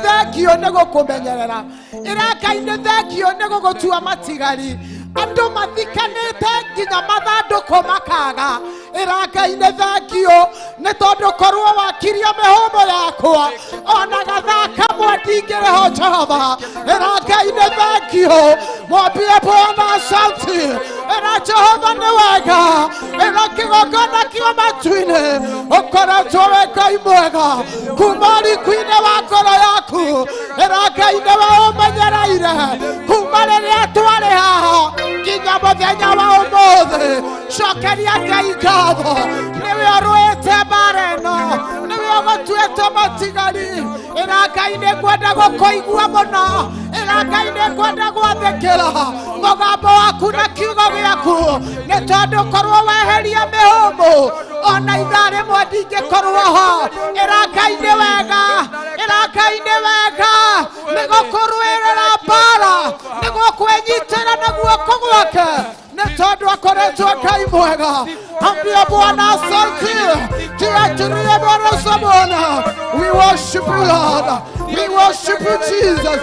Thengio nĩ gũkũmenyerera ĩra Ngai nĩ thengio nĩ gũgũtua matigari andũ mathikanĩte nginya mathandũkũ makaga ĩra Ngai nĩ thengio nĩ tondũ korwo wakirio mĩhũmũ yakwa ona gathaa kamwe ndingĩrĩho Jehova ĩra Ngai nĩ thengio mwambie Bwana asante ĩra Jehova nĩ wega ĩra kĩgongona kĩo matu-inĩ ũkoretwo wĩ Ngai mwega kuma ũriku-inĩ wa ngoro yaku ĩra Ngai nĩwe ũmenyereire kuma rĩrĩa twarĩ haha nginya mũthenya wa ũmũthĩ cokeria Ngai ngatho nĩwe ũrũĩte mbara ĩno nĩwe ũgũtuĩte matigari ĩra Ngai nĩngwenda gũkũigua mũno ĩra Ngai nĩngwenda gwathĩkĩra mũgambo waku na kiugo gĩaku nĩ tondũ korwo weheria mĩhũmũ ona ithaa rĩmwe ndingĩkorwo ho ĩra Ngai nĩ wega ĩra Ngai nĩ wega nĩ gũkũrũĩrĩra mbara nĩ gũkwĩnyitĩra na guoko gwake nĩ tondũ akoretwo Ngai mwega. Ambia Bwana asante, tuachirie Bwana Bwana. We worship you Lord, we worship you Jesus.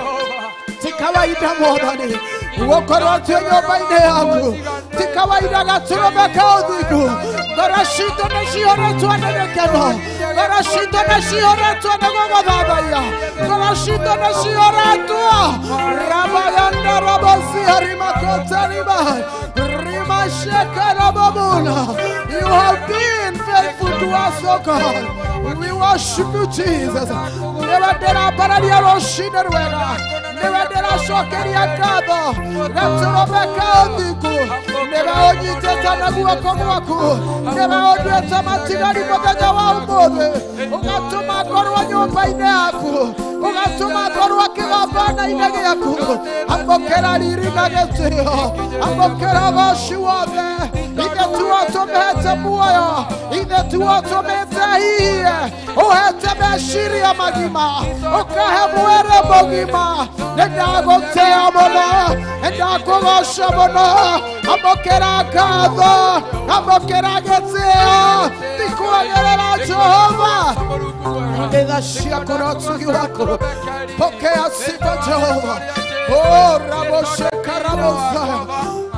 Ti kawaida Mwathani gũkorwo twĩ nyũmba-inĩ yaku, ti kawaida gatũrũme ka ũthingu. Ngoro citũ nĩ cihũrĩtwo nĩ gĩkeno, ngoro citũ nĩ cihũrĩtwo nĩ gũgũthathaiya, ngoro citũ nĩ cihũrĩtwo rabayanda rabosia rimakotarima rimashekarababuna. You have been faithful to us, O God. We worship you, Jesus. Nĩwe ndĩrambararia rũcinĩ rwega, nĩwe ndĩracokeria ngatho gatũrũme ka ũthingu, nĩwe ũnyitĩte na guoko gwaku, nĩwe ũnduĩte matigari mũthenya wa ũmũthĩ, ũgatũma ngorwo nyũmba-inĩ yaku, ũgatũma ngorwo kĩgongona-inĩ gĩaku. Amũkĩra riri na gĩtĩo, amũkĩra ũgoci wothe. Ithe tuotũmĩte muoyo, ithe tuotũmĩte hihi, ũhete meciria magima, ũkahe mwĩrĩ mũgima. Nĩ ndagũtĩa mũno, nĩ ndakũgoca mũno. Amũkĩra ngatho, amũkĩra gĩtĩo, ti kwagĩrĩra Jehova. Nĩ ciaku na ũtugi waku, pokea sifa Jehova. Oh, raboshekarabosa.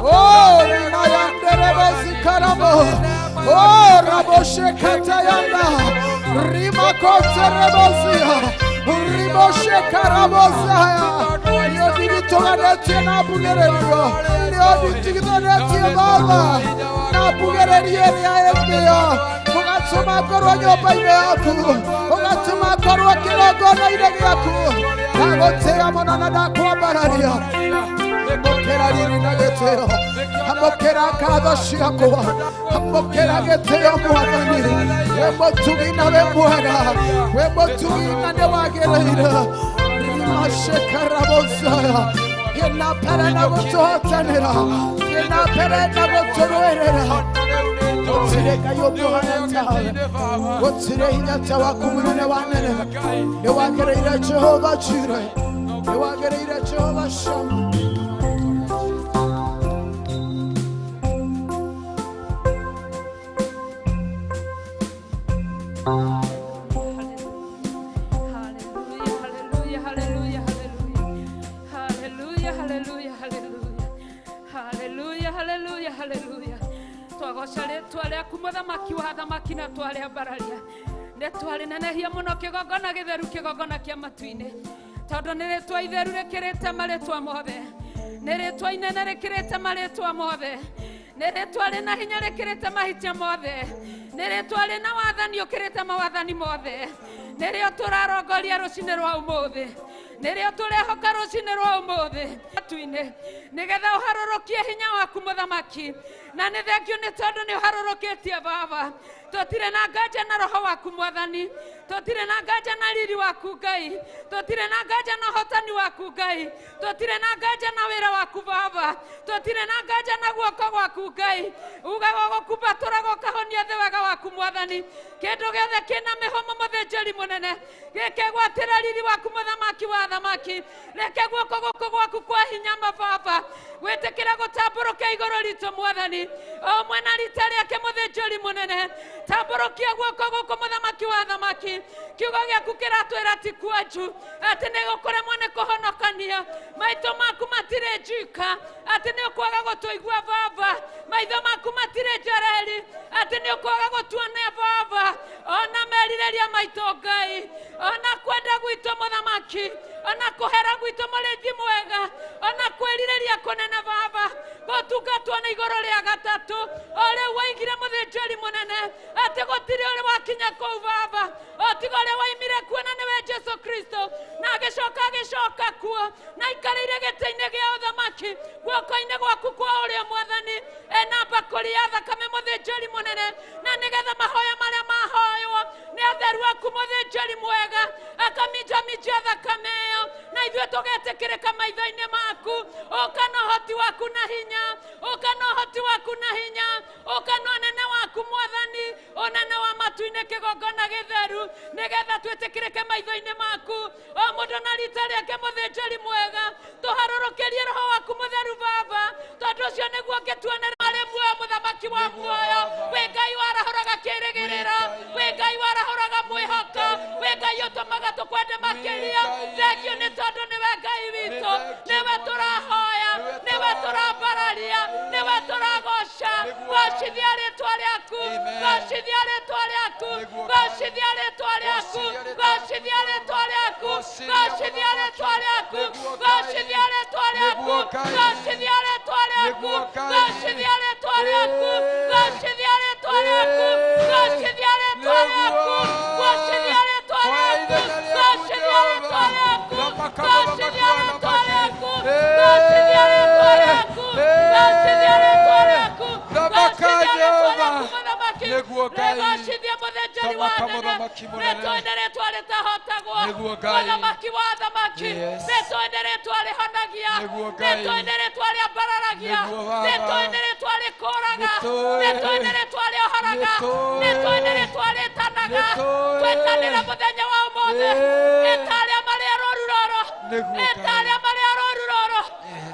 Oh, rimayanderebesikarabo. Oh, raboshekatayanda. Rimakoterebosia. Riboshekarabosaya. Nĩũndiritoganetie na mbugĩrĩrio, nĩũnditigithanĩtie Baba na mbugĩrĩrio ĩrĩa ĩngĩyo, ũgatũma ngorwo nyũmba-inĩ yaku, ũgatũma ngorwo kĩgongona-inĩ gĩaku. Ndagũtĩĩa mũno na ndakwambararia. Amũkĩra riri na gĩtĩo, amũkĩra ngatho ciakwa, amũkĩra gĩtĩo Mwathani. Wĩ mũtugi na wĩ mwega, wĩ mũtugi na nĩ wagĩrĩire. Rimashekarabosaya. Gĩna mbere na gũtũhotanĩra, gĩna mbere na gũtũrũĩrĩra. Gũtirĩ Ngai ũngĩhana tawe, gũtirĩ hinya ta waku mũnene wa nene. Nĩ wagĩrĩire Jehova Jireh, nĩ wagĩrĩire Jehova Shammah. Mũthamaki wa athamaki na twarĩambararia nĩ twarĩnenehia mũno kĩgongona gĩtheru kĩgongona kĩa matu-inĩ tondũ nĩ rĩtwa itheru rĩkĩrĩte marĩtwa mothe nĩ rĩtwa inene rĩkĩrĩte marĩtwa mothe nĩ rĩtwa rĩna hinya rĩkĩrĩte mahitia mothe nĩ rĩtwa rĩna wathani ũkĩrĩte mawathani mothe nĩrĩo tũrarongoria rũcinĩ rwa ũmũthĩ nĩrĩo tũrehoka rũcinĩ rwa ũmũthĩ matu-inĩ nĩgetha ũharũrũkie hinya waku mũthamaki na nĩ thengio nĩ tondũ nĩ ũharũrũkĩtie baba tũtirĩ na nganja na roho waku mwathani tũtirĩ na nganja na riri waku Ngai tũtirĩ na nganja na ũhotani waku Ngai tũtirĩ na nganja na wĩra waku baba tũtirĩ na nganja na guoko gwaku Ngai ugaga gũkumbatũraga ũkahonia thĩ wega waku mwathani kĩndũ gĩothe kĩna mĩhũmũ mũthĩnjĩri mũnene gĩkĩgwatĩra riri waku mũthamaki wa athamaki reke guoko gũkũ gwaku kwa hinya mababa gwĩtĩkĩra gũtambũrũka igũrũ ritũ mwathani o ũmwe na rita rĩake mũthĩnjĩri mũnene tambũrũkia guoko gũkũ mũthamaki wa athamaki kiugo gĩaku kĩratwĩra ti kwanju atĩ nĩ gũkũremwo nĩ kũhonokania maitho maku matirĩ njika atĩ nĩ ũkwaga gũtũigua baba maitho maku matirĩ njareri atĩ nĩ ũkwaga gũtuonia baba ona merirĩria maitũ Ngai ona kwenda gwitũ mũthamaki ona kũhera gwitũ mũrĩithi mwega ona kwĩrirĩria kũnene baba gũtungatwo nĩ igũrũ rĩa gatatũ o rĩu waigire mũthĩnjĩri mũnene atĩ gũtirĩ ũrĩ wakinya kũu baba o tiga ũrĩa waimire kuo na nĩwe Jesu Kristo na agĩcoka agĩcoka kuo na aikarĩire gĩtĩ-inĩ gĩa ũthamaki guoko-inĩ gwaku kwa ũrĩa mwathani ena mbakũri ya thakame mũthĩnjĩri mũnene na nĩgetha mahoya marĩa mahoywo nĩ atheru aku mũthĩnjĩri mwega akaminjaminjia thakame ĩyo na ithuĩ tũgetĩkĩrĩka maitho-inĩ maku ũka na ũhoti waku na hinya ũka na ũhoti waku na hinya ũka na ũnene waku mwathani ũnene wa matu-inĩ kĩgongona gĩtheru nĩgetha twĩtĩkĩrĩke maitho-inĩ maku o mũndũ na rita rĩake mũthĩnjĩri mwega tũharũrũkĩrie roho waku mũtheru baba tondũ ũcio nĩguo ũngĩtuonera marĩ muoyo mũthamaki wa muoyo wĩ Ngai warahũraga kĩrĩgĩrĩro wĩ Ngai warahũraga mwĩhoko wĩ Ngai ũtũmaga tũkwende makĩria thengio nĩ tondũ nĩwe Ngai witũ nĩwe tũrahoya nĩwe tũrambararia nĩwe tũragoca gocithia rĩtwa rĩaku gocithia rĩtwa rĩaku gocithia rĩtwa rĩaku gocithia rĩtwa rĩaku gocithia rĩtwa rĩaku gocithia rĩtwa rĩaku gocithia rĩtwa rĩaku gocithia rĩtwa rĩaku gocithia rĩtwa rĩaku gocithia rĩtwa rĩaku gocithia rĩtwa rĩaku gocithia rĩtwa rĩaku gocithia rĩtwa rĩaku gocithia rĩtwa rĩaku gocithia rĩtwa rĩaku gocithia rĩtwa rĩaku mũthamaki rĩgocithia mũthĩnjĩri wa nene rĩtwa nĩ rĩtwa rĩtahotagwo mũthamaki wa athamaki rĩtwa nĩ rĩtwa rĩhonagia rĩtwa nĩ rĩtwa rĩambararagia rĩtwa nĩ rĩtwa rĩkũraga rĩtwa nĩ rĩtwa rĩohoraga rĩtwa nĩ rĩtwa rĩtanaga twetanĩra mũthenya wa ũmũthĩ ĩta arĩa marĩ arwaru roro ĩta arĩa marĩ arwaru roro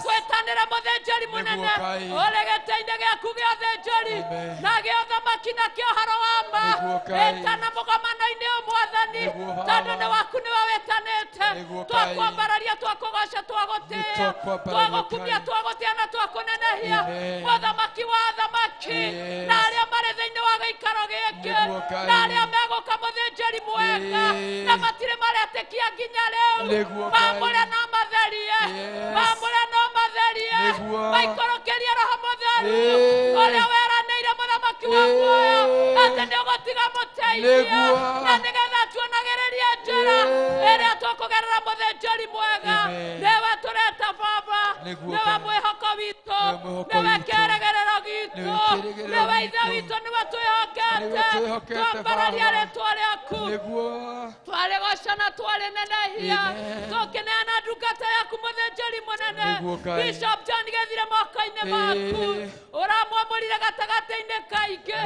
twetanĩra mũthĩnjĩri mũnene ũrĩ gĩtĩ-inĩ gĩaku gĩa ũthĩnjĩri na gĩa ũthamaki na kĩa ũhoro wa ma ĩtana mũgomano-inĩ ũyũ mwathani tondũ nĩ waku nĩwe wĩtanĩte twakwambararia twakũgoca twagũtĩĩa twagũkumia twagũtĩĩa na twakũnenehia mũthamaki wa athamaki na arĩa marĩ thĩinĩ wa gĩikaro gĩkĩ na arĩa megũka mũthĩnjĩri mwega na matirĩ maretĩkia nginya rĩu mamũre no matherie mamũre no matherie maikũrũkĩrie roho mũtheru ũrĩa weranĩire mũthamaki wa muoyo atĩ nĩ ũgũtiga mũteithia na nĩgetha tuonagĩrĩrie njĩra ĩrĩa tũkũgerera mũthĩnjĩri mwega nĩwe tũreta baba nĩwe mwĩhoko witũ nĩwe kĩĩrĩgĩrĩro gitũ nĩwe ithe witũ nĩwe twĩhokete twambararia rĩtwa rĩaku twarĩgoca na twarĩnenehia tũkĩneana ndungata yaku mũthĩnjĩri mũnene Bishop John Gĩthire moko-inĩ maku ũramwamũrire gatagatĩ-inĩ kaingĩ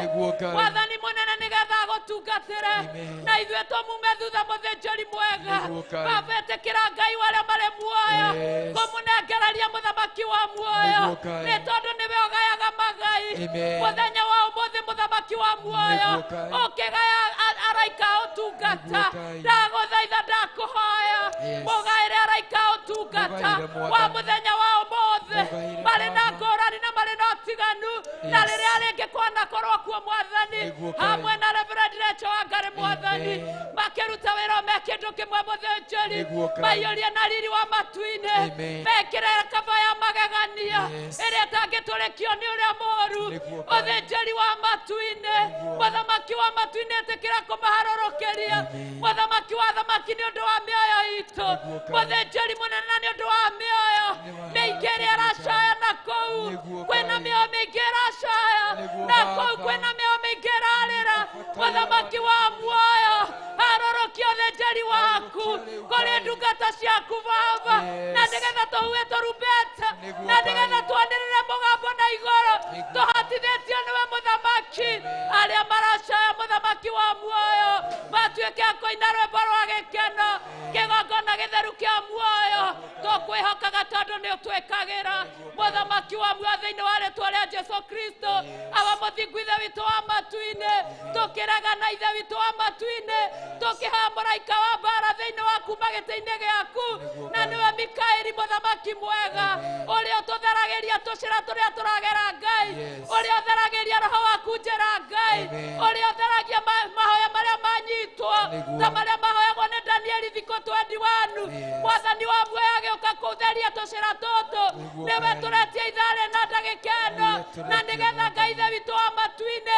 mwathani mũnene nĩgetha agũtungatĩre na ithuĩ tũmume thutha mũthĩnjĩri mwega baba ĩtĩkĩra Ngai wa arĩa marĩ muoyo kũmũnengereria mũthamaki wa muoyo nĩ tondũ nĩwe ũgayaga magai mũthenya wa ũmũthĩ mũthamaki wa muoyo ũkĩgaya araika ũtungata ndagũthaitha ndakũhoya mũgaĩre araika ũtungata wa mũthenya wa ũmũthĩ marĩ na ngũrani na marĩ na ũtiganu 21 na rĩrĩa rĩngĩ kwanakorwo kuo mwathani hamwe na Reverend Rachel Wangari mwathani makĩruta wĩra me kĩndũ kĩmwe mũthĩnjĩri maiyũrie na riri wa matu-inĩ mekĩre kaba ya magegania ĩrĩa ĩtangĩtũrĩkio nĩ ũrĩa mũũru ũthĩnjĩri wa matu-inĩ mũthamaki wa matu-inĩ ĩtĩkĩra kũmaharũrũkĩria mũthamaki wa thamaki nĩ ũndũ wa mĩoyo itũ mũthĩnjĩri mũnene nĩ ũndũ wa mĩoyo mĩingĩ ĩrĩa ĩracaya na kũu kwĩna mĩoyo mĩingĩ ĩracaya na kũu kwĩna mĩoyo mĩingĩ ĩrarĩra mũthamaki wa muoyo harũrũkia ũthĩnjĩri waku kũrĩ ndungata ciaku baba na nĩgetha tũhuhe tũrumbeta na nĩgetha twanĩrĩre mũgambo na igũrũ tũhatithĩtio nĩwe mũthamaki arĩa maracaya mũthamaki wa muoyo matuĩke a kũina rwĩmbo rwa gĩkeno kĩgongona gĩtheru kĩa muoyo tũkwĩhokaga tondũ nĩ ũtwĩkagĩra mũthamaki wa muoyo thĩinĩ wa rĩtwa rĩa Jesu Kristo awa mũthingu ithe witũ wa matu-inĩ tũkĩregana ithe witũ wa matu-inĩ tũkĩhoya mũraika wa mbara thĩinĩ wa kuma gĩtĩ-inĩ gĩaku na nĩwe Mikaeli mũthamaki mwega ũrĩa ũtũtheragĩria tũcĩra tũrĩa tũragera Ngai ũrĩa ũtheragĩria roho waku njĩra Ngai ũrĩa ũtheragia mahoya marĩa manyitwo ta marĩa mahoyagwo nĩ Danieli thikũ 21 mwathani wa muoyo agĩũka kũtheria tũcĩra tũtũ nĩwe tũretia ithaa rĩna ndagĩka ĩno na nĩgetha Ngai ithe witũ wa matu-inĩ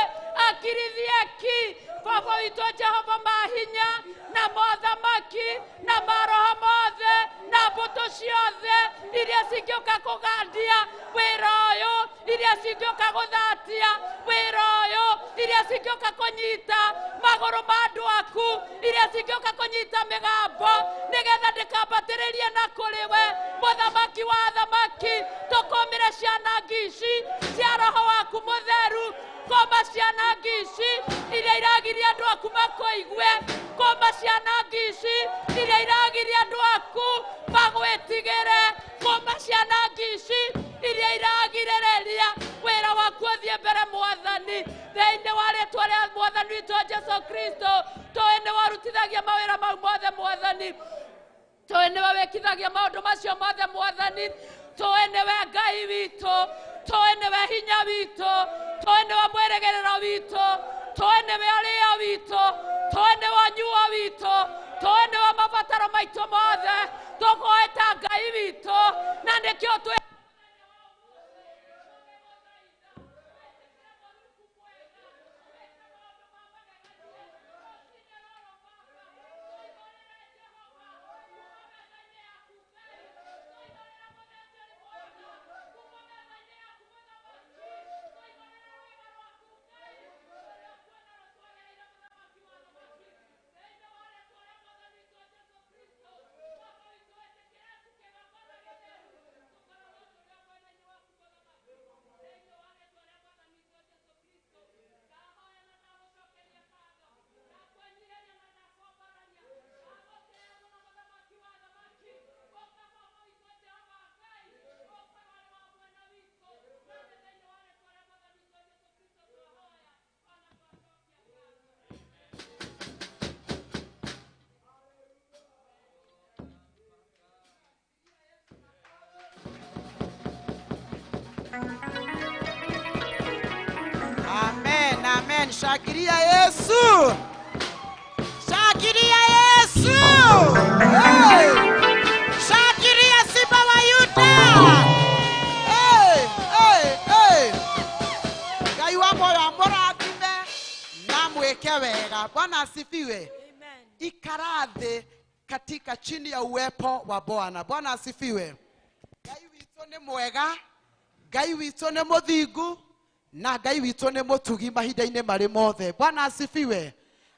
akirithie ki baba witũ Jehova mahinya na mothamaki na maroho mothe na mbũtũ ciothe iria cingĩũka kũgandia wĩra ũyũ iria cingĩũka gũthatia wĩra ũyũ iria cingĩũka kũnyita magũrũ ma andũ aku iria cingĩũka kũnyita mĩgambo nĩgetha ndĩkambatĩrĩrie na kũrĩ we mũthamaki wa athamaki tũkũmĩre ciana ngici cia roho waku mũtheru kũma ciana ngici iria iragiria andũ aku makũigue kũma ciana ngici iria iragiria andũ aku magwĩtigĩre kũma ciana ngici iria iragirĩrĩria wĩra waku ũthiĩ mbere mwathani thĩinĩ wa rĩtwa rĩa mwathani witũ Jesu Kristo tũĩ nĩ warutithagia mawĩra mau mothe mwathani tũĩ nĩwe wĩkithagia maũndũ macio mothe mwathani tũĩ nĩwe Ngai witũ tũĩ nĩwe hinya witũ tũĩ nĩwe mwĩrĩgĩrĩro witũ tũĩ nĩwe ũrĩo witũ tũĩ nĩwe ũnyuo witũ tũĩ nĩwe mabataro maitũ mothe tũkũĩta Ngai witũ na nĩkĩo twĩ Amen, amen. Shakiria Yesu. Shakiria Yesu. Hey. Shakiria Simba wa Yuda. Hey, hey, hey. Ngai wa moyo amũrathime na mwĩke wega. Bwana asifiwe. Amen. Ikara thĩ katika chini ya uwepo wa Bwana. Bwana asifiwe. Ngai witũ nĩ mwega. Ngai witũ nĩ mũthingu na Ngai witũ nĩ mũtugi mahinda-inĩ marĩ mothe. Bwana asifiwe.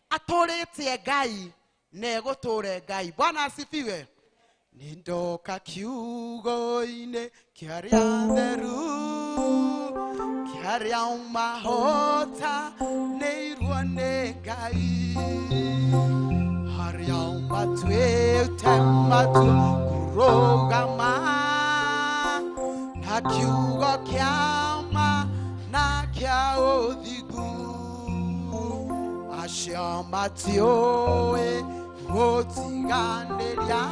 Atũrĩtie Ngai na egũtũre Ngai. Bwana asifiwe. Nindoka kiugo-inĩ kĩarĩa theru kĩarĩa mahota nĩirwo nĩ Ngai harĩa matuĩte matu kũrũgama na kiugo kĩa ma na kĩa ũthingu acio matiũĩ gũtiganĩria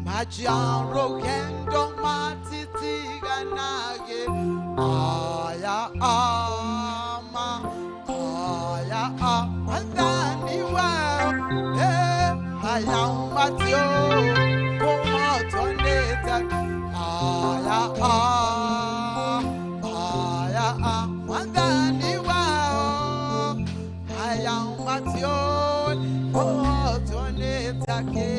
majiarũgendo matiti matitiganage aya ama aya mwathani wao aya matiũĩ kũhotwo nĩ ta aya aya mwathani wao aya matiũĩ kũhotwo nĩ ta kĩ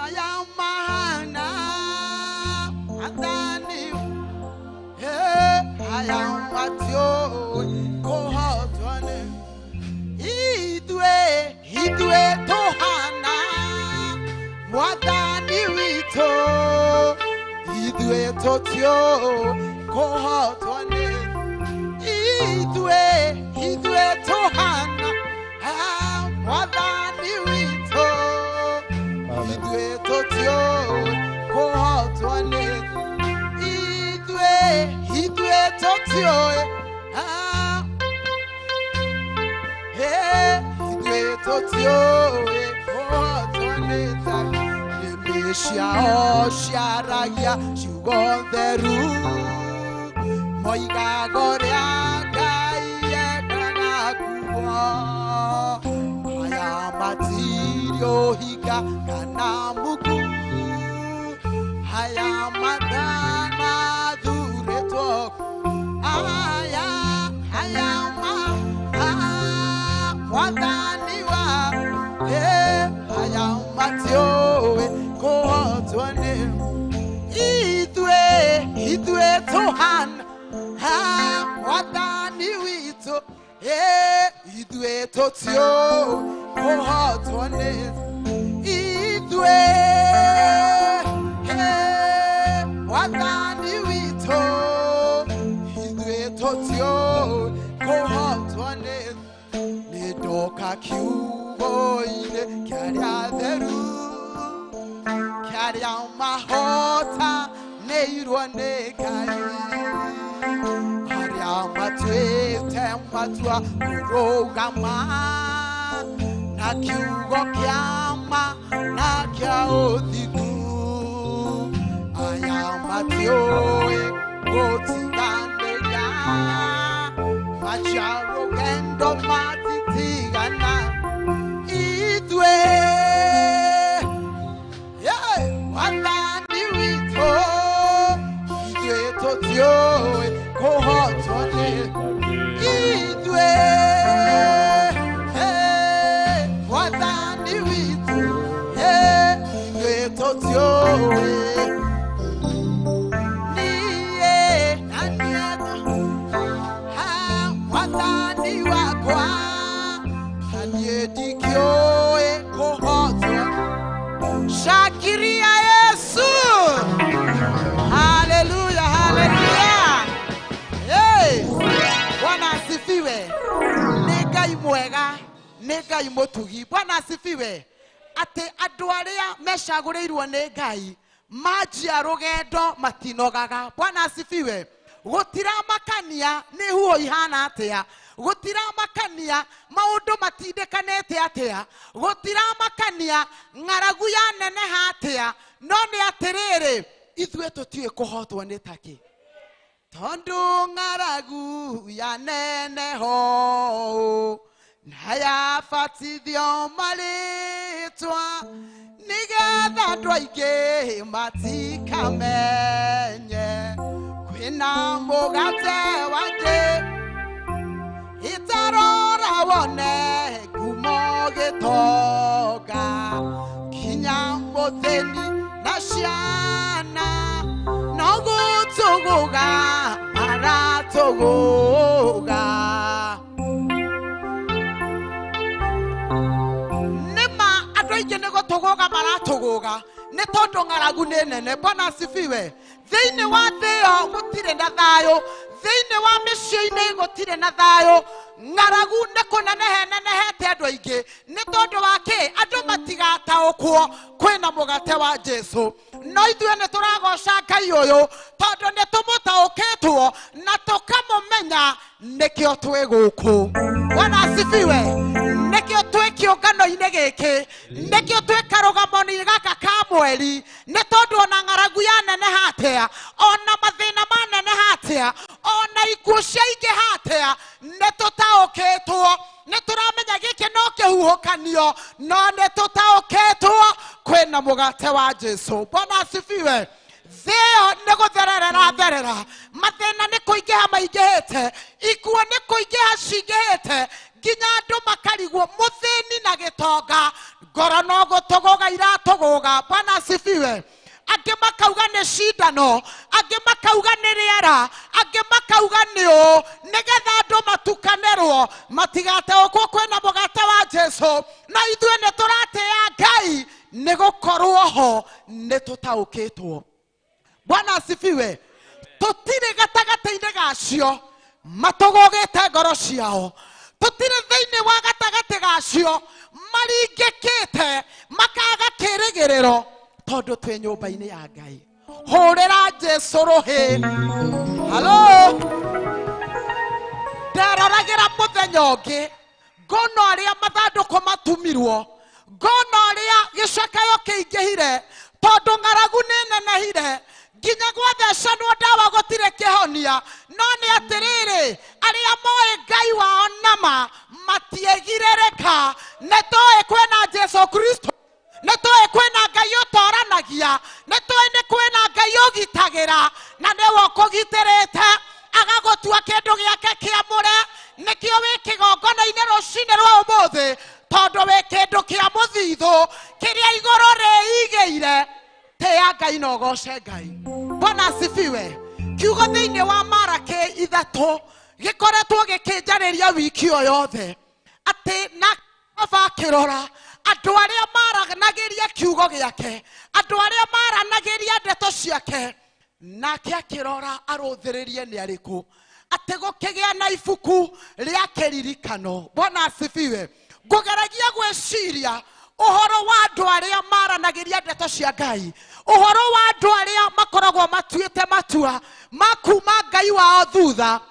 aya mahana mwathani aya matiũĩ kũhotwo nĩ ithuĩ tũhana mwathani witũ ithuĩ tũtiũĩ kũhotwo nĩ ithuĩ tũhana mwathani witũ ithuĩ tũtiũĩ kũhotwo nĩ ithuĩ tũtiũĩ ithuĩ tũtiũĩ kũhotwo nĩ ta nĩmĩ ciao ciaragia ciugo theru moigaga ũrĩa Ngai endaga kuo aya matirĩ ũhinga kana muku aya matanathurĩtwo aya aya ma mwathani wa aya matiũĩ kũhotwo nĩ ithuĩ tũhana mwathani witũ ithuĩ tũtiũĩ kũhotwo nĩ ithuĩ mwathani witũ ithuĩ tũtiũĩ kũhotwo nĩ ndoka kiugo-inĩ kĩarĩa theru kĩarĩa mahotanĩirwo nĩ Ngai arĩa matuĩte matua kũrũgama na kiugo kĩa ma na kĩa ũthingu aya matiũĩ gũtiganĩria manjia rũgendo matitigana ithuĩ mwathani witũ ithuĩ tũtiũĩ kũhotwo nĩ ithuĩ mwathani witũ ithuĩ tũtiũĩ niĩ na niĩ mwathani wakwa niĩ ndikĩũĩ kũhotwo. Shakiria Yesu. Haleluya, haleluya. Hey, Bwana asifiwe. Nĩ Ngai mwega, nĩ Ngai mũtugi. Bwana asifiwe. Atĩ andũ arĩa mecagũrĩirwo nĩ Ngai manjia rũgendo matinogaga. Bwana asifiwe. Gũtiramakania nĩ huo ihana atĩa, gũtiramakania maũndũ matindĩkanĩte atĩa, gũtiramakania ng'aragu yaneneha atĩa, no nĩ atĩrĩrĩ ithuĩ tũtiũĩ kũhotwo nĩ takĩ tondũ ng'aragu yaneneho na yabatithio marĩtwa nĩgetha andũ aingĩ matikamenye kwĩna mũgate wake itarora wone ngumo gĩtonga kinya mũthĩni na ciana no gũtũgũga maratũgũga nĩma andũ aingĩ nĩ gũtũgũga maratũgũga nĩ tondũ ng'aragu nĩ nene. Bwana asifiwe. Thĩinĩ wa thĩ ĩyo gũtirĩ na thayũ, thĩinĩ wa mĩciĩ-inĩ gũtirĩ na thayũ, ng'aragu nĩ kũnenehe nenehete andũ aingĩ nĩ tondũ wa kĩ andũ matigataũkwo kwĩna mũgate wa Jesu. No ithuĩ nĩ tũragoca Ngai ũyũ tondũ nĩ tũmũtaũkĩtwo na tũkamũmenya, nĩkĩo twĩ gũkũ. Bwana asifiwe. Nĩkĩo twĩ kĩũngano-inĩ gĩkĩ, nĩkĩo twĩ karũgamo-inĩ gaka ka mweri, Nĩ tondũ ona ng'aragu yaneneha atĩa, ona mathĩna maneneha atĩa, ona ikuũ ciaingĩha atĩa, nĩ tũtaũkĩtwo, nĩ tũramenya gĩkĩ no kĩhuhũkanio, no nĩ tũtaũkĩtwo kwĩna mũgate wa Jesu. Bwana asifiwe. Thĩ ĩyo nĩ gũthererera therera, mathĩna nĩ kũingĩha maingĩhĩte, ikuũ nĩ kũingĩha cingĩhĩte, nginya andũ makarigwo mũthĩni na gĩtonga, ngoro no gũtũgũga iratũgũga. Bwana asifiwe. Angĩ makauga nĩ cindano, angĩ makauga nĩ rĩera, angĩ makauga nĩ ũũ, nĩgetha andũ matukanĩrwo matigateũkwo kwĩna mũgate wa Jesu. Na ithuĩ nĩ tũratĩĩa Ngai nĩ gũkorwo ho nĩ tũtaũkĩtwo. Bwana asifiwe. Tũtirĩ gatagatĩ-inĩ gacio matũgũgĩte ngoro ciao, tũtirĩ thĩinĩ wa gatagatĩ gacio maringĩkĩte makaga kĩrĩgĩrĩro, tondũ twĩ nyũmba-inĩ ya Ngai. Hũrĩra Jesu rũhĩ. Halo, nderoragĩra mũthenya ũngĩ ngona ũrĩa mathandũkũ matumirwo, ngona ũrĩa gĩcakayo kĩingĩhire, tondũ ng'aragu nĩ nenehire, nginya gwathecanwo ndawa gũtirĩ kĩhonia. No nĩ atĩrĩrĩ, arĩa moĩ Ngai wao nama matiegirĩrĩka. Nĩ tũĩ kwĩna Jesu Kristo, nĩ tũĩ kwĩna Ngai ũtoranagia, nĩ tũĩ nĩ kwĩna Ngai ũgitagĩra, na nĩwe ũkũgitĩrĩte agagũtua kĩndũ gĩake kĩamũre. Nĩkĩo wĩ kĩgongona-inĩ rũcinĩ rwa ũmũthĩ, tondũ wĩ kĩndũ kĩa mũthithũ kĩrĩa igũrũ rĩigĩire. Tĩĩa Ngai na ũgoce Ngai. Bwana asifiwe. Kiugo thĩinĩ wa Maraki 3 gĩkoretwo gĩkĩnjarĩria wiki o yothe, atĩ na Baba akĩrora andũ arĩa maranagĩria kiugo gĩake, andũ arĩa maranagĩria ndeto ciake, nake akĩrora arũthĩrĩrie nĩ arĩkũ, atĩ gũkĩgĩa na ibuku rĩa kĩririkano. Bwana asifiwe. Ngũgeragia gwĩciria ũhoro wa andũ arĩa maranagĩria ndeto cia Ngai, ũhoro wa andũ arĩa makoragwo matuĩte matua ma kuma Ngai wao thutha,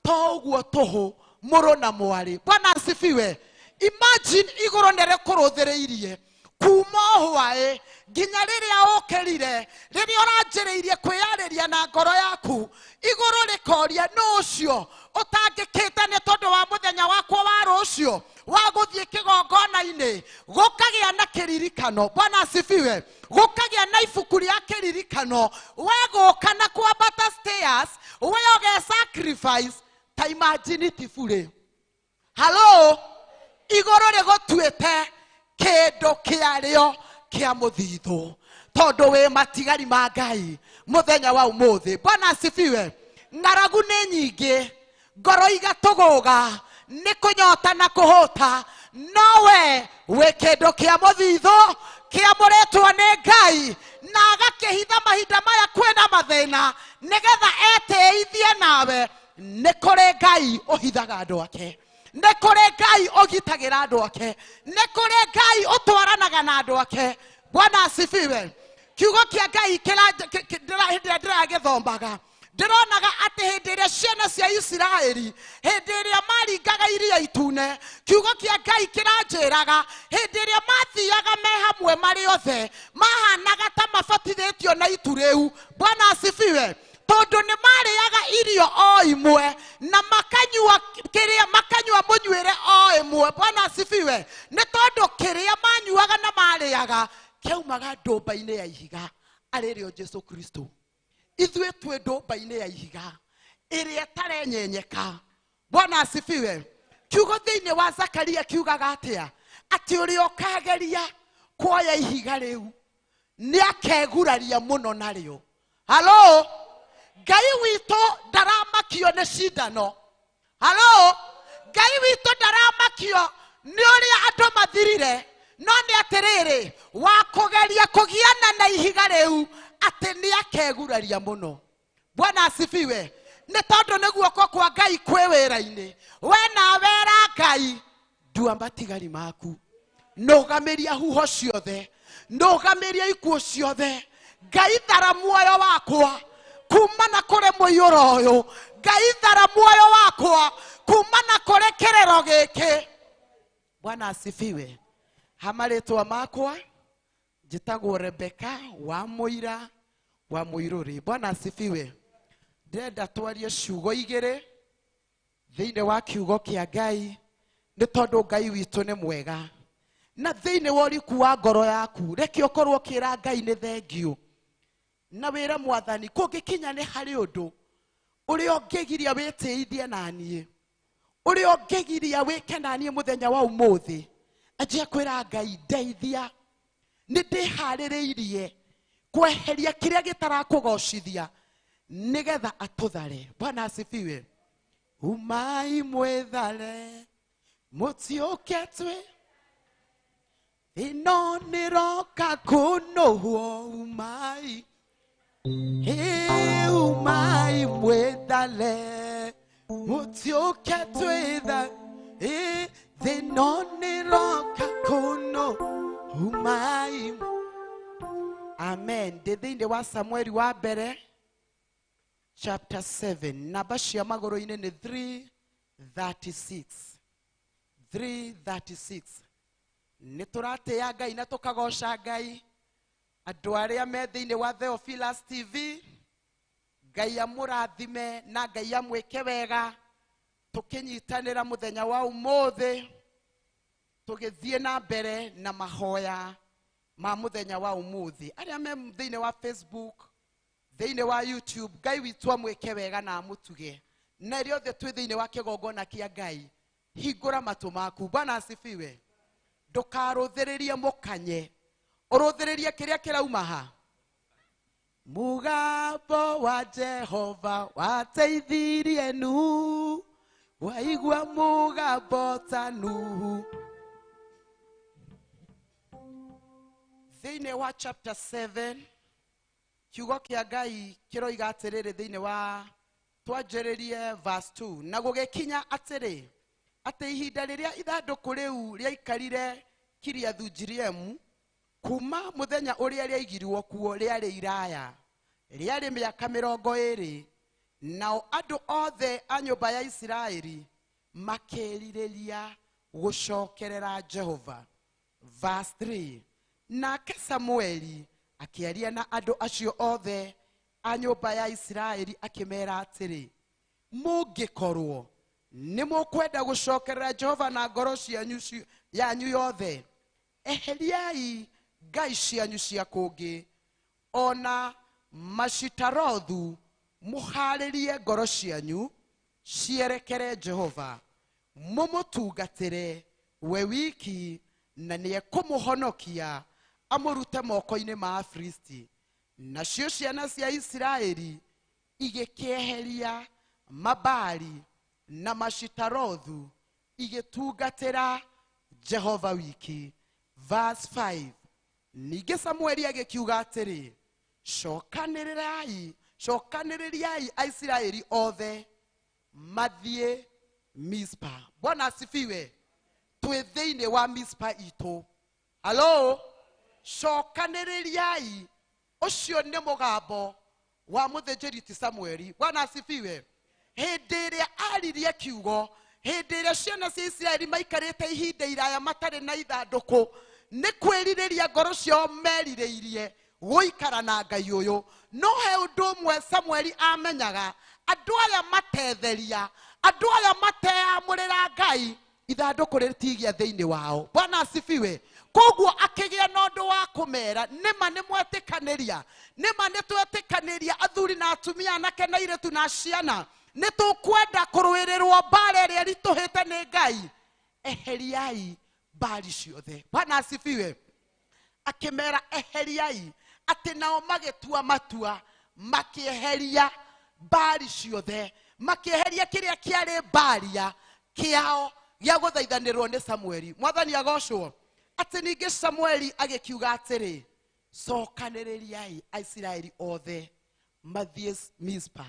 to ũguo tũhũ mũrũ na mwarĩ. Bwana asifiwe. Imagine igũrũ nĩ rĩkũrũthĩrĩirie kuma hwaĩ nginya rĩrĩa ũkĩrire, rĩrĩa ũranjĩrĩirie kwĩyarĩria na ngoro yaku, igũrũ rĩkoria nũ ũcio ũtangĩkĩte nĩ tondũ wa mũthenya wakwa wa rũciũ wa gũthiĩ kĩgongona-inĩ. Gũkagĩa na kĩririkano. Bwana asifiwe. Gũkagĩa na ibuku rĩa kĩririkano, we gũka na kwambata stairs, we ũge sacrifice. Ta imagine ti burĩ. Halo, igũrũ rĩgũtuĩte kĩndũ kĩarĩo kĩa mũthithũ, tondũ wĩ matigari ma Ngai mũthenya wa ũmũthĩ. Bwana asifiwe. Ng'aragu nĩ nyingĩ, ngoro igatũgũga nĩ kũnyota na kũhũta, no we wĩ kĩndũ kĩa mũthithũ kĩamũrĩtwo nĩ Ngai, na agakĩhitha mahinda maya kwĩna mathĩna nĩgetha etĩithie nawe. Nĩ kũrĩ Ngai ũhithaga andũ ake, nĩ kũrĩ Ngai ũgitagĩra andũ ake, nĩ kũrĩ Ngai ũtwaranaga na andũ ake. Bwana asifiwe. Kiugo kĩa Ngai hĩndĩ ĩrĩa ndĩragĩthomaga, ndĩronaga atĩ hĩndĩ ĩrĩa ciana cia Isiraeli, hĩndĩ ĩrĩa maringaga iria itune, kiugo kĩa Ngai kĩranjĩraga hĩndĩ ĩrĩa mathiaga me hamwe marĩ othe, mahanaga ta mabatithĩtio na itu rĩu. Bwana asifiwe. Tondũ nĩ marĩaga irio o imwe na makanyua kĩrĩa, makanyua mũnyuĩre o ĩmwe. Bwana asifiwe. Nĩ tondũ kĩrĩa manyuaga na marĩaga kĩaumaga ndũmba-inĩ ya ihiga, arĩ rĩo Jesu Kristo. Ithuĩ twĩ ndũmba-inĩ ya ihiga ĩrĩa ĩtarenyenyeka. Bwana asifiwe. Kiugo thĩinĩ wa Zakaria kiugaga atĩa? Atĩ ũrĩa ũkageria kuoya ihiga rĩu nĩ akeguraria mũno narĩo. Halo, Ngai witũ ndaramakio nĩ cindano. Halo, Ngai witũ ndaramakio nĩ ũrĩa andũ mathirire, no nĩ atĩrĩrĩ, wa kũgeria kũgiana na ihiga rĩu atĩ nĩ akeguraria mũno. Bwana asifiwe. Nĩ tondũ nĩ guoko kwa Ngai kwĩ wĩra-inĩ. We nawe ra Ngai, ndua matigari maku, nũgamĩria huho ciothe, nũgamĩria ikuũ ciothe. Ngai thara muoyo wakwa kuma na kũrĩ mũiyũro ũyũ. Ngai thara muoyo wakwa kuma na kũrĩ kĩrĩro gĩkĩ. Bwana asifiwe. Ha marĩtwa makwa Njĩtagwo Rebecca wa Mũira wa Mũirũrĩ. Bwana asifiwe. Ndĩrenda twarie ciugo igĩrĩ thĩinĩ wa kiugo kĩa Ngai, nĩ tondũ Ngai witũ nĩ mwega. Na thĩinĩ wa ũriku wa ngoro yaku, reke ũkorwo ũkĩra Ngai nĩ thengiũ. Na wĩre Mwathani, kũngĩkinya nĩ harĩ ũndũ ũrĩa ũngĩgiria wĩtĩithie na niĩ, ũrĩa ũngĩgiria wĩke na niĩ mũthenya wa ũmũthĩ, anjia kwĩra Ngai ndeithia, nĩ ndĩharĩrĩirie kweheria kĩrĩa gĩtarakũgocithia nĩgetha atũthare. Bwana asifiwe. Umai mwĩthare mũtiũke twĩ ĩno nĩroka kũnũhwo. Umai, ĩ umai mwĩthare mũtiũke twĩthare, ĩ thĩno nĩroka kũnũ. Umai. Amen. Ndĩ thĩinĩ wa Samueli wa mbere chapter 7, namba cia magũrũ-inĩ nĩ 336. 336. Nĩ tũratĩĩa Ngai na tũkagoca Ngai. Andũ arĩa me thĩinĩ wa Theophilus TV, Ngai amũrathime na Ngai amwĩke wega. Tũkĩnyitanĩra mũthenya wa ũmũthĩ, tũgĩthiĩ na mbere na mahoya ma mũthenya wa ũmũthĩ. Arĩa me thĩinĩ wa Facebook, thĩinĩ wa YouTube, Ngai witũ amwĩke wega na amũtuge. Na rĩothe twĩ thĩinĩ wa kĩgongona kĩa Ngai, hingũra matũ maku. Bwana asifiwe. Ndũkarũthĩrĩrie mũkanye, ũrũthĩrĩrie kĩrĩa kĩrauma ha. Mũgambo wa Jehova wateithirie Nuhu, waigua mũgambo ta Nuhu. Thĩinĩ wa chapter 7, kiugo kĩa Ngai kĩroiga atĩrĩrĩ thĩinĩ wa, twanjĩrĩrie verse 2. Na gũgĩkinya atĩrĩ, atĩ ihinda rĩrĩa ithandũkũ rĩu rĩaikarire Kiriathu-Jearimu, kuma mũthenya ũrĩa rĩaigirwo kuo rĩarĩ iraya, rĩarĩ mĩaka 20, nao andũ othe a nyũmba ya Isiraeli makĩrirĩria gũcokerera Jehova. Verse 3. Nake Samueli akĩaria na andũ acio othe a nyũmba ya Isiraeli akĩmera atĩrĩ, mũngĩkorwo nĩ mũkwenda gũcokerera Jehova na ngoro cianyu yanyu yothe, eheriai ngai cianyu cia kũngĩ ona macitarothu, mũharĩrie ngoro cianyu cierekere Jehova, mũmũtungatĩre we wiki, na nĩekũmũhonokia amũrute moko-inĩ ma Afilisti. Nacio ciana cia Isiraeli igĩkĩeheria Mabali na macitarothu, igĩtungatĩra Jehova wiki. Verse 5. Ningĩ Samueli agĩkiuga atĩrĩ, cokanĩrĩriai Aisiraeli othe mathiĩ Mispa. Bwana asifiwe. Twĩ thĩinĩ wa Mispa itũ. Halo? Cokanĩrĩriai. Ũcio nĩ mũgambo wa mũthĩnjĩri ti Samueli. Bwana asifiwe. Hĩndĩ ĩrĩa aririe kiugo, hĩndĩ ĩrĩa ciana cia Isiraeli maikarĩte ihinda iraya matarĩ na ithandũkũ, nĩ kwĩrirĩria ngoro ciao merirĩirie gũikara na Ngai ũyũ. No he ũndũ ũmwe Samueli amenyaga, andũ aya matetheria, andũ aya mateamũrĩra Ngai, ithandũkũ rĩtigia thĩinĩ wao. Bwana asifiwe. Koguo akĩgĩa na ũndũ wa kũmera, nĩma nĩ mwetĩkanĩria, nĩma nĩ twetĩkanĩria, athuri na atumia, anake na airĩtu na ciana, nĩ tũkwenda kũrũĩrĩrwo mbara ĩrĩa ĩritũhĩte nĩ Ngai. Eheriai mbari ciothe. Bwana asifiwe. Akĩmera eheriai, atĩ nao magĩtua matua, makĩeheria mbari ciothe, makĩeheria kĩrĩa kĩarĩ mbaria kĩao gĩa gũthaithanĩrwo nĩ Samueli. Mwathani agocwo. Atĩ ningĩ Samueli agĩkiuga atĩrĩ, cokanĩrĩriai Aisiraeli othe mathiĩ Mispa,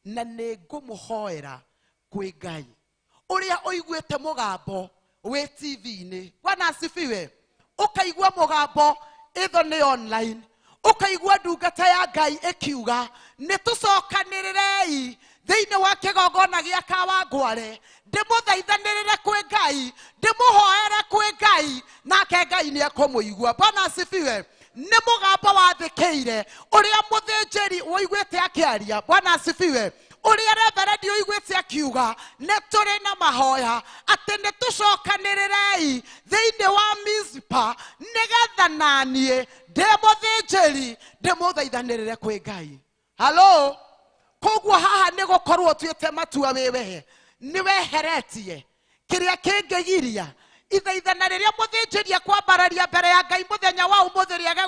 na nĩ ngũmũhoera kwĩ Ngai. Ũrĩa ũiguĩte mũgambo wĩ TV-inĩ, Bwana asifiwe, ũkaigua mũgambo ĩtho nĩ online, ũkaigua ndungata ya Ngai ĩkiuga nĩ tũcokanĩrĩrei thĩinĩ wa kĩgongona gĩa Kawangware, ndĩmũthaithanĩrĩre kwĩ Ngai, ndĩmũhoere kwĩ Ngai, nake Ngai nĩ ekũmũigua. Bwana asifiwe. Nĩ mũgambo wathĩkĩire ũrĩa mũthĩnjĩri ũiguĩte akĩaria. Bwana asifiwe. Ũrĩa reverendi ũiguĩte akiuga nĩ tũrĩ na mahoya atĩ nĩ tũcokanĩrĩrei thĩinĩ wa Mizpa nĩgetha naniĩ ndĩ mũthĩnjĩri ndĩmũthaithanĩrĩre kwĩ Ngai. Halo, koguo haha nĩ gũkorwo ũtuĩte matua wĩ we nĩ weheretie kĩrĩa kĩngĩgiria ithaithana rĩrĩa mũthĩnjĩri akwambararia mbere ya Ngai mũthenya wa ũmũthĩ rĩage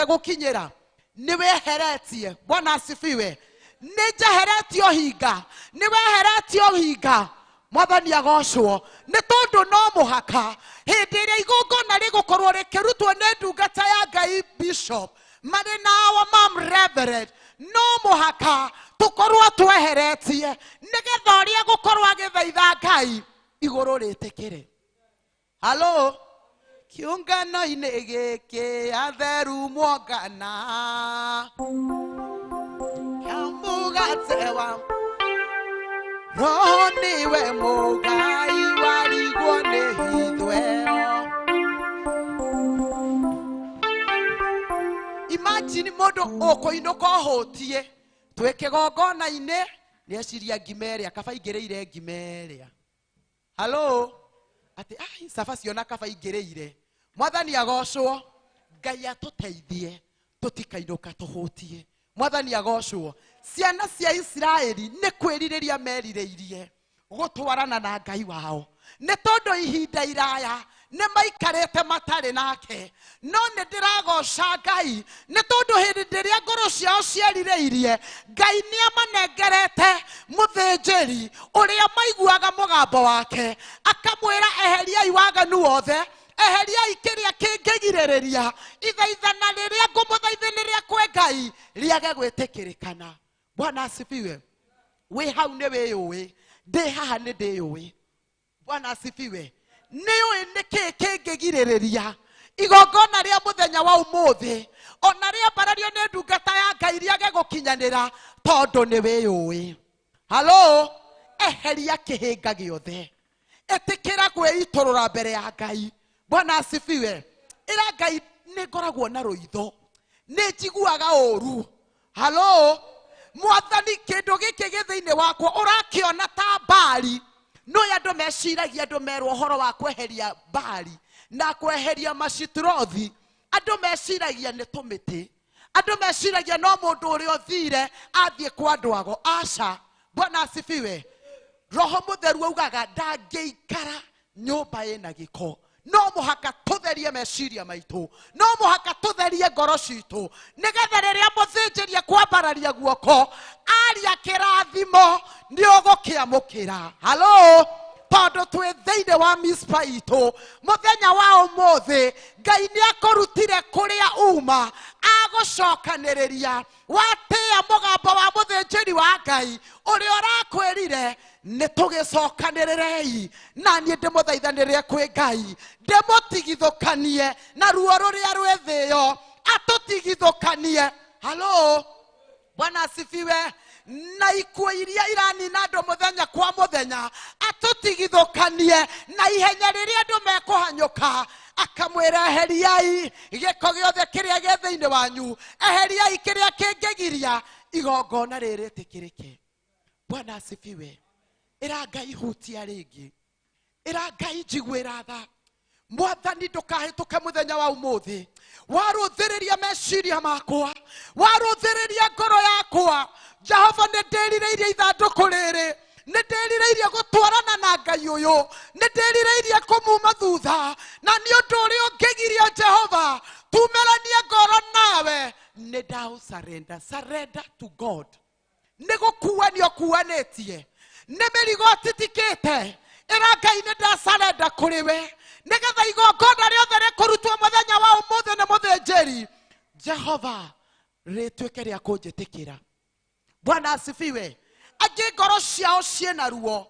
gũkinyĩra nĩ weheretie. Bwana asifiwe. Nĩ njeheretie ũhinga, nĩ weheretie ũhinga. Mwathani agocwo. Nĩ tondũ no mũhaka hĩndĩ ĩrĩa igongona rĩgũkorwo rĩkĩrutwo nĩ ndungata ya Ngai bishop marĩ na our mom reverend, no mũhaka tũkorwo tweheretie nĩgetha ũrĩa gũkorwo agĩthaitha Ngai igũrũ rĩtĩkĩre. Halo, kĩũngano-inĩ gĩkĩ atheru mwongana mũgate wa Roho niwe mũgai warigwo nĩ hithweo. Imagine mũndũ ũkũinũka ũhũtie twĩ kĩgongona-inĩ nĩeciria ngima ĩrĩa kaba ingĩrĩire ngima ĩrĩa. Halo, atĩ ai cabaci ona kaba ingĩrĩire. Mwathani agocwo. Ngai atũteithie tũtikainũka tũhũtie. Mwathani agocwo. Ciana cia Isiraeli nĩ kwĩrirĩria merirĩirie gũtwarana na Ngai wao nĩ tondũ ihinda iraya nĩ maikarĩte matarĩ nake. No nĩ ndĩragoca Ngai nĩ tondũ hĩndĩ ĩrĩa ngoro ciao cierirĩirie Ngai nĩ amanengerete mũthĩnjĩri ũrĩa maiguaga mũgambo wake akamwĩra eheriai waganu wothe, eheriai kĩrĩa kĩngĩgirĩrĩria ithaithana rĩrĩa ngũmũthaithanĩrĩria kwĩ Ngai rĩage gwĩtĩkĩrĩkana. Bwana asifiwe. Wĩ hau nĩ wĩyũĩ, ndĩ haha nĩ ndĩyũĩ. Bwana asifiwe. Nĩ ũĩ nĩkĩĩ kĩngĩgirĩrĩria igongona rĩa mũthenya wa ũmũthĩ ona rĩambarario nĩ ndungata ya Ngai rĩage gũkinyanĩra tondũ nĩ wĩyũĩ. Halo, eheria kĩhĩnga gĩothe, ĩtĩkĩra kwĩitũrũra mbere ya Ngai. Bwana asifiwe. Ĩra Ngai nĩ ngoragwo na rũitho, nĩ njiguaga ũru. Halo, Mwathani kĩndũ gĩkĩ gĩ thĩinĩ wakwa ũrakĩona ta mbari. No andũ meciragia andũ merwo ũhoro wa kweheria mbari na kweheria macitrothi, andũ meciragia nĩ tũmĩtĩ, andũ meciragia no mũndũ ũrĩa ũthire athiĩ kwa andũ ago. Aca. Bwana asifiwe. Roho Mũtheru augaga ndangĩikara nyũmba ĩna gĩko. No mũhaka tũtherie meciria maitũ, no mũhaka tũtherie ngoro citũ nĩgetha rĩrĩa mũthĩnjĩri akwambararia guoko aria kĩrathimo nĩ ũgũkĩamũkĩra. Halo, tondũ twĩ thĩinĩ wa Mizpa itũ mũthenya wa ũmũthĩ Ngai nĩ akũrutire kũrĩa uma agũcokanĩrĩria. Watĩĩa mũgambo wa mũthĩnjĩri wa Ngai ũrĩa ũrakwĩrire nĩ tũgĩcokanĩrĩrei na niĩ ndĩmũthaithanĩrĩre kwĩ Ngai ndĩmũtigithũkanie na ruo rũrĩa rwĩ thĩyo atũtigithũkanie. Halo, Bwana asifiwe. Na ikuũ iria iranina andũ mũthenya kwa mũthenya atũtigithũkanie na ihenya rĩrĩa andũ mekũhanyũka akamwĩra eheriai gĩko gĩothe kĩrĩa gĩ thĩinĩ wanyu, eheriai kĩrĩa kĩngĩgiria igongona rĩrĩ rĩtĩkĩrĩke. Bwana asifiwe. Ĩra Ngai hutia rĩngĩ, ĩra Ngai njiguĩra tha. Mwathani ndũkahĩtũke mũthenya wa ũmũthĩ warũthĩrĩria meciria makwa, warũthĩrĩria ngoro yakwa. Jehova nĩ ndĩrirĩirie ithandũkũ rĩrĩ, nĩ ndĩrirĩirie gũtwarana na Ngai ũyũ, nĩ ndĩrirĩirie kũmuma thutha, na nĩ ũndũ ũrĩa ũngĩgiria Jehova tumeranie ngoro nawe nĩ ndaũsurrender. Surrender to God. Nĩ gũkuanio kuanĩtie, nĩ mĩrigo ũtitikĩte. Ĩra Ngai nĩ ndasurrender kũrĩ we nĩgetha igongona rĩothe rĩkũrutwo mũthenya wa ũmũthĩ nĩ mũthĩnjĩri Jehova rĩtuĩke rĩa kũnjĩtĩkĩra. Bwana asifiwe. Angĩ ngoro ciao ciĩna ruo,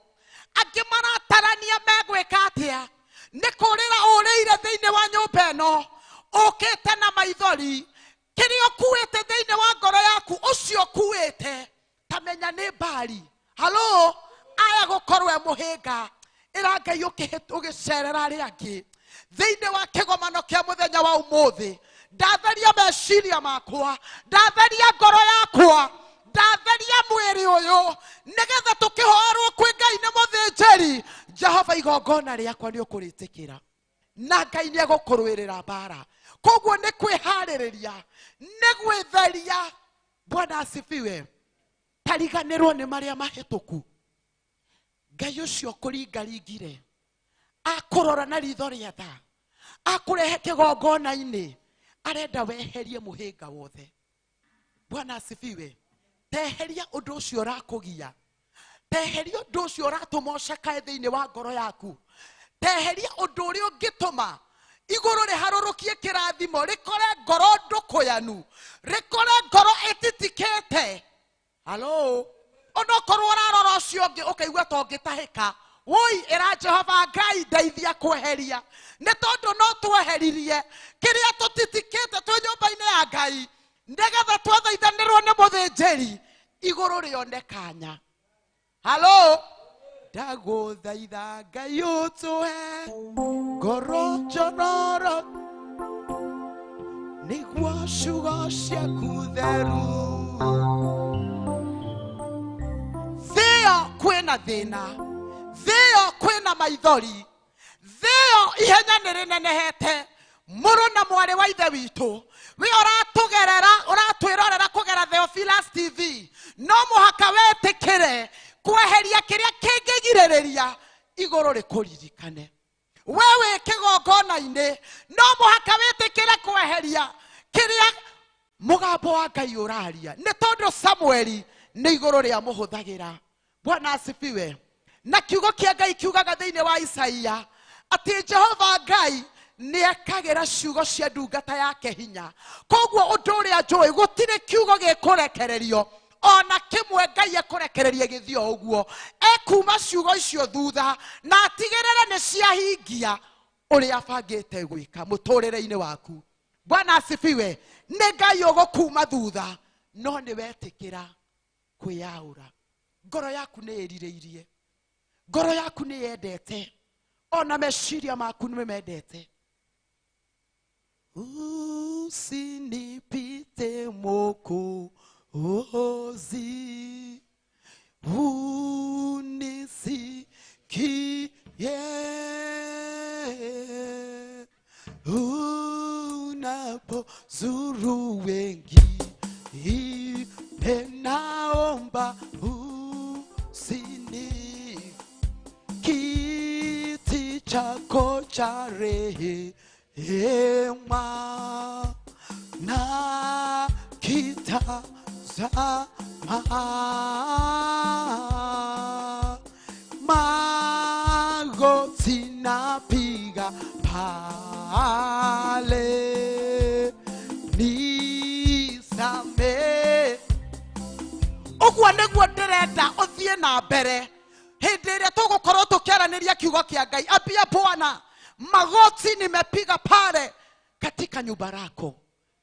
angĩ maratarania megwĩka atĩa, nĩ kũrĩra ũrĩire thĩinĩ wa nyũmba ĩno ũkĩte na maithori. Kĩrĩa ũkuĩte thĩinĩ wa ngoro yaku ũcio ũkuĩte ta menya nĩ mbari. Halo, aya gũkorwo e mũhĩnga. Ĩra Ngai ũgĩcerera arĩa angĩ thĩinĩ wa kĩgomano kĩa mũthenya wa ũmũthĩ. Ndatheria meciria makwa, ndatheria ngoro yakwa, ndatheria mwĩrĩ ũyũ, nĩgetha tũkĩhoerwo kwĩ Ngai nĩ mũthĩnjĩri Jehova igongona rĩakwa nĩ ũkũrĩtĩkĩra na Ngai nĩ egũkũrũĩrĩra mbara. Koguo nĩ kwĩharĩrĩria, nĩ gwĩtheria. Bwana asifiwe. Tariganĩrwo nĩ marĩa mahĩtũku. Ngai ũcio kũringaringire akũrora na ritho rĩa tha, akũrehe kĩgongona-inĩ, arenda weherie mũhĩnga wothe. Bwana asifiwe. Teheria ũndũ ũcio ũrakũgia, teheria ũndũ ũcio ũratũma ũcakae thĩinĩ wa ngoro yaku, teheria ũndũ ũrĩa ũngĩtũma igũrũ rĩharũrũkie kĩrathimo, rĩkore ngoro ndũkũyanu, rĩkore ngoro ĩtitikĩte. Halo, onokorwo ũrarora ũcio ũngĩ ũkaigua ta ũngĩtahĩka, woi ĩra Jehova Ngai ndeithia kweheria, nĩ tondũ no tweheririe kĩrĩa tũtitikĩte twĩ nyũmba-inĩ ya Ngai, nĩgetha twathaithanĩrwo nĩ mũthĩnjĩri igũrũ rĩone kanya. Halo, ndagũthaitha Ngai ũtũhe ngoro njororo, nĩguo ciugo ciaku theru. Thĩyo kwĩna thĩna, thĩyo kwĩna maithori, thĩyo ihenya nĩ rĩnenehete. Mũrũ na mwarĩ wa ithe witũ, we ũratũgerera, ũratwĩrorera kũgera Theophilus TV, no mũhaka wetĩkĩre kweheria kĩrĩa kĩngĩgirĩrĩria igũrũ rĩkũririkane. We wĩ kĩgongona-inĩ, no mũhaka wĩtĩkĩre kweheria kĩrĩa mũgambo wa Ngai ũraria, nĩ tondũ Samueli nĩ igũrũ rĩamũhũthagĩra. Bwana asifiwe. Na kiugo kĩa Ngai kiugaga thĩinĩ wa Isaia atĩ Jehova Ngai nĩ ekagĩra ciugo cia ndungata yake hinya. Koguo ũndũ ũrĩa njũĩ, gũtirĩ kiugo gĩkũrekererio ona kĩmwe Ngai ekũrekereria gĩthiĩ o ũguo. Ekuma ciugo icio thutha na atigĩrĩre nĩ ciahingia ũrĩa abangĩte gwĩka mũtũrĩre-inĩ waku. Bwana asifiwe. Nĩ Ngai ũgũkuma thutha, no nĩ wetĩkĩra kwĩyaũra. Ngoro yaku nĩ ĩrirĩirie, ngoro yaku nĩ yendete, ona meciria maku nĩ mendete. Usinipite Mwokozi, unisikie unapozuru wengine, naomba usini kiti chako cha rehema na kitazama magoti napiga pale, nisame. Ũguo nĩguo ndĩrenda ũthiĩ na mbere hĩndĩ ĩrĩa tũgũkorwo tũkĩaranĩria kiugo kĩa Ngai. Ambia Bwana, magoti nimepiga pale katika nyumba lako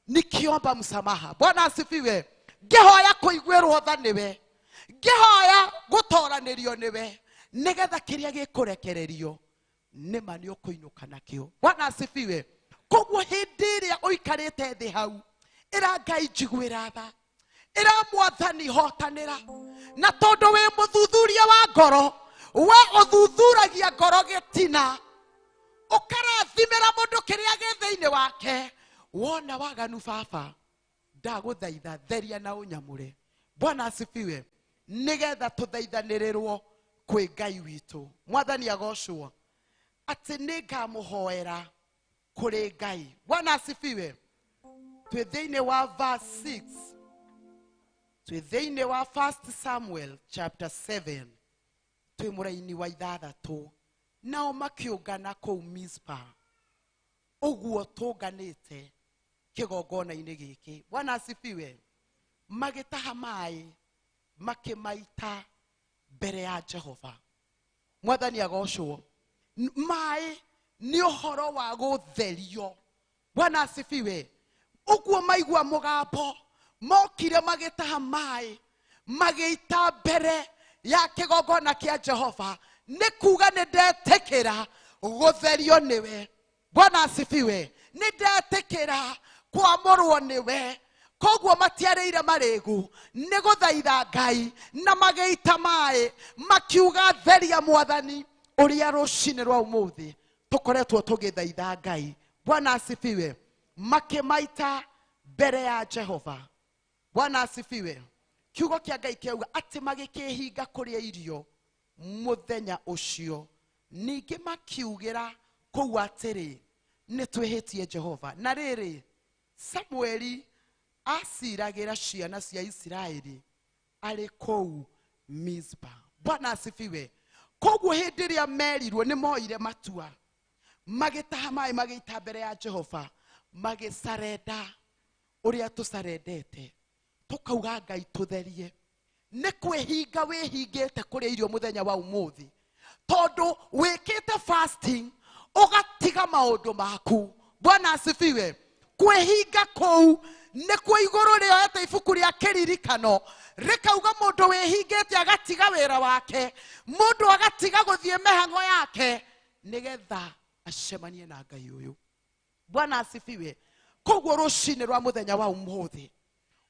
nikiomba msamaha. Bwana asifiwe. Ngĩhoya kũiguĩrwo tha nĩwe, ngĩhoya gũtoranĩrio nĩwe, nĩgetha kĩrĩa gĩkũrekererio nĩma nĩ ũkũinũka nakĩo. Bwana asifiwe. Koguo hĩndĩ ĩrĩa ũikarĩte thĩ hau, ĩra Ngai njiguĩra tha, ĩra Mwathani hotanĩra, na tondũ wĩ mũthuthuria wa ngoro, we ũthuthuragia ngoro gĩtina, ũkarathimĩra mũndũ kĩrĩa gĩ thĩinĩ wake. Wona waganu baba, ndagũthaitha theria na ũnyamũre. Bwana asifiwe. Nĩgetha tũthaithanĩrĩrwo kwĩ Ngai witũ. Mwathani agocwo atĩ nĩngamũhoera kũrĩ Ngai. Bwana asifiwe. Twĩ thĩinĩ wa verse 6, twĩ thĩinĩ wa 1 Samuel chapter 7, twĩ mũraini wa 6. Nao makĩũngana kũu Mizpa, ũguo tũnganĩte kĩgongona-inĩ gĩkĩ. Bwana asifiwe. Magĩtaha maĩ makĩmaita mbere ya Jehova. Mwathani agocwo. Maĩ nĩ ũhoro wa gũtherio. Bwana asifiwe. Ũguo maigua mũgambo, mokire magĩtaha maĩ magĩita mbere ya kĩgongona kĩa Jehova, nĩ kuga nĩ ndetĩkĩra gũtherio nĩwe. Bwana asifiwe. Nĩ ndetĩkĩra Kwamũrwo nĩwe. Koguo matiarĩire marĩgu nĩ gũthaitha Ngai na magĩita maĩ makiuga theria mwathani ũrĩa rũcinĩ rwa ũmũthĩ tũkoretwo tũgĩthaitha Ngai. Bwana asifiwe. Makĩmaita mbere ya Jehova. Bwana asifiwe. Kiugo kĩa Ngai kĩauga atĩ magĩkĩhinga kũrĩa irio mũthenya ũcio. Ningĩ makiugĩra kũu atĩrĩ, nĩ twĩhĩtie Jehova. Na rĩrĩ, Samueli aciragĩra ciana cia Isiraeli arĩ kũu Mizpa. Bwana asifiwe. Koguo hĩndĩ ĩrĩa merirwo nĩ moire matua, magĩtaha maĩ magĩita mbere ya Jehova, magĩcarenda ũrĩa tũcarendete, tũkauga Ngai tũtherie. Nĩ kwĩhinga wĩhingĩte kũrĩa irio mũthenya wa ũmũthĩ, tondũ wĩkĩte fasting ũgatiga maũndũ maku. Bwana asifiwe. Kwĩhinga kũu nĩkuo igũrũ rĩoete ibuku rĩa kĩririkano rĩkauga mũndũ wĩhingĩte agatiga wĩra wake, mũndũ agatiga gũthiĩ mĩhang'o yake nĩgetha acemanie na Ngai ũyũ. Bwana asifiwe. Koguo rũcinĩ rwa mũthenya wa ũmũthĩ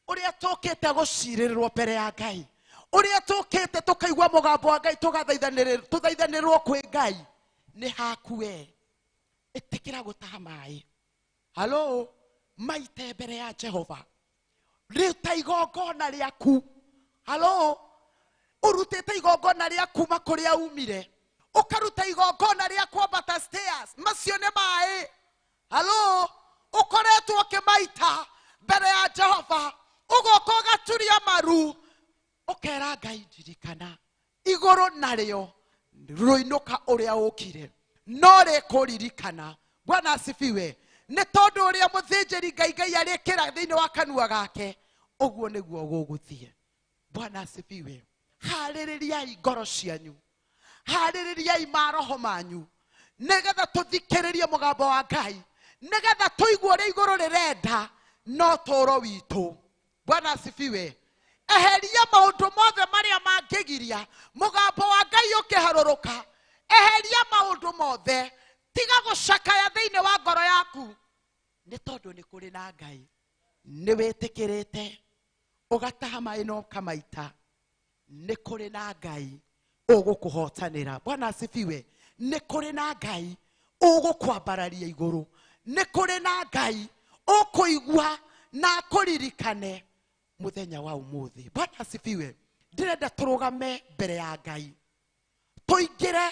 ũrĩa tũkĩte gũcirĩrĩrwo mbere ya Ngai, ũrĩa tũkĩte tũkaigua mũgambo wa Ngai, tũthaithanĩrwo kwĩ Ngai, nĩ haku we. Ĩtĩkĩra gũtaha maĩ. Halo, maite mbere ya Jehova. Ruta igongona rĩaku. Halo, ũrutĩte igongona rĩa kuma kũrĩa umire, ũkaruta igongona rĩa kwambata stairs, macio nĩ maĩ. Halo, ũkoretwo ũkĩmaita mbere ya Jehova, ũgoka ũgaturia maru, ũkera Ngai ndirikana igũrũ narĩo rũinũka ũrĩa ũkire no rĩkũririkana. Bwana asifiwe. Nĩ tondũ ũrĩa mũthĩnjĩri Ngai Ngai arĩkĩra thĩinĩ wa kanua gake, ũguo nĩguo gũgũthiĩ. Bwana asifiwe. Harĩrĩriai ngoro cianyu, harĩrĩriai maroho manyu, nĩgetha tũthikĩrĩrie mũgambo wa Ngai, nĩgetha tũigue ũrĩa igũrũ rĩrenda no tũũro witũ. Bwana asifiwe. Eheria maũndũ mothe marĩa mangĩgiria mũgambo wa Ngai ũkĩharũrũka. Eheria maũndũ mothe, tiga gũcakaya thĩinĩ wa ngoro yaku, nĩ tondũ nĩ kũrĩ na Ngai. Nĩ wĩtĩkĩrĩte ũgataha maĩ na ũkamaita, nĩ kũrĩ na Ngai ũgũkũhotanĩra. Bwana asifiwe. Nĩ kũrĩ na Ngai ũgũkwambararia igũrũ, nĩ kũrĩ na Ngai ũkũigua na akũririkane mũthenya wa ũmũthĩ. Bwana asifiwe. Ndĩrenda tũrũgame mbere ya Ngai, tũingĩre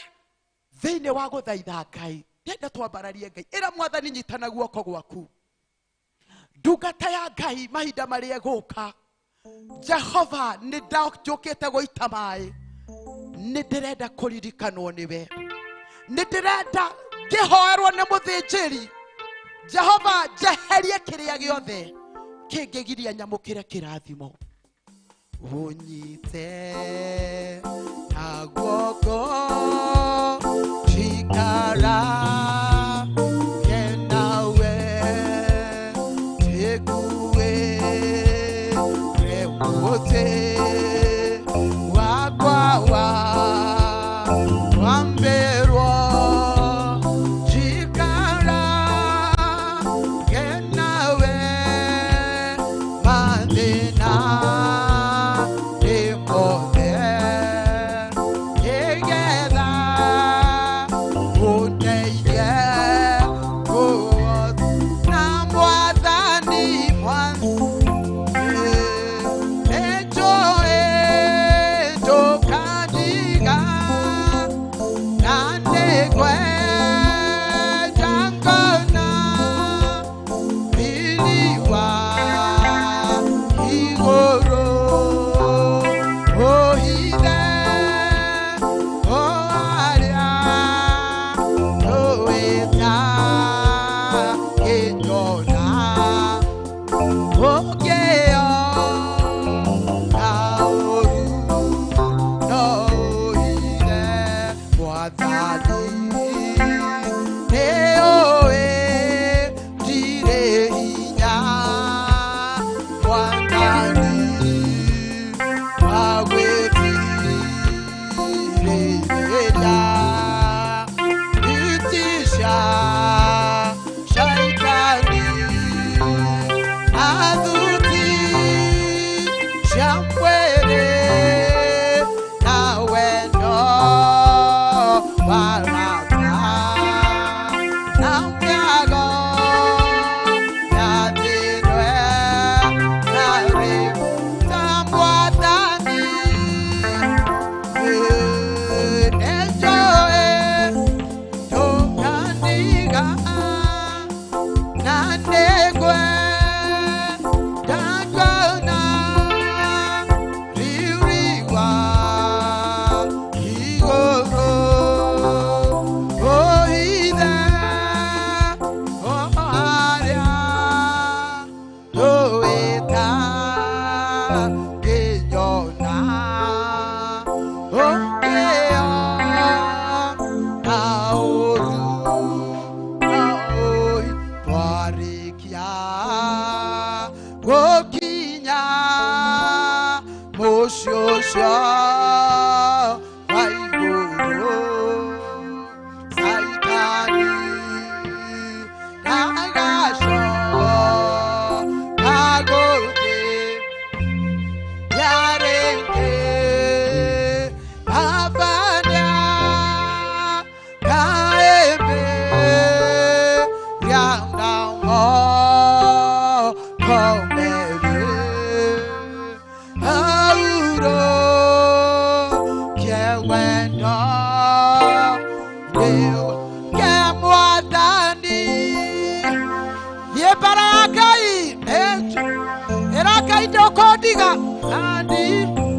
thĩinĩ wa gũthaitha Ngai. Ndĩrenda twambararie Ngai. Ĩra mwathani nyitana guoko gwaku, ndungata ya Ngai mahinda marĩa ĩgũka. Jehova, nĩ njũkĩte gũita maĩ, nĩ ndĩrenda kũririkanwo nĩwe, nĩ ndĩrenda ngĩhoerwo nĩ mũthĩnjĩri. Jehova, njeherie kĩrĩa gĩothe kĩngĩgiria nyamũkĩre kĩrathimo. Ũnyite na guoko njikara nawe, njĩkuĩre mũtĩ wakwa wa wambĩrwo, njikara nawe mathĩna mothe, nĩgetha ũndeithie.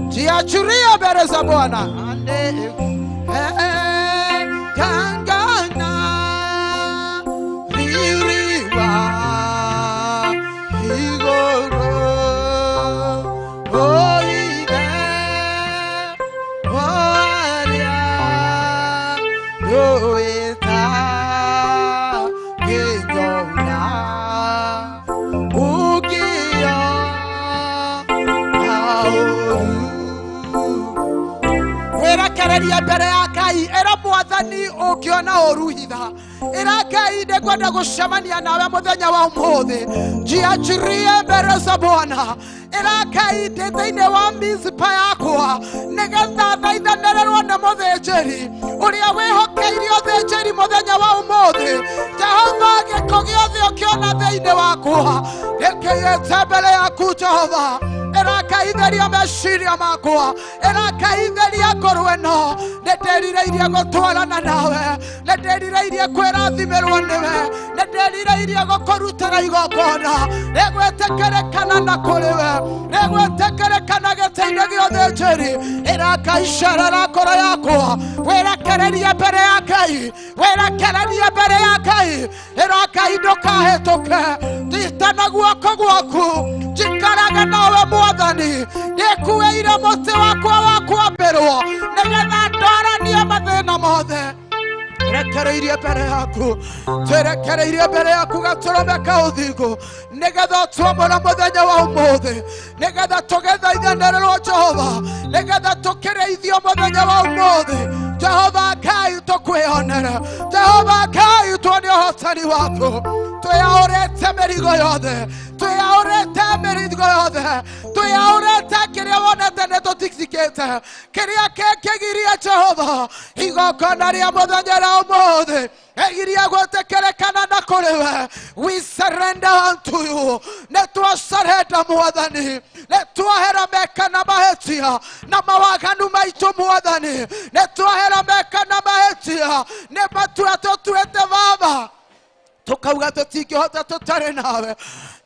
Jiachirie mbele za Bwana. Mbere ya Ngai era mwathani ukiona uruhitha era Ngai ndekwenda gucemania nawe muthenya wa umuthi njiachirie mbere za Bwana era Ngai ndi thiini wa mizipa yakwa nigetha thaithanĩrĩrwo nĩ mũthĩnjĩri ũrĩa wĩhokeire ũthĩnjĩri mũthenya wa umuthi. Jehova gĩko gĩothe ũkĩona thĩinĩ wakwa gĩkĩiyĩte mbere yaku Jehova. Era Ngai meciria makwa era Ngai theria ngoro ĩno nĩndĩrirĩirie gũtwarana nawe nĩndĩrirĩirie kwĩrathimĩrwo nĩwe nĩndĩrirĩirie gũkũrutĩra igongona rĩgwĩtĩkĩrĩkana na kũrĩ we rĩgwĩtĩkĩrĩkana gĩtĩ-inĩ gĩa ũthĩnjĩri. Era Ngai cerera ngoro yakwa wĩrekererie mbere ya Ngai wĩrekererie mbere ya Ngai. Era Ngai ndũkahĩtũke nyita na guoko gwaku njikaraga nawe mwathani ndĩkuĩire mũtĩ wakwa wa kwambĩrwo nĩgetha ndwaranie mathĩna mothe. Rekereirie mbere yaku twerekereirie mbere yaku gatũrũme ka ũthingu nĩgetha ũtuomũre mũthenya wa ũmũthĩ nĩgetha tũgĩthaithanĩrĩrwo Jehova nĩgetha tũkĩrĩithio mũthenya wa ũmũthĩ. Jehova Ngai tũkwĩonere Jehova Ngai tuone ũhotani waku twĩyaũrĩte mĩrigo yothe twĩyaũrĩte mĩrigo yothe twĩyaũrĩte kĩrĩa wonete nĩ tũtitikĩte kĩrĩa kĩngĩgiria Jehova igongona rĩa mũthenya rĩa ũmũthĩ egiria gwĩtĩkĩrĩkana na kũrĩ we. We surrender unto you. Nĩ twasurrender mwathani nĩ twahera meka na mahĩtia na mawaganu maitũ mwathani nĩ twahera meka na mahĩtia nĩ matua tũtuĩte Baba tukauga tũtingĩhota tũtarĩ nawe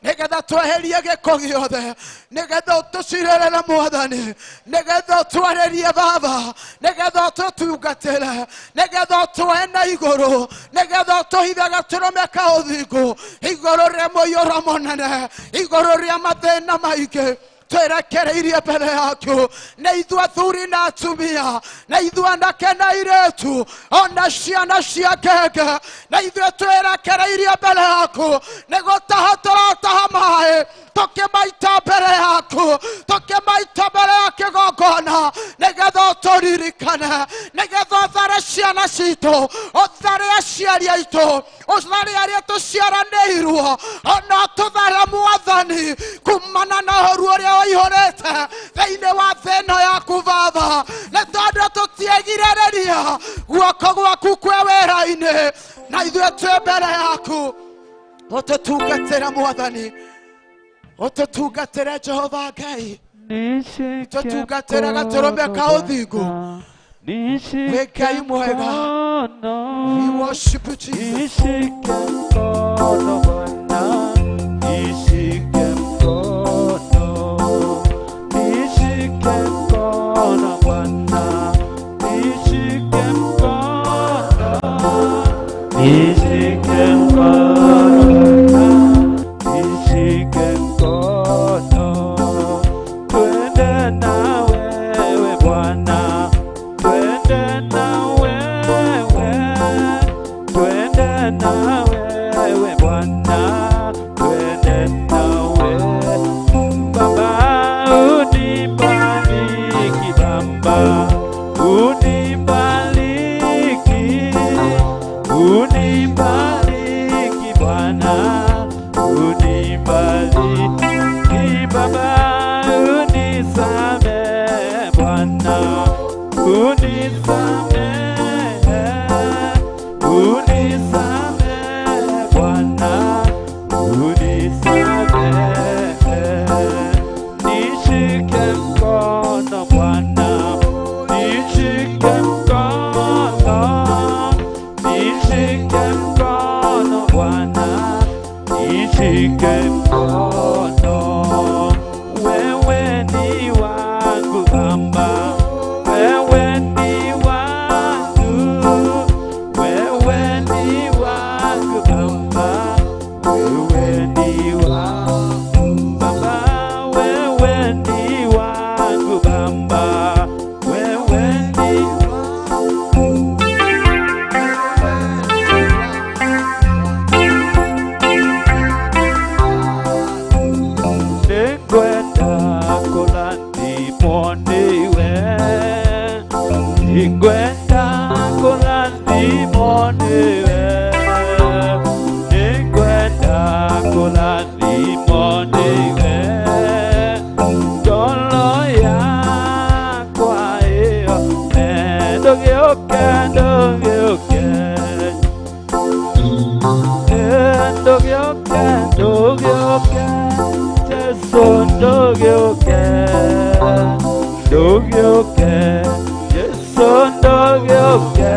nĩgetha tweherie gĩko gĩothe nĩgetha ũtũcirĩrĩre mwathani nĩgetha ũtwarĩrie Baba nĩgetha ũtũtungatĩre nĩgetha ũtwoe na igũrũ nĩgetha ũtũhithe gatũrũme ka ũthingu igũrũ rĩa mũiyũro mũnene igũrũ rĩa mathĩna maingĩ. Twerekereirie mbere yaku nĩ ithuĩ athuri na atumia nĩ ithuĩ anake na airĩtu ona ciana cia ngenge nĩ ithuĩ twerekereirie mbere yaku nĩ gũtaha tũrataha maĩ tũkĩmaita mbere yaku tũkĩmaita mbere ya kĩgongona nĩgetha ũtũririkane nĩgetha ũthare ciana citũ ũthare aciari aitũ ũthare arĩa tũciaranĩirwo ona ũtũthare mwathani kumana na ũru ũrĩa waihũrĩte thĩinĩ wa thĩ ĩno yaku Baba nĩ tondũ tũtiegirĩrĩria guoko gwaku kwĩ wĩra-inĩ na ithuĩ twĩ mbere yaku ũtũtungatĩre mwathani ũtũtungatĩre Jehova Ngai tũtungatĩre gatũrũme ka ũthingu. Wĩ Ngai mwega. We worship you, Jesus. Nishike mkono, nishike mkono, twende na wewe Bwana, twende na wewe, twende na wewe Bwana, twende na wewe Baba, unibariki Baba, unibariki, unibariki. Bwana, unibariki Baba, unisamehe Bwana, unisamehe, unisamehe Bwana, unisamehe. Nishike mkono Bwana, nishike mkono, nishike mkono Bwana, nishike mkono. Wewe ni wangu Baba, wewe ni wangu, wewe ni wangu Baba, wewe ni wangu Baba, wewe ni wangu Baba, wewe ni wangu. Nĩngwenda kũrathimwo nĩwe, nĩngwenda kũrathimwo nĩwe, nĩngwenda kũrathimwo nĩwe. Ngoro yakwa ĩyo ndũgĩũke, ndũgĩũke, ndũgĩũke, ndũgĩũke, Jesu ndũgĩũke, ndũgĩũke, Jesu ndũgĩũke.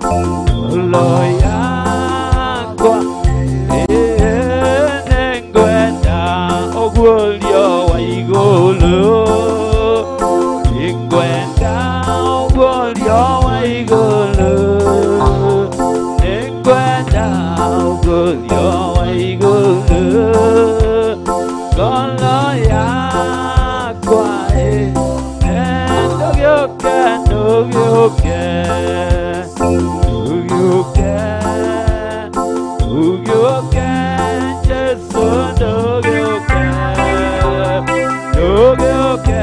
Ngoro yakwa nĩngwenda ũguũrio wa igũrũ, nĩngwenda ũguũrio wa igũrũ, nĩngwenda ũguũrio wa igũrũ. Ngoro yakwa ndũgĩũke, ndũgĩũke, ndũgĩũke, ndũgĩũke, Jesu ndũgĩũke, ndũgĩũke,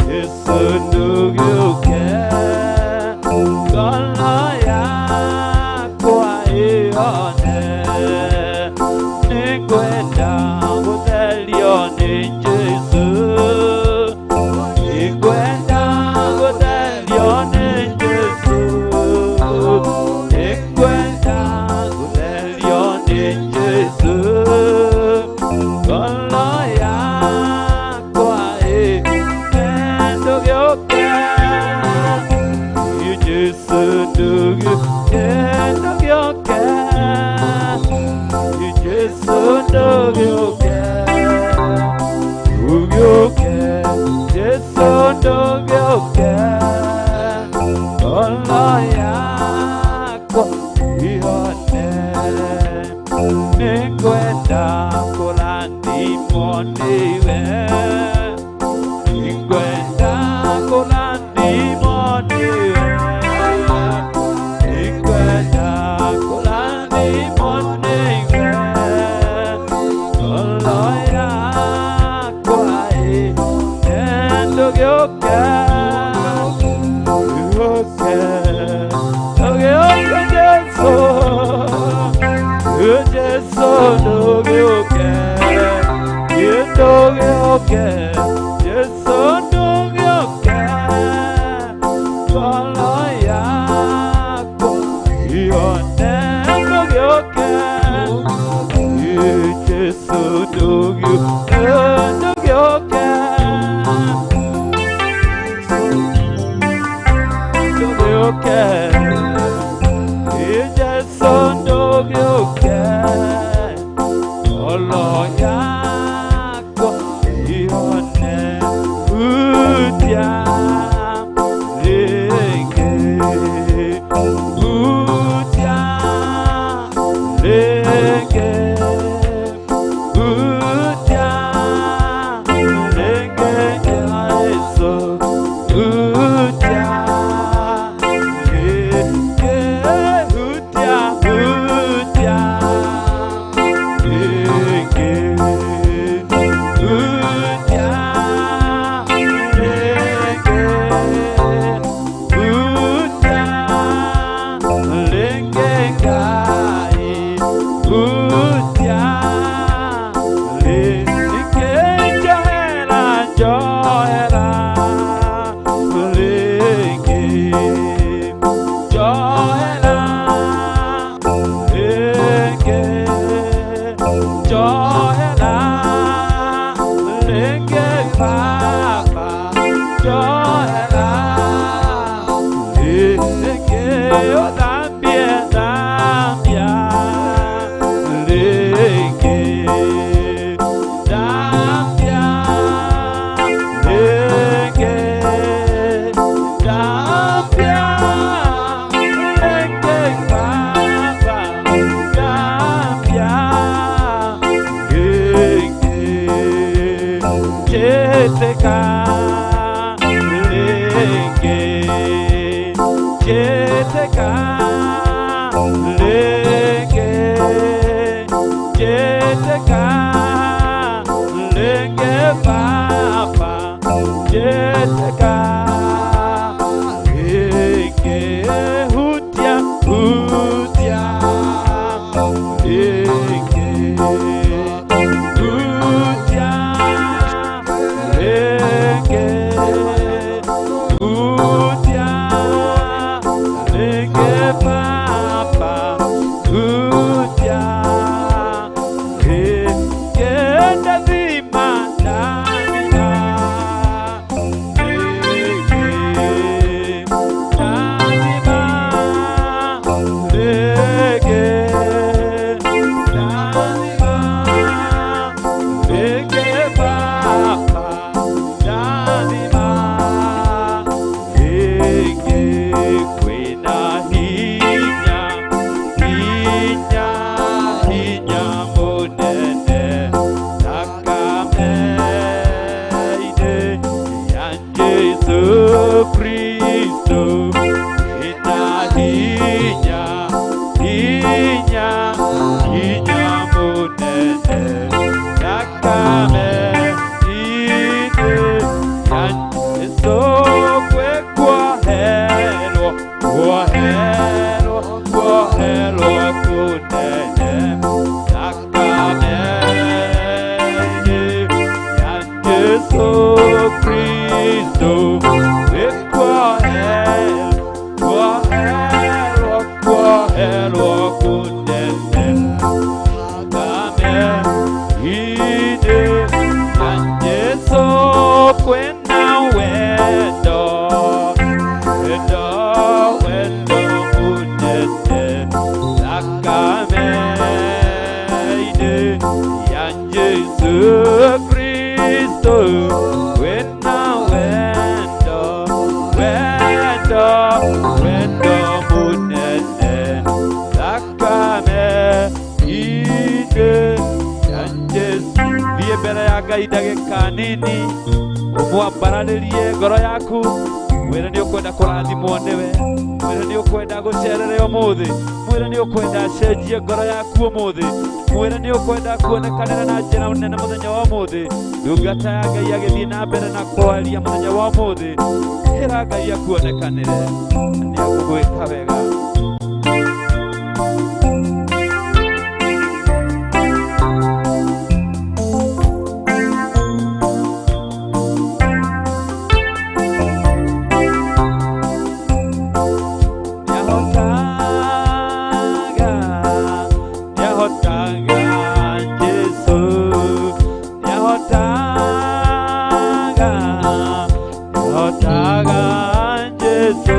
Jesu ndũgĩũke. Ngoro yakwa ĩone, nĩngwenda gũtherio nĩ Jesu, nĩngwenda gũtherio nĩ Jesu, nĩngwenda gũtherio nĩ Jesu. Ngoro yakwa ndũgĩũke, Jesu ndũgĩũke, ndũgĩũke, Jesu ndũgĩũke, ndũgĩũke, Jesu ndũgĩũke. Ngoro yakwa ĩone, nĩngwenda kũrathimwo nĩwe, nĩngwenda kũrathimwo nĩwe, nĩngwenda kũrathimwo nĩwe. Ngoro yakwa ndũgĩũke, ndũgĩũke, ndũgĩũke Jesu, Jesu ndũgĩũke, ndũgĩũke, Jesu ndũgĩũke. Ngoro yakwa ĩone, ndũgĩũke, Jesu ndũgĩũke, ndũgĩũke, ndũgĩũke, Jesu ndũgĩũke. Ngoro yakwa ĩone, hutia rĩngĩ, hutia rĩngĩ, hutia rĩngĩ, Jesu hutia rĩngĩ, hutia, hutia rĩngĩ, hutia rĩngĩ, hutia rĩngĩ, Ngai. hutia rĩngĩ njohera njohera rĩngĩ njohera rĩngĩ njohera rĩngĩ Baba njohera rĩngĩ ũthambie thambia rĩngĩ thambia rĩngĩ thambia rĩngĩ Baba thambia rĩngĩ njĩtĩka rĩngĩ njĩtĩka rĩngĩ njĩtĩka rĩngĩ Baba njĩtĩka rĩngĩ hutia hutia rĩngĩ hutia rĩngĩ hutia rĩngĩ Baba hutia rĩngĩ ndathima ndathima rĩngĩ ndathima rĩngĩ ndathima rĩngĩ Baba ndathima rĩngĩ kwĩna hinya hinya hinya mũnene thakame-inĩ ya Jesũ Kristo ĩna hinya hinya hinya mũnene thakame-inĩ ya Jesũ kwĩkuoherwo kuoherwo kuoherwo kũnene thakame-inĩ ya Jesũ Kristo kwĩkuoherwo kuoherwo kuoherwo kũnene thakame-inĩ ya Jesũ kwĩna wendo wendo wendo mũnene thakame-inĩ ya Jesũ Kristo kwĩna wendo wendo wendo mũnene thakame-inĩ ya Jesũ. Thiĩ mbere ya Ngai ndagĩka nini ũmwambararĩrie ngoro yaku mwĩre nĩ ũkwenda kũrathimwo nĩwe mwĩre nĩ ũkwenda gũcerere ũmũthĩ mwĩre nĩ ũkwenda acenjie ngoro yaku ũmũthĩ mwĩre nĩ ũkwenda kuonekanĩra na njĩra nene mũthenya wa ũmũthĩ ndungata ya Ngai agĩthiĩ na mbere na kwaria mũthenya wa ũmũthĩ ĩra Ngai akuonekanĩre nĩ agũgwĩka wega. Nĩahotaga, nĩahotaga Jesũ, nĩahotaga, nĩahotaga Jesũ,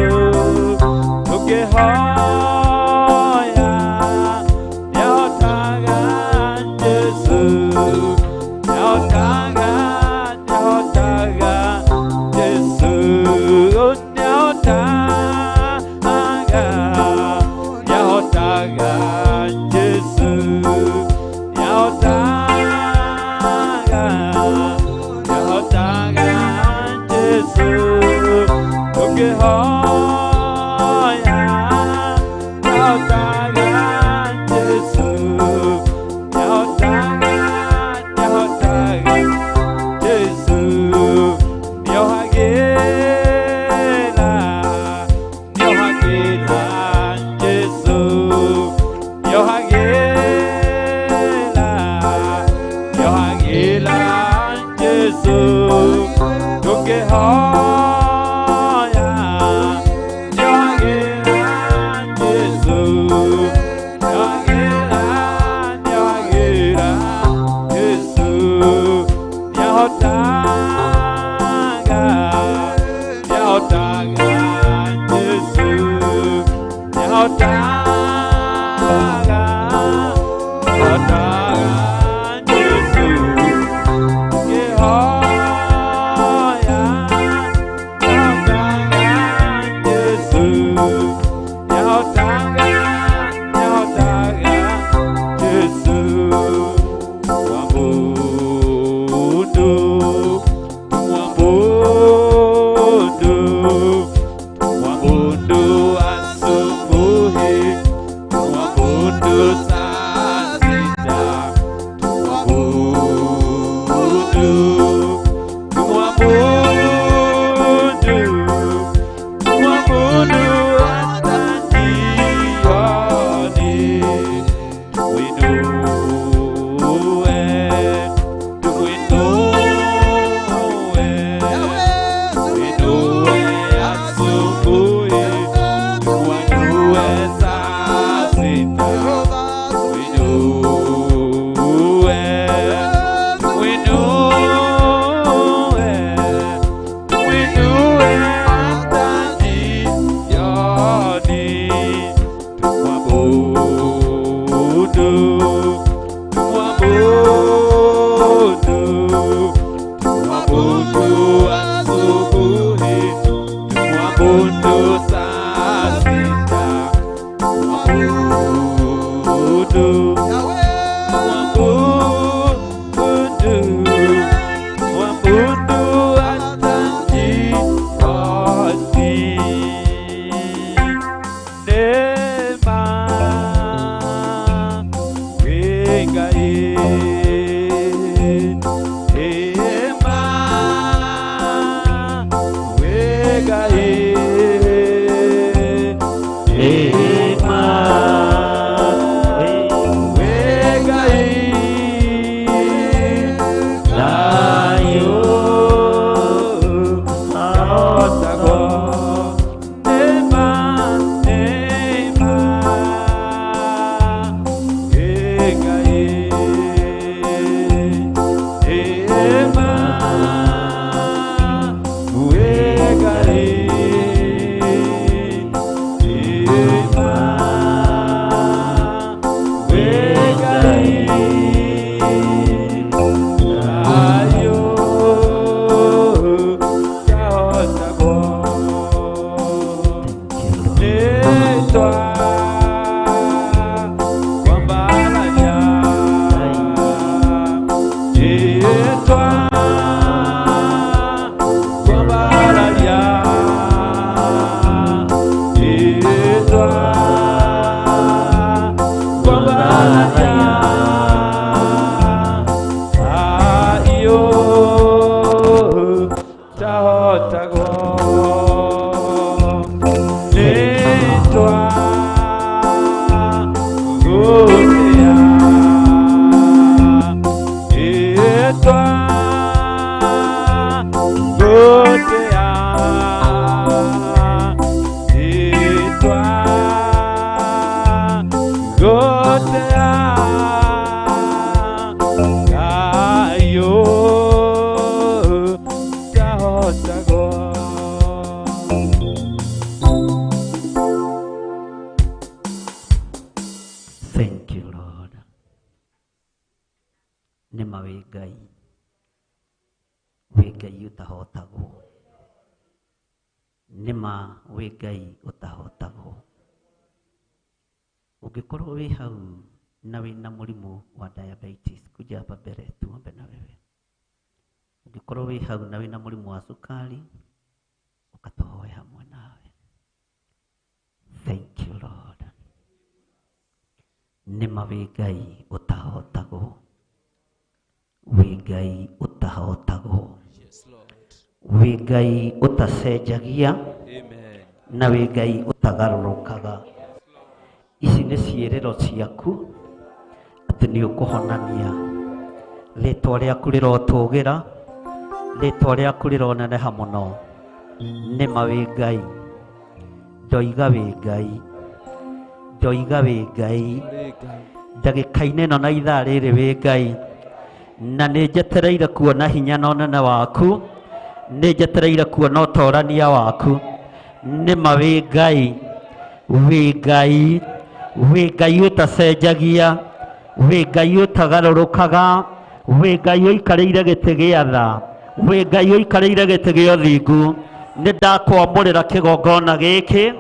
tũngĩhoya Thank you, Lord. Nĩ ma wĩ Ngai, wĩ Ngai ũtahotagwo. Nĩ ma wĩ Ngai ũtahotagwo. Ũngĩkorwo wĩ hau na wĩna mũrimũ wa diabetes, kuja hapa mbere tuombe na wewe. Ũngĩkorwo wĩ hau na wĩna mũrimũ wa sukari, ũkatũhoe hamwe nawe. Thank you, Lord. Nĩ ma wĩ Ngai ũtahotagwo. Wĩ Ngai ũtahotagwo. Yes, Lord. Wĩ Ngai ũtacenjagia Amen. na wĩ Ngai ũtagarũrũkaga. Ici nĩ ciĩrĩro ciaku atĩ nĩ ũkũhonania. Rĩtwa rĩaku rĩrotũgĩra, rĩtwa rĩaku rĩroneneha mũno. Nĩ ma wĩ Ngai, ndoiga wĩ Ngai, ndoiga wĩ Ngai, ndagĩka-inĩ ĩno na ithaa rĩrĩ wĩ Ngai, na nĩ njetereire kuona hinya na ũnene waku, nĩ njetereire kuona ũtorania waku. Nĩ ma wĩ Ngai, wĩ Ngai, wĩ Ngai ũtacenjagia, Wĩ Ngai ũtagarũrũkaga, wĩ Ngai ũikarĩire gĩtĩ gĩa tha, wĩ Ngai ũikarĩire gĩtĩ gĩa ũthingu. Nĩ ndakwamũrĩra kĩgongona gĩkĩ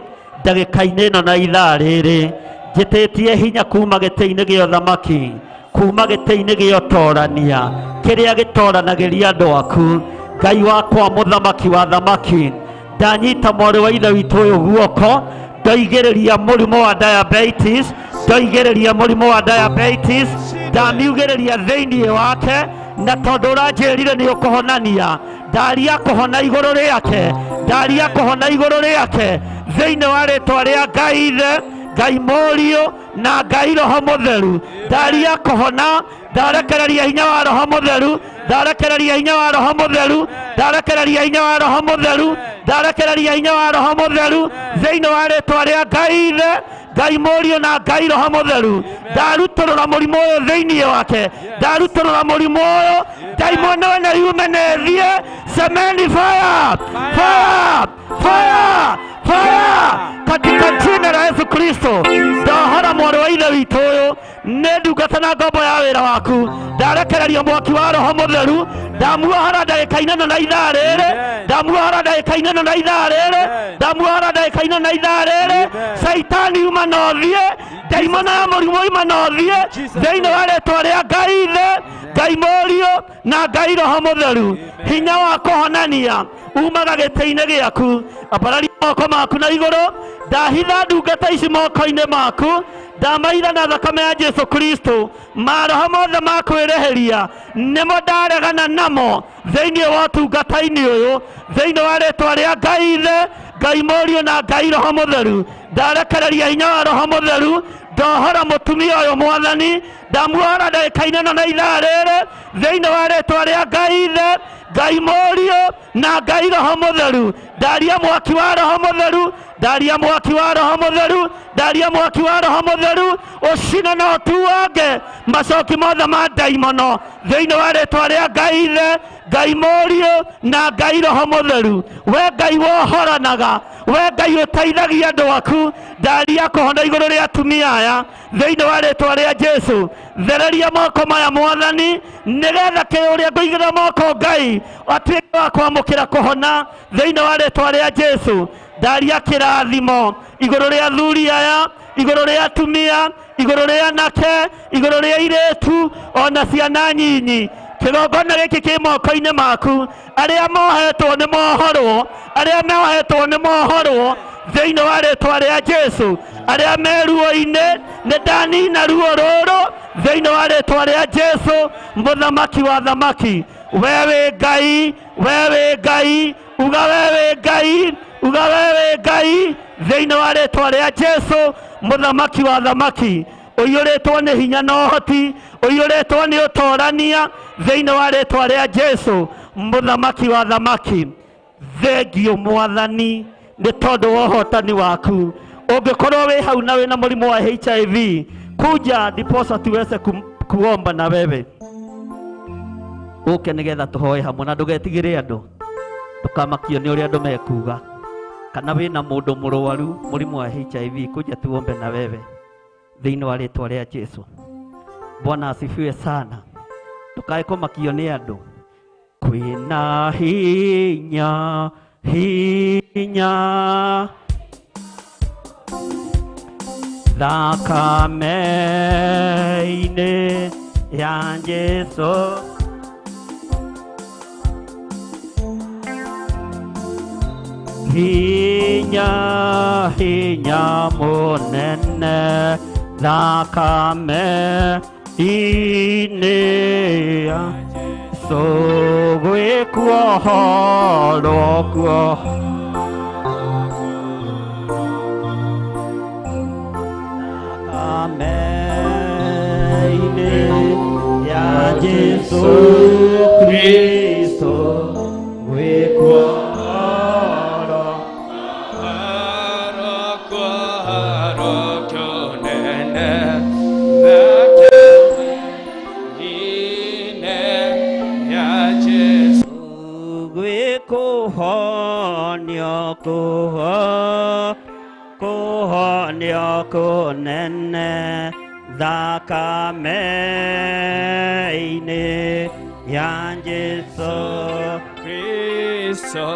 ndagĩka-inĩ ĩno na ithaa rĩrĩ, njĩtĩtie hinya kuma gĩtĩ-inĩ gĩa ũthamaki, kuma gĩtĩ-inĩ gĩa ũtorania kĩrĩa gĩtoranagĩria andũ aku. Ngai wakwa mũthamaki wa thamaki, ndanyita mwarĩ wa ithe witũ ũyũ guoko, ndoigĩrĩria mũrimũ wa diabetes, ndoigĩrĩria mũrimũ wa diabetes, ndamiugĩrĩria thĩinĩ wake, na tondũ ũranjĩrire nĩ ũkũhonania, ndaria kũhona igũrũ rĩake, ndaria kũhona igũrũ rĩake thĩinĩ wa rĩtwa rĩa Ngai Ithe, Ngai Mũriũ na Ngai Roho Mũtheru. Ndaria kũhona, ndarekereria hinya wa Roho Mũtheru, ndarekereria hinya wa Roho Mũtheru, ndarekereria hinya wa Roho Mũtheru, ndarekereria hinya wa Roho Mũtheru thĩinĩ wa rĩtwa rĩa Ngai Ithe, Ngai Mũriũ na Ngai Roho Mũtheru. Ndarutũrũra mũrimũ ũyũ thĩinĩ wake, ndarutũrũra mũrimũ ũyũ, ndaimono ĩno yume na ĩthiĩ. Semeni fire, fire, fire, fire katika jina la Yesu Kristo. Ndohora mwarĩ wa ithe witũ ũyũ, nĩ ndungata na ngombo ya wĩra waku, ndarekereria mwaki wa Roho Mũtheru, ndamuohora ndagĩka-inĩ ĩno na ithaa rĩrĩ, ndamuohora ndagĩka-inĩ ĩno na ithaa rĩrĩ, ndamuohora ndagĩka-inĩ na ithaa rĩrĩ. Caitani uma na ũthiĩ, ndaimono ya mũrimũ ima na ũthiĩ thĩinĩ wa rĩtwa rĩa Ngai Ithe, Ngai Mũriũ na Ngai Roho Mũtheru. Hinya wa kũhonania umaga gĩtĩ-inĩ gĩaku. Ambararia moko maku na igũrũ, ndahitha ndungata ici moko-inĩ maku, ndamaitha na thakame ya Jesu Kristo. Maroho mothe ma kwĩrĩhĩria nĩmo ndaregana namo thĩinĩ wa ũtungata-inĩ ũyũ, thĩinĩ wa rĩtwa rĩa Ngai Ithe, Ngai Mũriũ na Ngai Roho Mũtheru. Ndarekereria hinya wa Roho Mũtheru, ndohora mũtumia ũyũ Mwathani, ndamuohora ndagĩka-inĩ ĩno na ithaa rĩrĩ thĩinĩ wa rĩtwa rĩa Ngai Ithe, Ngai Mũriũ na Ngai Roho Mũtheru. Ndaria mwaki wa Roho Mũtheru, ndaria mwaki wa Roho Mũtheru, ndaria mwaki wa Roho Mũtheru ũcine na ũtuange macoki mothe ma ndaimono thĩinĩ wa rĩtwa rĩa Ngai Ithe, Ngai Mũriũ na Ngai Roho Mũtheru. We Ngai wohoranaga, we Ngai ũteithagia andũ aku, ndaria kũhona igũrũ rĩa atumia aya thĩinĩ wa rĩtwa rĩa Jesu. Thereria moko maya Mwathani, nĩgetha kĩ ũrĩa ngũigĩrĩra moko Ngai atuĩke wa kwamũkĩra kũhona thĩinĩ wa rĩtwa rĩa Jesu. Ndaria kĩrathimo igũrũ rĩa athuri aya, igũrũ rĩa atumia, igũrũ rĩa anake, igũrũ rĩa airĩtu ona ciana nyinyi. Kĩgongona gĩkĩ kĩ moko-inĩ maku, arĩa mohetwo nĩ mohorwo, arĩa mohetwo nĩ mohorwo thĩinĩ wa rĩtwa rĩa Jesu. Arĩa me ruo-inĩ nĩ ndanina ruo rũrũ thĩinĩ wa rĩtwa rĩa Jesu, mũthamaki wa thamaki. We wĩ Ngai, we wĩ Ngai, uga we wĩ Ngai, uga we wĩ Ngai thĩinĩ wa rĩtwa rĩa Jesu, mũthamaki wa thamaki. Ũiyũrĩtwo nĩ hinya na ũhoti, ũiyũrĩtwo nĩ ũtorania thĩinĩ wa rĩtwa rĩa Jesu, mũthamaki wa thamaki. Thengio Mwathani nĩ tondũ wa ũhotani waku. Ũngĩkorwo wĩ hau na wĩna mũrimũ wa HIV, kuja ndiposa tuweze kuomba na wewe, ũke nĩgetha tũhoe hamwe, na ndũgetigĩre andũ, ndũkamakio nĩ ũrĩa andũ mekuga. Kana wĩna mũndũ mũrwaru mũrimũ wa HIV, kuja tuombe na wewe thĩinĩ wa rĩtwa rĩa Jesu. Bwana asifiwe sana. Ndũkae kũmakio nĩ andũ. Kwĩna hinya, hinya thakame-inĩ ya Jesu. Hinya, hinya mũnene thakame-inĩ ya Jesu, gwĩkuohorwo kuo thakame-inĩ ya Jesu Kristo, gwĩkuohorwo kũhonio, kũhonio kũnene thakame-inĩ ya Jesu Kristo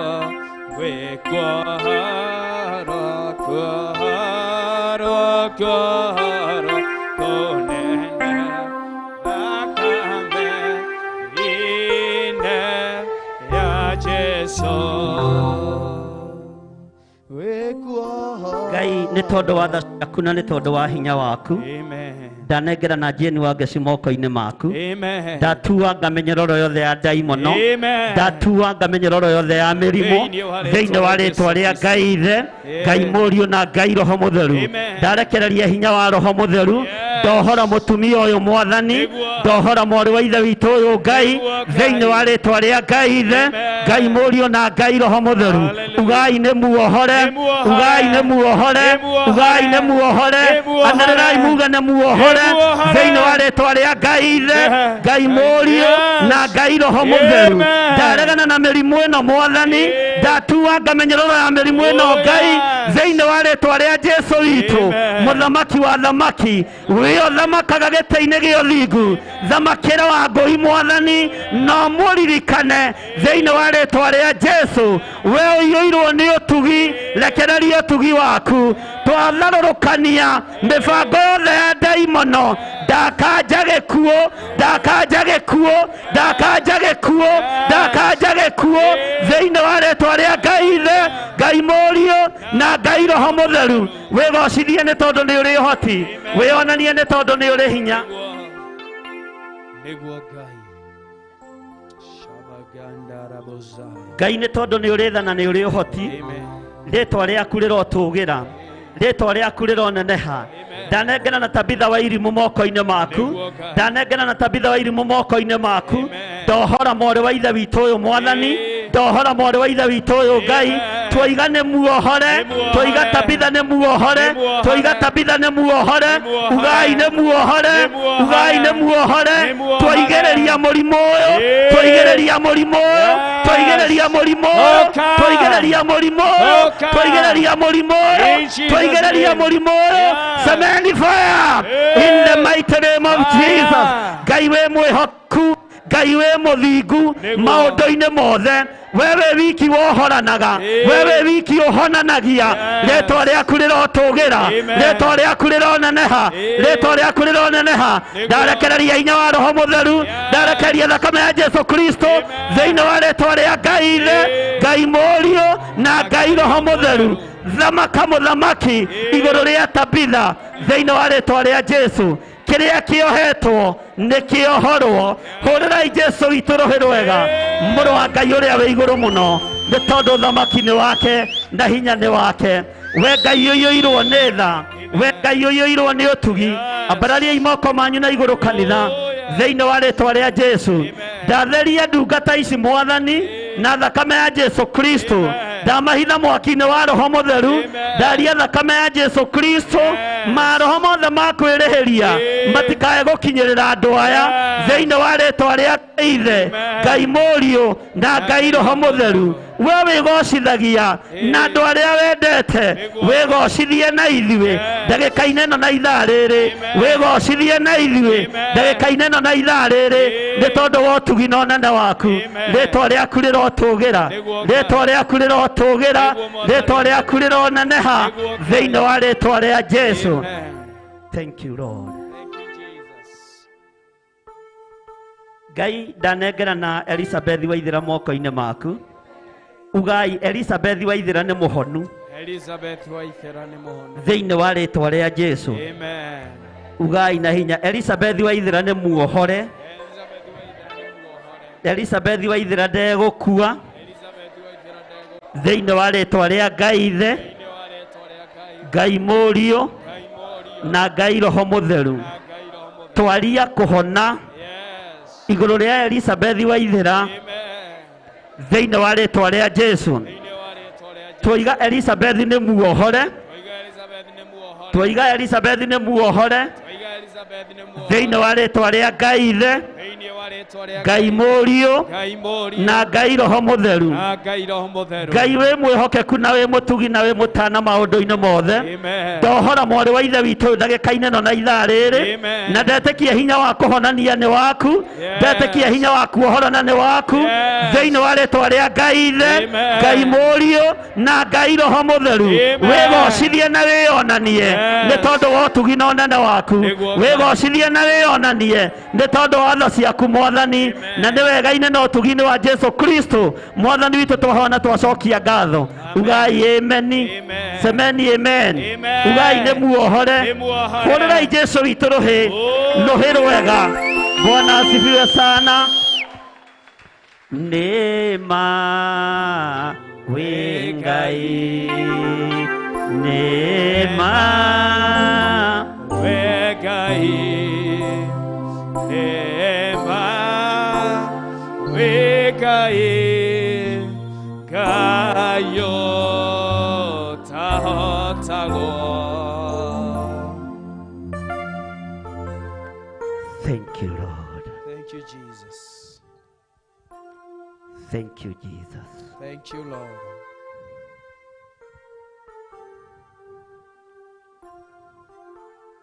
gwĩkuohorwo kuohorwo kuohorwo kũnene thakame-inĩ ya Jesu. Ngai nĩ tondũ wa tha ciaku na nĩ tondũ wa hinya waku. Amen. Ndanengera na Jane wa Ngeci moko-inĩ maku. Amen. Ndatuanga mĩnyororo yothe ya ndaimono. Amen. Ndatuanga mĩnyororo yothe ya mĩrimũ thĩinĩ wa rĩtwa rĩa Ngai Ithe, Ngai Mũriũ na Ngai Roho Mũtheru. Ndarekereria hinya wa Roho Mũtheru. Ndohora mũtumia ũyũ Mwathani, ndohora mwarĩ wa Ithe witũ ũyũ Ngai thĩinĩ wa rĩtwa rĩa Ngai Ithe, Ngai Mũriũ na Ngai Roho Mũtheru. Ugai nĩ muohore, ugai nĩ muohore, ugai nĩ muohore, anĩrĩrai muge nĩ muohore thĩinĩ wa rĩtwa rĩa Ngai Ithe, Ngai Mũriũ na Ngai Roho Mũtheru. Ndaregana na mĩrimũ ĩno Mwathani, ndatuanga mĩnyororo ya mĩrimũ ĩno Ngai thĩinĩ wa rĩtwa rĩa Jesu witũ, Mũthamaki wa thamaki, wĩ ũthamakaga gĩtĩ-inĩ gĩa ũthingu, thamakĩra wa ngũi Mwathani, no mũririkane thĩinĩ wa rĩtwa rĩa Jesu. We ũiyũirwo nĩ ũtugi, rekereria ũtugi waku. Twatharũrũkania mĩbango yothe ya ndaimono, ndakanja gĩkuũ, ndakanja gĩkuũ, ndakanja gĩkuũ, ndakanja gĩkuũ thĩinĩ wa rĩtwa rĩa Ngai Ithe, Ngai Mũriũ na Ngai Roho Mũtheru. Wĩgocithie nĩ tondũ nĩ ũrĩ ũhoti, wĩonanie nĩ tondũ nĩ ũrĩ hinya. Nĩguo Ngai. Ngai nĩ tondũ nĩ ũrĩ tha na nĩ ũrĩ ũhoti, rĩtwa rĩaku rĩrotũgĩra, rĩtwa rĩaku rĩroneneha. Ndanengera na Tabitha wa Irimũ moko-inĩ maku, ndanengera na Tabitha wa Irimũ moko-inĩ maku. Ndohora mwarĩ wa Ithe witũ ũyũ Mwathani, ndohora mwarĩ wa Ithe witũ ũyũ Ngai. Twaiga nĩ muohore, twaiga Tabitha nĩ muohore, twaiga Tabitha nĩ muohore, ugai nĩ muohore, ugai nĩ muohore. Twaigĩrĩria mũrimũ ũyũ, twaigĩrĩria mũrimũ ũyũ, twaigĩrĩria mũrimũ ũyũ, twaigĩrĩria mũrimũ ũyũ, twaigĩrĩria mũrimũ ũyũ, twaigĩrĩria mũrimũ ũyũ. Semeni fire in the mighty name of Jesus. Ngai wĩ mwĩhoku, Ngai wĩ mũthingu maũndũ-inĩ mothe. Wewe wiki wohoranaga, wewe wiki ũhonanagia. Rĩtwa rĩaku rĩrotũgĩra, rĩtwa rĩaku rĩroneneha, rĩtwa rĩaku rĩroneneha. Ndarekereria hinya wa Roho Mũtheru, ndarekereria thakame ya Jesu Kristo thĩinĩ wa rĩtwa rĩa Ngai Ithe, Ngai Mũriũ na Ngai Roho Mũtheru. Thamaka mũthamaki igũrũ rĩa Tabitha thĩinĩ wa rĩtwa rĩa Jesu. Kĩrĩa kĩohetwo nĩ kĩohorwo. Hũrĩrai Jesu witũ rũhĩ rwega, mũrũ wa Ngai ũrĩa wĩ igũrũ mũno, nĩ tondũ ũthamaki nĩ wake na hinya nĩ wake. We Ngai ũiyũirwo nĩ tha, we Ngai ũiyũirwo nĩ ũtugi, ambarariai moko manyu na igũrũ kanitha thĩinĩ wa rĩtwa rĩa Jesu. Ndatheria ndungata ici Mwathani na thakame ya Jesu Kristo. Ndamahitha mwaki-inĩ wa Roho Mũtheru, ndaria thakame ya Jesu Kristo, maroho mothe ma kwĩrĩhĩria matikae gũkinyĩrĩra andũ aya thĩinĩ wa rĩtwa rĩa Ngai Ithe, Ngai Mũriũ na Ngai Roho Mũtheru. We wĩgocithagia na andũ arĩa wendete, wĩgocithie na ithuĩ ndagĩka-inĩ ĩno na ithaa rĩrĩ, wĩgocithie na ithuĩ ndagĩka-inĩ ĩno na ithaa rĩrĩ, nĩ tondũ wa ũtugi na ũnene waku. Rĩtwa rĩaku rĩrotũgĩra, rĩtwa rĩaku rĩrotũgĩra, rĩtwa rĩaku rĩroneneha thĩinĩ wa rĩtwa rĩa Jesu. Thank you Lord. Ngai ndanengera na Elizabeth Waithera moko-inĩ maku. Ugai Elizabeth Waithera nĩ mũhonu. Elizabeth Waithera nĩ mũhonu thĩinĩ wa rĩtwa rĩa Jesu. Amen. Ugai na hinya Elizabeth Waithera nĩ muohore. Elizabeth Waithera ndegũkua thĩinĩ wa rĩtwa rĩa Ngai Ithe, Ngai Mũriũ na Ngai Roho Mũtheru. Twaria kũhona igũrũ rĩa Elizabeth Waithera thĩinĩ wa rĩtwa rĩa Jesu. Twaiga Elizabeth nĩ muohore, twaiga Elizabeth nĩ muohore thĩinĩ wa rĩtwa rĩa Ngai Ithe, Ngai Mũriũ na Ngai Roho Mũtheru. Ngai wĩ mwĩhokeku na wĩ mũtugi na wĩ mũtana maũndũ-inĩ mothe. Ndohora mwarĩ wa ithe witũ ndagĩka-inĩ ĩno na ithaa rĩrĩ, na ndetĩkia hinya wa kũhonania nĩ waku, ndetĩkia hinya wa kuohorana nĩ waku, thĩinĩ wa rĩtwa rĩa Ngai Ithe, Ngai Mũriũ na Ngai Roho Mũtheru. Wĩgocithie na wĩonanie nĩ tondũ wa ũtugi na ũnene waku. Wĩgocithie na wĩonanie nĩ tondũ wa tha ciaku Mwathani, na nĩ wega-inĩ na ũtugi-inĩ wa Jesu Kristo Mwathani witũ twahona twacokia ngatho. Ugai ameni, semeni amen, ugai nĩ muohore. Hũrĩrai Jesu witũ rũhĩ, rũhĩ rwega. Bwana asifiwe sana. Nĩ ma wĩ Ngai, nĩ ma wĩ Ngai, nĩ ma wĩ Ngai, Ngai ũtahotagwo. Thank you, Lord. Thank you, Jesus. Thank you, Jesus. Thank you, Lord.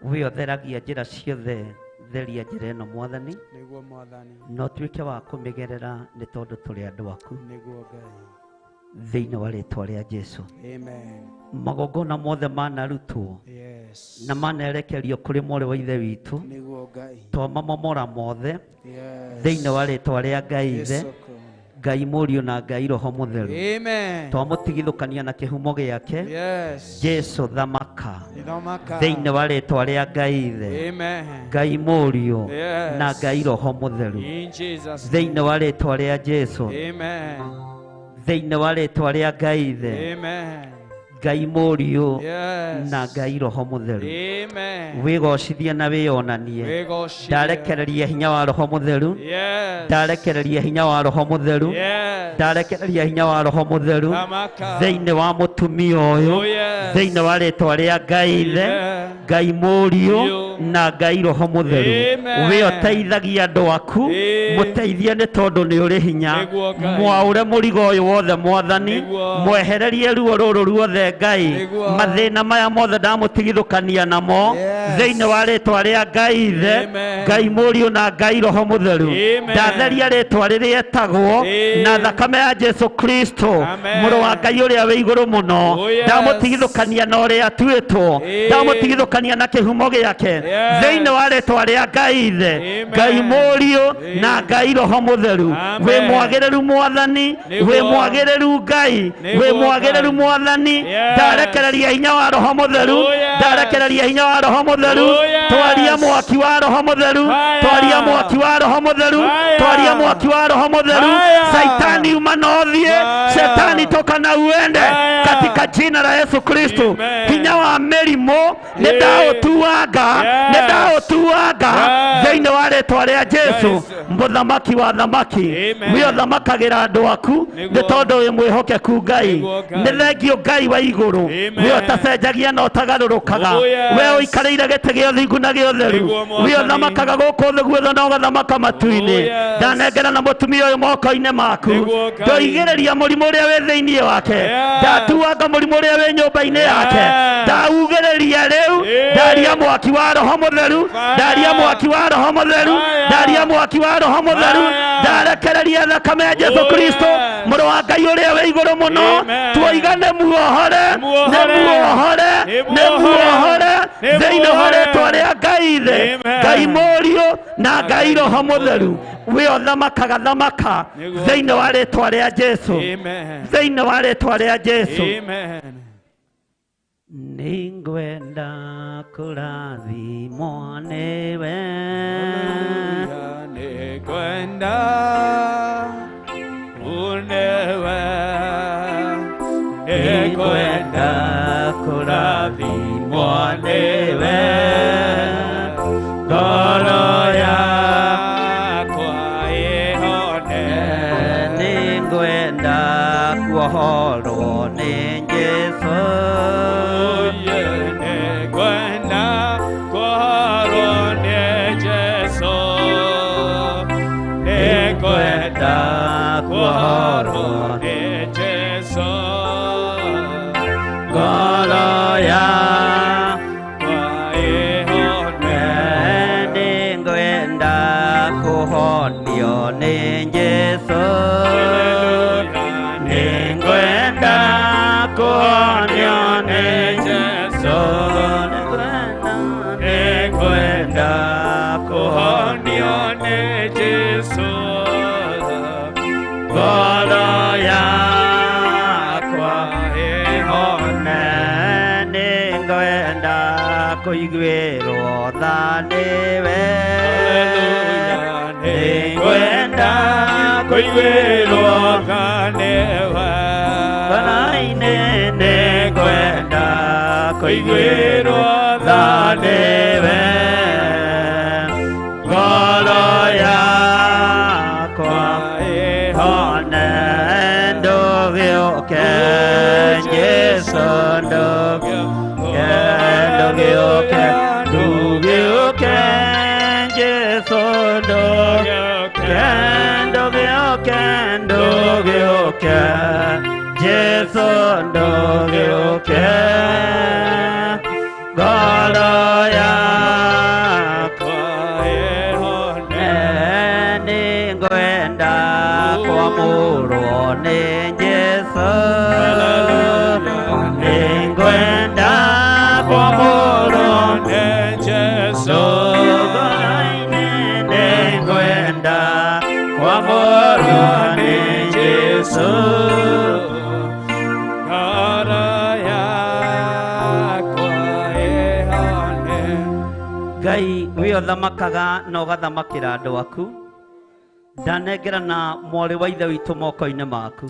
We ũtheragia njĩra ciothe, theria njĩra ĩno Mwathani, nĩguo Mwathani, na ũtuĩke wa kũmĩgerera nĩ tondũ tũrĩ andũ aku, nĩguo Ngai, thĩinĩ wa rĩtwa rĩa Jesu. Amen. Magongona mothe manarutwo, yes, na manerekerio kũrĩ mwarĩ wa ithe witũ, nĩguo Ngai, twamamomora mothe, yes, thĩinĩ wa rĩtwa rĩa Ngai Ithe, Ngai Mũriũ na Ngai Roho Mũtheru. Amen. Twamũtigithũkania na kĩhumo gĩake, yes, Jesu thamaka, thamaka, thĩinĩ wa rĩtwa rĩa Ngai Ithe, amen, Ngai Mũriũ, yes, na Ngai Roho Mũtheru, in Jesus thĩinĩ wa rĩtwa rĩa Jesu, amen, thĩinĩ wa rĩtwa rĩa Ngai Ithe, amen, Ngai Mũriũ, yes, na Ngai Roho Mũtheru. Amen. Wĩgocithie na wĩonanie. Ndarekereria hinya wa Roho Mũtheru. Yes. Ndarekereria hinya wa Roho Mũtheru. Yes. Ndarekereria hinya wa Roho Mũtheru thĩinĩ wa mũtumia ũyũ, thĩinĩ wa rĩtwa rĩa Ngai Ithe, Ngai Mũriũ na Ngai Roho Mũtheru. We ũteithagia andũ aku, mũteithie nĩ tondũ nĩ ũrĩ hinya. Mwaũre mũrigo ũyũ wothe Mwathani, mwehererie ruo rũrũ ruothe Ngai, mathĩna maya mothe ndamũtigithũkania namo, thĩinĩ wa rĩtwa rĩa Ngai Ithe, Ngai Mũriũ na Ngai Roho Mũtheru. Ndatheria rĩtwa rĩrĩa etagwo na thakame ya Jesu Kristo, mũrũ wa Ngai ũrĩa wĩ igũrũ mũno. Ndamũtigithũkania na ũrĩa atuĩtwo, ndamũtigithũkania na kĩhumo gĩake, thĩinĩ wa rĩtwa rĩa Ngai Ithe, Ngai Mũriũ na Ngai Roho Mũtheru. Wĩ mwagĩrĩru Mwathani, wĩ mwagĩrĩru Ngai, wĩ mwagĩrĩru Mwathani. Ndarekereria hinya wa Roho Mũtheru, ndarekereria hinya wa Roho Mũtheru. Twaria mwaki wa Roho Mũtheru, twaria mwaki wa Roho Mũtheru, twaria mwaki wa Roho Mũtheru. Saitani uma na ũthiĩ, shetani toka na uende, katika jina la Yesu Kristo. Hinya wa mĩrimũ nĩ ndaũtuanga, nĩ ndaũtuanga thĩinĩ wa rĩtwa rĩa Jesu, mũthamaki wa thamaki. We ũthamakagĩra andũ aku nĩ tondũ wĩ mwĩhokeku Ngai. Nĩ thengio Ngai wa igũrũ, we ũtacenjagia na ũtagarũrũkaga, we ũikarĩire gĩtĩ gĩa ũthingu na gĩa ũtheru, we ũthamakaga gũkũ thĩ guothe na ũgathamaka matu-inĩ. Ndanengera na mũtumia ũyũ moko-inĩ maku, ndoigĩrĩria mũrimũ ũrĩa wĩ thĩinĩ wake, ndatuanga mũrimũ ũrĩa wĩ nyũmba-inĩ yake, ndaugĩrĩria rĩu, ndaria mwaki wa Roho Mũtheru, ndaria mwaki wa Roho Mũtheru, ndaria mwaki wa Roho Mũtheru, ndarekereria thakame ya Jesu Kristo, mũrũ wa Ngai ũrĩa wĩ igũrũ mũno. Tuoiga nĩ muohore, nĩ muohore, nĩ muohore, thĩinĩ wa rĩtwa rĩa Ngai Ithe, Ngai Mũriũ na Ngai Roho Mũtheru. We ũthamakaga thamaka thĩinĩ wa rĩtwa rĩa Jesu, thĩinĩ wa rĩtwa rĩa Jesu. Nĩngwenda kũrathimwo nĩwe, nĩngwenda ũnewe, nĩngwenda kũrathimwo nĩwe, ngoro yakwa ĩhone, nĩngwenda kuohorwo nĩ Jesu, nĩngwenda kuohorwo nĩ Jesu, Kwamũrwo nĩ Jesũ ngoro yakwa ĩhone. Nĩngwenda kũhonio nĩ Jesũ. Nĩngwenda kũhonio nĩ Jesũ. Nĩngwenda kũhonio nĩ Jesũ ngoro yakwa ĩhone. Nĩngwenda kũiguĩrwo tha nĩwe. Nĩngwenda kũiguĩrwo tha nĩwe. Ngoro-inĩ nĩngwenda kũiguĩrwo tha nĩwe. Ngoro yakwa ĩhone. Ndũgĩũke Jesũ, ndũgĩũke, ndũgĩũke, ndũgĩũke Jesũ, ndũgĩũke, ndũgĩũke, ndũgĩũke Jesũ, ndũgĩũke ngoro yakwa ĩhone. Nĩngwenda kwamũrwo nĩ Jesũ. Nĩngwenda kwamũrwo nĩ Jesũ. Nĩngwenda kwamũrwo nĩ Jesũ. Ngoro yakwa ĩhone. Ngai wĩ ũthamakaga na ũgathamakĩra andũ aku, ndanengerana mwarĩ wa ithe witũ moko-inĩ maku.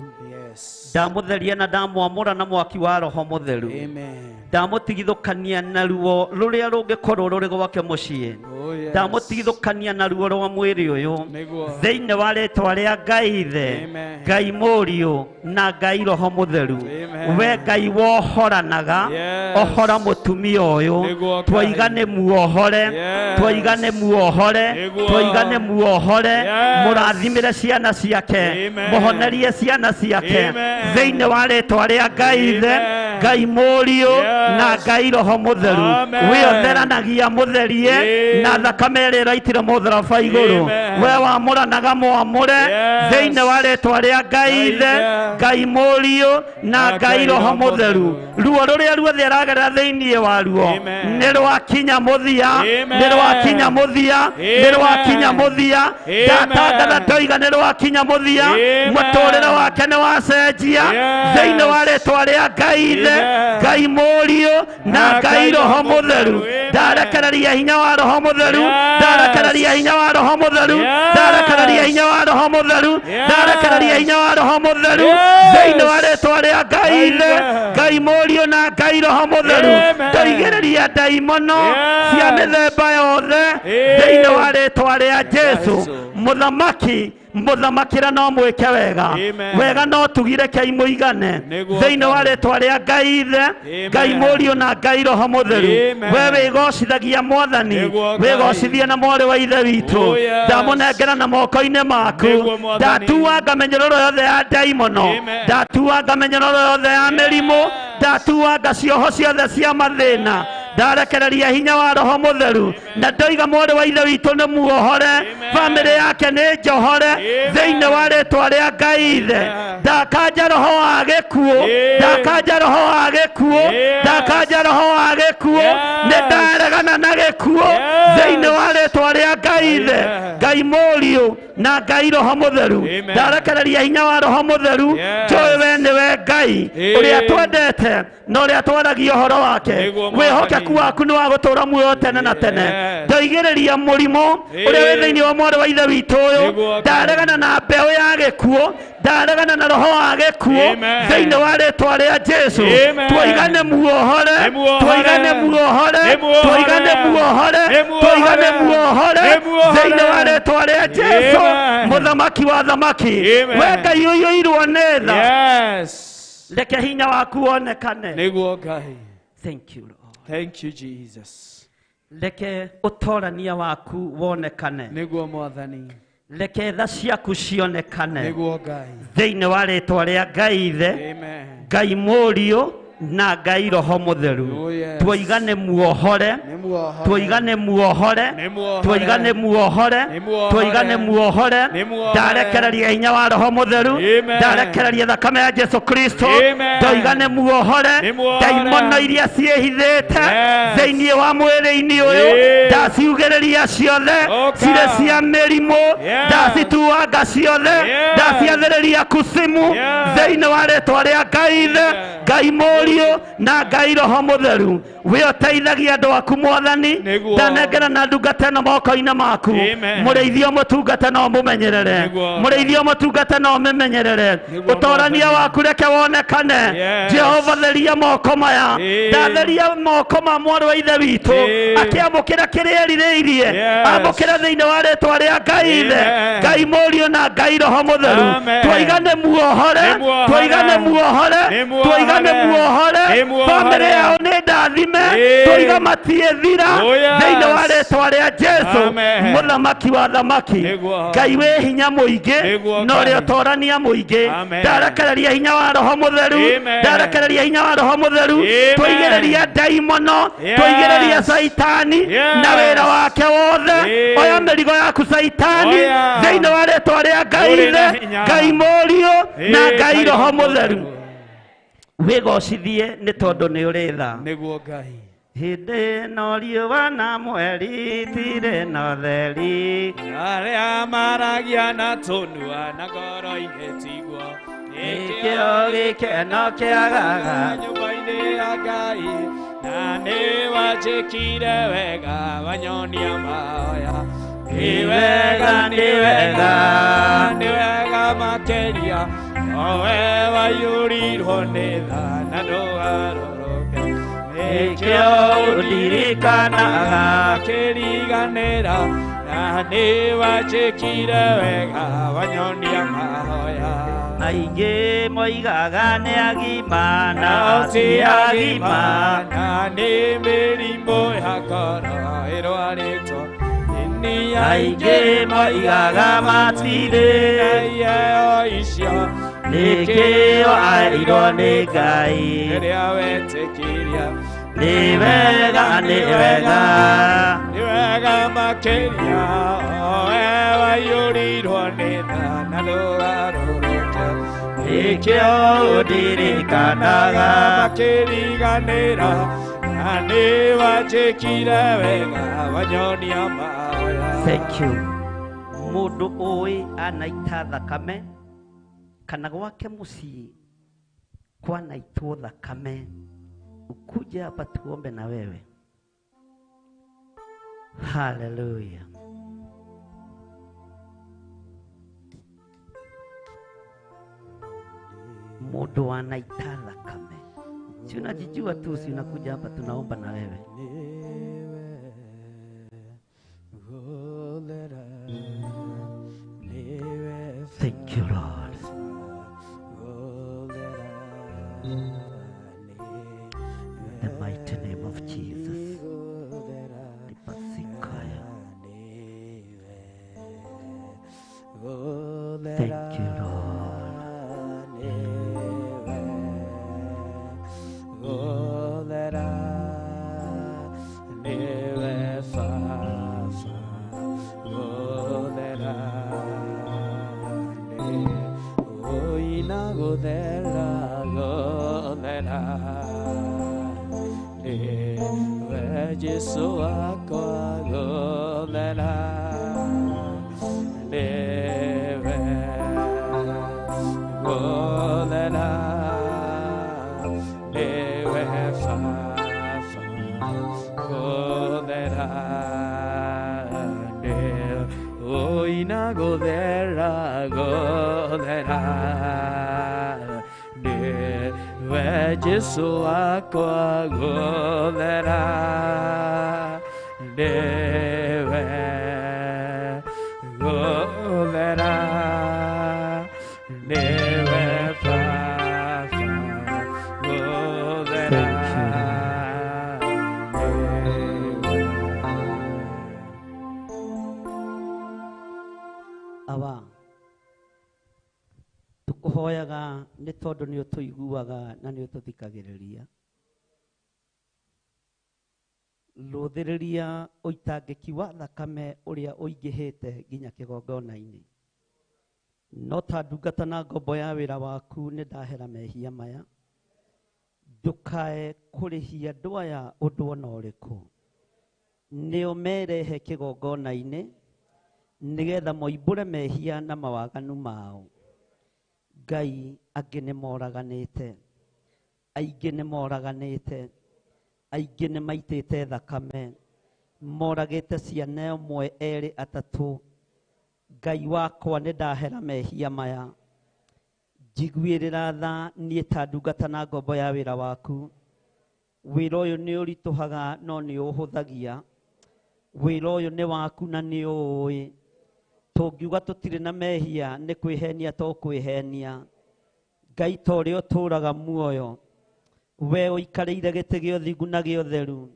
Yes. Ndamũtheria na ndamwamũra na mwaki wa Roho Mũtheru. Amen. Ndamũtigithũkania na ruo rũrĩa rũngĩkorwo rũrĩ gwake mũciĩ. Oh, yes. Ndamũtigithũkania na ruo rwa mwĩrĩ ũyũ Nĩguo. thĩinĩ wa rĩtwa rĩa Ngai Ithe, Amen. Ngai Mũriũ na Ngai Roho Mũtheru. Amen. We Ngai wohoranaga, Yes. ohora mũtumia ũyũ. Nĩguo, Ngai. Twaiga nĩ muohore, Yes. twaiga nĩ muohore, Nĩguo. twaiga nĩ muohore. Yes. Mũrathimĩre ciana ciake, Amen. mũhonerie ciana ciake Amen. thĩinĩ wa rĩtwa rĩa Ngai Ithe, Amen. Ngai Mũriũ na Yes. Ngai Roho Mũtheru. Amen. We ũtheranagia mũtherie Amen. na thakame ĩrĩa ĩraitire mũtharaba igũrũ. Amen. We wamũranaga mwamũre Yes. thĩinĩ wa rĩtwa rĩa Ngai Ithe, Ngai Ngai Mũriũ na Na Ngai Ngai Roho Roho Mũtheru. Mũtheru. Ruo rũrĩa ruothe aragerera thĩinĩ wa ruo Amen. nĩ rwakinya mũthia, Amen. nĩ rwakinya mũthia, nĩ rwakinya mũthia. Amen. Ndatangatha ndoiga nĩ rwakinya mũthia. Amen. Mũtũrĩre wake nĩ wacenjia Yes. thĩinĩ wa rĩtwa rĩa Ngai Ithe, Amen. Ngai Mũriũ na Na Ngai Ngai Roho Roho Mũtheru. Mũtheru. Amen. Ndarekereria hinya wa Roho Mũtheru, Yes. ndarekereria hinya wa Roho Mũtheru, Yes. ndarekereria hinya wa Roho Mũtheru, Yes. ndarekereria hinya wa Roho Mũtheru Yes. thĩinĩ wa rĩtwa rĩa Ngai Ithe, Amen. Ngai Mũriũ na Ngai Roho Mũtheru. Amen. Ndoigĩrĩria ndaimono Yes. cia mĩthemba yothe Amen. thĩinĩ wa rĩtwa rĩa Jesũ. Jesũ. Mũthamaki mũthamakĩra no mwĩke wega, Amen. wega no tugire kei mũigane Nĩguo thĩinĩ wa Ngai. rĩtwa rĩa Ngai Ithe, Amen. Ngai Mũriũ na Ngai Roho Mũtheru. Amen. We wĩgocithagia Mwathani, Nĩguo Ngai. wĩgocithie na mwarĩ wa ithe witũ. Oh, yes. Ndamũnengera na moko-inĩ maku. Nĩguo Mwathani. Ndatuanga mĩnyororo yothe ya ndaimono, Amen. ndatuanga mĩnyororo yothe ya mĩrimũ, ndatuanga cioho ciothe cia mathĩna. Ndarekereria hinya wa Roho Mũtheru na ndoiga mwarĩ wa ithe witũ nĩ muohore, bamĩrĩ yake nĩ njohore thĩinĩ wa rĩtwa rĩa Ngai Ithe. Ndakanja roho wa gĩkuũ, ndakanja roho wa gĩkuũ, ndakanja roho wa gĩkuũ. Nĩ ndaregana na gĩkuũ thĩinĩ wa rĩtwa rĩa Ngai Ithe, Ngai Mũriũ na Ngai Roho Mũtheru. Amen. Ndarekereria hinya wa Roho Mũtheru. Yes. Njũĩ we nĩwe Ngai ũrĩa twendete na ũrĩa twaragia ũhoro wake. Nĩguo Mwathani. Wĩhokeku waku nĩ wa gũtũũra muoyo tene na tene. Yes. Ndoigĩrĩria mũrimũ ũrĩa wĩ thĩinĩ wa mwarĩ wa ithe witũ ũyũ. Nĩguo Ngai. Ndaregana na mbeũ ya gĩkuũ, ndaregana na roho wa gĩkuũ Amen. thĩinĩ wa rĩtwa rĩa Jesũ. Amen. Twoiga nĩ muohore, Nĩ muohore. twoiga nĩ muohore, Nĩ muohore. twoiga nĩ muohore, Nĩ muohore. twoiga nĩ muohore Nĩ muohore. thĩinĩ wa rĩtwa rĩa Jesũ, Amen. mũthamaki wa thamaki. Amen. We Ngai ũiyũirwo nĩ tha, Yes. reke hinya waku wonekane. Nĩguo Ngai. Thank you Lord. Thank you Jesus. Reke ũtorania waku wonekane. Nĩguo Mwathani. Reke tha ciaku cionekane Nĩguo Ngai. Thĩinĩ wa rĩtwa rĩa Ngai Ithe, Amen. Ngai Mũriũ na Ngai Roho Mũtheru. Oh, yes. Twoiga nĩ muohore, Nĩ muohore. twoiga nĩ muohore, Nĩ muohore. twoiga nĩ muohore, Nĩ muohore. twoiga nĩ muohore. Nĩ muohore. Ndarekereria hinya wa Roho Mũtheru, Amen. ndarekereria thakame ya Jesu Kristo. Amen. Ndoiga nĩ muohore, Nĩ muohore. ndaimono iria ciĩhithĩte Yes. thĩinĩ wa mwĩrĩ-inĩ ũyũ, Yes. ndaciugĩrĩria ciothe, Oka. cirĩ cia mĩrimũ, Yes. ndacituanga ciothe, Yes. ndaciathĩrĩria kusimu Yes. thĩinĩ wa rĩtwa rĩa Ngai Ithe, Yes. Ngai Mũriũ na Ngai Roho Mũtheru. We ũteithagia andũ aku Mwathani, Nĩguo. ndanengera na ndungata ĩno moko-inĩ maku. Amen. Mũrĩithio mũtungata no mũmenyerere, Nĩguo. mũrĩithio mũtungata no mũmenyerere, Nĩguo, ũtorania Mwathani. waku reke wonekane. Yes. Jehova theria moko maya, Ĩĩ. ndatheria moko ma mwarĩ wa ithe witũ Ĩĩ. akĩamũkĩra kĩrĩa erirĩirie, Yes. amũkĩra thĩinĩ wa rĩtwa rĩa Ngai Ithe, Amen. Ngai Mũriũ na Ngai Roho Mũtheru. Amen. Twoiga nĩ muohore, Nĩ muohore. twoiga nĩ muohore, Nĩ muohore. twoiga nĩ muohore. Nĩ muohore. Bamĩrĩ yao nĩ ndathime, Ĩĩ. twoiga matiĩthira Oh, yes. thĩinĩ wa rĩtwa rĩa Jesu, Amen. mũthamaki wa thamaki, Nĩguo. Ngai wĩ hinya mũingĩ Nĩguo, na ũrĩa Ngai. ũtorania mũingĩ. Amen. Ndarekereria hinya wa Roho Mũtheru, Amen. ndarekereria hinya wa Roho Mũtheru. Amen. Twaigĩrĩria ndaimono, Yes. twaigĩrĩria Caitani Yes. na wĩra wake wothe. Ĩĩ. Oya mĩrigo yaku Caitani Oya. thĩinĩ wa rĩtwa rĩa Ngai Ũrĩ na Ithe, hinya. Ngai Mũriũ na Ĩĩ, Ngai Roho Mũtheru. Wĩgocithie nĩ tondũ nĩ ũrĩ tha. Nĩguo Ngai. Hĩndĩ ĩno riũa na mweri itirĩ na ũtheri, Arĩa maragia na tũnua na ngoro-inĩ tiguo, nĩkĩo gĩkeno kĩagaga nyũmba-inĩ ya Ngai, na nĩ wanjĩkire wega wanyonia mahoya. Nĩ wega, nĩ wega, nĩ wega makĩria, o we waiyũrirwo nĩ tha na ndũgarũrũke. Nĩkĩo ũndirikanaga Kĩriganĩra, na nĩ wanjĩkire wega wanyonia mahoya. Aingĩ moigaga nĩ agima na Nao ti ti agima, agima, na nĩ mĩrimũ ya ngoro ĩrwarĩtwo. Nĩ Aingĩ moigaga matirĩ, na iheo icio nĩkĩo airwo nĩ Ngai. Rĩrĩa wetĩkirie. Nĩ wega, nĩ wega, Nĩ wega makĩria, o we waiyũrirwo nĩ tha na ndũgarũrũke. Nĩkĩo ũndirikanaga Makĩriganĩra, na nĩ wanjĩkire wega wanyonia mahoya. Thank you. Mũndũ ũĩ anaita thakame kana gwake mũciĩ kwanaitwo thakame, ukuje hapa tuombe na wewe. Hallelujah. Mũndũ anaita thakame, si unajijua tu, si unakuja hapa tunaomba na wewe. Thank you, Lord. In the mighty name of Jesus. Lipasikaya. Thank you, Lord. Jesu akwa golera newe golera newe fa fa golera ne oina golera golera newe Jesu akwa golera newe golera newe fa fa golera. Awa tukuhoyaga nĩ tondũ nĩ ũtũiguaga na nĩ ũtũthikagĩrĩria. Rũthĩrĩria ũitangĩki wa thakame ũrĩa ũingĩhĩte nginya kĩgongona-inĩ. No ta ndungata na ngombo ya wĩra waku nĩ ndahera mehia maya. Ndũkae kũrĩhia andũ aya ũndũ ona ũrĩkũ. Nĩo merehe kĩgongona-inĩ nĩgetha moimbũre mehia na mawaganu mao. Ngai angĩ nĩ moraganĩte, aingĩ nĩ moraganĩte, aingĩ nĩ maitĩte thakame, moragĩte ciana ĩmwe erĩ atatũ. Ngai wakwa nĩ ndahera mehia maya. Njiguĩrĩra tha niĩ ta ndungata na ngombo ya wĩra waku. Wĩra ũyũ nĩ ũritũhaga no nĩ ũhũthagia. Wĩra ũyũ nĩ waku na nĩ ũũĩ. Tũngiuga tũtirĩ na mehia nĩ kwĩhenia to kwĩhenia. Ngai ta ũrĩa ũtũũraga muoyo, we ũikarĩire gĩtĩ gĩa ũthingu na gĩa ũtheru,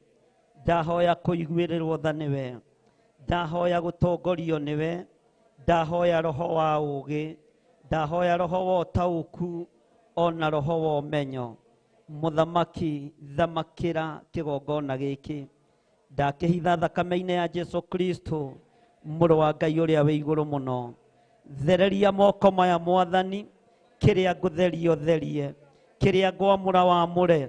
ndahoya kũiguĩrĩrwo tha nĩwe, ndahoya gũtongorio nĩwe, ndahoya roho wa ũũgĩ, ndahoya roho wa ũtaũku ona roho wa ũmenyo. Mũthamaki, thamakĩra kĩgongona gĩkĩ. Ndakĩhitha thakame-inĩ ya Jesu Kristo, mũrũ wa Ngai ũrĩa wĩ igũrũ mũno. Thereria moko maya Mwathani, kĩrĩa ngũtheria ũtherie, kĩrĩa ngwamũra wamũre,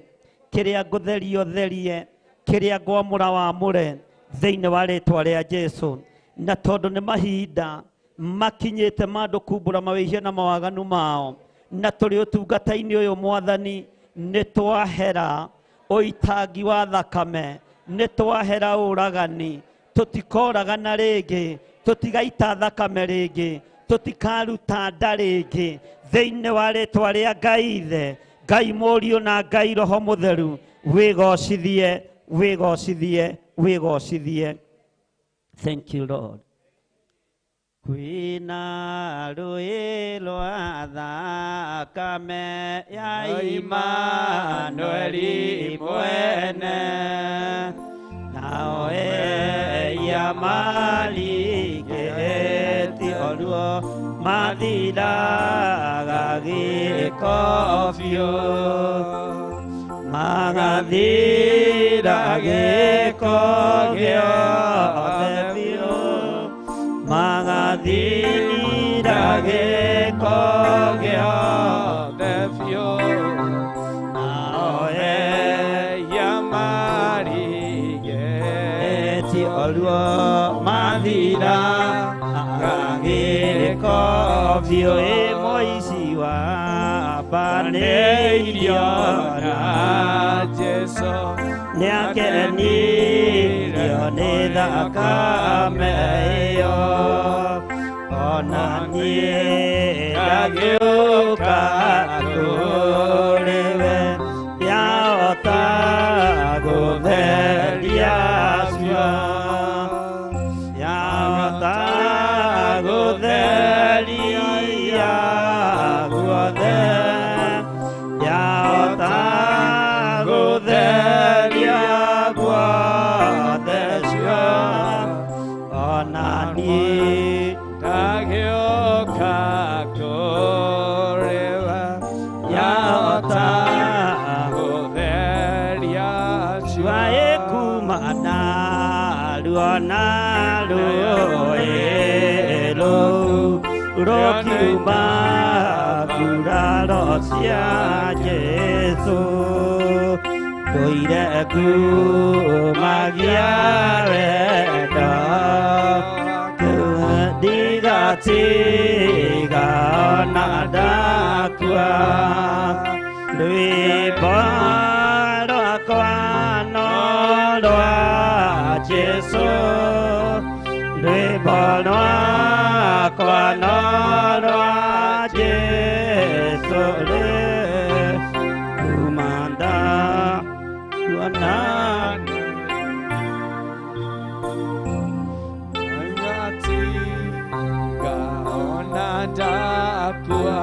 kĩrĩa ngũtheria ũtherie, kĩrĩa ngwamũra wamũre, thĩinĩ wa rĩtwa rĩa Jesu. Na tondũ nĩ mahinda makinyĩte ma andũ kumbũra mawĩhia na mawaganu mao, na tũrĩ ũtungata-inĩ ũyũ Mwathani, nĩ twahera ũitangi wa thakame, nĩ twahera ũragani, tũtikoragana rĩngĩ, tũtigaita thakame rĩngĩ, tũtikaruta nda rĩngĩ, thĩinĩ wa rĩtwa rĩa Ngai Ithe, Ngai Mũriũ na Ngai Roho Mũtheru. Wĩgocithie, wĩgocithie, wĩgocithie. Thank you Lord. Kwĩna rũĩ rwa thakame ya Imanueli mwene, nao eia marigĩtie oruo mathiraga gĩko biũ, magathira gĩko gĩothe biũ, magathira gĩko gĩothe biũ, nao eia marigĩtie oruo mathiraga gĩko biũ. Ĩ mũici wa mbanĩirio na Jesu nĩakenirio nĩ thakame ĩyo, ona niĩ ndagĩũka kũrĩ we, yahota gũtheria cio, yahota gũtheria guothe, yahota gũtheria guothe cio, ona niĩ ndagĩũka kũrĩ we, yahota gũtheria cio. Waĩ kuma naruo na rũĩ rũu rũkiuma nguraro cia Jesu, ndũire ngumagia wendo, ndigatiga ona ndakua. Rwĩmbo rwakwa no rwa Jesu, rwĩmbo rwakwa no rwa Jesu, kuma ndakuona Ngatiga ona ndakua.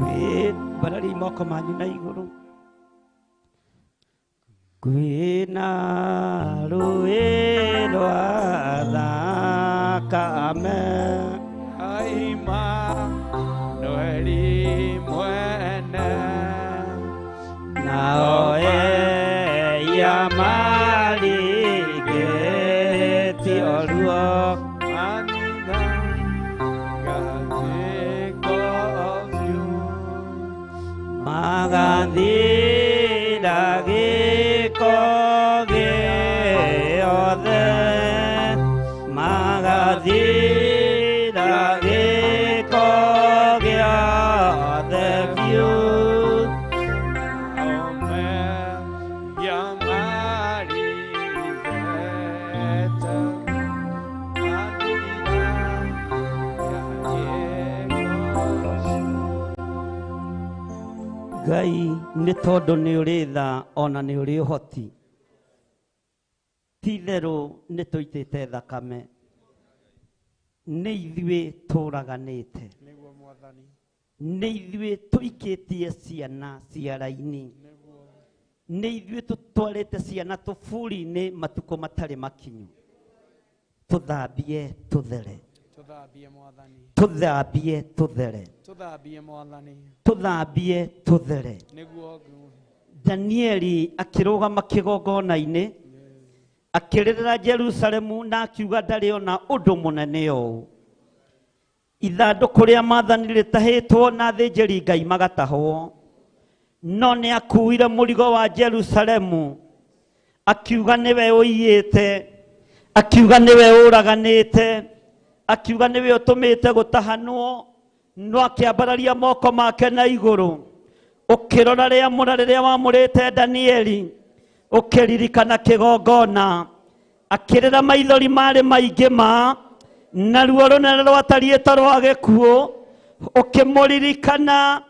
Kwĩ barari moko manyu na igũrũ. Kwĩna rũĩ rwa thakame Immanueli mwene nao eia marigĩtio ruo Amina gagĩko biũ magathira gĩko gĩothe magathira gĩko gĩothe biũ Ngai nĩ tondũ nĩ ũrĩ tha ona nĩ ũrĩ ũhoti ti itherũ nĩ tũitĩte thakame nĩ ithuĩ tũraganĩte nĩ ithuĩ tũikĩtie ciana ciara-inĩ nĩ ithuĩ tũtwarĩte ciana tũburi-inĩ matukũ matarĩ makinyu tũthambie tũthere Tũthambie Mwathani tũthambie tũthere tũthambie Mwathani tũthambie tũthere nĩguo Danieli akĩrũgama kĩgongona-inĩ akĩrĩrĩra Jerusalemu na akiuga ndarĩ ona ũndũ mũnene ũũ ithandũkũ rĩa maathani rĩtahĩtwo na athĩnjĩri Ngai magatahwo no nĩ akuire mũrigo wa Jerusalemu akiuga nĩwe ũiyĩte akiuga nĩwe ũraganĩte akiuga nĩwe ũtũmĩte gũtahanwo no akĩambararia moko make na igũrũ ũkĩrora rĩamũra rĩrĩa wamũrĩte Danieli ũkĩririkana kĩgongona akĩrĩra maithori marĩ maingĩ ma naruo rũnene rwatariĩ ta rwa gĩkuũ ũkĩmũririkana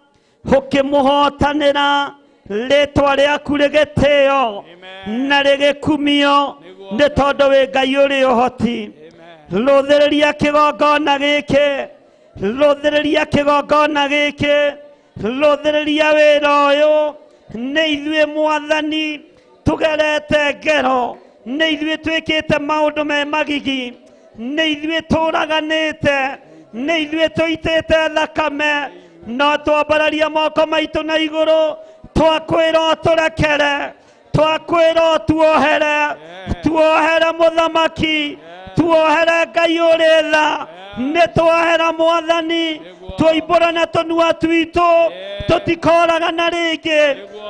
ũkĩmũhotanĩra rĩtwa rĩaku rĩgĩtĩo na rĩgĩkumio nĩ tondũ wĩ Ngai ũrĩ ũhoti rũthĩrĩria kĩgongona gĩkĩ rũthĩrĩria kĩgongona gĩkĩ rũthĩrĩria wĩra ũyũ nĩ ithuĩ Mwathani tũgerete ngero nĩ ithuĩ twĩkĩte maũndũ me magigi nĩ ithuĩ tũraganĩte nĩ ithuĩ tũitĩte thakame no twambararia moko maitũ na igũrũ twakwĩra ũtũrekere twakwĩra ũtuohere tuohere mũthamaki tuohere Ngai ũrĩ tha nĩ twahera Mwathani twoimbũrana tũnua twitũ tũtikoragana rĩngĩ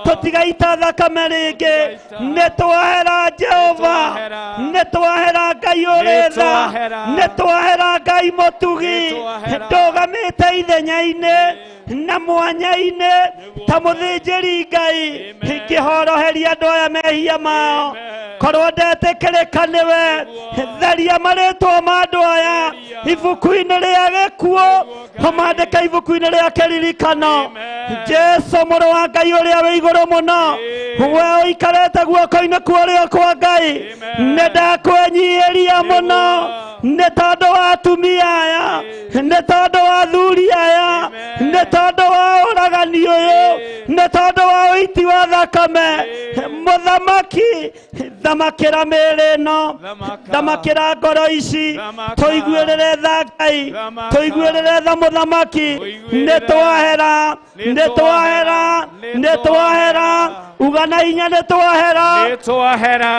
tũtigaita thakame rĩngĩ nĩ twahera Jehova nĩ twahera Ngai ũrĩ tha nĩ twahera Ngai mũtugi ndũgamĩte ithenya-inĩ na mwanya-inĩ ta mũthĩnjĩri Ngai ngĩhoroheria andũ aya mehia mao korwo ndetĩkĩrĩka nĩwe theria marĩtwa ma andũ aya ibuku-inĩ rĩa gĩkuũ ũmandĩke ibuku-inĩ rĩa kĩririkano Jesu mũrũ wa Ngai ũrĩa wĩ igũrũ mũno we ũikarĩte guoko-inĩ kwa ũrĩo kwa Ngai nĩ ndakwenyiihĩria mũno nĩ tondũ wa atumia aya nĩ tondũ wa athuri aya nĩ tondũ wa ũragani ũyũ nĩ tondũ wa ũiti wa thakame mũthamaki thamakĩra mĩĩrĩ ĩno thamakĩra ngoro ici tũiguĩrĩre tha Ngai tũiguĩrĩre tha mũthamaki nĩ twahera nĩ twahera nĩ twahera uga na hinya nĩ twahera nĩ twahera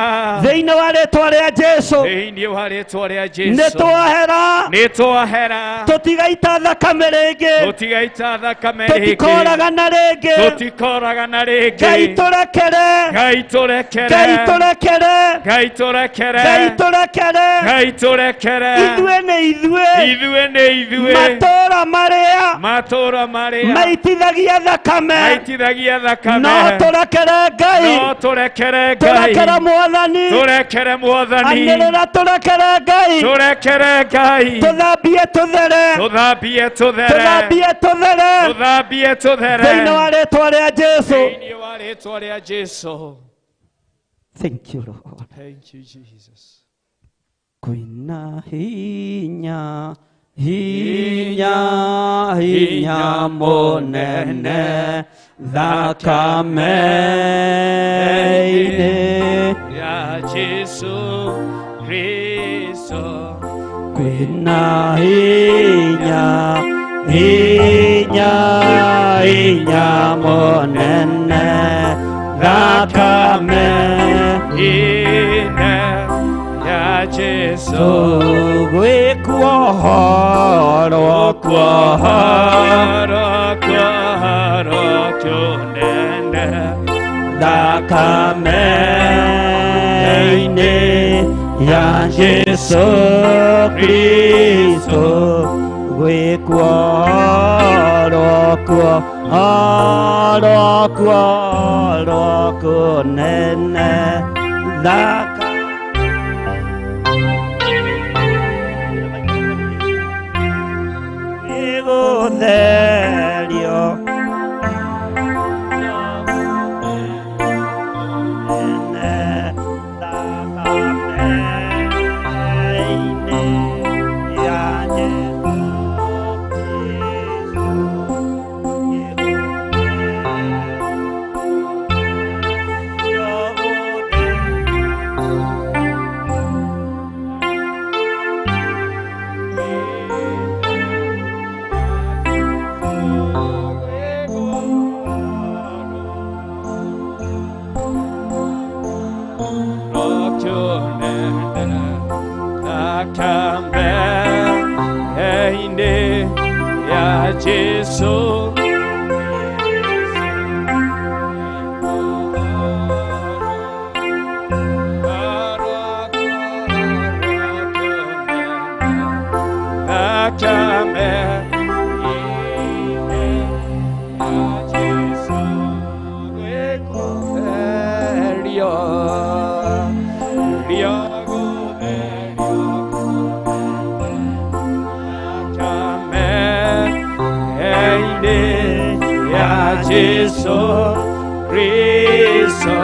thĩinĩ wa rĩtwa rĩa Jesu thĩinĩ wa rĩtwa rĩa Jesu nĩ twahera nĩ twahera tũtigaita thakame rĩngĩ tũtigaita thakame rĩngĩ tũtikoragana rĩngĩ tũtikoragana rĩngĩ Ngai tũrekere Ngai tũrekere Ngai tũrekere Ngai tũrekere Ngai tũrekere Ngai tũrekere ithuĩ nĩ ithuĩ ithuĩ nĩ ithuĩ matũũra marĩa matũũra marĩa maitithagia thakame maitithagia thakame no tũrekere Ngai no tũrekere Ngai tũrekere Mwathani tũrekere Mwathani anĩrĩra tũrekere Ngai tũrekere Ngai tũthambie tũthere tũthambie tũthere tũthambie tũthere tũthambie tũthere thĩinĩ wa rĩtwa rĩa Jesu thĩinĩ wa rĩtwa rĩa Jesu. Thank you Lord. Thank you Jesus. Kwĩna hinya hinya hinya mũnene thakame-inĩ ya Jesu Kristo. Kwĩna hinya hinya hinya mũnene thakame ine ya Jesu gwĩkuohorwo kuohorwo kuohorwo kũnene thakame-inĩ ya Jesu Kristo gwĩkuohorwo kuohorwo kuohorwo kũnene thakame Gũtherio Jesu Jesu Kristo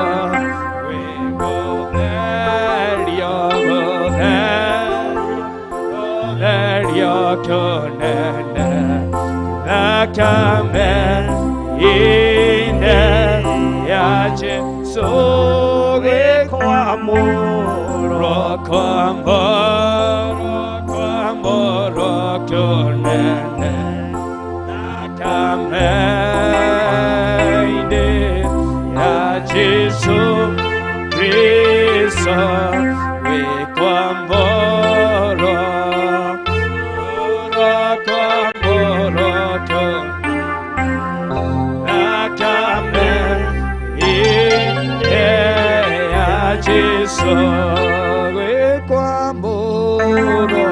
wĩgũtherio kũnene thakame-inĩ ya Jesu gwĩkwamũrwo kwamũrwo kwamũrwo kũnene thakame-inĩ ya Jesu Kristo wĩkwamũrwo kwamũrwo thakame-inĩ ya Jesu wĩkwamũrwo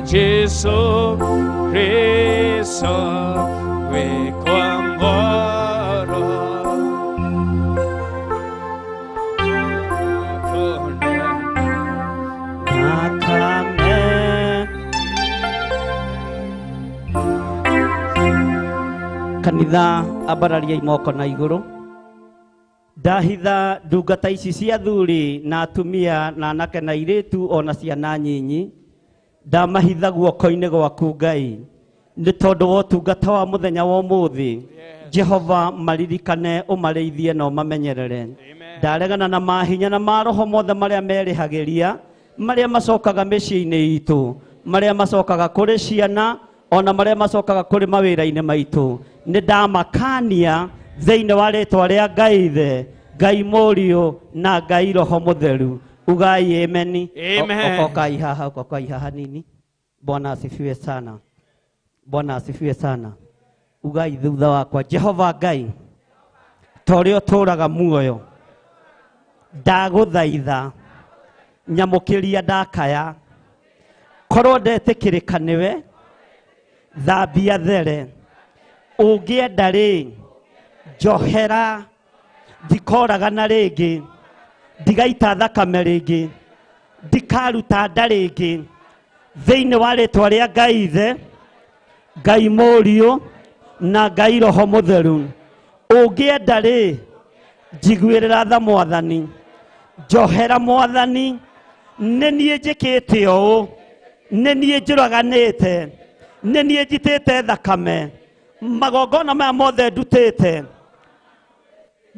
Jesu Kristo wĩkwamũrwo thakame kanitha ambarariai moko na igũrũ ndahitha ndungata ici cia athuri na atumia na anake na airĩtu ona ciana nyinyi ndamahitha guoko-inĩ gwaku Ngai nĩ tondũ wa ũtungata wa mũthenya wa ũmũthĩ Jehova maririkane ũmarĩithie na ũmamenyerere ndaregana na mahinya na maroho mothe marĩa merĩhagĩria marĩa macokaga mĩciĩ-inĩ itũ marĩa macokaga kũrĩ ciana ona marĩa macokaga kũrĩ mawĩra-inĩ maitũ nĩ ndamakania thĩinĩ wa rĩtwa rĩa Ngai Ithe Ngai Mũriũ na Ngai Roho Mũtheru ugai ameni. Amen. Okokai haha, okokai haha nini. Bwana asifiwe sana. Bwana asifiwe sana. Ugai thutha wakwa Jehova Ngai ta ũrĩa ũtũũraga muoyo ndagũthaitha nyamũkĩria ndakaya korwo ndetĩkĩrĩka nĩwe thambia there ũngĩenda rĩ njohera ndikoragana rĩngĩ ndigaita thakame rĩngĩ ndikaruta nda rĩngĩ thĩinĩ wa rĩtwa rĩa Ngai Ithe Ngai Mũriũ na Ngai Roho Mũtheru ũngĩenda rĩ njiguĩrĩra tha Mwathani njohera Mwathani nĩ niĩ njĩkĩte ũũ nĩ niĩ njũraganĩte nĩ niĩ njitĩte thakame Magongona maya mothe ndutĩte,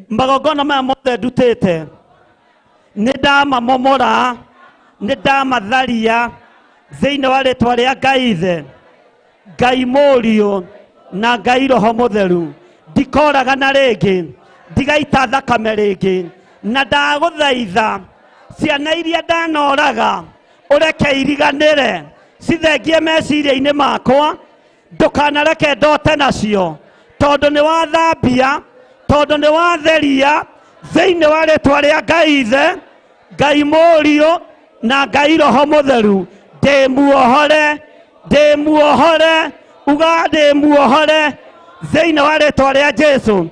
magongona maya mothe ndutĩte, nĩ ndamamomora, nĩ ndamatharia thĩinĩ wa rĩtwa rĩa Ngai Ithe, Ngai Mũriũ na Ngai Roho Mũtheru. Ndikoragana rĩngĩ, ndigaita thakame rĩngĩ, na ndagũthaitha ciana iria ndanoraga ũreke iriganĩre, cithengie meciria-inĩ makwa, ndũkanareke ndote nacio, tondũ nĩ wathambia, tondũ nĩ watheria thĩinĩ wa rĩtwa rĩa Ngai Ithe, Ngai Mũriũ na Ngai Roho Mũtheru. Ndĩ muohore, ndĩ muohore, uga ndĩ muohore thĩinĩ wa rĩtwa rĩa Jesu.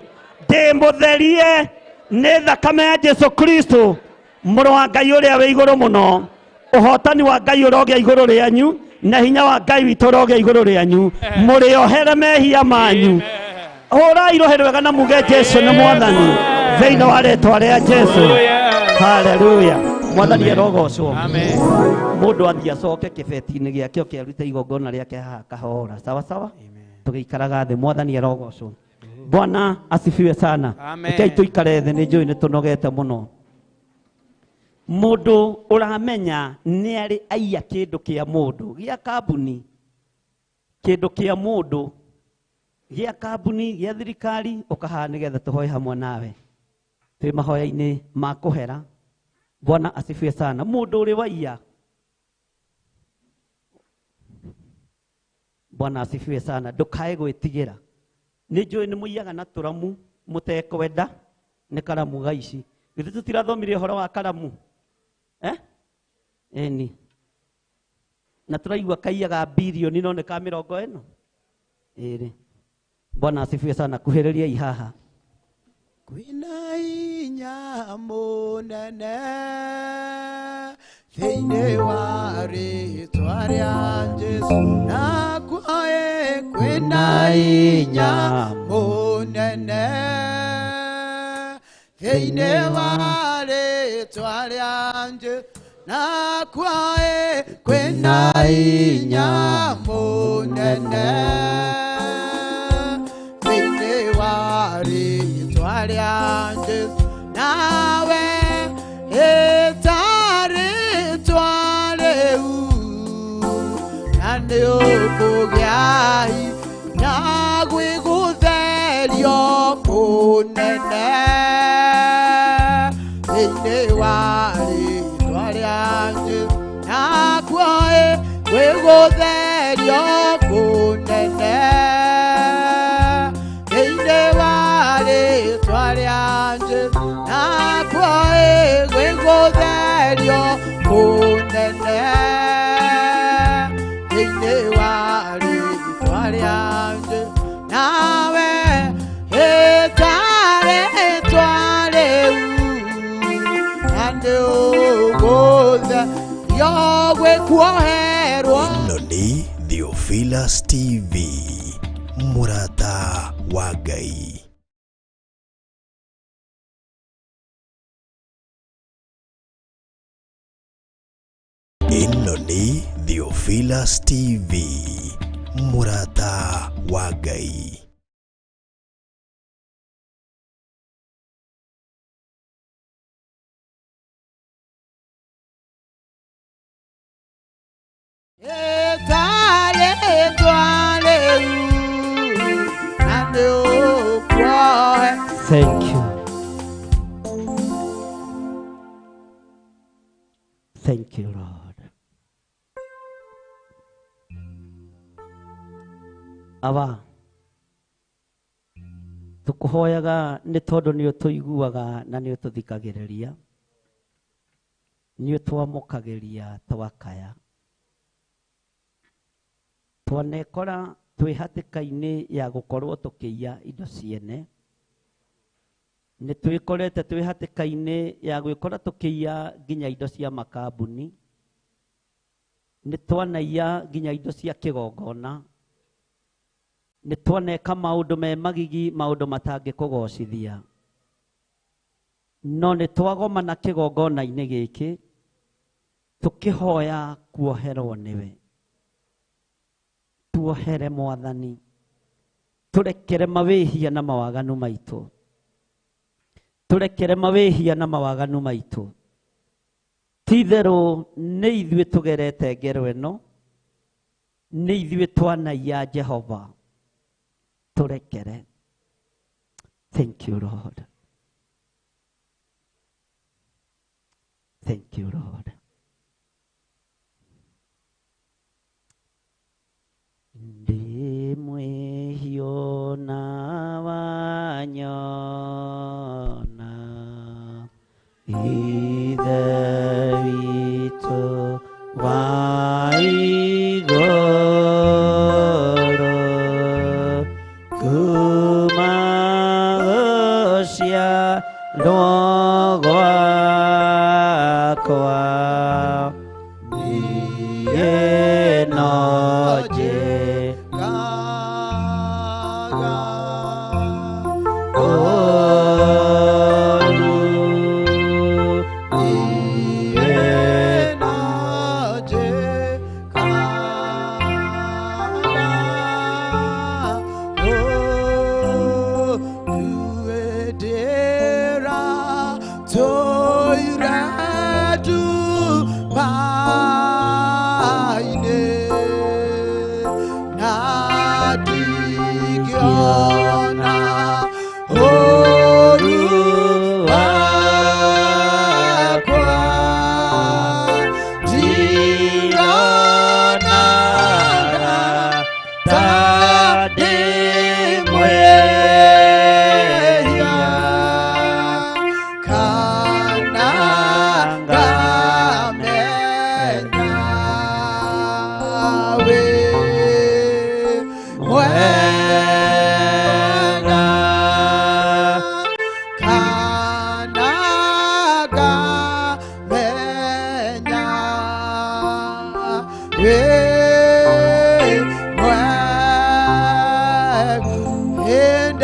Ndĩ mũtherie nĩ thakame ya Jesu Kristo, mũrũ wa Ngai ũrĩa wĩ igũrũ mũno. Ũhotani wa Ngai ũrogĩa igũrũ rĩanyu, na hinya wa Ngai witũ ũrogĩa igũrũ rĩanyu. Mũrĩohere mehia manyu. Hũrai rũhĩ rwega na muge Jesu nĩ Mwathani thĩinĩ wa rĩtwa rĩa Jesu. Haleluya. Mwathani arogocwo. Amen. Mũndũ athiĩ acoke kĩbeti-inĩ gĩake oke arute igongona rĩake haha kahora. Sawa sawa? Tũgĩikaraga thĩ. Mwathani arogocwo. Bwana asifiwe sana. Amen. Rekei tũikare thĩ, nĩ njũĩ nĩ tũnogete mũno. Mũndũ ũramenya nĩ arĩ aiya kĩndũ kĩa mũndũ gĩa kambuni, kĩndũ kĩa mũndũ gĩa kambuni gĩa thirikari, ũkahaha nĩgetha tũhoe hamwe nawe. Twĩ mahoya-inĩ ma kũhera. Bwana asifiwe sana. Mũndũ ũrĩ waiya, Bwana asifiwe sana. Ndũkae gwĩtigĩra. Nĩ njũĩ nĩ mũiyaga na tũramu mũtekwenda, nĩ karamu ga ici. Githĩ tũtirathomire ũhoro wa karamu? Ĩni. Na tũraigua kaiyaga birioni no nĩ ka mĩrongo ĩno ĩrĩ. Bwana asifiwe sana. Kuhĩrĩriai haha. Kwĩna hinya mũnene thĩinĩ wa rĩtwa rĩa Jesu, na kuoe kwĩna hinya mũnene thĩinĩ wa rĩtwa rĩa Jesu, na kuoe kwĩna hinya mũnene thĩinĩ wa rĩtwa rĩa Jesu, nawe ĩta rĩtwa rĩu, na nĩ ũkũgĩa hinya gwĩgũtherio kũnene thĩinĩ wa rĩtwa rĩa Jesu, na kuoe gwĩgũtherio kũnene thĩinĩ wa rĩtwa rĩa Jesu, na kuoe gwĩgũtherio kũnene thĩinĩ wa rĩtwa rĩa Jesu, nawe ĩta rĩtwa rĩu, na nĩ ũgũtherio gwĩkuoherwo. Ĩno nĩ Theophilus TV, mũrata wa Ngai. Ĩno nĩ Theophilus TV, mũrata wa Ngai. Ĩta rĩtwa rĩu, na nĩ ũkuohe. Thank you. Thank you, Lord. Aba, tũkũhoyaga nĩ tondũ nĩ ũtũiguaga na nĩ ũtũthikagĩrĩria, nĩ ũtwamũkagĩria twakaya. Twanekora twĩ hatĩka-inĩ ya gũkorwo tũkĩiya indo ciene, nĩ twĩkorete twĩ hatĩka-inĩ ya gwĩkora tũkĩiya nginya indo cia makambuni, nĩ twanaiya nginya indo cia kĩgongona, nĩ twaneka maũndũ me magigi, maũndũ matangĩkũgocithia, no nĩ twagomana kĩgongona-inĩ gĩkĩ tũkĩhoya kuoherwo nĩwe. Tuohere Mwathani, Turekere mawĩhia na mawaganu maitũ. Turekere mawĩhia na mawaganu maitũ. Ti-itherũ nĩ ithuĩ tũgerete ngero ĩno, nĩ ithuĩ twanaiya Jehova. Turekere. Thank you, Lord. Thank you, Lord. Ndĩ mwĩhio na wanyona, Ithe witũ wa igũrũ, kuma gũciarwo gwakwa, niĩ no njĩkaga ũũru, niĩ no njĩkaga ũũru, ndĩratũire ndumainĩ, na ndingĩona ũũru wakwa, ndionaga ta ndĩ mwĩhia, kana ngamenya wĩ mwega, kana ngamenya wĩ mwega.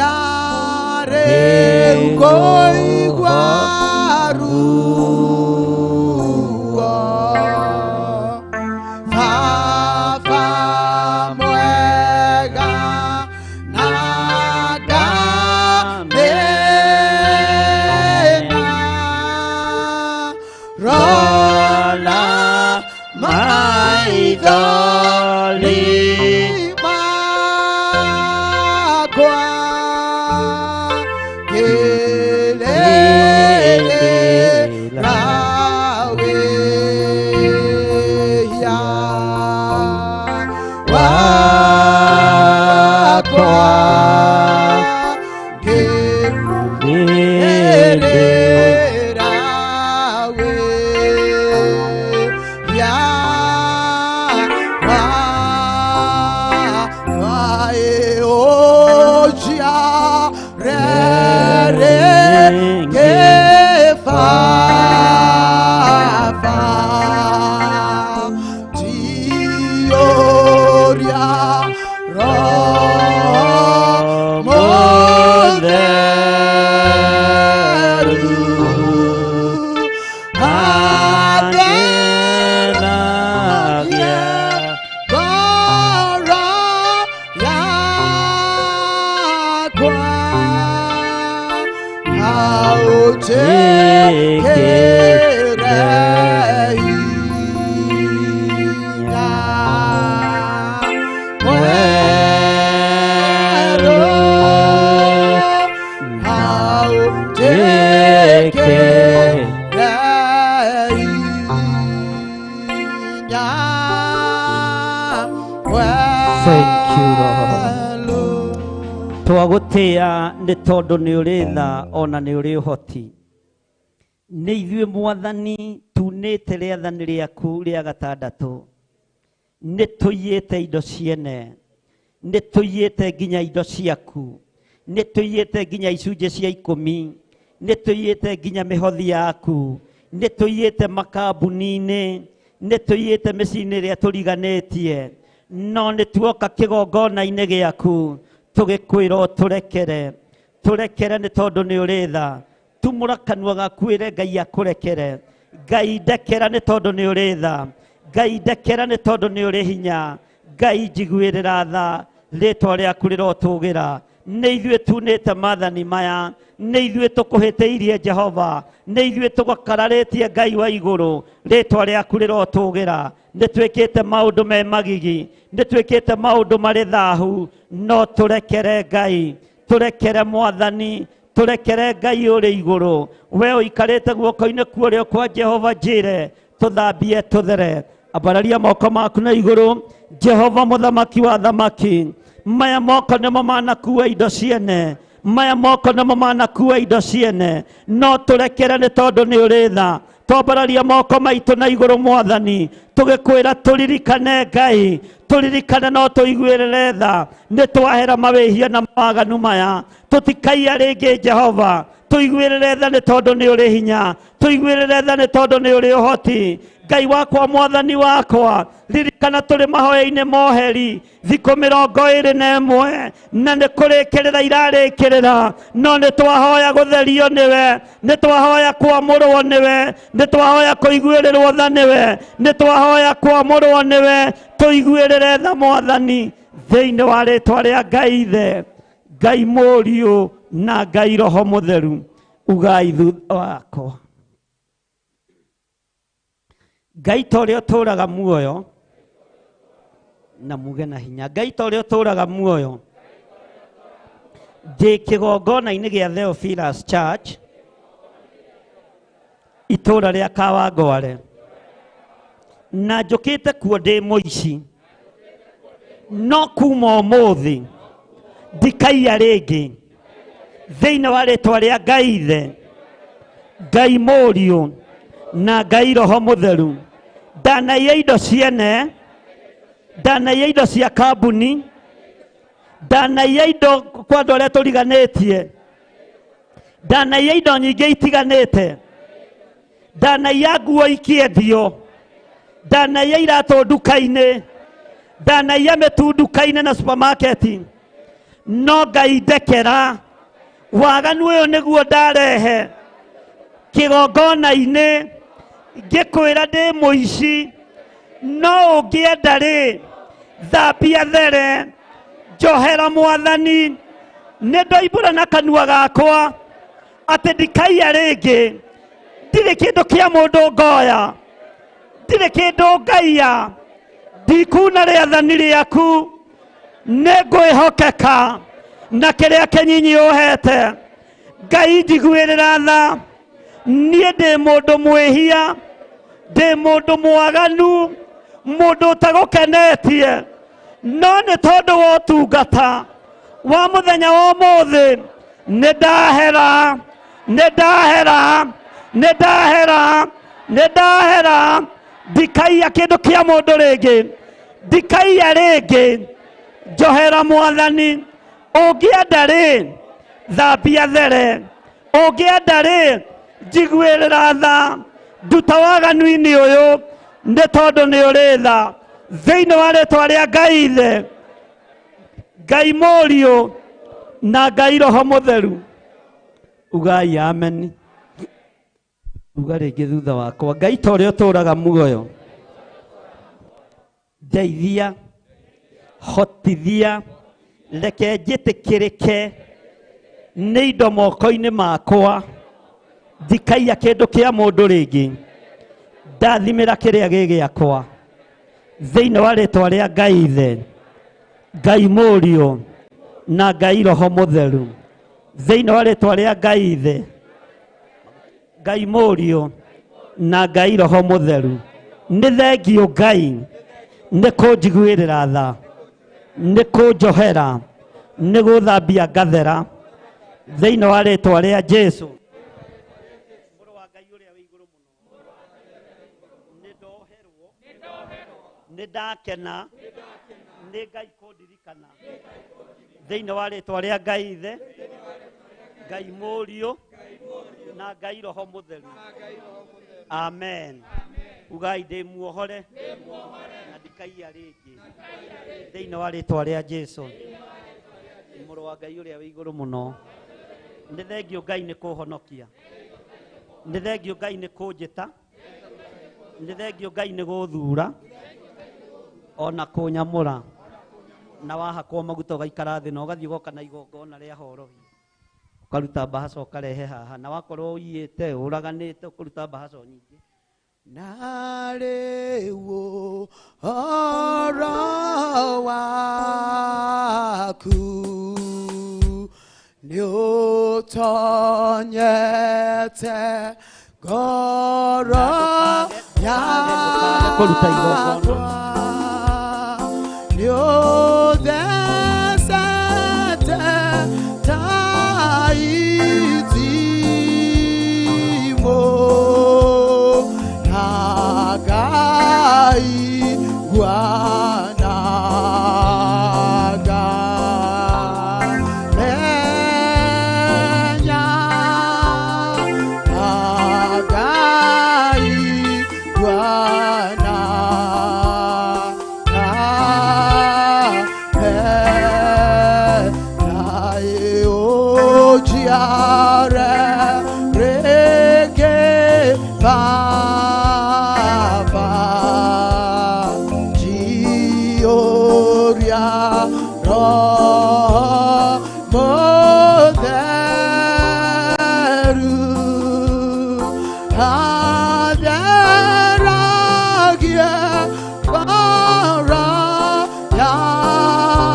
Ĩndarĩ ngũigua ruo, Baba mwega na ngamenya, rora maithori makwa, ngĩrĩra wĩhia wakwa, ngĩrĩra wĩhia wakwa, ũnjiarĩre kĩbaba, tiyũria Roho Mũtheru, atheragie ngoro yakwa, aũnjĩkĩre hinya mwerũ, aũnjĩkĩre hinya Thank you, Lord. mwerũ. Twagũtĩĩa nĩ tondũ nĩ ũrĩ tha ona nĩ ũrĩ ũhoti. Nĩ ithuĩ Mwathani tunĩte rĩathani rĩaku rĩa gatandatũ. Nĩ tũiyĩte indo ciene, nĩ tũiyĩte nginya indo ciaku, nĩ tũiyĩte nginya icunjĩ cia ikũmi, nĩ tũiyĩte nginya mĩhothi yaku, nĩ tũiyĩte makambuni-inĩ, nĩ tũiyĩte mĩciĩ-inĩ ĩrĩa tũriganĩtie, no nĩ tuoka kĩgongona-inĩ gĩaku tũgĩkwĩra ũtũrekere. Tũrekere nĩ tondũ nĩ ũrĩ tha. Tumũra kanua gaku wĩre Ngai akũrekere. Ngai ndekera nĩ tondũ nĩ ũrĩ tha. Ngai ndekera nĩ tondũ nĩ ũrĩ hinya. Ngai njiguĩrĩra tha. Rĩtwa rĩaku rĩrotũgĩra. Nĩ ithuĩ tunĩte maathani maya, nĩ ithuĩ tũkũhĩtĩirie Jehova, nĩ ithuĩ tũgakararĩtie Ngai wa igũrũ. Rĩtwa rĩaku rĩrotũgĩra. Nĩ twĩkĩte maũndũ me magigi, nĩ twĩkĩte maũndũ marĩ thahu, no tũrekere Ngai, tũrekere Mwathani, tũrekere Ngai ũrĩ igũrũ. We ũikarĩte guoko-inĩ kuorĩo kwa Jehova njĩre, tũthambie tũthere. Ambararia moko maku na igũrũ. Jehova mũthamaki wa thamaki, maya moko nĩmo manakua indo ciene, maya moko nĩmo manakua indo ciene, no tũrekere nĩ tondũ nĩ ũrĩ tha. Twambararia moko maitũ na igũrũ Mwathani, tũgĩkwĩra tũririkane Ngai, tũririkane no tũiguĩrĩre tha. Nĩ twahera mawĩhia na mawaganu maya, tũtikaiya rĩngĩ Jehova. Tũiguĩrĩre tha nĩ tondũ nĩ ũrĩ hinya, tũiguĩrĩre tha nĩ tondũ nĩ ũrĩ ũhoti. Ngai wakwa, Mwathani wakwa, ririkana tũrĩ mahoya-inĩ moheri thikũ 21, na nĩ kũrĩkĩrĩra irarĩkĩrĩra, no nĩ twahoya gũtherio nĩwe, nĩ twahoya kwamũrwo nĩwe, nĩ twahoya kũiguĩrĩrwo tha nĩwe, nĩ twahoya kwamũrwo nĩwe. Tũiguĩrĩre tha Mwathani, thĩinĩ wa rĩtwa rĩa Ngai Ithe, Ngai Mũriũ na Ngai Roho Mũtheru. Ugai thutha wakwa. Ngai ta ũrĩa ũtũũraga muoyo, na muge na hinya. Ngai ta ũrĩa ũtũũraga muoyo, ndĩ kĩgongona-inĩ gĩa Theophilus Church, itũũra rĩa Kawangware, na njũkĩte kuo ndĩ mũici, no kuma ũmũthĩ ndikaiya rĩngĩ. Thĩinĩ wa rĩtwa rĩa Ngai Ithe, Ngai Mũriũ na Ngai Roho Mũtheru, ndanaiya indo ciene, ndanaiya indo cia kambuni, ndanaiya indo kwa andũ arĩa tũriganĩtie, ndanaiya indo nyingĩ itiganĩte, ndanaiya nguo ikĩendio, ndanaiya iratũ nduka-inĩ, ndanaiya mĩtu nduka-inĩ na supermarket. No Ngai ndekera, waganu ũyũ nĩguo ndarehe kĩgongona-inĩ, ngĩkwĩra ndĩ mũici, no ũngĩenda rĩ, thambia there, njohera Mwathani. Nĩ ndoimbũra na kanua gakwa atĩ ndikaiya rĩngĩ, ndirĩ kĩndũ kĩa mũndũ ngoya, ndirĩ kĩndũ ngaiya, ndikuna rĩathani rĩaku, nĩ ngwĩhokeka na kĩrĩa kĩnyinyi ũhete. Ngai njiguĩrĩra tha, niĩ ndĩ mũndũ mwĩhia, ndĩ mũndũ mwaganu, mũndũ ũtagũkenetie, no nĩ tondũ wa ũtungata wa mũthenya wa ũmũthĩ nĩ ndahera, nĩ ndahera, nĩ ndahera, nĩ ndahera. Ndikaiya kĩndũ kĩa mũndũ rĩngĩ, ndikaiya rĩngĩ. Njohera Mwathani. Ũngĩenda rĩ, thambia there, ũngĩenda rĩ, njiguĩrĩra tha, nduta waganu-inĩ ũyũ nĩ tondũ nĩ ũrĩ tha. Thĩinĩ wa rĩtwa rĩa Ngai Ithe, Ngai Mũriũ na Ngai Roho Mũtheru, ugai amen. Uga rĩngĩ thutha wakwa. Ngai ta ũrĩa ũtũũraga muoyo, ndeithia, hotithia, reke njĩtĩkĩrĩke nĩ indo moko-inĩ makwa, ndikaiya kĩndũ kĩa mũndũ rĩngĩ, ndathimĩra kĩrĩa gĩ gĩakwa. Thĩinĩ wa rĩtwa rĩa Ngai Ithe, Ngai Mũriũ na Ngai Roho Mũtheru. Thĩinĩ wa rĩtwa rĩa Ngai Ithe, Ngai Mũriũ na Ngai Roho Mũtheru, nĩ thengio Ngai nĩ kũnjiguĩrĩra tha, nĩ kũnjohera, nĩ gũthambia ngathera. Thĩinĩ wa rĩtwa rĩa Jesu, Mũrũ wa Ngai ũrĩa wĩ igũrũ mũno, nĩ ndoherwo, nĩ ndakena, nĩ Ngai kũndirikana. Thĩinĩ wa rĩtwa rĩa Ngai Ithe, Ngai Mũriũ na Ngai Roho Mũtheru, amen. Ugai ndĩ muohore na ndikaiya rĩngĩ. Thĩinĩ wa rĩtwa rĩa Jesu, Mũrũ wa Ngai ũrĩa wĩ igũrũ mũno, nĩ thengio Ngai nĩ kũhonokia, nĩ thengio Ngai nĩ kũnjĩta, nĩ thengio Ngai nĩ gũthura ona kũnyamũra. Na wahakwo maguta ũgaikara thĩ na ũgathiĩ ũgoka na igongona rĩa horohio. Ũkaruta mbahaca ũkarehe haha na wakorwo ũiyĩte ũraganĩte ũkũruta mbahaca nyingĩ. Na rĩu ũhoro waku nĩũtonyete ngoro Kũruta yakwa, igongona. nĩũthecete ta itimũ na ngaigua na ngamenya na ngaigua na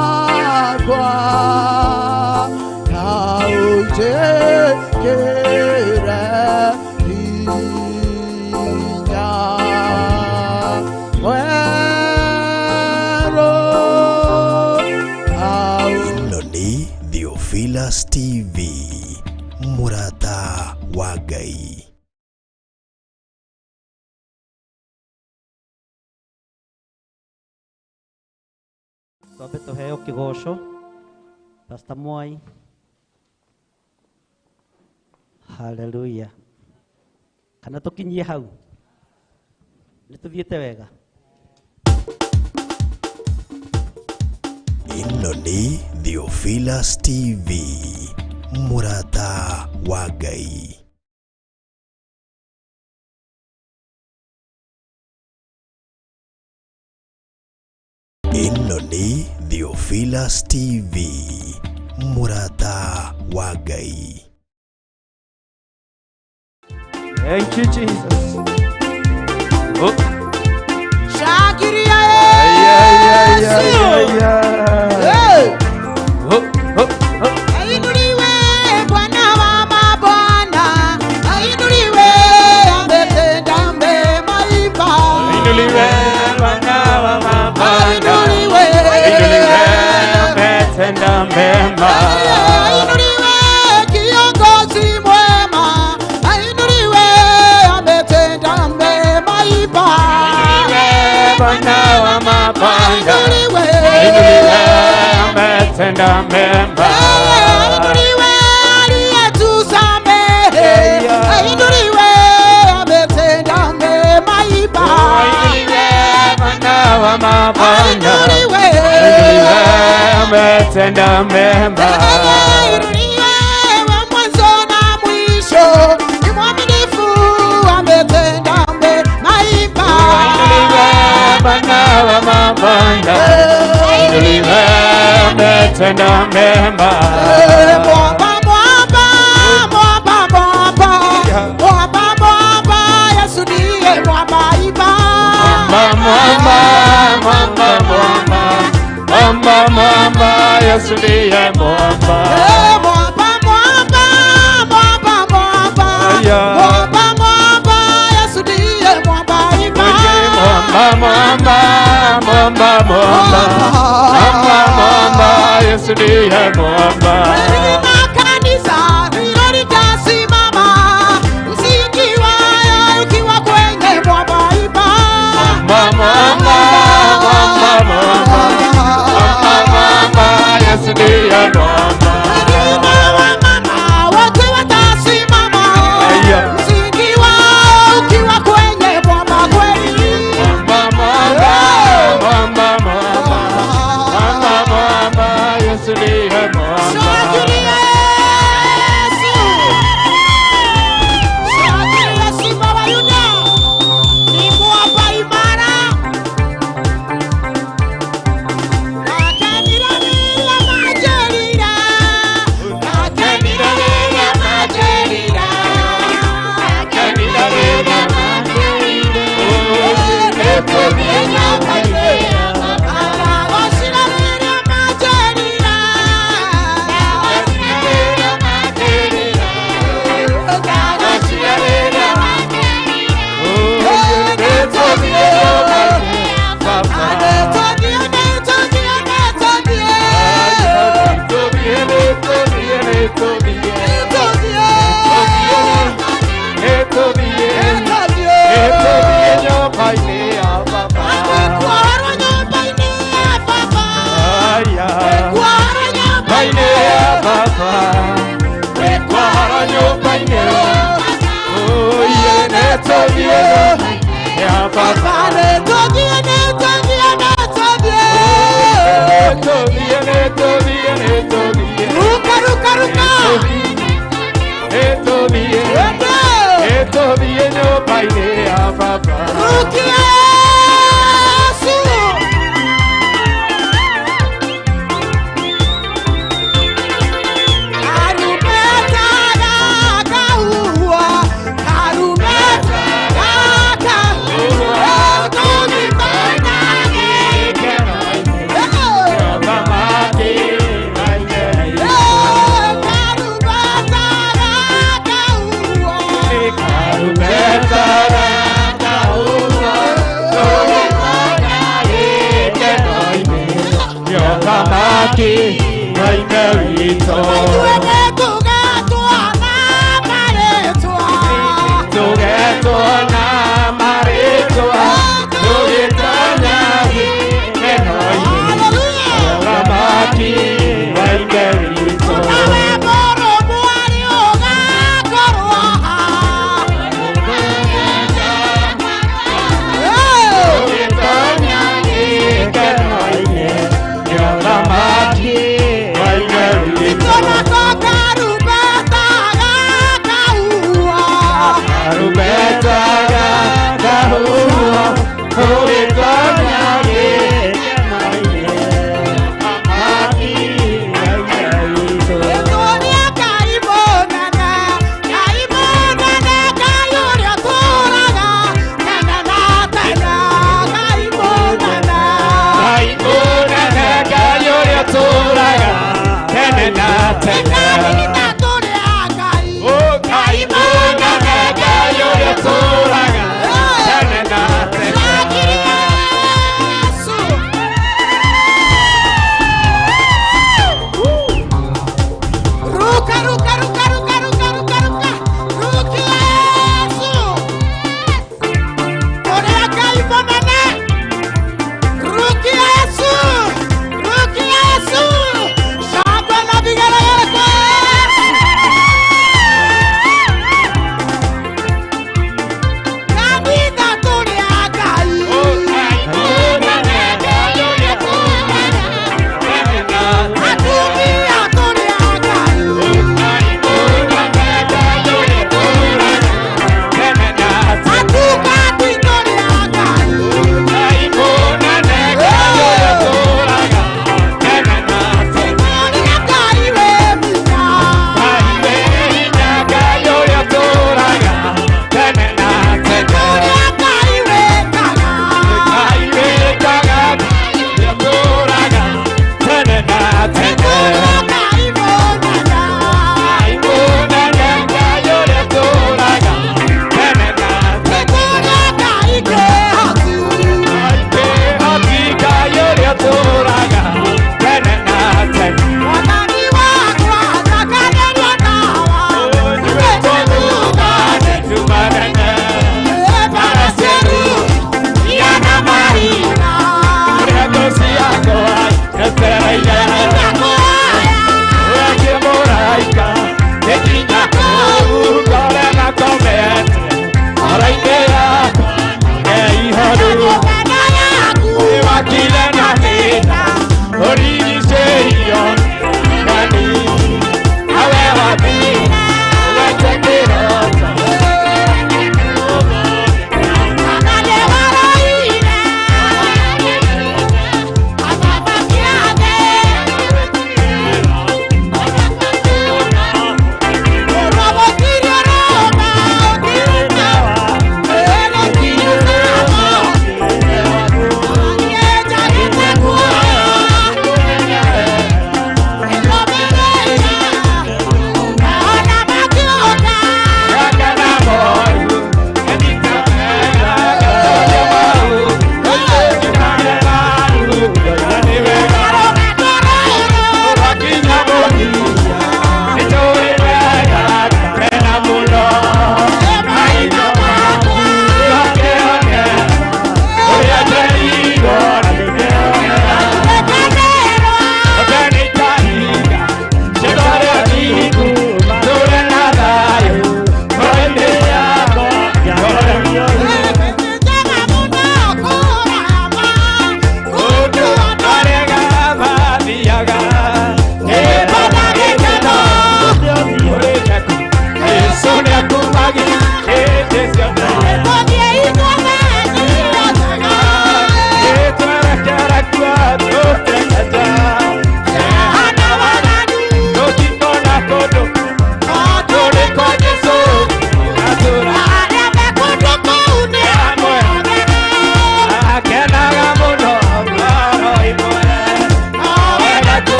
yakwa na ũnjĩkĩre hinya mwerũ na Ĩno nĩ Theophilus TV, mũrata wa Ngai. Twambe tũheo kĩgoco. Pastor Mwai. Hallelujah. Kana tũkinyie hau. Nĩ tũthiĩte wega. Ĩno nĩ Theophilus TV, mũrata wa Ngai. Ĩno nĩ Theophilus TV, mũrata wa Ngai. Thank you, Jesus. Oh. Shangilia Ay, ay, ay, ay, Yesu. ay, ay. Hey! Oh, oh, oh. Ainuliwe Bwana wa mabwana, ainuliwe ametenda mema imba. Ainuliwe Bwana wa mabwana. Ainuliwe. Ainuliwe ametenda mema. Ainuliwe kiongozi mwema, ainuliwe ametenda mema imba. Ainuliwe Bwana wa mabwana. Ainuliwe. Ainuliwe ametenda mema. Ainuliwe aliyetusamehe, ainuliwe ametenda mema imba. Ainuliwe Bwana wa mabwana. Ainuliwe. Ainuliwe ametenda mema. Ainuliwe wa mwanzo na mwisho, ni mwaminifu ametenda mema imba. Ainuliwe Bwana wa mabwana. Ainuliwe ametenda mema. Mwamba, mwamba, mwamba, mwamba, mwamba, mwamba, Yesu ndiye mwamba imba. Mwamba, mwamba, mwamba, mwamba. Mwamba, mwamba, Yesu ndiye mwamba. Mwamba, mwamba, mwamba, mwamba, Aya. mwamba, mwamba, Yesu ndiye mwamba imba. Mwamba, mwamba, mwamba, mwamba. Mwamba, mwamba, Yesu ndiye mwamba. Lima kanisa hilo litasimama, msingi wayo ukiwa kwenye mwamba imba. Mwamba, mwamba, mwamba, mwamba. Mwamba, mwamba, Yesu ndiye mwamba. Lima wa mama wote watasimama, Aya. msingi wao ukiwa kwenye mwamba kweli. Mwamba, mwamba, mwamba, mwamba. Mwamba, mwamba, Yesu ndiye mwamba. Shangilia. tũthiĩ ya baba. Nĩ tũthiĩ, nĩ tũthiĩ, nĩ tũthiĩ. Nĩ tũthiĩ, nĩ tũthiĩ, nĩ tũthiĩ. Ruka, ruka, ruka. Nĩ tũthiĩ. Ende. Nĩ tũthiĩ nyũmba-inĩ ya baba. Rukia Yesu. Karumeta gakahuhwo, karumeta gakahuhwo, tũgĩtoonya Gĩkeno-inĩ, ũthamaki wa Ithe witũ. Karumeta gakahuhwo. Karumeta gakahuhwo, tũgĩtoonya gĩkeno-inĩ, ũthamaki wa Ithe witũ. Ithuĩ nĩtũgetwo na marĩtwa. Tũgetwo na marĩtwa, tũgĩtoonya gĩkeno-inĩ, Hallelujah. ũthamaki wa Ithe witũ. Nawe mũrũ mwarĩ ũgakorwo haha. Tũgĩtoonya gĩkeno-inĩ, ũthamaki wa Ithe witũ. Tũna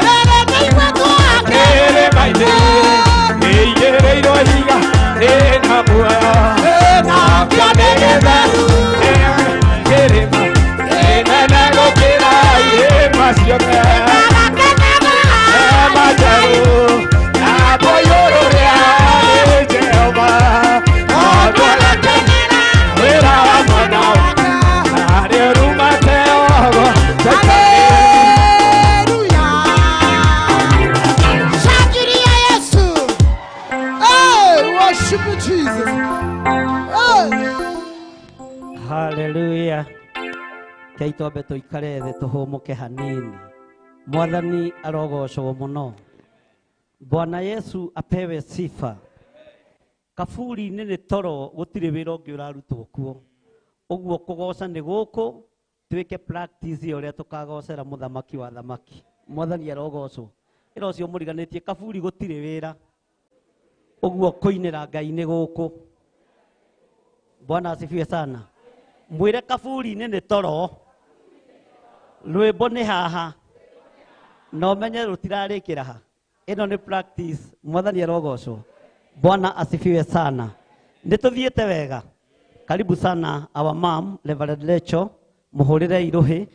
Ndũrĩrĩ nĩigwetwo Kĩrĩma-inĩ ĩigĩrĩirwo ihiga rĩna muoyo. Nakĩo nĩ gĩtheru. Kĩrĩma kĩnene gũkĩra irĩma ciothe. Agakenaga. Hema njerũ na kũiyũrũrĩa nĩ Jehova. Tondũ Agakenera wĩra wa mwana wake. Harĩ ũrumate ogo. Hallelujah. Shangilia Yesu. Hey, worship you, Jesus. Hey. Haleluya. Rekei twambe tũikare thĩ tũhũmũke hanini. Mwathani arogocwo mũno. Bwana Yesu apewe sifa. Kaburi-inĩ nĩ toro gũtirĩ wĩra ũngĩ ũrarutwo kuo. Ũguo kũgoca nĩ gũkũ twĩke practice ya ũrĩa tũkagocera mũthamaki wa thamaki. Mwathani arogocwo. Ĩra ũcio mũriganĩtie kaburi gũtirĩ wĩra. Ũguo kũinĩra Ngai nĩ gũkũ. Bwana asifiwe sana. Mwĩre kaburi-inĩ nĩ toro, rwĩmbo nĩ haha, na ũmenye rũtirarĩkĩra ha. Ĩno nĩ practice. Mwathani arogocwo. Bwana asifiwe sana. Nĩ tũthiĩte wega. Karibu sana our mom, Reverend Lecho, mũhũrĩre irũhĩ.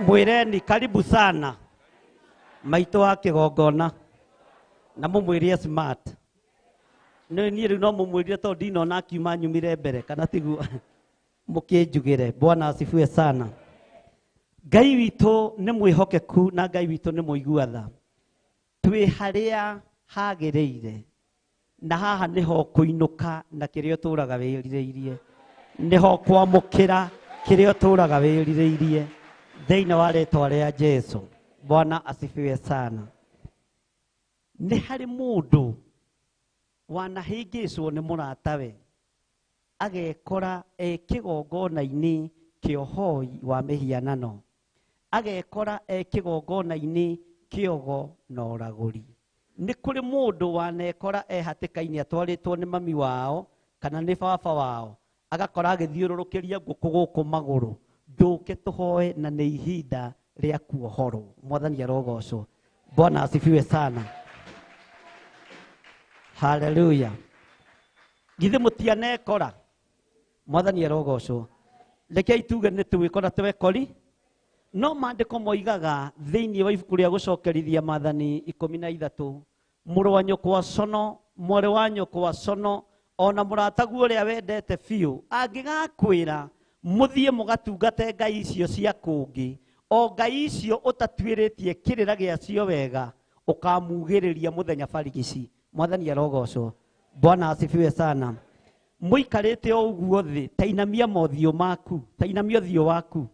Mwĩreni karibu sana maitũ wa kĩgongona na mũmwĩrie smart. Nĩ niĩ rĩu no mũmwĩrire tondũ ndinona akiuma nyumire mbere kana tiguo mũkĩnjugĩre. Bwana asifiwe sana. Ngai witũ nĩ mwĩhokeku na Ngai witũ nĩ mũigua tha. Twĩ harĩa hagĩrĩire na haha nĩho kũinũka na kĩrĩa ũtũraga wĩrirĩirie, nĩho kwamũkĩra kĩrĩa ũtũraga wĩrirĩirie thĩinĩ wa rĩtwa rĩa Jesu. Bwana asifiwe sana. Nĩ harĩ mũndũ wanahĩngĩcwo nĩ mũratawe agekora e kĩgongona-inĩ kĩa ũhoi wa mĩhianano, agekora e kĩgongona-inĩ kĩogo na ũragũri. Nĩ kũrĩ mũndũ wanekora e hatĩka-inĩ atwarĩtwo nĩ mami wao kana nĩ baba wao, agakora agĩthiũrũrũkĩria ngũkũ gũkũ magũrũ. Ndũke tũhoe na nĩ ihinda rĩa kuohorwo. Mwathani arogocwo. Bwana asifiwe sana. Haleluya. Githĩ mũtianekora? Mwathani arogocwo. Rekei tuge nĩ twĩkora twekori, no maandĩko moigaga thĩinĩ wa ibuku rĩa gũcokerithia maathani 13, mũrũ wa nyũkwa cono, mwarĩ wa nyũkwa cono, ona mũrataguo ũrĩa wendete biũ angĩgakwĩra mũthiĩ mũgatungate ngai icio cia kũngĩ, o ngai icio ũtatuĩrĩtie kĩrĩra gĩacio wega, ũkamugĩrĩria mũthenya barigici. Mwathani arogocwo. Bwana asifiwe sana. Mũikarĩte o ũguo thĩ, ta inamia mothiũ maku, ta inamia ũthiũ waku.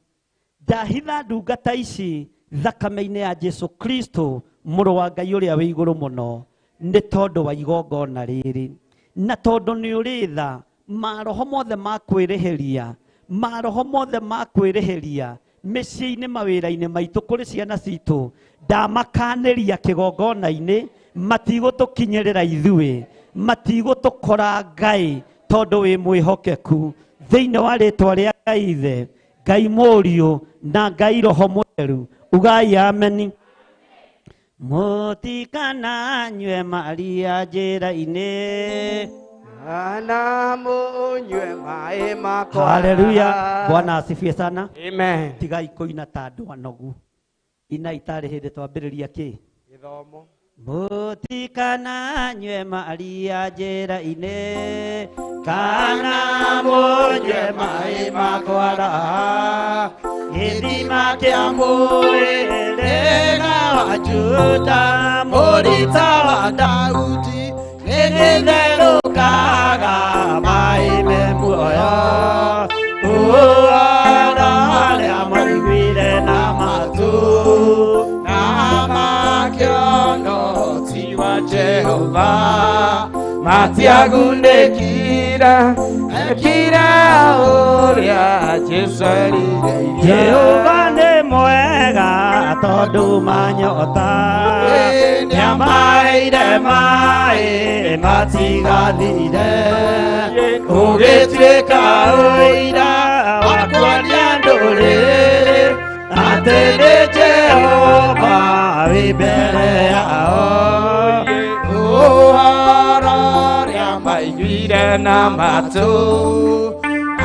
Ndahitha ndungata ici thakame-inĩ ya Jesu Kristo mũrũ wa Ngai ũrĩa wĩ igũrũ mũno, nĩ tondũ wa igongona rĩrĩ, na tondũ nĩ ũrĩ tha, maroho mothe ma kwĩrĩhĩria, maroho mothe ma kwĩrĩhĩria mĩciĩ-inĩ, mawĩra-inĩ maitũ, kũrĩ ciana citũ, ndamakanĩria kĩgongona-inĩ, matigũtũkinyĩrĩra ithuĩ, matigũtũkora Ngai, tondũ wĩ mwĩhokeku. Thĩinĩ wa rĩtwa rĩa Ngai Ithe, Ngai Mũriũ na Ngai Roho Mũtheru, ugai ameni. Mũtikananyue Maria njĩra-inĩ, Ana munywe maĩ makwa. Haleluya. Bwana asifiwe sana. Amen. Tigai kũina ta andũ anogu. Ina itarĩ hĩndĩ twambĩrĩria kĩ? Gĩthomo. Mũtikananyue Maria njĩra-inĩ, kana mũnyue maĩ makwara, gĩthima kĩa mũrĩrĩga wa Juda, mũrita wa Daudi, nĩgĩtherũkaga maĩ me muoyo. Ũhoro arĩa maiguire na matũ, na makĩona ũhoti wa Jehova, matiagunĩkire, mekire ũrĩa Jesũ erirĩirie. Jehova nĩ mwega tondũ manyota, nĩamaheire maĩ matigathire, ũgĩtuĩka ũira wa kuonia ndũrĩrĩ atĩ Atĩ nĩ Jehova wĩ mbere yao. Ũhoro ũrĩa maiguire na matũ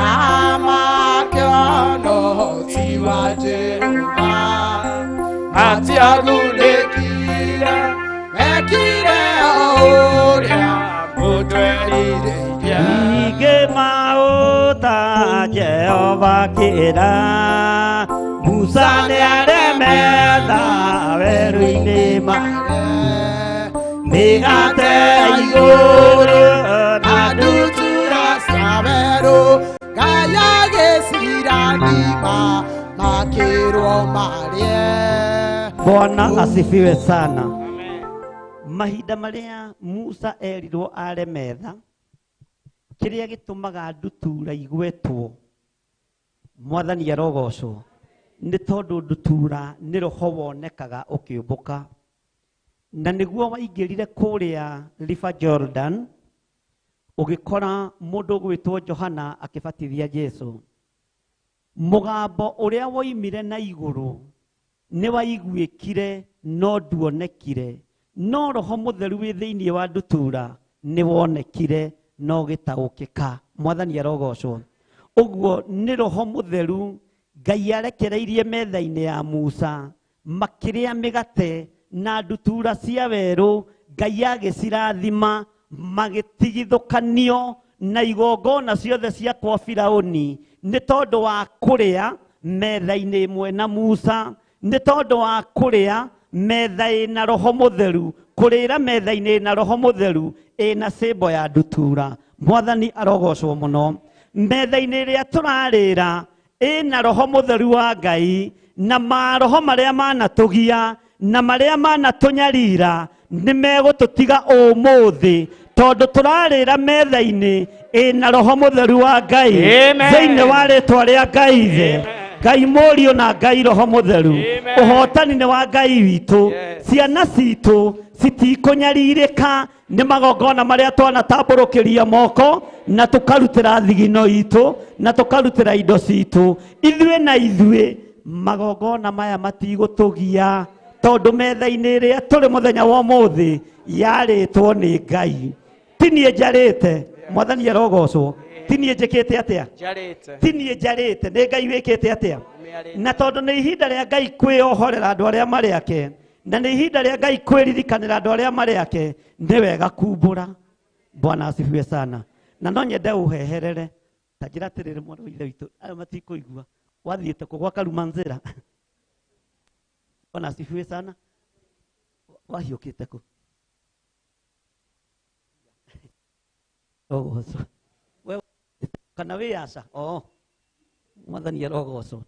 amakĩona ũhoti wa Jehova matiagunĩkire mekire o ũrĩa mũndũ erirĩirie. Ningĩ maũta Jehova kĩra Musa nĩaremetha werũ-inĩ mĩgate igũrũ na ndutura cia werũ Ngai agĩcirathima makĩrwo marĩe. Bwana asifiwe sana. Mahinda marĩa Musa erirwo are metha, kĩrĩa gĩtũmaga ndutura igwetwo, Mwathani arogocwo, nĩ tondũ ndutura nĩ roho wonekaga ũkĩũmbũka, na nĩguo waingĩrire kũrĩa River Jordan, ũgĩkora mũndũ ũgwĩtwo Johana akĩbatithia Jesu. Mũgambo ũrĩa woimire na igũrũ nĩ waiguĩkire no nduonekire, no roho mũtheru wĩ thĩinĩ wa ndutura nĩ wonekire no gĩtaũkĩka. Mwathani arogocwo. Ũguo nĩ roho mũtheru Ngai arekereirie metha-inĩ ya Musa, makĩrĩa mĩgate na ndutura cia werũ, Ngai agĩcirathima magĩtigithũkanio na igongona ciothe cia kwa Firaũni nĩ tondũ wa kũrĩa metha-inĩ ĩmwe na Musa, nĩ tondũ wa kũrĩa metha ĩna roho mũtheru, kũrĩra metha-inĩ ĩna roho mũtheru ĩna cĩmbo ya ndutura. Mwathani arogocwo mũno. Metha-inĩ ĩrĩa tũrarĩra ĩna roho mũtheru wa Ngai, na maroho marĩa manatũgia na marĩa manatũnyarira nĩ megũtũtiga ũmũthĩ, tondũ tũrarĩra metha-inĩ ĩna roho mũtheru wa Ngai. Amen. Thĩinĩ wa rĩtwa rĩa Ngai Ithe, Ngai Mũriũ na Ngai Roho Mũtheru. Amen. Ũhotani nĩ wa Ngai witũ. Yes. Ciana citũ citikũnyarirĩka nĩ magongona marĩa twanatambũrũkĩria moko na tũkarutĩra thigino itũ na tũkarutĩra indo citũ. Ithuĩ na ithuĩ magongona maya matigũtũgia, tondũ metha-inĩ ĩrĩa tũrĩ mũthenya wa ũmũthĩ yarĩtwo nĩ Ngai. Ti niĩ njarĩte, Mwathani arogocwo. Ti niĩ njĩkĩte atĩa? Njarĩte. Ti niĩ njarĩte, nĩ Ngai wĩkĩte atĩa? Na tondũ nĩ ihinda rĩa Ngai kwĩohorera andũ arĩa marĩ ake, na nĩ ihinda rĩa Ngai kwĩririkanĩra andũ arĩa marĩ ake, nĩ wega kumbũra. Bwana asifiwe sana. Na no nyende ũheherere ta njĩra atĩrĩrĩ, mwana wa ithe witũ, aya matikũigua wathiĩte kũ gwa Karumanzĩra. Bwana asifiwe sana. Wahiũkĩte kũ? Rogocwo. We kana wĩ aca? Oo. Mwathani arogocwo.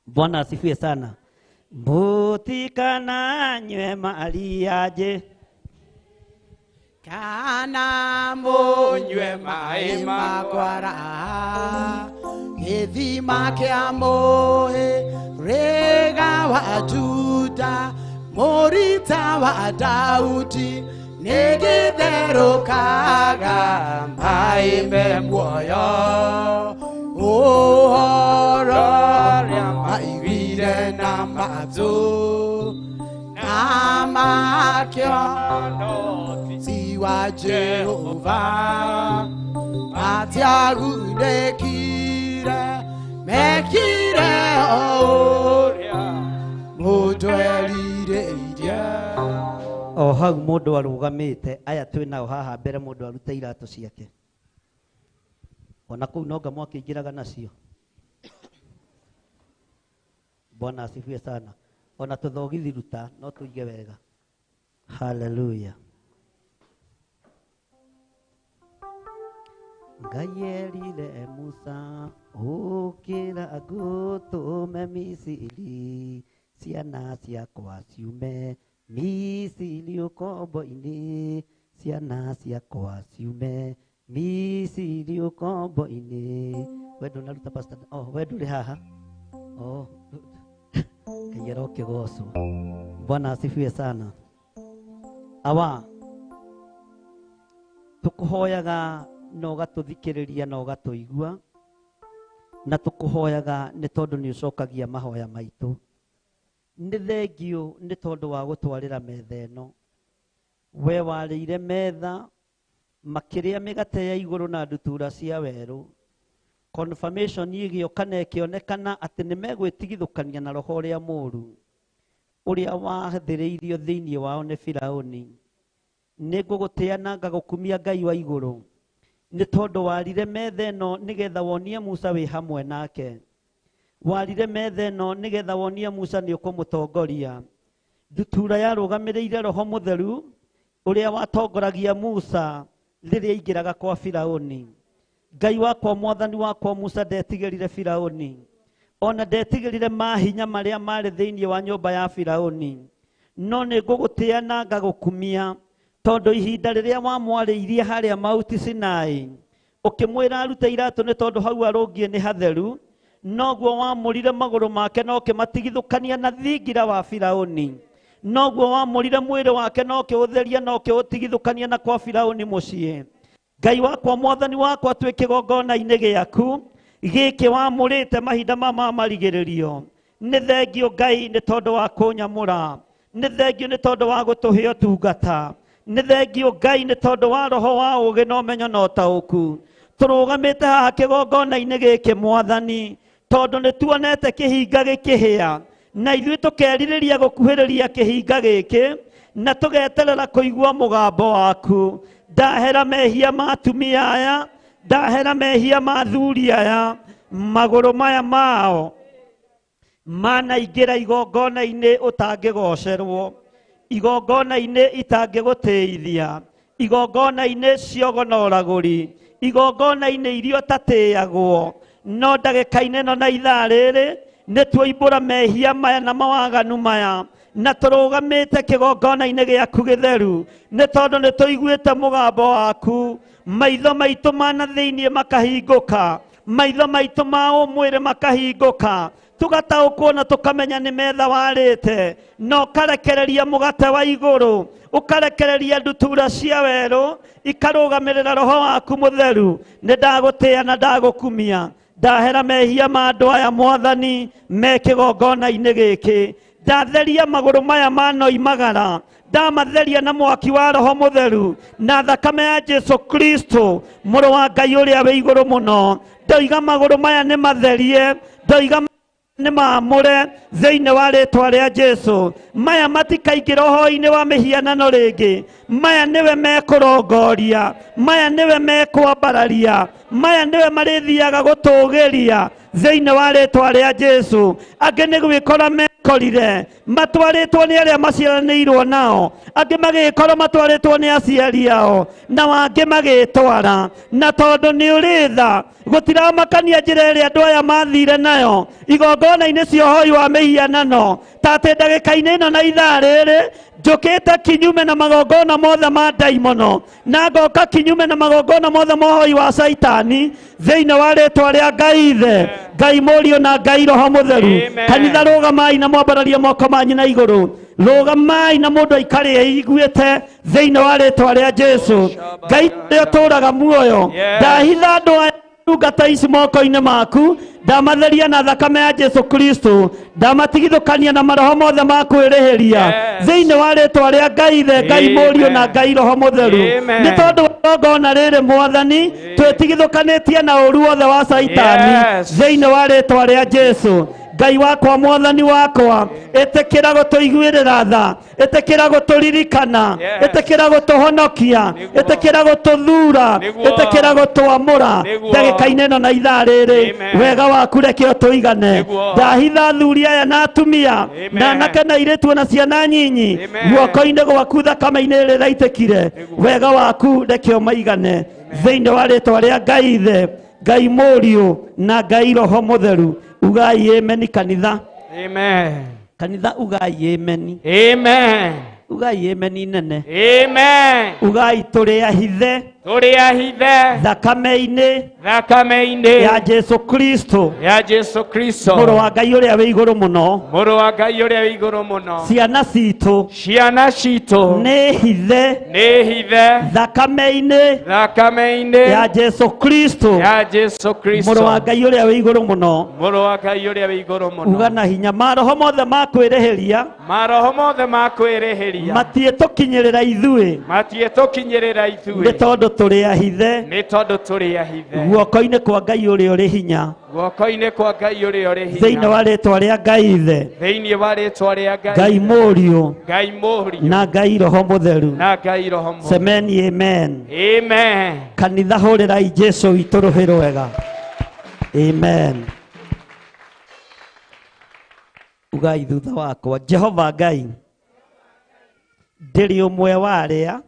Bwana asifiwe sana. Mũtikananyue Maria nje kana mũnyue maĩ makwara, gĩthima kĩa mũhĩrĩga wa Juda, mũrita wa Daudi, nĩ gĩtherũkaga maĩ me muoyo. Ũhoro ũrĩa maiguire na matũ na makĩona ũhoti wa Jehova, matiagunĩkire mekire o ũrĩa mũndũ erirĩirie. O hau mũndũ arũgamĩte, aya twĩ nao haha mbere, mũndũ arute iratũ ciake. Ona kũu no nga mwakĩingĩraga nacio. Bwana asifiwe sana. Ona tũthogithi ruta no tũige wega. Hallelujah. Ngai erire Musa, ũkĩra ngũtũme Misiri, ciana ciakwa ciume Misiri ũkombo-inĩ, ciana ciakwa ciume Misiri ũkombo-inĩ. We ndũnaruta pastor? Oh, we ndũrĩ haha? Oh, Ngai arokĩgocwo. Bwana asifiwe sana. Awa, tũkũhoyaga na ũgatũthikĩrĩria na ũgatũigua, na tũkũhoyaga nĩ tondũ nĩ ũcokagia mahoya maitũ. Nĩ thengiũ nĩ tondũ wa gũtwarĩra metha ĩno. We warĩire metha makĩrĩa mĩgate ya igũrũ na ndutura cia werũ. Confirmation ĩgĩũka na ĩkĩonekana atĩ nĩ megwĩtigithũkania na roho ũrĩa mũũru ũrĩa wathĩrĩirio thĩinĩ wao nĩ Firaũni. Nĩ ngũgũtĩa na ngagũkumia Ngai wa igũrũ, nĩ tondũ warire metha ĩno nĩgetha wonie Musa wĩ hamwe nake. Warire metha ĩno nĩgetha wonie Musa nĩ ũkũmũtongoria. Ndutura yarũgamĩrĩire Roho Mũtheru ũrĩa watongoragia Musa rĩrĩa aingĩraga kwa Firaũni. Ngai wakwa, mwathani wakwa, Musa ndetigĩrire Firaũni, ona ndetigĩrire mahinya marĩa marĩ thĩinĩ wa nyũmba ya Firaũni. No nĩ ngũgũtĩa na ngagũkumia, tondũ ihinda rĩrĩa wamwarĩirie harĩa Mount Sinai, ũkĩmwĩra arute iratũ nĩ tondũ hau arũngiĩ nĩ hatheru, noguo wamũrire magũrũ make na ũkĩmatigithũkania na thingira wa Firaũni. Noguo wamũrire mwĩrĩ wake na ũkĩũtheria na ũkĩũtigithũkania na kwa Firaũni mũciĩ. Ngai wakwa, mwathani wakwa, twĩ kĩgongona-inĩ gĩaku gĩkĩ wamũrĩte mahinda ma marigĩrĩrio. Nĩ thengio Ngai nĩ tondũ wa kũnyamũra, nĩ thengio nĩ tondũ wa gũtũhe ũtungata, nĩ thengio Ngai nĩ tondũ wa roho wa ũũgĩ na ũmenyo na ũtaũku. Tũrũgamĩte haha kĩgongona-inĩ gĩkĩ mwathani, tondũ nĩ tuonete kĩhinga gĩkĩhĩa, na ithuĩ tũkerirĩria gũkuhĩrĩria kĩhinga gĩkĩ na tũgeterera kũigua mũgambo waku. Ndahera mehia ma atumia aya, ndahera mehia ma athuri aya, magũrũ maya mao manaingĩra igongona-inĩ ũtangĩgocerwo, igongona-inĩ itangĩgũtĩithia, igongona-inĩ ciogo na ũragũri, igongona-inĩ iria ũtatĩagwo. No ndagĩka-inĩ ĩno na ithaa rĩrĩ nĩ tuoimbũra mehia maya na mawaganu maya, na tũrũgamĩte kĩgongona-inĩ gĩaku gĩtheru nĩ tondũ nĩ tũiguĩte mũgambo waku. Maitho maitũ ma na thĩinĩ makahingũka, maitho maitũ ma ũmwĩrĩ makahingũka, tũgataũkwo na tũkamenya nĩ metha warĩte, na ũkarekereria mũgate wa igũrũ, ũkarekereria ndutura cia werũ ikarũgamĩrĩra roho waku mũtheru. Nĩ ndagũtĩa na ndagũkumia. Ndahera mehia ma andũ aya mwathani me kĩgongona-inĩ gĩkĩ. Ndatheria magũrũ maya manoimagara, ndamatheria na mwaki wa roho mũtheru na thakame ya Jesu Kristo mũrũ wa Ngai ũrĩa wĩ igũrũ mũno. Ndoiga magũrũ maya nĩ matherie, ndoiga nĩ maamũre thĩinĩ wa rĩtwa rĩa Jesu. Maya matikaingĩra ũhoro-inĩ wa mĩhianano rĩngĩ. Maya nĩwe mekũrongoria, maya nĩwe mekwambararia, maya nĩwe marĩthiaga gũtũgĩria thĩinĩ wa rĩtwa rĩa Jesu. Angĩ nĩ gwĩkora mekorire matwarĩtwo nĩ arĩa maciaranĩirwo nao, angĩ magĩkorwo matwarĩtwo nĩ aciari ao, na wangĩ magĩtwara. Na tondũ nĩ ũrĩ tha, gũtiramakania njĩra ĩrĩa andũ aya mathire nayo igongona-inĩ cia ũhoi wa mĩhianano, ta atĩ ndagĩka-inĩ ĩno na ithaa rĩrĩ njũkĩte kinyume na magongona mothe ma ndaimono, na ngoka kinyume na magongona mothe ma ũhoi wa Caitani thĩinĩ wa rĩtwa rĩa Ngai Ithe, Ngai Mũriũ na Ngai Roho Mũtheru. Kanitha, rũgamai na mwambararie moko manyu na igũrũ. Rũgamai na mũndũ aikare eiguĩte thĩinĩ wa rĩtwa rĩa Jesu. Ngai ũrĩa ũtũũraga muoyo, ndahitha andũ aya ndungata ici moko-inĩ maku, ndamatheria na thakame ya Jesu Kristo, ndamatigithũkania na maroho mothe ma kwĩrĩhĩria thĩinĩ wa rĩtwa rĩa Ngai Ithe, Ngai Mũriũ na Ngai Roho Mũtheru. Nĩ tondũ igongona rĩrĩ mwathani, twĩtigithũkanĩtie na ũru wothe wa Caitani thĩinĩ wa rĩtwa rĩa Jesu. Ngai wakwa, mwathani wakwa, ĩtĩkĩra gũtũiguĩrĩra tha, ĩtĩkĩra gũtũririkana, ĩtĩkĩra gũtũhonokia, ĩtĩkĩra gũtũthura, ĩtĩkĩra gũtwamũra ndagĩka-inĩ ĩno na ithaa rĩrĩ. Wega waku reke ũtũigane. Ndahitha athuri aya na atumia na anake na airĩtu na ciana nyinyi guoko-inĩ gwaku, thakame-inĩ ĩrĩa ĩraitĩkire. Wega waku reke ũmaigane thĩinĩ wa rĩtwa rĩa Ngai Ithe, Ngai Mũriũ na Ngai Roho Mũtheru. Ugai ameni kanitha. Amen. Kanitha, ugai ameni. Amen. Ugai ameni nene. Amen. Ugai tũrĩ ahithe. Tũrĩ ahithe thakame-inĩ thakame-inĩ ya Jesu Kristo, ya Jesu Kristo, mũrũ wa Ngai ũrĩa wĩ igũrũ mũno. Mũrũ wa Ngai ũrĩa wĩ igũrũ mũno. Ciana citũ ciana citũ nĩ hithe nĩ hithe thakame-inĩ thakame-inĩ ya Jesu Kristo, ya Jesu Kristo, mũrũ wa Ngai ũrĩa wĩ igũrũ mũno. Mũrũ wa Ngai ũrĩa wĩ igũrũ mũno. Uga na hinya, maroho mothe ma kwĩrĩhĩria, maroho mothe ma kwĩrĩhĩria matiĩtũkinyĩrĩra ithuĩ, matiĩtũkinyĩrĩra ithuĩ, nĩ tondũ tũrĩ ahithe nĩ tondũ tũrĩ ahithe guoko-inĩ kwa Ngai ũrĩa ũrĩ hinya, guoko-inĩ kwa Ngai ũrĩa ũrĩ hinya, thĩinĩ wa rĩtwa rĩa Ngai Ithe, thĩinĩ wa rĩtwa rĩa Ngai, Ngai Mũriũ, Ngai Mũriũ, na Ngai Roho Mũtheru. na Ngai Roho Mũtheru. Semeni amen. Amen. Kanitha hũrĩrai Jesu witũ rũhĩ rwega. Amen. Ugai thutha wakwa, Jehova Ngai, ndĩrĩ ũmwe wa arĩa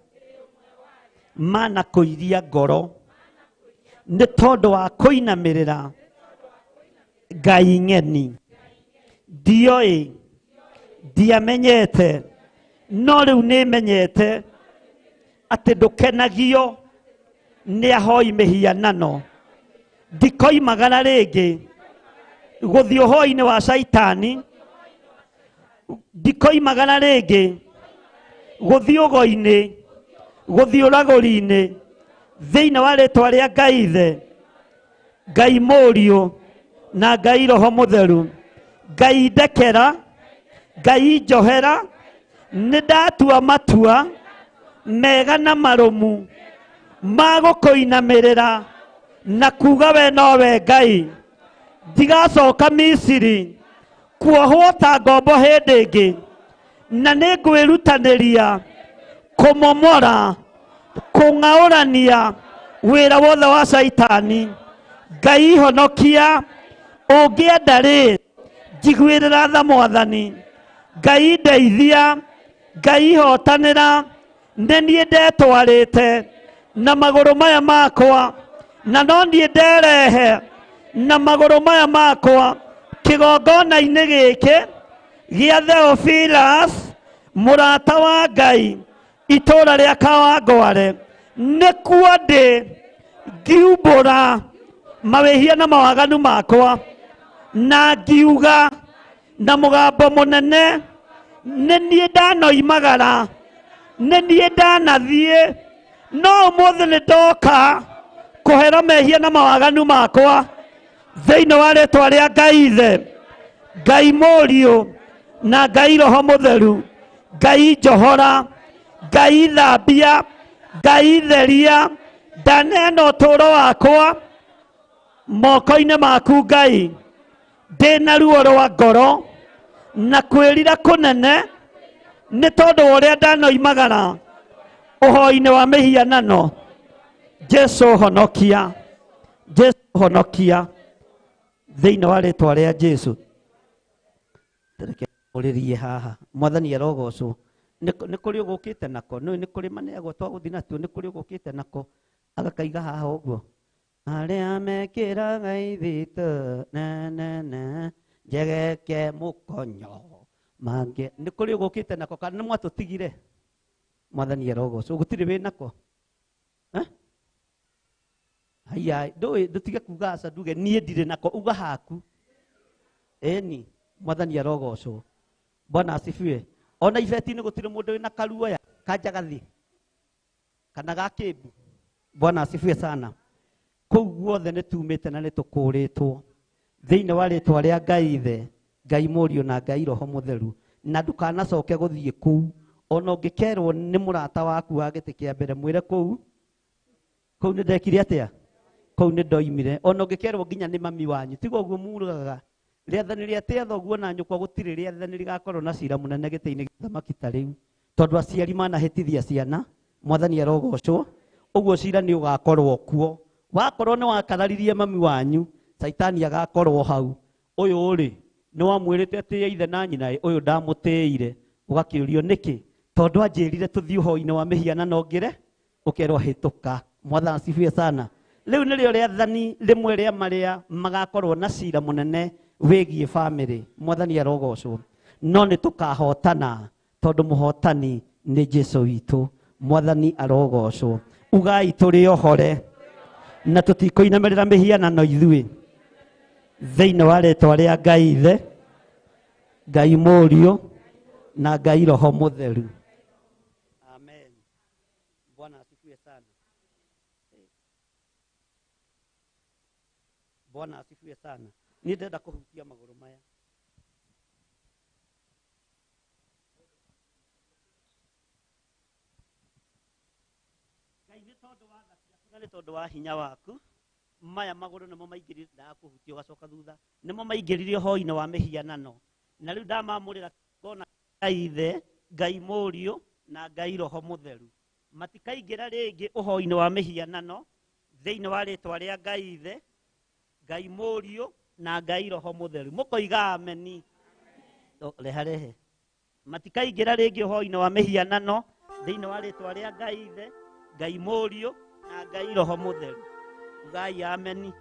manakũiria ngoro nĩ tondũ wa kũinamĩrĩra Ngai ng'eni. Ndioĩ, ndiamenyete, no rĩu nĩmenyete atĩ ndũkenagio nĩ ahoi mĩhianano. Ndikoimagara rĩngĩ gũthiĩ ũhoi-inĩ wa caitani, ndikoimagara rĩngĩ gũthiĩ ũgo-inĩ, gũthiĩ ũragũri-inĩ, thĩinĩ wa rĩtwa rĩa Ngai Ithe, Ngai Mũriũ, na Ngai Roho Mũtheru. Ngai ndekera, Ngai njohera, nĩ ndatua matua mega na marũmu ma gũkũinamĩrĩra na kuga we nowe Ngai. Ndigacoka Misiri kuohwo ta ngombo hĩndĩ ĩngĩ, na nĩ ngwĩrutanĩria kũmomora, kũng'aũrania wĩra wothe wa caitani. Ngai honokia, ũngĩenda rĩ njiguĩrĩra tha Mwathani. Ngai ndeithia, Ngai hotanĩra, nĩ niĩ ndetwarĩte na magũrũ maya makwa, na no niĩ nderehe na magũrũ maya makwa kĩgongona-inĩ gĩkĩ gĩa Theophilus, mũrata wa Ngai, itũũra rĩa Kawangware. Nĩkuo ndĩ ngiumbũra mawĩhia na mawaganu makwa, na ngiuga na mũgambo mũnene, nĩ niĩ ndanoimagara, nĩ niĩ ndanathiĩ, no ũmũthĩ nĩ ndoka kũhera mehia na mawaganu makwa thĩinĩ wa rĩtwa rĩa Ngai Ithe, Ngai Mũriũ, na Ngai Roho Mũtheru. Ngai njohora, Ngai thambia, Ngai theria, ndaneana ũtũũro wakwa moko-inĩ maku Ngai. Ndĩna ruo rwa ngoro na kwĩrira kũnene nĩ tondũ wa ũrĩa ndanoimagara ũhoi-inĩ wa mĩhianano. Jesu honokia, Jesu honokia, thĩinĩ wa rĩtwa rĩa Jesu. Reke ũrĩrie haha. Mwathani arogocwo. Nĩ kũrĩ ũgũkĩte nako, nĩ nĩ kũrĩ maneagwo twagũthiĩ natuo, nĩ kũrĩ ũgũkĩte nako agakaiga haha ũguo. Arĩa mekĩraga ithitũ na na na njegeke mũkonyo mangĩ, nĩ kũrĩ ũgũkĩte nako kana nĩ mwatũtigire? Mwathani arogocwo. Gũtirĩ wĩ nako? Haiya, ndũĩ, ndũtige kuga aca, nduge niĩ ndirĩ nako, uga haku. Ĩni, Mwathani arogocwo. Bwana asifiwe. Ona ibeti-inĩ gũtirĩ mũndũ wĩna karuoya ka njagathi kana ga kĩmbu. Bwana asifiwe sana. Kũu guothe nĩ tumĩte na nĩ tũkũrĩtwo thĩinĩ wa rĩtwa rĩa Ngai Ithe, Ngai Mũriũ, na Ngai Roho Mũtheru. Na ndũkanacoke gũthiĩ kũu, ona ũngĩkerwo nĩ mũrata waku wa gĩtĩ kĩa mbere, mwĩre kũu, kũu nĩ ndekire atĩa? Kũu nĩ ndoimire. Ona ũngĩkerwo nginya nĩ mami wanyu, tiga ũguo mugaga. Rĩathani rĩa tĩa thoguo na nyũkwa gũtirĩ rĩathani rĩgakorwo na cira mũnene gĩtĩ-inĩ gĩa thamaki ta rĩu, tondũ aciari manahĩtithia ciana. Mwathani arogocwo. Ũguo cira nĩ ũgakorwo kuo. Wakorwo nĩ wakararirie mami wanyu, caitani agakorwo hau. Ũyũ rĩ, nĩ wamwĩrĩte atĩe ithe na nyina, ũyũ ndamũtĩire. Ũgakĩũrio nĩkĩ? Tondũ anjĩrire tũthiĩ ũhoi-inĩ wa mĩhianano ngĩre, ũkerwo hĩtũka. Mwathani asifiwe sana. Rĩu nĩrĩo rĩathani rĩmwe rĩa marĩa magakorwo na cira mũnene wĩgiĩ bamĩrĩ. Mwathani arogocwo. No nĩ tũkahotana tondũ mũhotani nĩ Jesu witũ. Mwathani arogocwo. Ugai tũrĩ ohore na tũtikũinamĩrĩra mĩhianano ithuĩ, thĩinĩ wa rĩtwa rĩa Ngai Ithe, Ngai Mũriũ na Ngai Roho Mũtheru. Amen. Bwana asifiwe sana. Bwana asifiwe sana. Niĩ ndĩrenda kũhutia magũrũ maya. Ngai, nĩ tondũ wa tha ciaku na nĩ tondũ wa hinya waku, maya magũrũ nĩmo maingĩrire, ndakũhutia ũgacoka thutha, nĩmo maingĩrire ũhoi-inĩ wa mĩhianano, na rĩu ndamamũrĩra ngona Ngai Ithe, Ngai Mũriũ na Ngai Roho Mũtheru matikaingĩra rĩngĩ ũhoi-inĩ wa mĩhianano, thĩinĩ wa rĩtwa rĩa Ngai Ithe, Ngai Mũriũ na Ngai Roho Mũtheru. Mũkoiga ameni. Reha rehe. Matikaingĩra rĩngĩ ũhoi-inĩ wa mĩhianano, thĩinĩ wa rĩtwa rĩa Ngai Ithe, Ngai Mũriũ na Ngai Roho Mũtheru. Ugai ameni.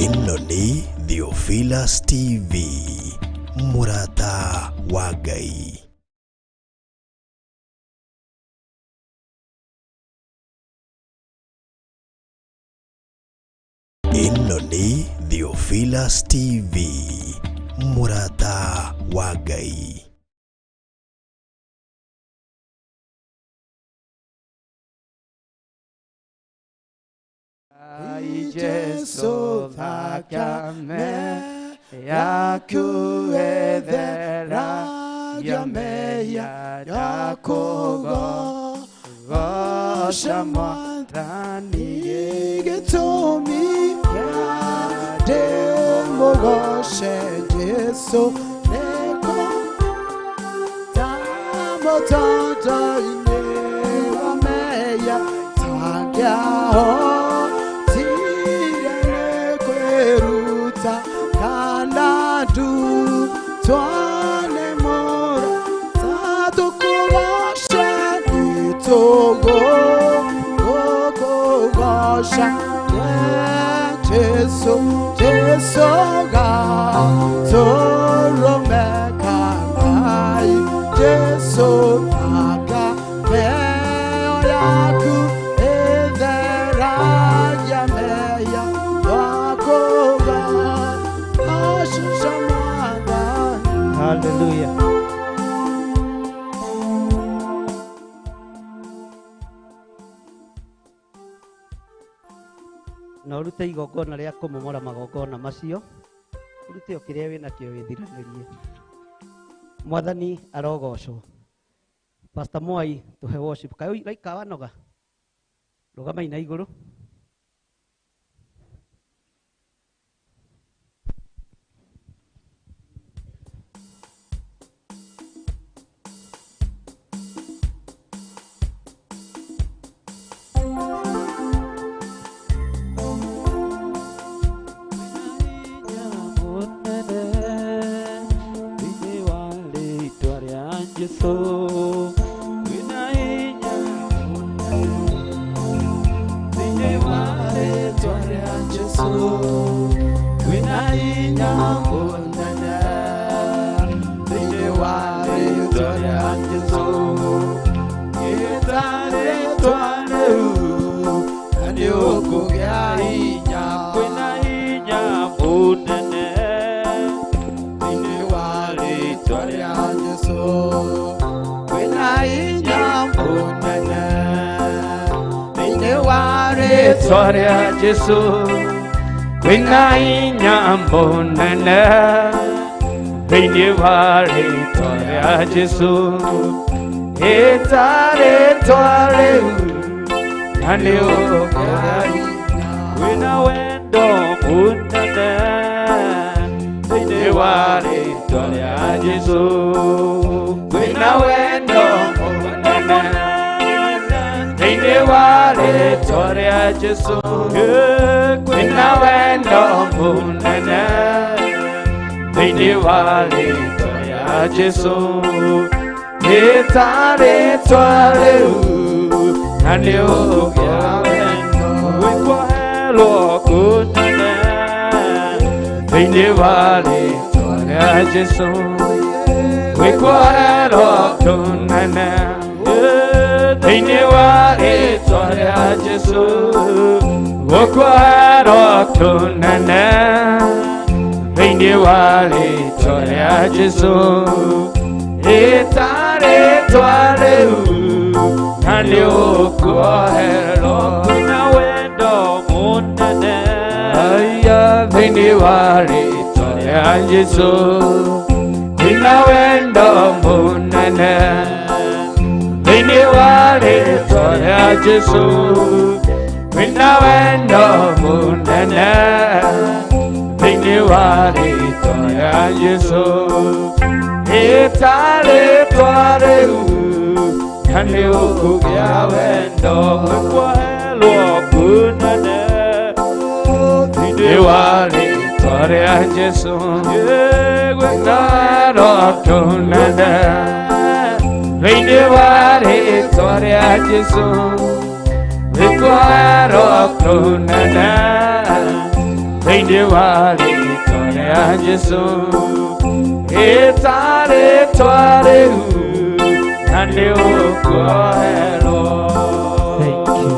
Ĩno nĩ Theophilus TV, mũrata wa Ngai. Ĩno nĩ Theophilus TV, mũrata wa Ngai. Ai Jesu thakame yaku etheragia mehia yakugo goca Mwathani, gĩtũmi ndĩmũgoce Jesu nĩko tamũtonto-inĩ wa mehia tangĩahotire nĩ kwĩruta kana ndutwo nĩ mũrata tũkũgoce nĩtũgũkũgoca Jesu, Jesu gatũrũme ka Ngai, Jesu thakame yaku ĩtheragia mehia twakũgoca Mwathani. Hallelujah. Na ũrute igongona rĩa kũmomora magongona macio, ũrute o kĩrĩa wĩnakĩo wĩthiranĩrie. Mwathani arogocwo. Pastor Mwai, tũhe worship. Kaĩ ũraika wanoga? Rũgamai na igũrũ. Jesu, wĩna hinya thĩinĩ wa rĩtwa rĩa Jesu, wĩna hinya mũnene thĩinĩ wa rĩtwa rĩa Jesu, ĩta rĩtwa rĩu na nĩũkũgĩa hinya, kwĩna hinya mũnene thĩinĩ wa rĩtwa rĩa Jesu, kwĩna hinya mũnene thĩinĩ wa rĩtwa rĩa Jesu, kwĩna hinya mũnene thĩinĩ wa rĩtwa rĩa Jesu, ĩta rĩtwa rĩu na nĩũkũgĩa hinya, kwĩna wendo mũnene thĩinĩ wa rĩtwa rĩa Jesu, kwĩna wendo mũnene thĩinĩ wa rĩtwa rĩa Jesu, kwĩna wendo mũnene thĩinĩ wa rĩtwa rĩa Jesu, ĩta rĩtwa rĩu na nĩũkũgĩa wendo, gwĩkwaherwo kũnene thĩinĩ wa rĩtwa rĩa Jesu, gwĩkwaherwo kũnene. Thĩinĩ wa rĩtwa rĩa Jesũ gũkũherwo kũnene thĩinĩ wa rĩtwa rĩa Jesũ ĩta rĩtwa rĩu na nĩ ũkuoherwo Kwĩna wendo mũnene Aya thĩinĩ wa rĩtwa rĩa Jesũ kwĩna wendo mũnene thĩinĩ wa rĩtwa rĩa Jesũ kwĩna wendo mũnene thĩinĩ wa rĩtwa rĩa Jesũ ĩta rĩtwa rĩu na nĩ ũkũgĩa wendo Kwĩkwahelwo kũnene thĩinĩ wa rĩtwa rĩa Jesũ gwĩkwarwo kũnene thĩinĩ wa rĩtwa rĩa Jesũ gwĩkwarwo kũnene thĩinĩ wa rĩtwa rĩa Jesũ ĩta rĩtwa rĩu na nĩ ũkuoherwo. Thank you.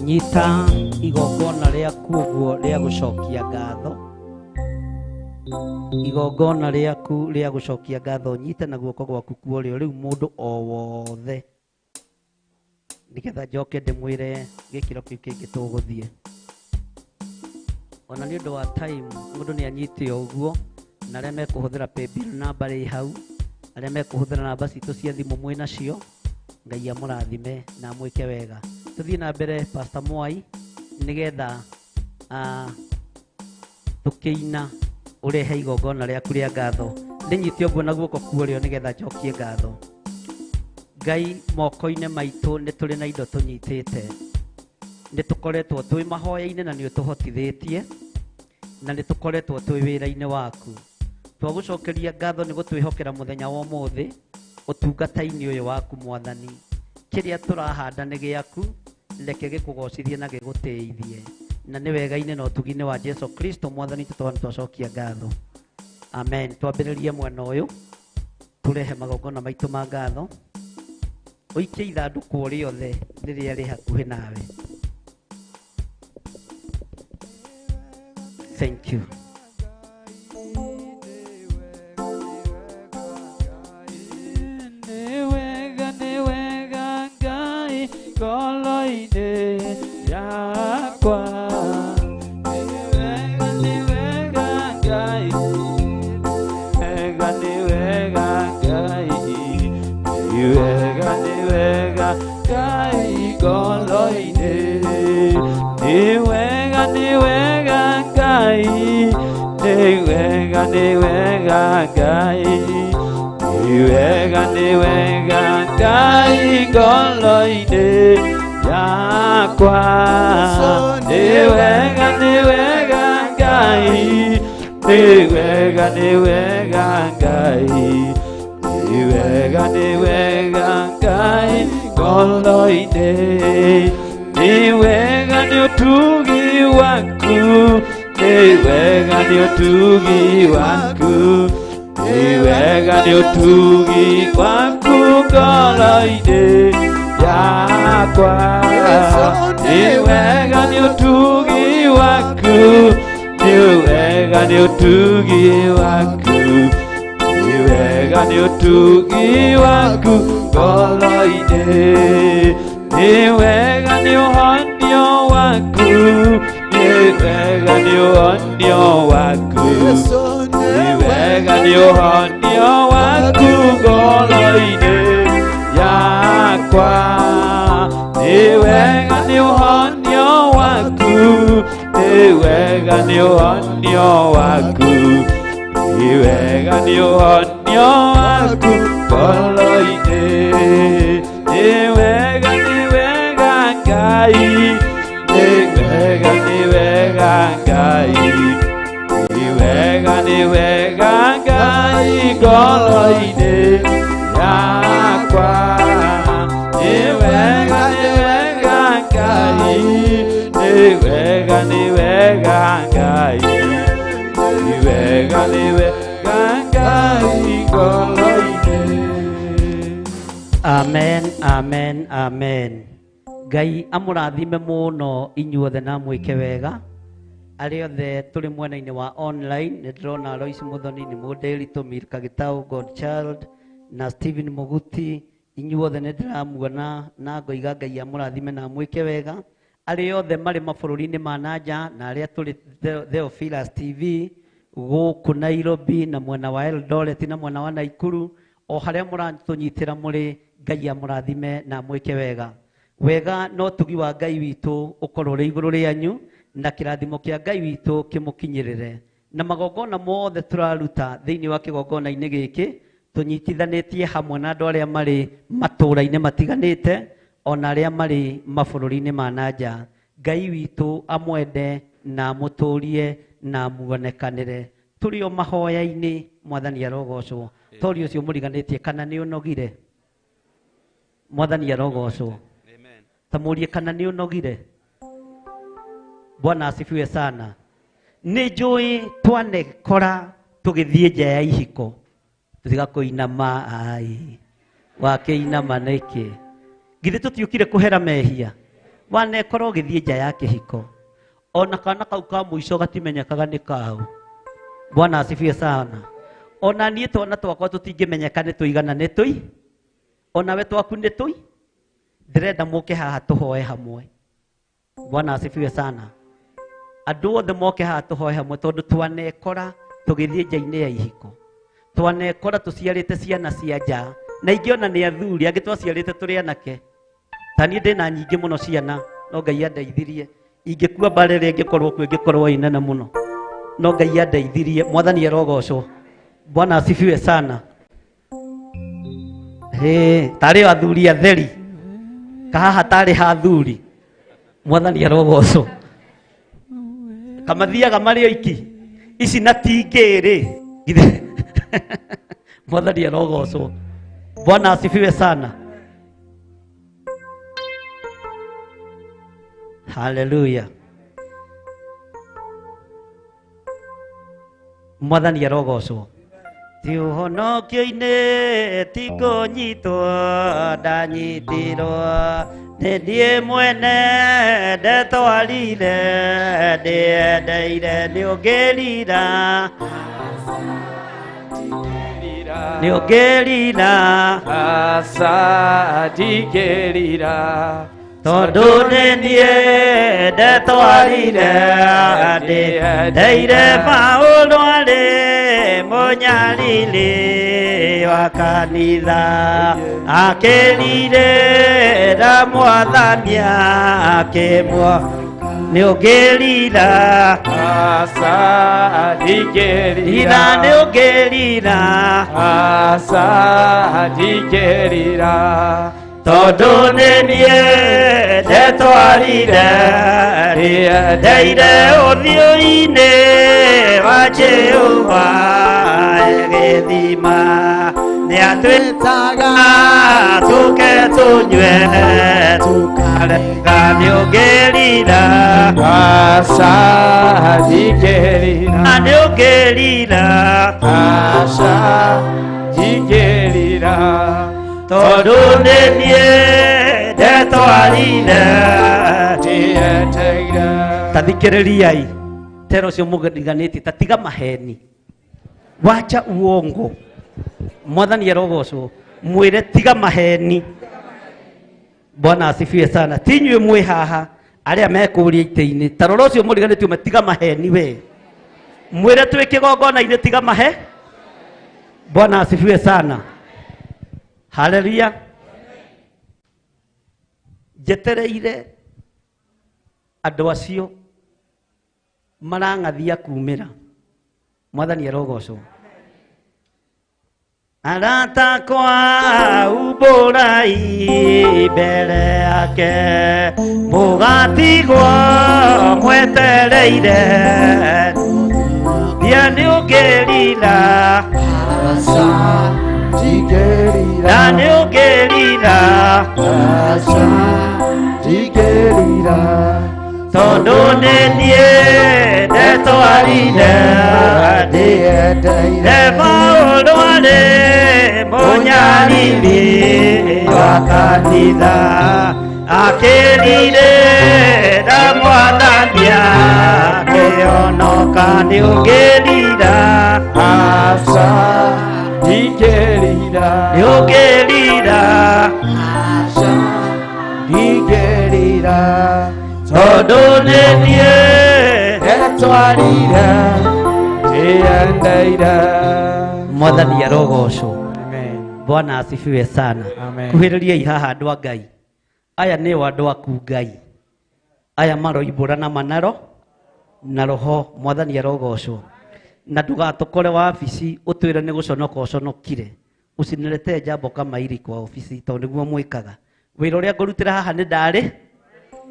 Nyita igongona rĩaku ũguo rĩa gũcokia ngatho, igongona rĩaku rĩa gũcokia ngatho nyite na guoko gwaku kwa ũrĩo rĩu mũndũ o wothe, nĩgetha njoke ndĩmwĩre gĩkĩro kĩu kĩngĩ tũgũthiĩ. Ona nĩ ũndũ wa time mũndũ nĩ anyite o ũguo, na arĩa mekũhũthĩra paybill namba rĩ hau, arĩa mekũhũthĩra namba citũ cia thimũ mwĩ nacio, Ngai amũrathime na amwĩke wega. Tũthiĩ na mbere Pastor Mwai nĩgetha tũkĩina ũrehe igongona rĩaku rĩa ngatho. Ndĩnyite ũguo na guoko kwa ũrĩo nĩgetha njokie ngatho. Ngai moko-inĩ maitũ nĩ tũrĩ na indo tũnyitĩte, nĩ tũkoretwo twĩ mahoya-inĩ na nĩ ũtũhotithĩtie, na nĩ tũkoretwo twĩ wĩra-inĩ waku. Twagũcokeria ngatho nĩ gũtwĩhokera mũthenya wa ũmũthĩ ũtungata-inĩ ũyũ waku Mwathani. Kĩrĩa tũrahanda nĩ gĩaku, reke gĩkũgocithie na gĩgũtĩithie, na nĩ wega-inĩ na ũtugi-inĩ wa Jesu Kristo Mwathani tũtwana twacokia ngatho. Amen. Twambĩrĩrie mwena ũyũ tũrehe magongona maitũ ma ngatho. Ũikie ithandũkũ rĩothe rĩrĩa rĩ hakuhĩ nawe. Thank you. Nĩ wega nĩ wega Ngai ngoro-inĩ yakwa. Nĩ wega nĩ wega Ngai, wega nĩ wega Ngai, nĩ wega nĩ wega Ngai ngoro-inĩ. Nĩ wega nĩ wega Ngai, nĩ wega nĩ wega Ngai, nĩ wega nĩ wega Ngai ngoro-inĩ yakwa. Nĩ wega nĩ wega Ngai, nĩ wega nĩ wega Ngai, nĩ wega nĩ wega Ngai ngoro-inĩ. Nĩ wega nĩ ũtugi waku, nĩ wega nĩ ũtugi waku, nĩ wega nĩ ũtugi waku ngoro-inĩ yakwa. Nĩ wega nĩ ũtugi waku, nĩ wega nĩ ũtugi waku, nĩ wega nĩ ũtugi waku ngoro-inĩ. Nĩ wega nĩ ũhonio waku, nĩ wega nĩ ũhonio waku, nĩ wega nĩ ũhonio waku ngoro-inĩ yakwa. Nĩ wega nĩ ũhonio waku, nĩ wega nĩ ũhonio waku, nĩ wega nĩ ũhonio waku ngoro-inĩ. Nĩ wega nĩ wega Ngai, nĩ wega nĩ wega Ngai, nĩ wega nĩ wega Ngai ngoro-inĩ yakwa. Nĩ wega nĩ wega Ngai, nĩ wega nĩ wega Ngai, nĩ wega nĩ wega Ngai ngoro-inĩ. Amen, amen, amen. Ngai amũrathime mũno inyuothe na mwĩke wega. Arĩa othe tũrĩ mwena-inĩ wa online, nĩ ndĩrona Lois Muthoni, nĩ Mũndĩri, Milka Gĩtaũ, Godchild na Stephen Mũguti. Inyuothe nĩ ndĩramuona na ngoiga Ngai amũrathime na amwĩke wega. Arĩa othe marĩ mabũrũri-inĩ ma na nja na arĩa tũrĩ Theophilus TV gũkũ Nairobi na mwena wa Eldoret na mwena wa Naikuru, o harĩa mũratũnyitĩra mũrĩ, Ngai amũrathime na amwĩke wega. Wega no tugi wa Ngai witũ ũkorwo ũrĩ igũrũ rĩanyu na kĩrathimo kĩa Ngai witũ kĩmũkinyĩrĩre. Na magongona mothe tũraruta thĩinĩ wa kĩgongona-inĩ gĩkĩ tũnyitithanĩtie hamwe na andũ arĩa marĩ matũũra-inĩ matiganĩte ona arĩa marĩ mabũrũri-inĩ ma na nja. Ngai witũ amwende na amũtũrie na amuonekanĩre. Tũrĩ o mahoya-inĩ, Mwathani arogocwo. Tori ũcio mũriganĩtie kana nĩ ũnogire? Mwathani arogocwo. Ta mũrie kana nĩ ũnogire? Bwana asifiwe sana. Nĩ njũĩ twanekora tũgĩthiĩ nja ya ihiko tũtiga kũinama, ai wakĩinama nĩkĩ? Githĩ tũtiũkire kũhera mehia? Wanekora ũgĩthiĩ nja ya kĩhiko, ona kana kau ka mũico gatimenyekaga nĩ kaũ. Bwana asifiwe sana. Ona niĩ twana twakwa tũtingĩmenyeka nĩ tũigana nĩ tũi, onawe twaku nĩ tũi. Ndĩrenda mũke haha tũhoe hamwe. Bwana asifiwe sana. Andũ othe moke haha tũhoe hamwe, tondũ twanekora tũgĩthiĩ nja-inĩ ya ihiko, twanekora tũciarĩte ciana cia nja, na ingĩ ona nĩ athuri, angĩ twaciarĩte tũrĩ anake. Ta niĩ ndĩna nyingĩ mũno ciana, no Ngai andeithirie. Ingĩkua mbara ĩrĩa ĩngĩkorwo kuo ĩngĩkorwo ĩ nene mũno, no Ngai andeithirie. Mwathani arogocwo. Bwana asifiwe sana. Hĩ, tarĩ o athuri atheri kahaha, tarĩ ha athuri. Mwathani arogocwo. Kamathiaga marĩ oiki ici na tingĩrĩ. Mwathani arogocwo. Bwana asifiwe sana. Haleluya. Mwathani arogocwo. Ti ũhonokio-inĩ ti kũnyitwo ndanyitirwo, nĩ niĩ mwene ndetwarire, ndĩendeire nĩ ũngĩrira, nĩ ũngĩrira. Aca ndingĩrira, tondũ nĩ niĩ ndetwarire, ndĩendeire. Paũlũ arĩ mũnyariri wa kanitha, akĩrirĩra Mwathani akĩmwo, nĩ ũngĩrira. Aca ndingĩrira, rira nĩ ũngĩrira. Aca ndingĩrira, tondũ nĩ niĩ ndetwarire, ndĩendeire ũthiũ-inĩ wa Jehova gĩthima, nĩ atwĩtaga tũke tũnyue tũkarega, nĩ ũngĩrira. Aca ndingĩrira, nĩ ũngĩrira. Aca ndingĩrira, tondũ nĩ niĩ ndetwarire, ndĩendeire. Ta thikĩrĩriai tera ũcio mũriganĩtie, ta tiga maheni, wacha uongo. Mwathani arogocwo. Mwĩre tiga maheni. Bwana asifiwe sana. Ti inyuĩ mwĩ haha arĩa mekũria itĩ-inĩ, ta rora ũcio mũriganĩtie ũme, tiga maheni we. Mwĩre twĩ kĩgongona-inĩ, tiga mahe. Bwana asifiwe sana. Haleluya. Njetereire andũ acio marang'athia kumĩra. Mwathani arogocwo. Arata kwa umbũrai mbere yake, mũgatigwo mwetereire, thia nĩ ũngĩrira. Aca ndingĩrira, na nĩ ũngĩrira. Aca ndingĩrira, tondũ nĩ niĩ ndetwarire, ndĩendeire. Paũlũ arĩ Mũnyariri wa kanitha akĩrire na mwathani akĩhonoka nĩ ũngĩrira Aca ndingĩrira nĩ ũngĩrira Aca ndingĩrira tondũ nĩ niĩ Ndetwarire ndĩyendeire. Mwathani arogocwo. Amen. Bwana asifiwe sana. Amen. Kuhĩrĩriai haha andũ a Ngai. Aya nĩo andũ aku Ngai. Aya maroimbũra na manaro na roho. Mwathani arogocwo. Na ndũgatũkore wabici ũtwĩre nĩ gũconoka ũconokire. Usiniletee jambo kama hili kwa ofisi tondũ nĩguo mwĩkaga. Wĩra ũrĩa ngũrutĩra haha nĩ ndarĩ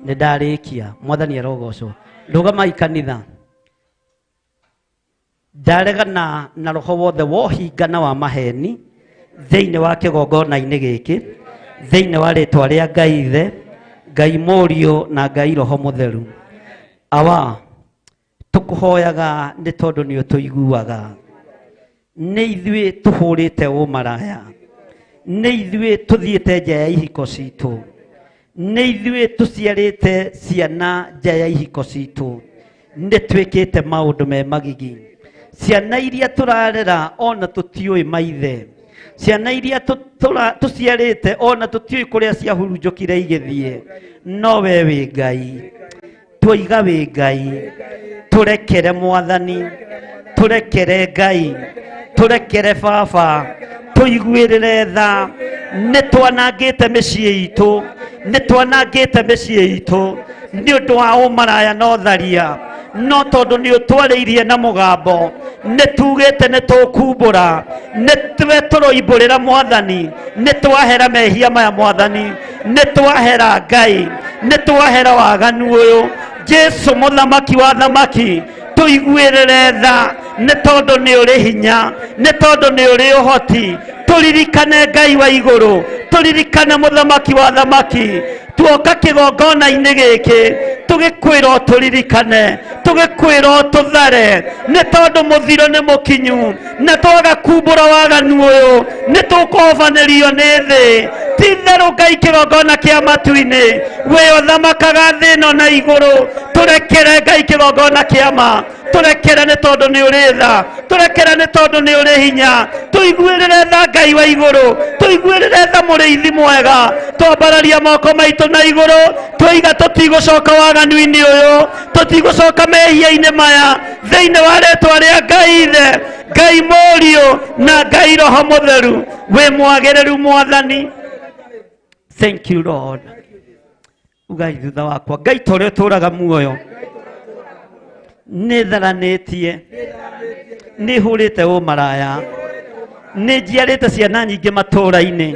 nĩ ndarĩkia. Mwathani arogocwo. Rũgamai kanitha. Ndaregana na roho wothe wohinga na wa maheni thĩinĩ wa kĩgongona-inĩ gĩkĩ, thĩinĩ wa rĩtwa rĩa Ngai Ithe, Ngai Mũriũ na Ngai Roho Mũtheru. Awa, tũkũhoyaga nĩ tondũ nĩ ũtũiguaga. Nĩ ithuĩ tũhũrĩte ũmaraya, nĩ ithuĩ tũthiĩte nja ya ihiko citũ, nĩ ithuĩ tũciarĩte ciana nja ya ihiko citũ, nĩ twĩkĩte maũndũ me magigi. Ciana iria tũrarera ona tũtiũĩ maithe, ciana iria tũciarĩte ona tũtiũĩ kũrĩa ciahurunjũkire igĩthiĩ, no we wĩ Ngai. Twoiga wĩ Ngai, tũrekere Mwathani, tũrekere Ngai, tũrekere Baba, tũiguĩrĩre tha. Nĩ twanangĩte mĩciĩ itũ, nĩ twanangĩte mĩciĩ itũ nĩ ũndũ wa ũmaraya na ũtharia, no tondũ nĩ ũtwarĩirie na mũgambo, nĩ tugĩte nĩ tũkumbũra, nĩ twe tũroimbũrĩra Mwathani, nĩ twahera mehia maya Mwathani, nĩ twahera Ngai, nĩ twahera waganu ũyũ. Jesu mũthamaki wa thamaki, tũiguĩrĩre tha nĩ tondũ nĩ ũrĩ hinya, nĩ tondũ nĩ ũrĩ ũhoti. Tũririkane Ngai wa igũrũ, tũririkane mũthamaki wa thamaki. Tuoka kĩgongona-inĩ gĩkĩ tũgĩkwĩra ũtũririkane, tũgĩkwĩra ũtũthare, nĩ tondũ mũthiro nĩ mũkinyu, na twaga kumbũra waganu ũyũ nĩ tũkũhobanĩrio nĩ thĩ. Ti itherũ Ngai kĩgongona kĩa matu-inĩ, we ũthamakaga thĩ ĩno na igũrũ, tũrekere Ngai kĩgongona kĩa ma, tũrekere nĩ tondũ nĩ ũrĩ tha, tũrekere nĩ tondũ nĩ ũrĩ hinya. Tũiguĩrĩre tha Ngai wa igũrũ, tũiguĩrĩre tha mũrĩithi mwega. Twambararia moko maitũ na igũrũ, twoiga tũtigũcoka waganu-inĩ ũyũ, tũtigũcoka mehia-inĩ maya, thĩinĩ wa rĩtwa rĩa Ngai Ithe, Ngai Mũriũ na Ngai Roho Mũtheru. Wĩ mwagĩrĩru Mwathani. Thank you Lord. Ugai thutha wakwa, Ngai ta ũrĩa ũtũũraga muoyo, nĩ tharanĩtie, nĩ hũrĩte ũmaraya, nĩ njiarĩte ciana nyingĩ matũũra-inĩ,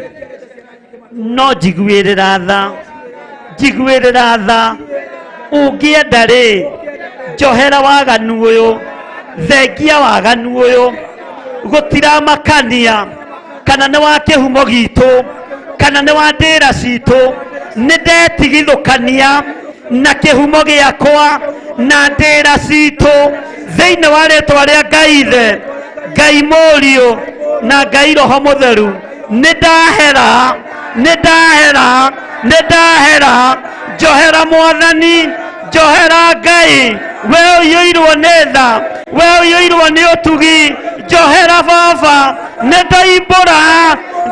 no njiguĩrĩra tha, njiguĩrĩra tha. Ũngĩenda rĩ, njohera waganu ũyũ, thengia waganu ũyũ. Gũtiramakania kana nĩ wa kĩhumo gitũ kana nĩ wa ndĩra citũ, nĩ ndetigithũkania na kĩhumo gĩakwa na ndĩra citũ, thĩinĩ wa rĩtwa rĩa Ngai Ithe, Ngai Mũriũ na Ngai Roho Mũtheru. Nĩ ndahera, nĩ ndahera, nĩ ndahera. Njohera Mwathani, njohera Ngai, we ũiyũirwo nĩ tha, we ũiyũirwo nĩ ũtugi, njohera Baba, nĩ ndaimbũra,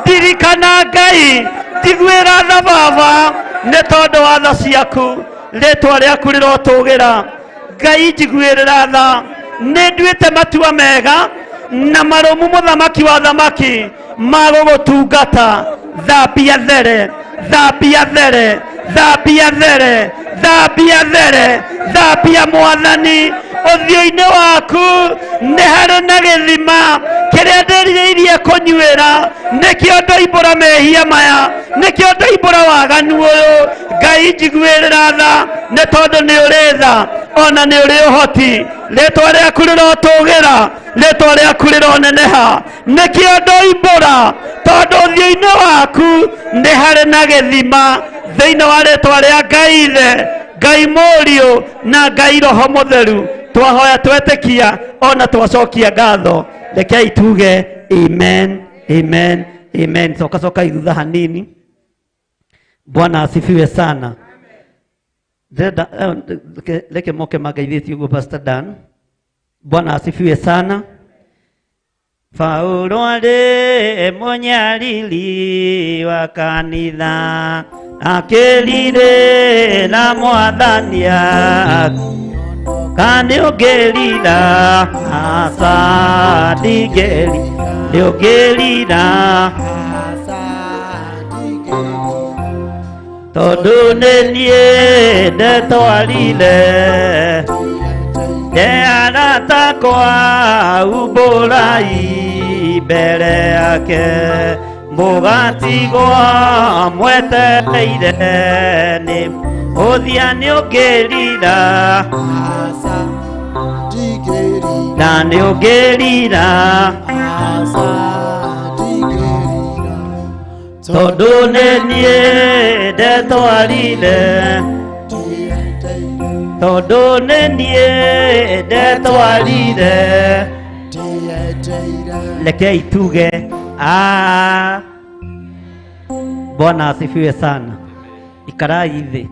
ndirikana Ngai, njiguĩra tha Baba, nĩ tondũ wa tha ciaku, rĩtwa rĩaku rĩrotũgĩra. Ngai njiguĩrĩra tha, nĩ nduĩte matua mega na marũmu, mũthamaki wa thamaki, ma gũgũtungata. Thambia there, thambia there, thambia there, thambia there, thambia Mwathani. Ũthiũ-inĩ waku nĩ harĩ na gĩthima kĩrĩa ndĩrirĩirie kũnyuĩra, nĩkĩo ndoimbũra mehia maya, nĩkĩo ndoimbũra waganu ũyũ. Ngai njiguĩrĩra tha, nĩ tondũ nĩ ũrĩ tha ona nĩ ũrĩ ũhoti. Rĩtwa rĩaku rĩrotũgĩra, rĩtwa rĩaku rĩroneneha, nĩkĩo ndoimbũra, tondũ ũthiũ-inĩ waku nĩ harĩ na gĩthima, thĩinĩ wa rĩtwa rĩa Ngai Ithe, Ngai Mũriũ na Ngai Roho Mũtheru. Twahoya twetĩkia ona twacokia ngatho, rekei tuge amen. Amen, amen. Coka coka ithutha hanini. Bwana asifiwe sana. Ndĩrenda reke moke mangeithĩtie ũguo Pastor Dan. Bwana asifiwe sana. Paulo arĩ mũnyariri wa kanitha akĩrire na mwathani ka nĩũngĩrira aca ndingĩri nĩũngĩrira tondũ nĩ niĩ ndetwarire arata kwa umbũrai mbere yake mũgatigwo mwetereire nĩ ũthia nĩũngĩrira na nĩũngĩrira tondũ nĩ niĩ ndetwarire tondũ nĩ niĩ ndetwarire. Rekei tuge a Bwana asifiwe sana. Ikarai thĩ.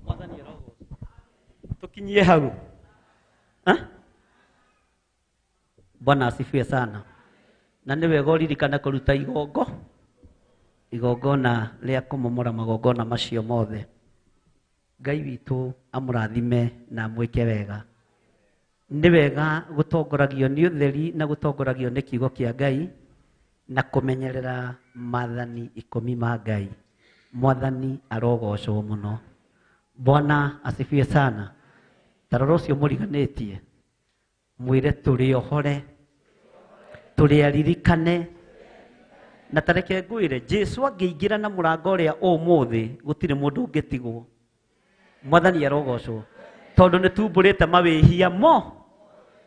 Mwathani arogocwo. Tukinyie hau. Bwana asifiwe sana. Na nĩ wega ũririkane kũruta igongo igongona rĩa kũmomora magongona macio mothe. Ngai witũ amũrathime na amwĩke wega. Nĩ wega gũtongoragio nĩ ũtheri na gũtongoragio nĩ kiugo kĩa Ngai na kũmenyerera maathani 10 ma Ngai. Mwathani arogocwo mũno. Bwana asifiwe sana. Ta rora ũcio mũriganĩtie mwĩre tũrĩ ohore tũrĩ aririkane. Na tareke ngwĩre Jesu angĩingĩra na mũrango ũrĩa ũmũthĩ gũtirĩ mũndũ ũngĩtigwo. Mwathani arogocwo tondũ nĩ tumbũrĩte mawĩhia mo.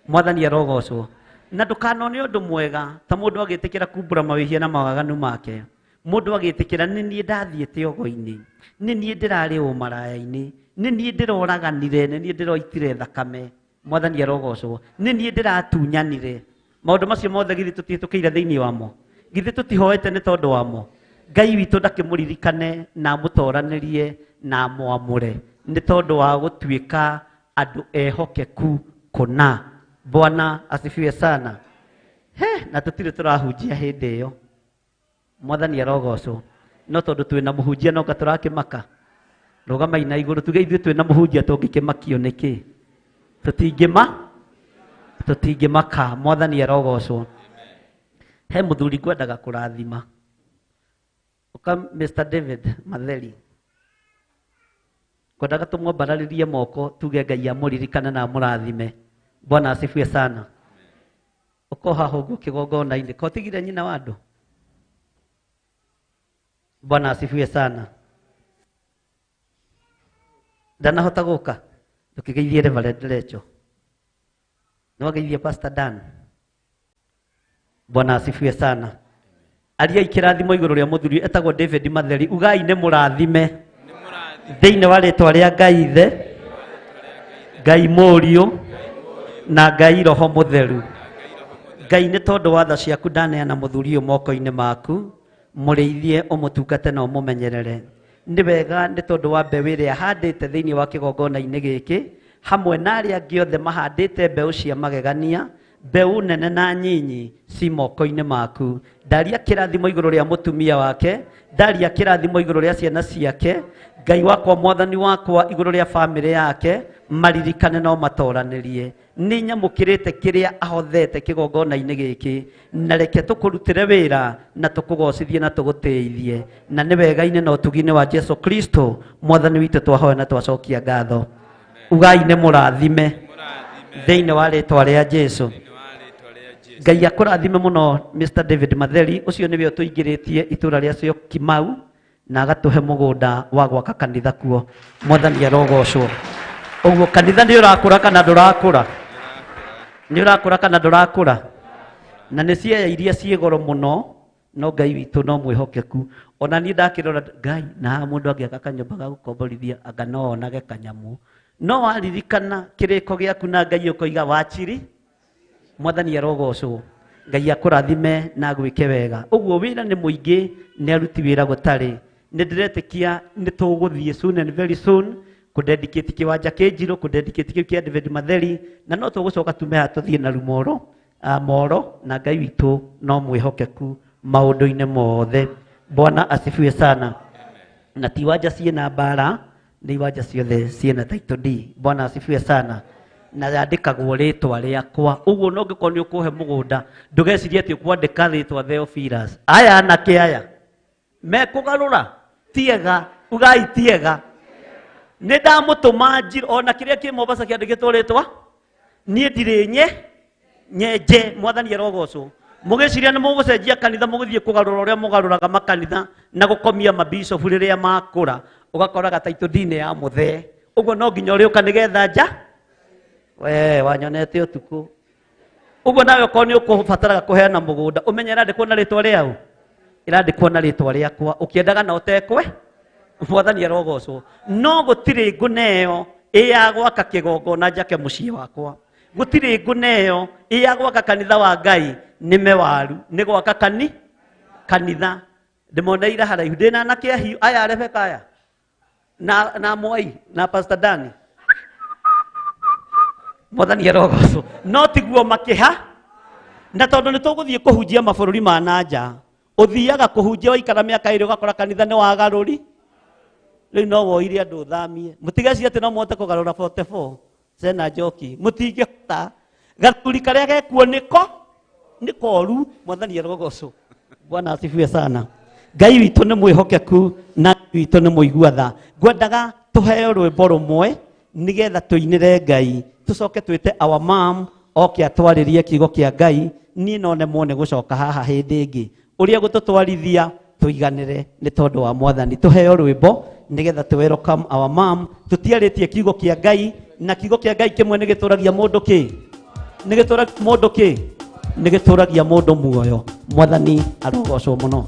Mwathani arogocwo. Na ndũkanone ũndũ mwega ta mũndũ agĩtĩkĩra kumbũra mawĩhia na mawaganu make. Mũndũ agĩtĩkĩra nĩ niĩ ndathiĩte ogo-inĩ, nĩ niĩ ndĩrarĩ ũmaraya-inĩ, nĩ niĩ ndĩroraganire, nĩ niĩ ndĩroitire thakame. Mwathani arogocwo. Nĩ niĩ ndĩratunyanire. Maũndũ macio mothe githĩ tũtihetũkĩire thĩinĩ wamo? Githĩ tũtihoete nĩ tondũ wamo? Ngai witũ ndakĩmũririkane na amũtoranĩrie na amwamũre nĩ tondũ wa gũtuĩka andũ ehokeku kũna. Bwana asifiwe sana. He, na tũtirĩ tũrahunjia hĩndĩ ĩyo. Mwathani arogocwo. No tondũ twĩna mũhunjia no tũrakĩmaka. Rũgamai na igũrũ tuge ithuĩ twĩna mũhunjia tũngĩkĩmakio nĩkĩ? Tũtingĩmaka. Mwathani arogocwo. He mũthuri ngwendaga kũrathima. Ũka Mr. David Matheri. Ngwendaga tũmwambararĩrie moko tuge Ngai amũririkane na amũrathime. Bwana asifiwe sana. Ũko haha ũguo kĩgongona-inĩ kotigire nyina wa andũ. Bwana asifiwe sana. Ndanahota gũka ndũkĩgeithie Reverend Recho. Nĩwageithie Pastor Dan. Bwana asifiwe sana. Aria ikĩrathimo igũrũ rĩa mũthuri etagwo David Matheri. Ugai nĩ mũrathime thĩinĩ wa rĩtwa rĩa Ngai Ithe, Ngai Mũriũ na Ngai Roho Mũtheru. Ngai nĩ tondũ wa tha ciaku ndaneana mũthuri ũyũ moko-inĩ maku, mũrĩithie ũmũtungate na ũmũmenyerere. Nĩ wega nĩ tondũ wa mbeũ ĩrĩa ahandĩte thĩinĩ wa kĩgongona-inĩ gĩkĩ hamwe na arĩa angĩ othe mahandĩte mbeũ cia magegania, mbeũ nene na nyinyi ci moko-inĩ maku. Ndaria kĩrathimo igũrũ rĩa mũtumia wake, ndaria kĩrathimo igũrũ rĩa ciana ciake. Ngai wakwa mwathani wakwa igũrũ rĩa bamĩrĩ yake, maririkane no matoranĩrie. Nĩ nyamũkĩrĩte kĩrĩa ahothete kĩgongona-inĩ gĩkĩ, na reke tũkũrutĩre wĩra na tũkũgocithie na tũgũtĩithie. Na nĩ wega-inĩ na ũtugi-inĩ wa Jesu Kristo mwathani witũ twahoya na twacokia ngatho. Ugai nĩ mũrathime thĩinĩ wa rĩtwa rĩa Jesu. Ngai akũrathime mũno Mr. David Matheri ũcio nĩwe ũtũingĩrĩtie itũra rĩa Syokimau na agatũhe mũgũnda wa gwaka kanitha kuo. Mwathani arogocwo. Ũguo kanitha nĩ ũrakũra kana ndũrakũra? Nĩ ũrakũra kana ndũrakũra? Na nĩ ciea iria ciĩ goro mũno, no Ngai witũ no mwĩhokeku. Ona niĩ ndakĩrora Ngai na haha mũndũ angĩaka kanyũmba ga gũkomborithia anga no onage kanyamũ. No waririkana kĩrĩko gĩaku na Ngai ũkoiga wachiri mwathani arogocwo. Ngai akũrathime na agwĩke wega. Ũguo wĩra nĩ mũingĩ, nĩ aruti wĩra gũtarĩ. Nĩ ndĩretĩkia nĩ tũgũthiĩ soon and very soon kũdedicate kĩwanja kĩ Njirũ, kũdedicate kĩu kĩa David Matheri, na no tũgũcoka tume haha tũthiĩ na Rumoro Moro, na Ngai witũ no mwĩhokeku maũndũ-inĩ mothe. Bwana asifiwe sana. Na ti iwanja ciĩna mbara, nĩ iwanja ciothe ciĩna title deed. Bwana asifiwe sana. Na yandĩkagwo rĩtwa rĩakwa. Ũguo no ngĩkorwo nĩ ũkũhe mũgũnda, ndũgecirie atĩ ũkwandĩka rĩtwa Theophilus. Aya anake aya mekũgarũra tiega, ugai tiega. Nĩ ndamũtũma Njirũ, ona kĩrĩa kĩ Mombasa kĩandĩkĩtwo rĩtwa niĩ ndirĩ nye nyenje. Mwathani arogocwo. Mũgĩciria nĩ mũgũcenjia kanitha, mũgĩthiĩ kũgarũra ũrĩa mũgarũraga makanitha na gũkomia mabishopu rĩrĩa makũra, ũgakoraga title deed nĩ ya mũthee. Ũguo no nginya ũrĩũka nĩgetha nja we wanyonete ũtukũ. Ũguo nawe okorwo nĩ ũkũbataraga kũheana mũgũnda, ũmenye ĩrandĩkwo na rĩtwa rĩaũ, ĩrandĩkwo na rĩtwa rĩakwa, ũkĩendaga na ũtekwe. Mwathani arogocwo. No gũtirĩ ngũneo ĩ ya gwaka kĩgongona njake mũciĩ wakwa, gũtirĩ ngũneo ĩ ya gwaka kanitha wa Ngai nĩme waru, nĩ gwaka kanitha. Ndĩmoneire haraihu ndĩna anake ahiũ aya Rebeka aya na Mwai na Pastor Dani. Mwathani arogocwo. No tiguo makĩha, na tondũ nĩ tũgũthiĩ kũhunjia mabũrũri ma na nja, ũthiaga kũhunjia waikara mĩaka ĩrĩ ũgakora kanitha nĩ wagarũri. Rĩu no woire andũ ũthamie, mũtigecirie atĩ no mũhote kũgarũra 44 Sena Njoki, mũtingĩhota. Gathuri karĩa gekuo nĩko nĩ koru. Mwathani arogocwo. Bwana asifiwe sana. Ngai witũ nĩ mwĩhokeku na Ngai witũ nĩ mũigua tha. Ngwendaga tũheo rwĩmbo rũmwe nĩgetha tũinĩre Ngai, tũcoke twĩte our mom oke atwarĩrie kiugo kĩa Ngai. Niĩ no nemwo nĩ gũcoka haha hĩndĩ ĩngĩ, ũrĩa gũtũtwarithia tũiganĩre nĩ tondũ wa mwathani. Tũheo rwĩmbo nĩgetha tũ welcome our mom. Tũtiarĩtie kiugo kĩa Ngai, na kiugo kĩa Ngai kĩmwe nĩ gĩtũragia mũndũ kĩ, nĩ gĩtũragia mũndũ kĩ, nĩ gĩtũragia mũndũ muoyo. Mwathani arogocwo mũno.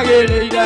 Hallelujah.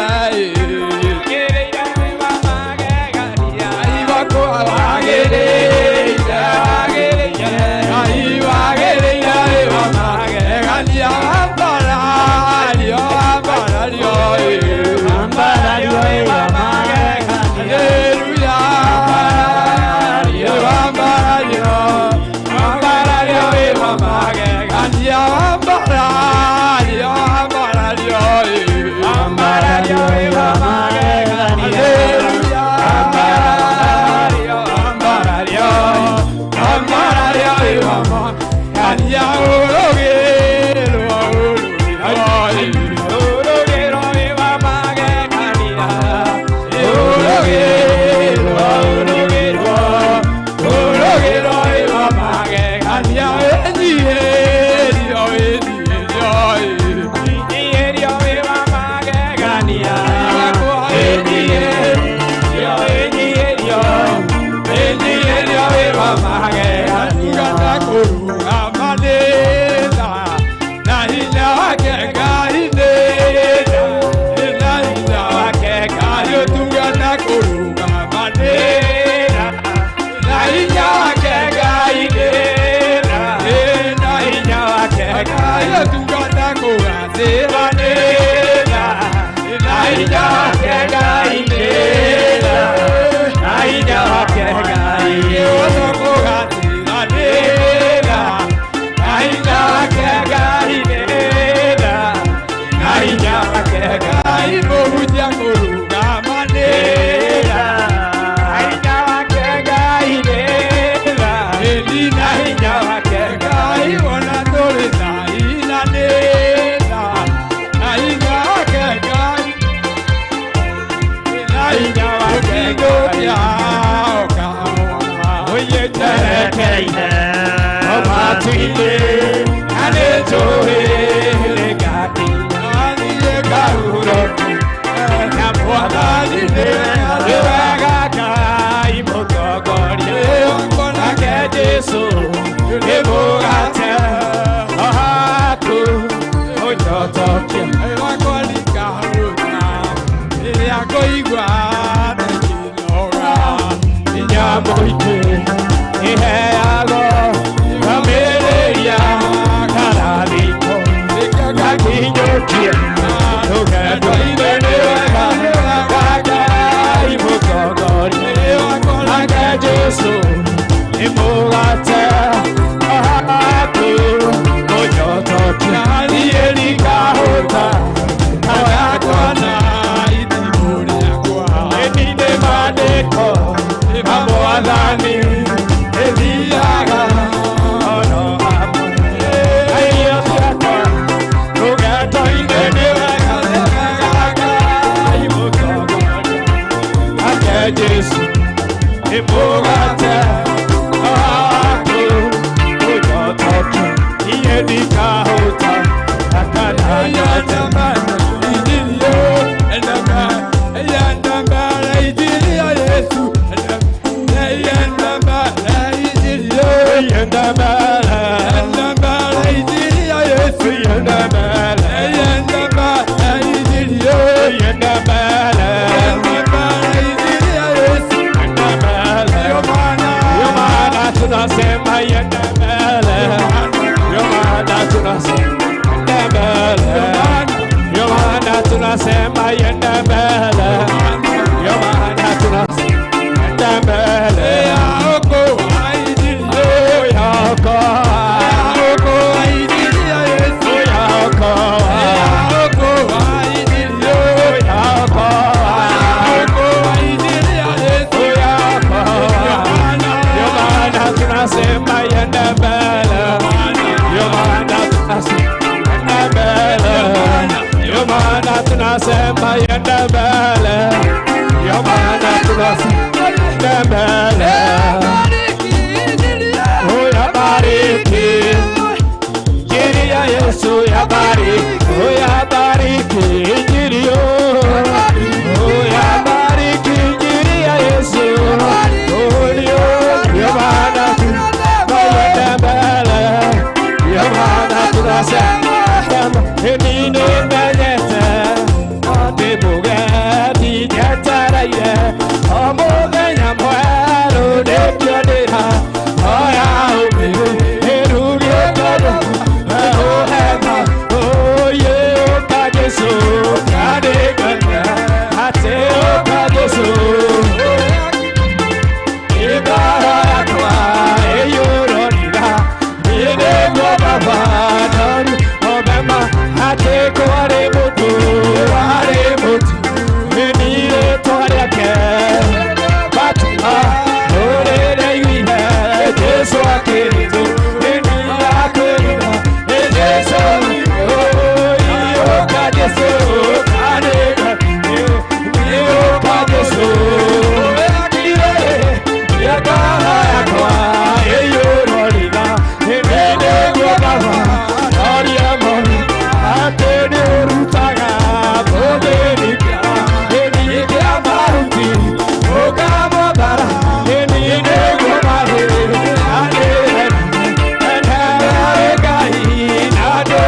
Mũgate waku ũnyotoke iye ndikahũta Tunasema yenda mbele, yo maana tunasema yenda mbele. Yako aidirio yako, yako aidirio Yesu yako, yako aidirio yako, yako aidirio Yesu yako. Yo maana tunasema yenda mbele, yo maana tunasema yenda mbele. Yo maana tunasema yenda mbele, yo maana tunasema yenda mbele. Oh ya bariki, injili ya Yesu ya bariki, oh ya bariki injili yo, oh ya bariki injili ya Yesu, oh yo, yo maana tunasema yenda mbele, yo maana tunasema Nino menyete ati mugeti nyetereire o muthenya mwerũ ndĩkĩonĩra oya ũmĩrũ ĩrugĩte ũhema ũyĩ ũka Jesũ kanĩngana atĩ ũka Jesũ ngoro yakwa ĩiyũrwo nĩ nĩguo Baba noru omema atĩ kwarĩ mũtũ warĩ mũtu nĩ rĩtwa rĩake Fatima ũrĩrĩiguire Jesũ akĩrĩtũ nĩ akwĩrira nĩ Jesũ ũka Jesũ kanĩga nĩ ũka Jesũ ngoro yakwa ĩiyũrwo ritha nĩ nĩguo Baba noria moru atĩ nĩũrutaga mũthĩni kĩa mahuti ũkamwambara nĩ nĩguo marĩ Ngai na ndũ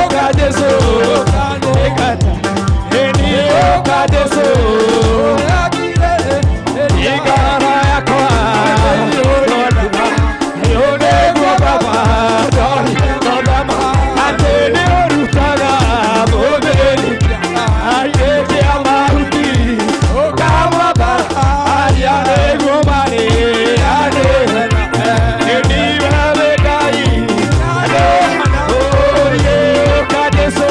ũka Jesũ ũka Jesũ ngoro yakwa nĩguo Baba atĩ nĩũrutaga mũthĩni kĩa mahuti ũkamwambara arĩa nĩguo marĩ nĩwe Ngai ũka Jesũ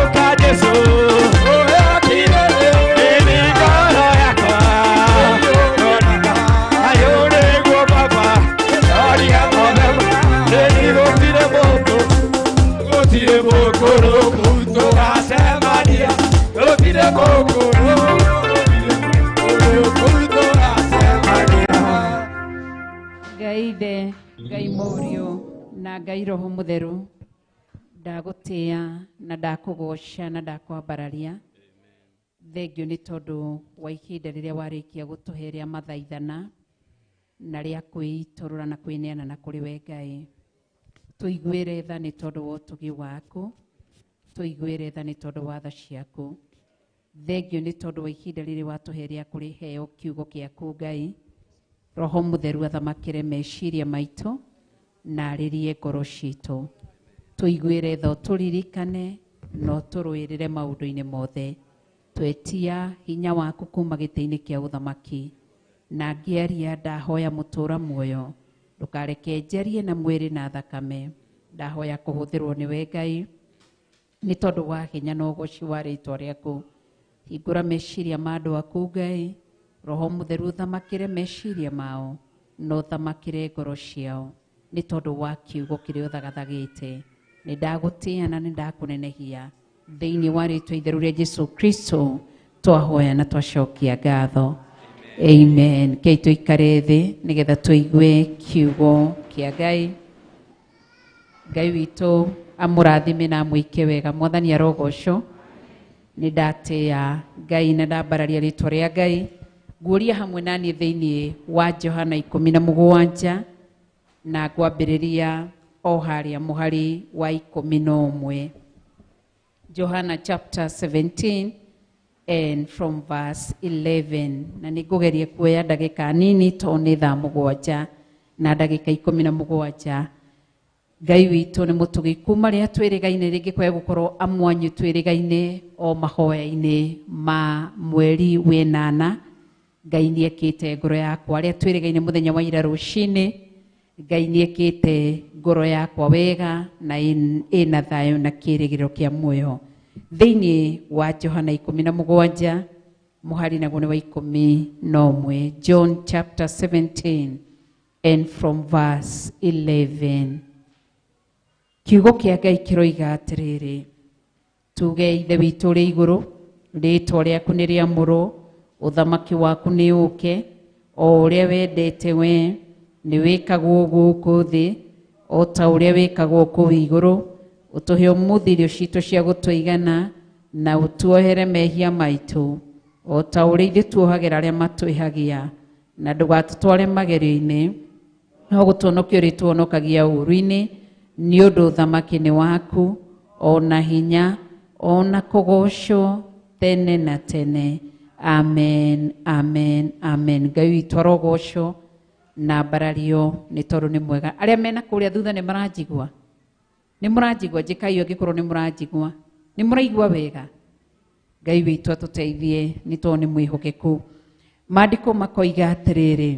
ũka Jesũ ngoro yakwa ayũ nĩguo Baba noria gũtirĩ mũkũrũ tũgacemania gũtirĩ mũkũrũ tũgacemania. Ngai Ithe, Ngai Mũriũ na Ngai Roho Mũtheru, ndagũtĩa na ndakũgoca na ndakwambararia. Thengio nĩ tondũ wa ihinda rĩrĩa warĩkia gũtũhe rĩa mathaithana na rĩa kwĩitũrũra na kwĩneana na kũrĩ we Ngai. Tũiguĩre tha nĩ tondũ wa ũtugi waku, tũiguĩre tha nĩ tondũ wa tha ciaku. Thengio nĩ tondũ wa ihinda rĩrĩ watũhe rĩa kũrĩheo kiugo gĩaku Ngai. Roho Mũtheru athamakĩre meciria maitũ na arĩrie ngoro citũ. Tũiguĩre tha ũtũririkane na ũtũrũĩrĩre maũndũ-inĩ mothe. Twetia hinya waku kuma gĩtĩ-inĩ kĩa ũthamaki na ngĩaria ndahoya mũtũra muoyo ndũkareke njarie na mwĩrĩ na thakame ndahoya kũhũthĩrwo nĩwe Ngai nĩ tondũ wa hinya na ũgoci wa rĩtwa rĩaku. Hingũra meciria ma andũ aku Ngai, Roho Mũtheru ũthamakĩre meciria mao na ũthamakĩre ngoro ciao nĩ tondũ wa kiugo kĩrĩa ũthagathagĩte. Nĩ ndagũtĩa na nĩ ndakũnenehia thĩinĩ wa rĩtwa itheru rĩa Jesũ Kristo Twahoya na twacokia ngatho. Amen. Kei tuikare thi nigetha tuigue kiugo kia Ngai. Ngai witũ amũrathime na amwĩke wega. Mwathani arogocwo. Nĩ ndatia Ngai na ndambararia rĩtwa rĩa Ngai. Nguũria hamwe na niĩ thĩinĩ wa Johana 17 na ngwambĩrĩria o harĩa mũhari wa 11. Johana chapter 17 and from verse 11. Na nĩ ngũgeria kuoya ndagĩka nini tondũ nĩ thaa 7 na ndagĩka 17. Ngai witũ nĩ mũtugi kuma rĩrĩa twĩrĩgaine rĩngĩ kwaga gũkorwo amwanyu twĩrĩgaine o mahoya-inĩ ma mweri wĩnana. Ngai nĩ ekĩte ngoro yakwa rĩrĩa twĩrĩgaine mũthenya wa ira rũcinĩ. Ngai nĩ ekĩte ngoro yakwa wega na ĩna thayũ na kĩĩrĩgĩrĩro kĩa muoyo. Thĩinĩ wa Johana 17 mũhari naguo nĩ wa 11. John chapter 17 and from verse 11. Kiugo kĩa Ngai kĩroiga atĩrĩrĩ, tuge Ithe witũ ũrĩ igũrũ, rĩĩtwa rĩaku nĩ rĩamũrwo, ũthamaki waku nĩ ũũke, o ũrĩa wendete we nĩ wĩkagwo gũkũ thĩ o ta ũrĩa wĩkagwo kũu igũrũ. Ũtũhe ũmũthĩ irio citũ cia gũtũigana, na ũtuohere mehia maitũ o ta ũrĩa ithuĩ tuohagĩra arĩa matwĩhagia, na ndũgatũtware magerio-inĩ, no gũtũhonokia ũrĩtũhonokagia ũũru-inĩ, nĩ ũndũ ũthamaki nĩ waku, o na hinya, o na kũgoocwo tene na tene. Amen, amen, amen. Ngai witũ arogocwo na mbarario nĩ tondũ nĩ mwega. Arĩa mena kũrĩa thutha nĩ maranjigua? Nĩ mũranjigua? Njĩkai angĩkorwo nĩ mũranjigua. Nĩ mũraigua wega? Ngai witũ atũteithie nĩ tondũ nĩ mwĩhokeku. Maandĩko makoiga atĩrĩrĩ,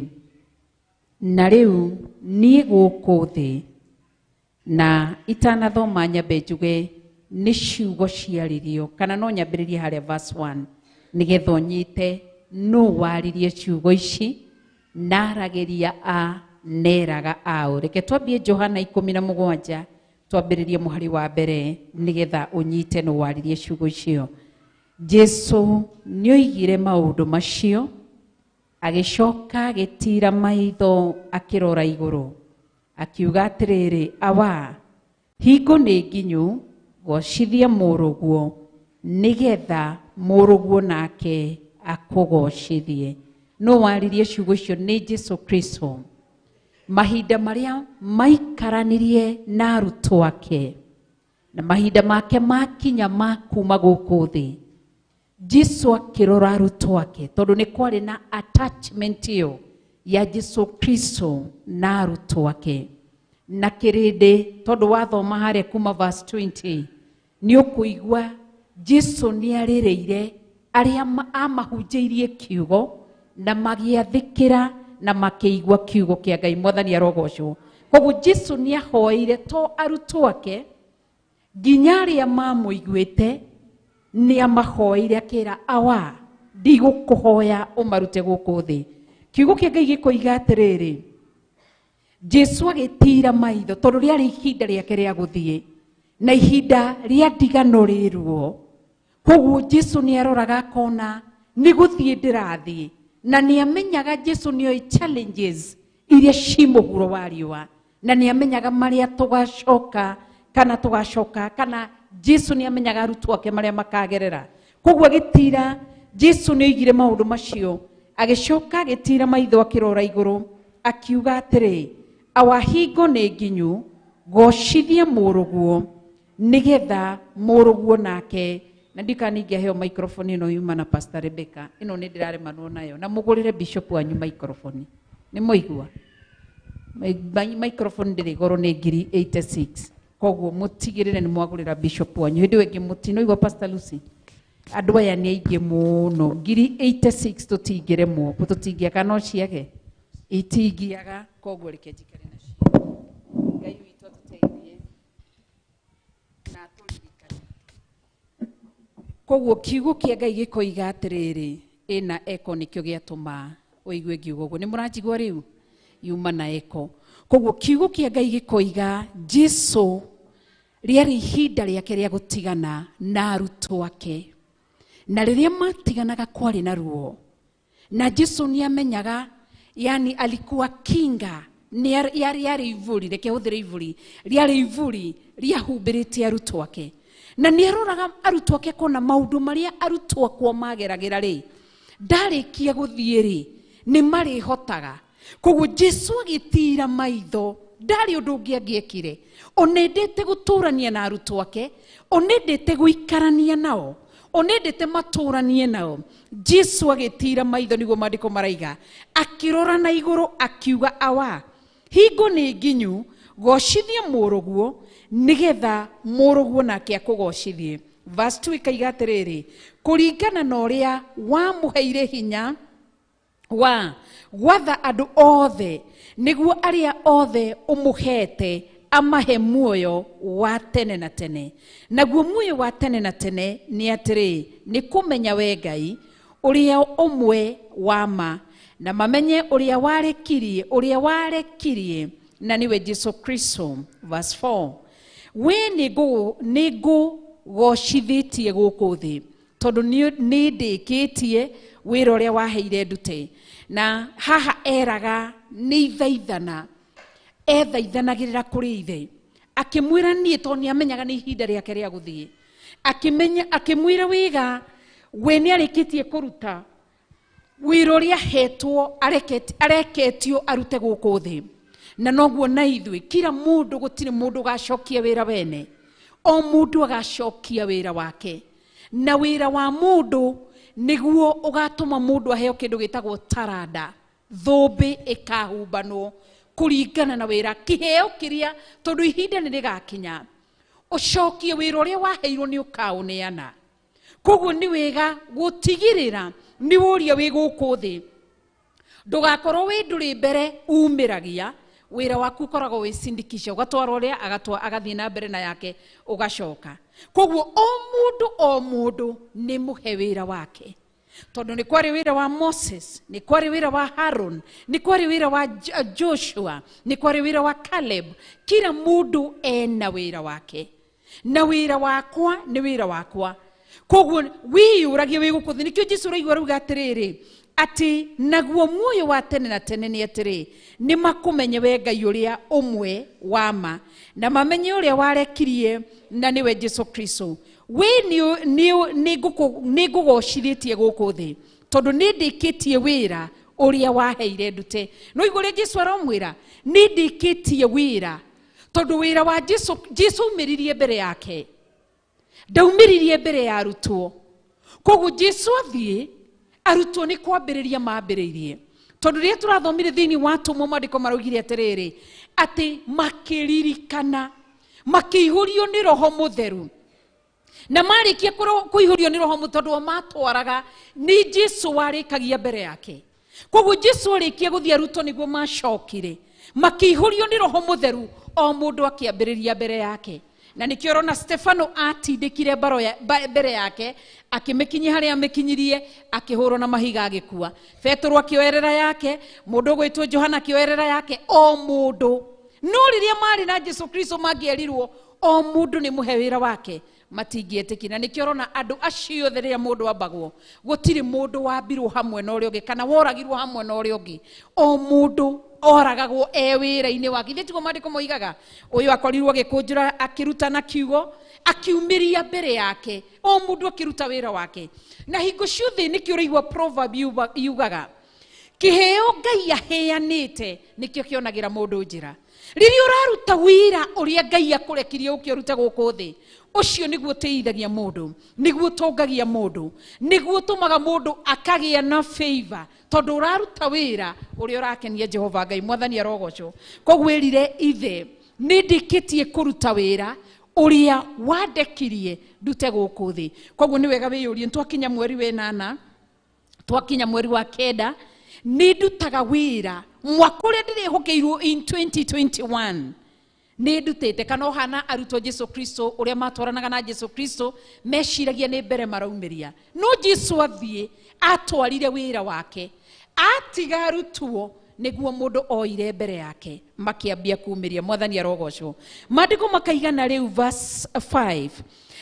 na rĩu niĩ gũkũ thĩ, na itanathoma nyambe njuge nĩ ciugo ciaririo, kana no nyambĩrĩrie harĩa verse 1 nĩgetha ũnyite nũ waririe ciugo ici, naragĩria a neraga aũ. Reke twambie Johana 17 twambĩrĩrie mũhari wa mbere nĩgetha ũnyite nũ waririe ciugo icio. Jesu nĩoigire maũndũ macio, agĩcoka agĩtiira maitho akĩrora igũrũ, akiuga atĩrĩrĩ, awa, hingo nĩ nginyu, gocithia mũrũguo nĩgetha mũrũguo nake akũgocithie. No waririe ciugo icio nĩ Jesu Kristo. Mahinda marĩa maikaranirie na arutwo ake na mahinda make makinya ma kuma gũkũ thĩ, Jesu akĩrora arutwo ake tondũ nĩ kwarĩ na attachment ĩyo ya Jesu Kristo na arutwo ake na kĩrĩndĩ. Tondũ wathoma harĩa kuma verse 20 nĩ ũkũigua Jesu nĩ arĩrĩire arĩa amahunjĩirie kiugo na magĩathĩkĩra na makĩigua kiugo kĩa Ngai. Mwathani arogocwo. Koguo Jesu nĩ ahoeire to arutwo ake nginya arĩa mamũiguĩte nĩ amahoeire akĩra, awa, ndigũkũhoya ũmarute gũkũ thĩ. Kiugo kĩa Ngai gĩkoiga atĩrĩrĩ, Jesu agĩtiira maitho tondũ rĩarĩ ihinda rĩake rĩa gũthiĩ na ihinda rĩa ndigano rĩ ruo. Koguo Jesu nĩ aroraga akona nĩ gũthiĩ ndĩrathiĩ, na nĩ amenyaga Jesu nĩoĩ challenges iria ci mũhuro wa riũa, na nĩ amenyaga marĩa tũgacoka kana tũgacoka, kana Jesu nĩ amenyaga arutwo ake marĩa makagerera. Koguo agĩtiira, Jesu nĩ oigire maũndũ macio, agĩcoka agĩtiira maitho akĩrora igũrũ, akiuga atĩrĩ, awa, hingo nĩ nginyu, gocithia mũrũguo nĩgetha mũrũguo nake. Na ndikana ningĩaheo microphone ĩno yuma na Pastor Rebecca, ĩno nĩ ndĩraremanwo nayo, na mũgũrĩre bishop wanyu microphone. Nĩ mwaigua? Microphone ndĩrĩ goro nĩ 86,000. Koguo mũtigĩrĩre nĩ mwagũrĩra bishop wanyu. Hĩndĩ ĩyo ĩngĩ mũtinoigua Pastor Lucy, andũ aya nĩ aingĩ mũno, 86,000 tũtingĩremwo, tũtingĩaga, no ciage itingĩaga. Koguo reke njikare nacio. Ngai witũ atũteithie na atũririkane. Koguo kiugo kĩa Ngai gĩkoiga atĩrĩrĩ, ĩna eko nĩkĩo gĩatũma ũigue ngiuga ũguo. Nĩ mũranjigua rĩu? Yuma na eko. Koguo kiugo kĩa Ngai gĩkoiga Jesu rĩarĩ ihinda rĩake rĩa gũtigana na arutwo ake, Na rĩrĩa matiganaga kwarĩ na ruo. Na Jesu nĩamenyaga, yani alikuwa kinga, yarĩ ivuri, reke hũthĩre ivuri, rĩarĩ ivuri rĩahumbĩrĩte arutwo ake. Na nĩaroraga arutwo ake akona maũndũ marĩa arutwo akwa mageragĩra rĩ, ndarĩkia gũthiĩ rĩ, nĩ marĩhotaga. Koguo Jesu agĩtira maitho, ndarĩ ũndũ ũngĩ angĩekire. Onendete gũtũrania na arutwo ake, onendete gũikarania nao, onendete matũranie nao. Jesu agĩtira maitho nĩguo maandĩko maraiga, akĩrora na igũrũ akiuga, awa, hingo nĩ nginyu, gocithie mũrũguo nĩgetha mũrũguo nake akũgocithie. Verse 2 ĩkaiga atĩrĩrĩ, kũringana na ũrĩa wamũheire hinya wa gwatha andũ othe, nĩguo arĩa othe ũmũhete amahe muoyo wa tene na tene. Naguo muoyo wa tene na tene nĩ atĩrĩ, nĩ kũmenya we Ngai ũrĩa ũmwe wa ma, na mamenye ũrĩa warekirie na nĩwe Jesu Kristo. Verse 4, we nĩngũgocithĩtie gũkũ thĩ, tondũ nĩ ndĩkĩtie wĩra ũrĩa waheire ndute. Na haha eraga nĩ ithaithana, ethaithanagĩrĩra kũrĩ ithe, akĩmwĩra niĩ tondũ nĩamenyaga nĩ ihinda rĩake rĩa gũthiĩ, akĩmenya, akĩmwĩra wĩga we nĩarĩkĩtie kũruta wĩra ũrĩa ahetwo, areketio arute gũkũ thĩ. Na noguo na ithuĩ kila mũndũ, gũtirĩ mũndũ ũgacokia wĩra wene, o mũndũ agacokia wĩra wake. Na wĩra wa mũndũ nĩguo ũgatũma mũndũ aheo kĩndũ gĩtagwo taranda, thũmbĩ ĩkahumbanwo kũringana na wĩra, kĩheo kĩrĩa, tondũ ihinda nĩ rĩgakinya ũcokie wĩra ũrĩa waheirwo nĩ ũkaũneana. Koguo nĩ wega gũtigĩrĩra nĩ ũria wĩ gũkũ thĩ, ndũgakorwo wĩ ndũrĩ mbere umĩragia wĩra waku, ũkoragwo wĩ sindikisha, ũgatwara ũrĩa agathiĩ na mbere na yake ũgacoka. Koguo o mũndũ o mũndũ nĩ mũhe wĩra wake, tondũ nĩ kwarĩ wĩra wa Moses, nĩ kwarĩ wĩra wa Aaron, nĩ kwarĩ wĩra wa Joshua, nĩ kwarĩ wĩra wa Caleb. Kila mũndũ ena wĩra wake, na wĩra wakwa nĩ wĩra wakwa. Koguo wĩyũragie wĩ gũkũ thĩ. Nĩkĩo Jesu ũraigua arauga atĩrĩrĩ, atĩ naguo muoyo wa tene na tene nĩ atĩrĩ, nĩ makũmenye we Ngai ũrĩa ũmwe wa ma, na mamenye ũrĩa warekirie na nĩwe Jesu Kristo. We nĩ ngũgocithĩtie gũkũ thĩ, tondũ nĩ ndĩkĩtie wĩra ũrĩa waheire ndute. No igũrũ ũrĩa Jesu aramwĩra, nĩ ndĩkĩtie wĩra, tondũ wĩra wa Jesu, Jesu aumĩririe mbere yake, ndaumĩririe mbere ya arutwo. Koguo Jesu athiĩ, arutwo nĩ kwambĩrĩria mambĩrĩirie, tondũ rĩrĩa tũrathomire thĩinĩ wa atũmwo maandĩko maraugire atĩrĩrĩ, atĩ makĩririkana, makĩihũrio nĩ Roho Mũtheru. Na marĩkia kũihũrio nĩ Roho Mũtheru, tondũ o matwaraga nĩ Jesu warĩkagia mbere yake. Koguo Jesu arĩkia gũthiĩ, arutwo nĩguo macokire, makĩihũrio nĩ Roho Mũtheru, o mũndũ akĩambĩrĩria mbere yake. Na nĩkĩo ũrona Stefano atindĩkire mbere yake, akĩmĩkinyia harĩa amĩkinyirie, akĩhũrwo na mahiga agĩkua. Petero akĩoerera yake, mũndũ ũgwĩtwo Johana akĩoerera yake, o mũndũ. No rĩrĩa marĩ na Jesu Kristo mangĩerirwo o mũndũ nĩ mũhe wĩra wake, matingĩetĩkia. Na nĩkĩo ũrona andũ acio othe rĩrĩa mũndũ ambagwo, gũtirĩ mũndũ wambirwo hamwe na ũrĩa ũngĩ, kana woragirwo hamwe na ũrĩa ũngĩ. O mũndũ oragagwo e wĩra-inĩ wake. Ithe tiguo maandĩko moigaga, ũyũ akorirwo agĩkũnjũra akĩrutana kiugo, akiumĩria mbere yake, o mũndũ akĩruta wĩra wake. Na hingo ciothe nĩkĩo ũraigua proverb yugaga, kĩheo Ngai aheanĩte nĩkĩo kĩonagĩra mũndũ njĩra. Rĩrĩa ũraruta wĩra ũrĩa Ngai akũrekirie ũke ũrute gũkũ thĩ, ũcio nĩguo ũteithagia mũndũ, nĩguo ũtongagia mũndũ, nĩguo ũtũmaga mũndũ akagĩa na favor, tondũ ũraruta wĩra ũrĩa ũrakenia Jehova Ngai. Mwathani arogocwo. Koguo ĩrire ithe, nĩ ndĩkĩtie kũruta wĩra ũrĩa wandekirie ndute gũkũ thĩ. Koguo nĩ wega wĩyũrie, twakinya mweri wa 8, twakinya mweri wa 9, nĩ ndutaga wĩra mwaka ũrĩa ndĩrĩhokeirwo in 2021 nĩ ndutĩte. Kana ũhana arutwo Jesu Kristo ũrĩa matwaranaga na Jesu Kristo, meciragia nĩ mbere maraumĩria, no Jesu athiĩ atwarire wĩra wake, atiga arutwo nĩguo mũndũ oire mbere yake, makĩambia kumĩria. Mwathani arogocwo. Maandĩko makaigana rĩu verse 5,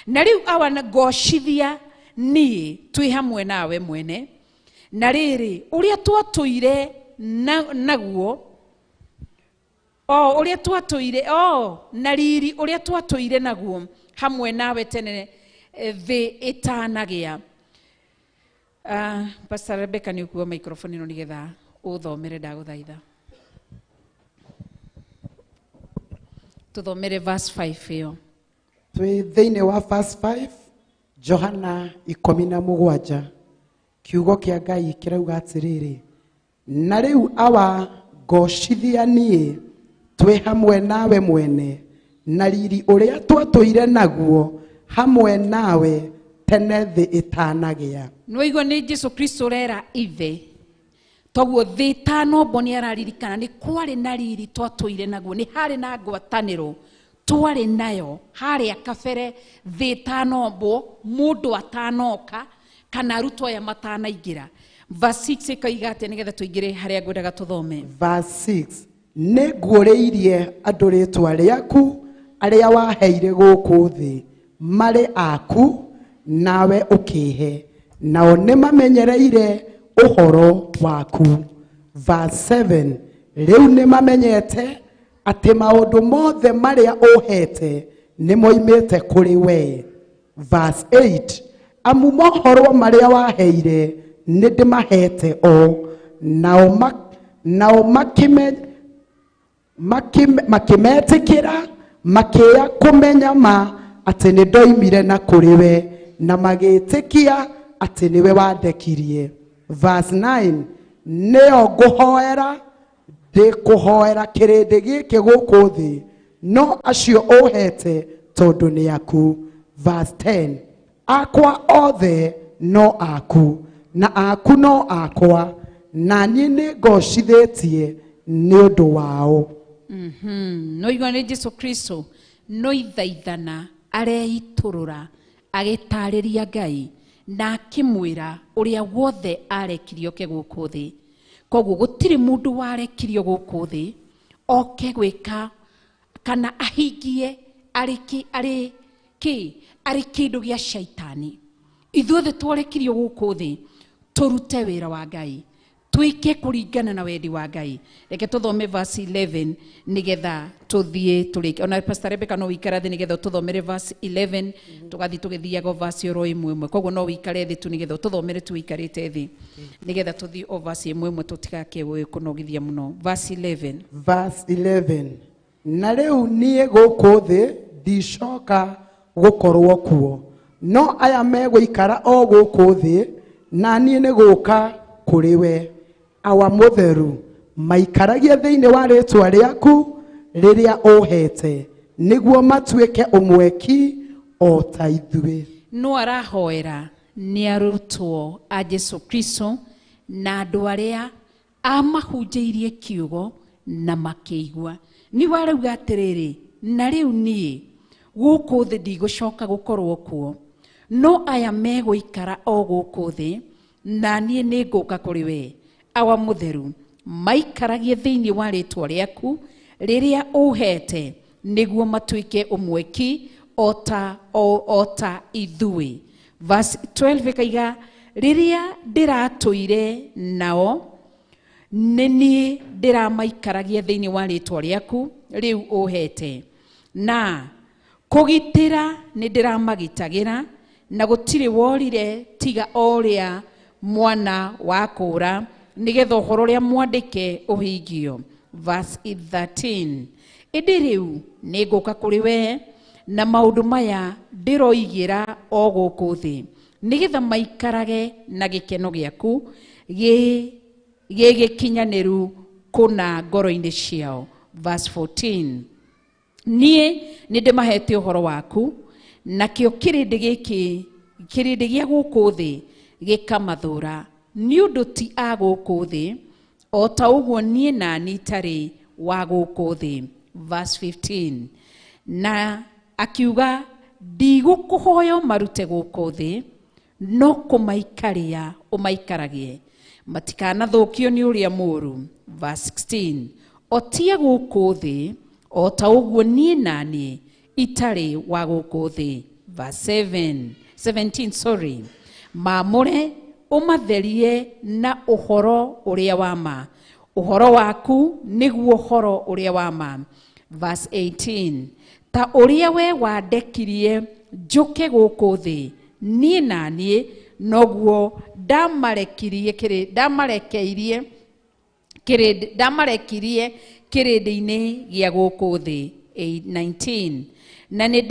na rĩu awa ngocithia niĩ twĩ hamwe nawe mwene na rĩrĩ ũrĩa twatũire naguo o ũrĩa twatũire o na riri ũrĩa twatũire naguo hamwe nawe tene thĩ ĩtanagĩa. Pastor Rebecca nĩ ũkuoya microphone ĩno nĩgetha ũthomere ndagũthaitha. Tũthomere verse 5 ĩyo. Twĩ thĩinĩ wa verse 5 Johana 17 kiugo kĩa Ngai kĩrauga atĩrĩrĩ, na rĩu awa ngocithia niĩ twĩ hamwe nawe mwene na riri ũrĩa twatũire naguo hamwe nawe tene thĩ ĩtanagĩa. Nĩwaigua nĩ Jesu Kristo ũrera ithe toguo thĩ ĩtanombwo nĩ araririkana nĩ kwarĩ na riri twatũire naguo, nĩ harĩ na ngwatanĩro twarĩ nayo harĩa kabere thĩ ĩtanombwo, mũndũ atanoka kana arutwo aya matanaingĩra. Verse 6 ĩkoiga atĩa nĩgetha tũingĩre harĩa ngwendaga tũthome? Verse 6 nĩ nguũrĩirie andũ rĩtwa rĩaku arĩa waheire gũkũ thĩ marĩ aku nawe ũkĩhe nao nĩ mamenyereire ũhoro waku. Verse 7 rĩu nĩ mamenyete atĩ maũndũ mothe marĩa ũhete nĩ moimĩte kũrĩ we. Verse 8 amu mohoro marĩa waheire nĩ ndĩmahete o nao makĩmetĩkĩra makĩya kũmenya ma atĩ nĩ ndoimire na kũrĩ we na magĩtĩkia atĩ nĩwe wandekirie. Verse 9 nĩyo ngũhoera ndĩkũhoera kĩrĩndĩ gĩkĩ gũkũ thĩ no acio ũhete tondũ nĩ aku. Verse 10 akwa othe no aku na aku no akwa na niĩ nĩ ngocithĩtie nĩ ũndũ wao. No igua nĩ Jesu Kristo no ithaithana areitũrũra agĩtarĩria Ngai na akĩmwĩra ũrĩa wothe arekirio oke gũkũ thĩ. Koguo gũtirĩ mũndũ warekirio gũkũ thĩ oke gwĩka kana ahingie arĩ kĩndũ gĩa shaitani. Ithuothe twarekirio gũkũ thĩ tũrute wĩra wa Ngai, twĩke kũringana na wendi wa Ngai. Reke tũthome verse 11 nĩgetha tũthiĩ tũrĩke. Ona Pastor Rebecca no wĩikare thĩ nĩgetha tũthomere verse 11 tũgathiĩ tũgĩthiaga verse oro ĩmwe ĩmwe. Koguo no wĩikare thĩ tu nĩgetha tũthomere tu wĩikarĩte thĩ nĩgetha tũthiĩ o verse ĩmwe ĩmwe tũtigake kũnogithia mũno. Verse 11. Verse 11 na rĩu niĩ gũkũ thĩ ndicoka gũkorwo kuo no aya megũikara o gũkũ thĩ na niĩ nĩ gũka kũrĩ we. Awa mũtheru maikaragie thĩinĩ wa rĩtwa rĩaku rĩrĩa ũhete nĩguo matuĩke ũmweki o ta ithuĩ. No arahoera nĩ arutwo a Jesu Kristo na andũ arĩa amahunjĩirie kiugo na makĩigua. Nĩ warauga atĩrĩrĩ, na rĩu niĩ gũkũ thĩ ndigũcoka gũkorwo kuo no aya megũikara o gũkũ thĩ na niĩ nĩ ngũka kũrĩ we. Awa mũtheru maikaragie thĩinĩ wa rĩtwa rĩaku rĩrĩa ũhete nĩguo matuĩke ũmweki o ta ithuĩ. Verse 12 ĩkaiga rĩrĩa ndĩratũire nao nĩ niĩ ndĩramaikaragia thĩinĩ wa rĩtwa rĩaku rĩu ũhete na kũgitĩra nĩ ndĩramagitagĩra na gũtirĩ worire tiga o ũrĩa mwana wa kũũra nĩgetha ũhoro ũrĩa mwandĩke ũhingio. Verse 13 ĩndĩ rĩu nĩ ngũka kũrĩ we na maũndũ maya ndĩroigĩra o gũkũ thĩ nĩgetha maikarage na gĩkeno gĩaku gĩgĩkinyanĩru kũna ngoro-inĩ ciao. Verse 14 niĩ nĩ ndĩmahete ũhoro waku nakĩo kĩrĩndĩ gĩkĩ kĩrĩndĩ gĩa gũkũ thĩ gĩkamathũra nĩ ũndũ ti a gũkũ thĩ o ta ũguo niĩ nani itarĩ wa gũkũ thĩ. Verse 15 na akiuga ndigũkũhoya marute gũkũ thĩ no kũmaikaria ũmaikaragie matikanathũkio nĩ ũrĩa mũũru. Verse 16 o tia gũkũ thĩ o ta ũguo niĩ nani itarĩ wa gũkũ thĩ. Verse 17 sorry Maamũre ũmatherie na ũhoro ũrĩa wa ma, ũhoro waku nĩguo ũhoro ũrĩa wa ma. Verse 18, ta ũrĩa we wandekirie njũke gũkũ thĩ, niĩ na niĩ noguo ndamarekirie kĩrĩndĩ-inĩ gĩa gũkũ thĩ. 19, na nĩ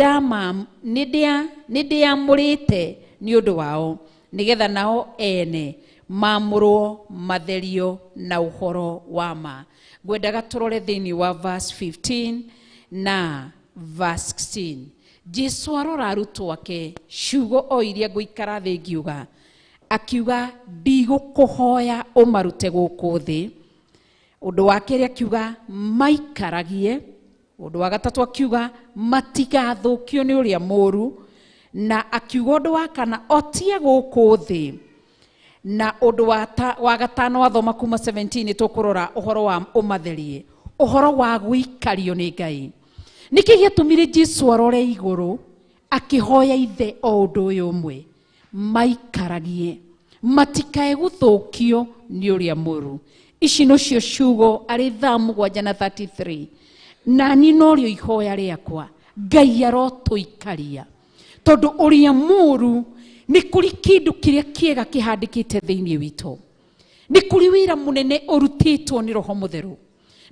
ndĩamũrĩte nĩ ũndũ wao, nĩgetha nao ene maamũrwo matherio na ũhoro wa ma. Ngwendaga tũrore thĩinĩ wa verse 15 na verse 16. Jesu arora arutwo ake ciugo o iria ngũikara thĩ ngiuga, akiuga ndigũkũhoya ũmarute gũkũ thĩ. Ũndũ wa kerĩ akiuga maikaragie. Ũndũ wa gatatũ akiuga matigathũkio nĩ ũrĩa mũũru. Na akiuga ũndũ wa kana otie gũkũ thĩ. Na ũndũ wa gatano wathoma kuma 17 tũkũrora ũhoro wa ũmatherie, ũhoro wa gũikario nĩ Ngai. Nĩkĩ gĩatũmire Jesu arore igũrũ akĩhoya ithe o ũndũ ũyũ ũmwe, maikaragie matikae gũthũkio nĩ ũrĩa mũũru. Ici nocio ciugo arĩ thaa 7:33. Na niĩ norĩo ihoya rĩakwa, Ngai arotũikaria, tondũ ũrĩa mũũru nĩ kũrĩ kĩndũ kĩrĩa kĩega kĩhandĩkĩte thĩinĩ witũ, nĩ kũrĩ wĩra mũnene ũrutĩtwo nĩ Roho Mũtheru,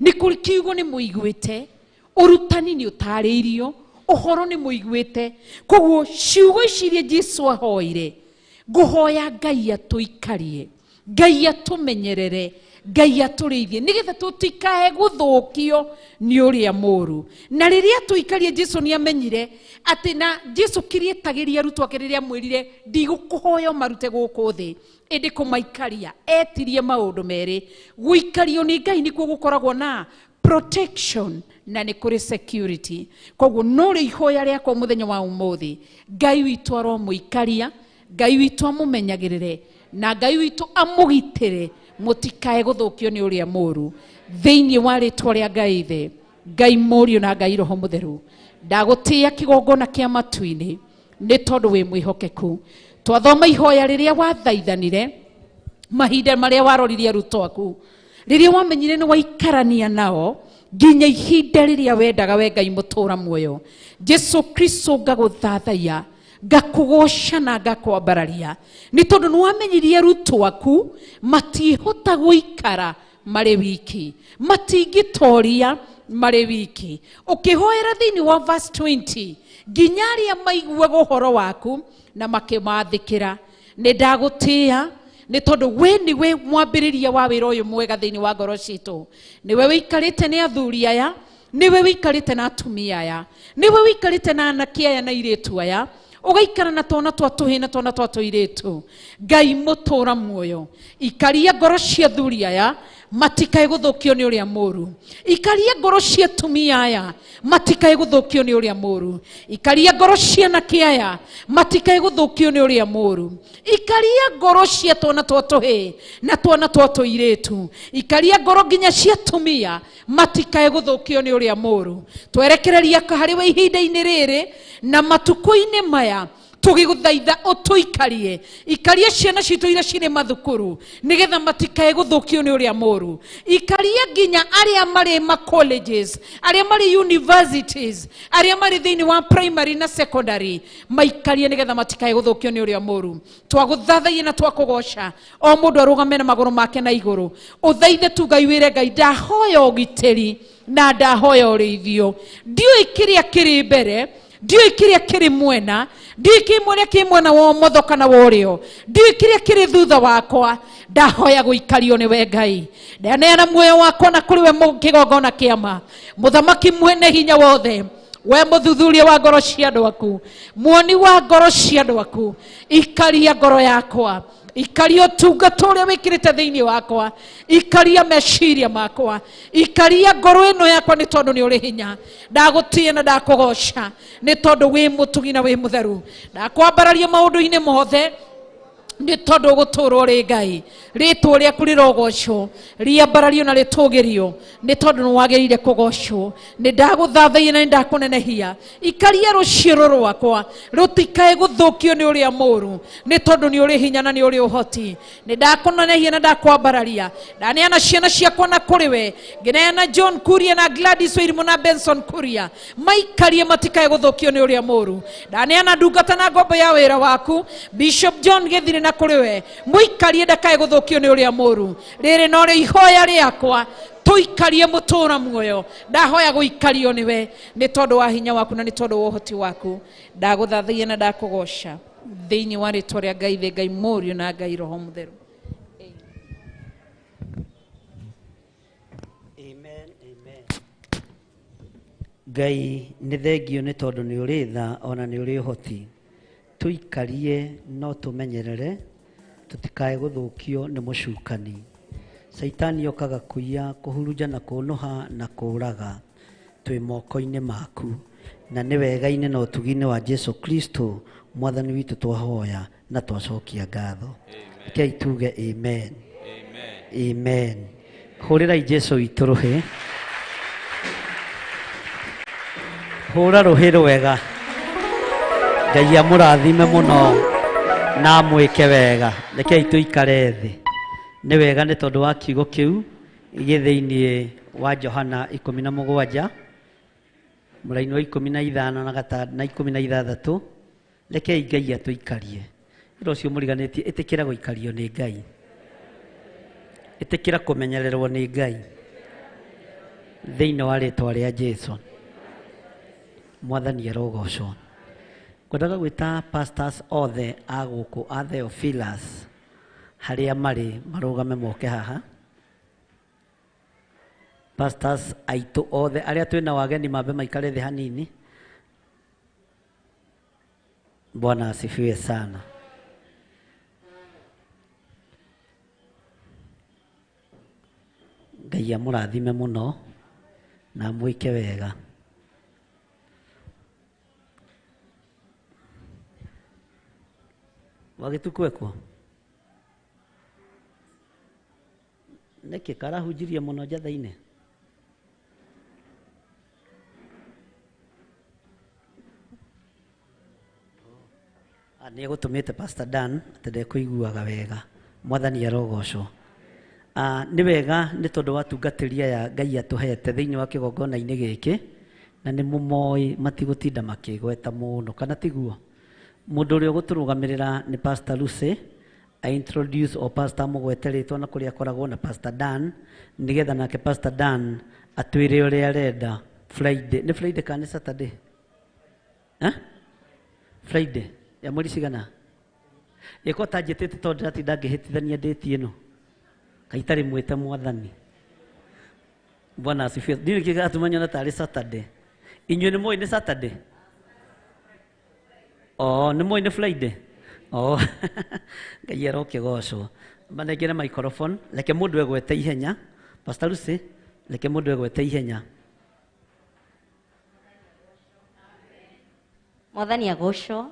nĩ kũrĩ kiugo nĩ mũiguĩte, ũrutani nĩ ũtarĩirio, ũhoro nĩ mũiguĩte. Koguo ciugo ici iria Jesu ahoire, ngũhoya Ngai atũikarie, Ngai atũmenyerere, Ngai atũrĩithie, nĩgetha tũtikae gũthũkio nĩ ũrĩa mũũru. Na rĩrĩa tũikarie, Jesu nĩ amenyire atĩ na Jesu kĩrĩetagĩria arutwo ake rĩrĩa amwĩrire ndigũkũhoya ũmarute gũkũ thĩ, ĩndĩ kũmaikaria. Etirie maũndũ merĩ, gũikario nĩ Ngai nĩkuo gũkoragwo na protection na nĩ kũrĩ security. Koguo norĩo ihoya rĩakwa mũthenya wa ũmũthĩ, Ngai witũ aromũikaria, Ngai witũ amũmenyagĩrĩre, na Ngai witũ amũgitĩre mũtikae gũthũkio nĩ ũrĩa mũũru. Thĩinĩ wa rĩtwa rĩa Ngai Ithe, Ngai Mũriũ na Ngai Roho Mũtheru, ndagũtĩĩa kĩgongona kĩa matu-inĩ nĩ tondũ wĩ mwĩhokeku. Twathoma ihoya rĩrĩa wathaithanire mahinda marĩa waroririe arutwo aku, rĩrĩa wamenyire nĩ waikarania nao nginya ihinda rĩrĩa wendaga we Ngai mũtũra muoyo. Jesu Kristo ngagũthathaiya, ngakũgoca na ngakwambararia, nĩ tondũ nĩ wamenyirie arutwo aku matihota gũikara marĩ wiki, matingĩtoria marĩ wiki. Ũkĩhoera thĩinĩ wa verse 20, nginya arĩa maiguaga ũhoro waku na makĩmathĩkĩra. Nĩ ndagũtĩĩa nĩ tondũ we nĩwe mwambĩrĩria wa wĩra ũyũ mwega thĩinĩ wa ngoro citũ. Nĩwe wĩikarĩte nĩ athuri aya, nĩwe wĩikarĩte na atumia aya, nĩwe wĩikarĩte na anake aya na airĩtu aya, ũgaikara na twana twa tũhĩĩ na twana twa tũirĩtu. Ngai mũtũra muoyo, ikaria ngoro cia athuri aya matikae gũthũkio nĩ ũrĩa mũũru. Ikaria ngoro cia atumia aya matikae gũthũkio nĩ ũrĩa mũũru. Ikaria ngoro cia anake aya matikae gũthũkio nĩ ũrĩa mũũru. Ikaria ngoro cia twana twa tũhĩĩ na twana twa tũirĩtu. Ikaria ngoro nginya cia atumia matikae gũthũkio nĩ ũrĩa mũũru. Twerekereria harĩ we ihinda-inĩ rĩrĩ na matukũ-inĩ maya, tũgĩgũthaitha ũtũikarie. Ikaria ciana citũ iria cirĩ mathukuru nĩgetha matikae gũthũkio nĩ ũrĩa mũũru. Ikaria nginya arĩa marĩ ma colleges, arĩa marĩ universities, arĩa marĩ thĩinĩ wa primary na secondary, maikarie nĩgetha matikae gũthũkio nĩ ũrĩa mũũru. Twagũthathaiya na twakũgoca, o mũndũ arũgame na magũrũ make na igũrũ. Ũthaithe tu Ngai wĩre Ngai, ndahoya ũgitĩri na ndahoya ũrĩithio. Ndiũĩ kĩrĩa kĩrĩ mbere, ndiũĩ kĩrĩa kĩrĩ mwena, ndiũĩ kĩrĩa kĩ mwena wa ũmotho kana wa ũrĩo, ndiũĩ kĩrĩa kĩrĩ thutha wakwa. Ndahoya gũikario nĩwe Ngai. Ndaneana muoyo wakwa na kũrĩ we kĩgongona kĩama, mũthamaki mwene hinya wothe, we mũthuthuria wa ngoro cia andũ aku, muoni wa ngoro cia andũ aku, ikaria ngoro yakwa, ikaria ũtungata ũrĩa wĩkĩrĩte thĩinĩ wakwa, ikaria meciria makwa, ikaria ngoro ĩno yakwa, nĩ tondũ nĩ ũrĩ hinya. Ndagũtĩĩa na ndakũgoca nĩ tondũ wĩ mũtugi na wĩ mũtheru. Ndakwambararia maũndũ-inĩ mothe. Nĩ tondũ ũgũtũũra ũrĩ Ngai, rĩtwa rĩaku rĩrogocwo, rĩambarario na rĩtũgĩrio, nĩ tondũ nĩ wagĩrĩire kũgocwo. Nĩ ndagũthathaiya na nĩ ndakũnenehia. Ikaria rũciaro rwakwa rũtikae gũthũkio nĩ ũrĩa mũũru, nĩ tondũ nĩ ũrĩ hinya na nĩ ũrĩ ũhoti. Nĩ ndakũnenehia na ndakwambararia. Ndaneana ciana ciakwa na kũrĩ we, ngĩneana John Kuria na Gladys Wairimu na Benson Kuria, maikarie matikae gũthũkio nĩ ũrĩa mũũru. Ndaneana ndungata na ngombo ya wĩra waku Bishop John Gĩthire na kũrĩ we, mũikarie ndakae gũthũkio nĩ ũrĩa mũũru. Rĩrĩ norĩo ihoya rĩakwa, tũikarie mũtũũra muoyo. Ndahoya gũikario nĩwe nĩ tondũ wa hinya waku na nĩ tondũ wa ũhoti waku. Ndagũthathaiya na ndakũgoca thĩinĩ wa rĩtwa rĩa Ngai Ithe, Ngai Mũriũ na Ngai Roho Mũtheru. Amen, amen. Ngai nĩ thengio nĩ tondũ nĩ ũrĩ tha ona nĩ ũrĩ ũhoti. Tũikarie no tũmenyerere tũtikae gũthũkio nĩ mũcukani. Caitani okaga kũiya, kũhurunja na kũnũha na kũũraga. Twĩ moko-inĩ maku na nĩ wega-inĩ na ũtugi-inĩ wa Jesu Kristo mwathani witũ twahoya na twacokia ngatho. Rekei tuge amen. Amen. Hũrĩrai Jesu witũ rũhĩ. Hũra rũhĩ rwega. Ngai amũrathime mũno na amwĩke wega. Rekei tũikare thĩ. Nĩ wega nĩ tondũ wa kiugo kĩu gĩ thĩinĩ wa Johana 17 mũraini wa 15 na 16. Rekei Ngai atũikarie. Ĩra ũcio mũriganĩtie, ĩtĩkĩra gũikario nĩ Ngai, ĩtĩkĩra kũmenyererwo nĩ Ngai thĩinĩ wa rĩtwa rĩa Jesu. Mwathani arogocwo. Ngwendaga gwĩta pastors othe a gũkũ a Theophilus harĩa marĩ marũgame moke haha. Pastors aitũ othe arĩa twĩna wageni mambe maikare thĩ hanini. Bwana asifiwe sana. Ngai amũrathime mũno na amwĩke wega. Wagĩtukũ ekuo? Nĩkĩ karahunjirie mũno njatha-inĩ? Nĩ egũtũmĩte Pastor Dan atĩ ndekũiguaga wega. Mwathani arogocwo. Nĩ wega nĩ tondũ wa tungatĩri aya Ngai atũhete thĩinĩ wa kĩgongona-inĩ gĩkĩ, na nĩ mũmoĩ matigũtinda makĩgweta mũno, kana tiguo? Mũndũ ũrĩa ũgũtũrũgamĩrĩra nĩ Pastor Lucy. I introduce o pastor mũgwete rĩtwa na kũrĩa akoragwo na Pastor Dan, nĩgetha nake Pastor Dan atwĩre ũrĩa arenda Friday. Nĩ Friday kana nĩ Saturday? Eh? Friday ya mweri cigana? Ĩko ta njĩtĩte tondũ ndĩratinda ngĩhĩtithania date ĩno. Kaĩ itarĩ mwĩte mwathani. Bwana asifiwe. Ndiũĩ kĩrĩa kĩratũma nyone tarĩ Saturday. Inyuĩ nĩ mũĩ nĩ Saturday? Oh, nĩ mũĩ nĩ Friday? Oh, Ngai arokĩgocwo. Manengere microphone, reke mũndũ egwete ihenya. Pastor Lucy, reke mũndũ egwete ihenya. Mwathani agocwo,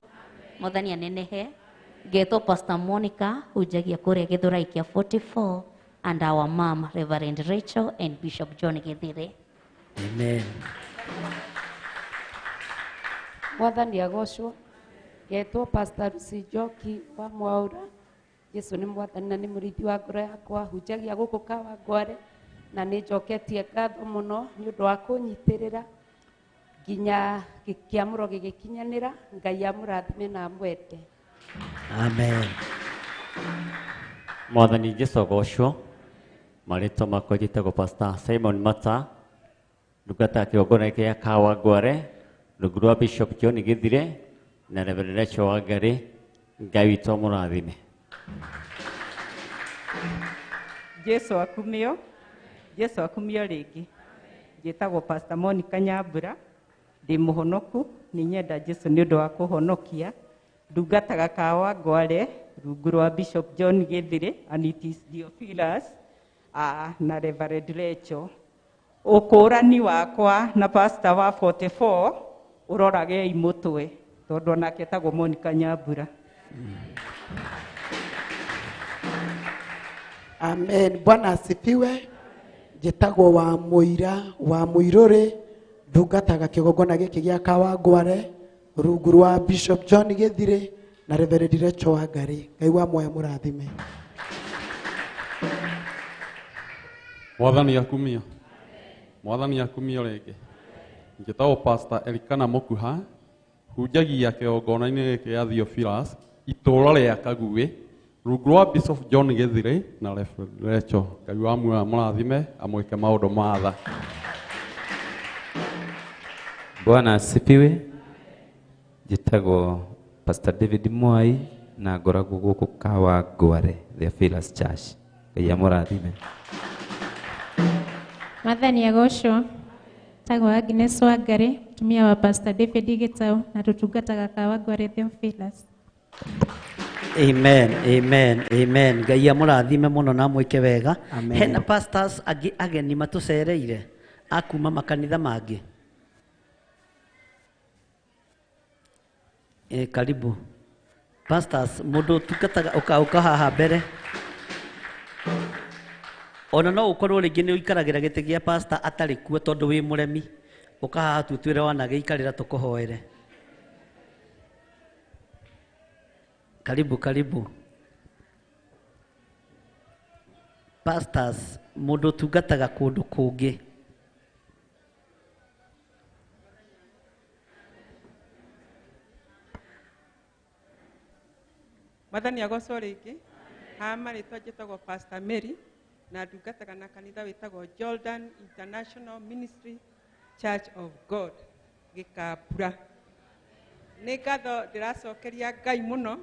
Mwathani anenehe. Ngetwo Pastor Monica, hunjagia kũrĩa Gĩthũrai kĩa 44, and our mom Reverend Rachel and Bishop John Gĩthire. Amen. Mwathani agocwo. Ngetwo Pastor Lucy Njoki wa Mwaura. Jesu nĩ mwathani na nĩ mũrĩithi wa ngoro yakwa, hunjagia gũkũ Kawangware, na nĩ njoketie ngatho mũno nĩ ũndũ wa kũnyitĩrĩra nginya kĩamũro gĩgĩkinyanĩra. Ngai amũrathime na amwende. Amen. Mwathani Jesu agocwo. Marĩtwa makwa njĩtagwo Pastor Simon Mata, ndungata ya kĩgongona gĩa Kawangware, rungu rwa Bishop John Gĩthire na Reverend Rachel Wangari. Ngai witũ amũrathime. Jesu akumio. Jesu akumio rĩngĩ. Njĩtagwo Pastor Monica Nyambura, ndĩ mũhonoku, nĩ nyenda Jesu nĩ ũndũ wa kũhonokia. Ndungataga Kawangware rungu rwa Bishop John Gĩthire and it is Theophilus na Reverend Rachel. Ũkũrani wakwa na pastor wa 44 ũroragei mũtwe tondũ onake etagwo Monica Nyambura. Amen. Bwana asifiwe. Njĩtagwo wa Mũira wa Mũirũrĩ, ndungataga kĩgongona gĩkĩ gĩa Kawangware rungu rwa Bishop John Gĩthirĩ na Reverend Rachel Wangari. Ngai wa muoyo mũrathime. Mwathani akumio. Mwathani akumio rĩngĩ. Njĩtagwo Pastor Elikana Mũkuha, hunjagia kĩgongona-inĩ gĩkĩ gĩa Theophilus, itũũra rĩa Kaguĩ, rungu rwa Bishop John Gĩthirĩ na Reverend Rachel. Ngai wa muoyo amũrathime, amwĩke maũndũ ma tha. Bwana asifiwe. Njĩtagwo Pastor David Mwai na ngoragwo gũkũ Kawangware Theophilus Church. Ngai amũrathime. Mwathani agocwo. Tagwo Agnes Wangari, mutumia wa Pastor David Gitau na tutungataga Kawangware Theophilus. Amen, amen, amen. Ngai amũrathime mũno na amwĩke wega. Amen. Hena pastors angĩ ageni matũcereire a kuma makanitha mangĩ. Karibu pastors, mũndũ ũtungataga ũka haha mbere. Ona no ũkorwo rĩngĩ nĩ ũikaragĩra gĩtĩ gĩa pastor atarĩ kuo tondũ wĩ mũremi, ũka haha tu twĩre wanagĩikarĩra tũkũhoere. Karibu, karibu. Pastors, mũndũ ũtungataga kũndũ kũngĩ. Mwathani agocwo rĩngĩ. Haha marĩtwa njĩtagwo Pastor Mary na ndungataga na kanitha wĩtagwo Jordan International Ministry Church of God Gĩkambura. Nĩ ngatho ndĩracokeria Ngai mũno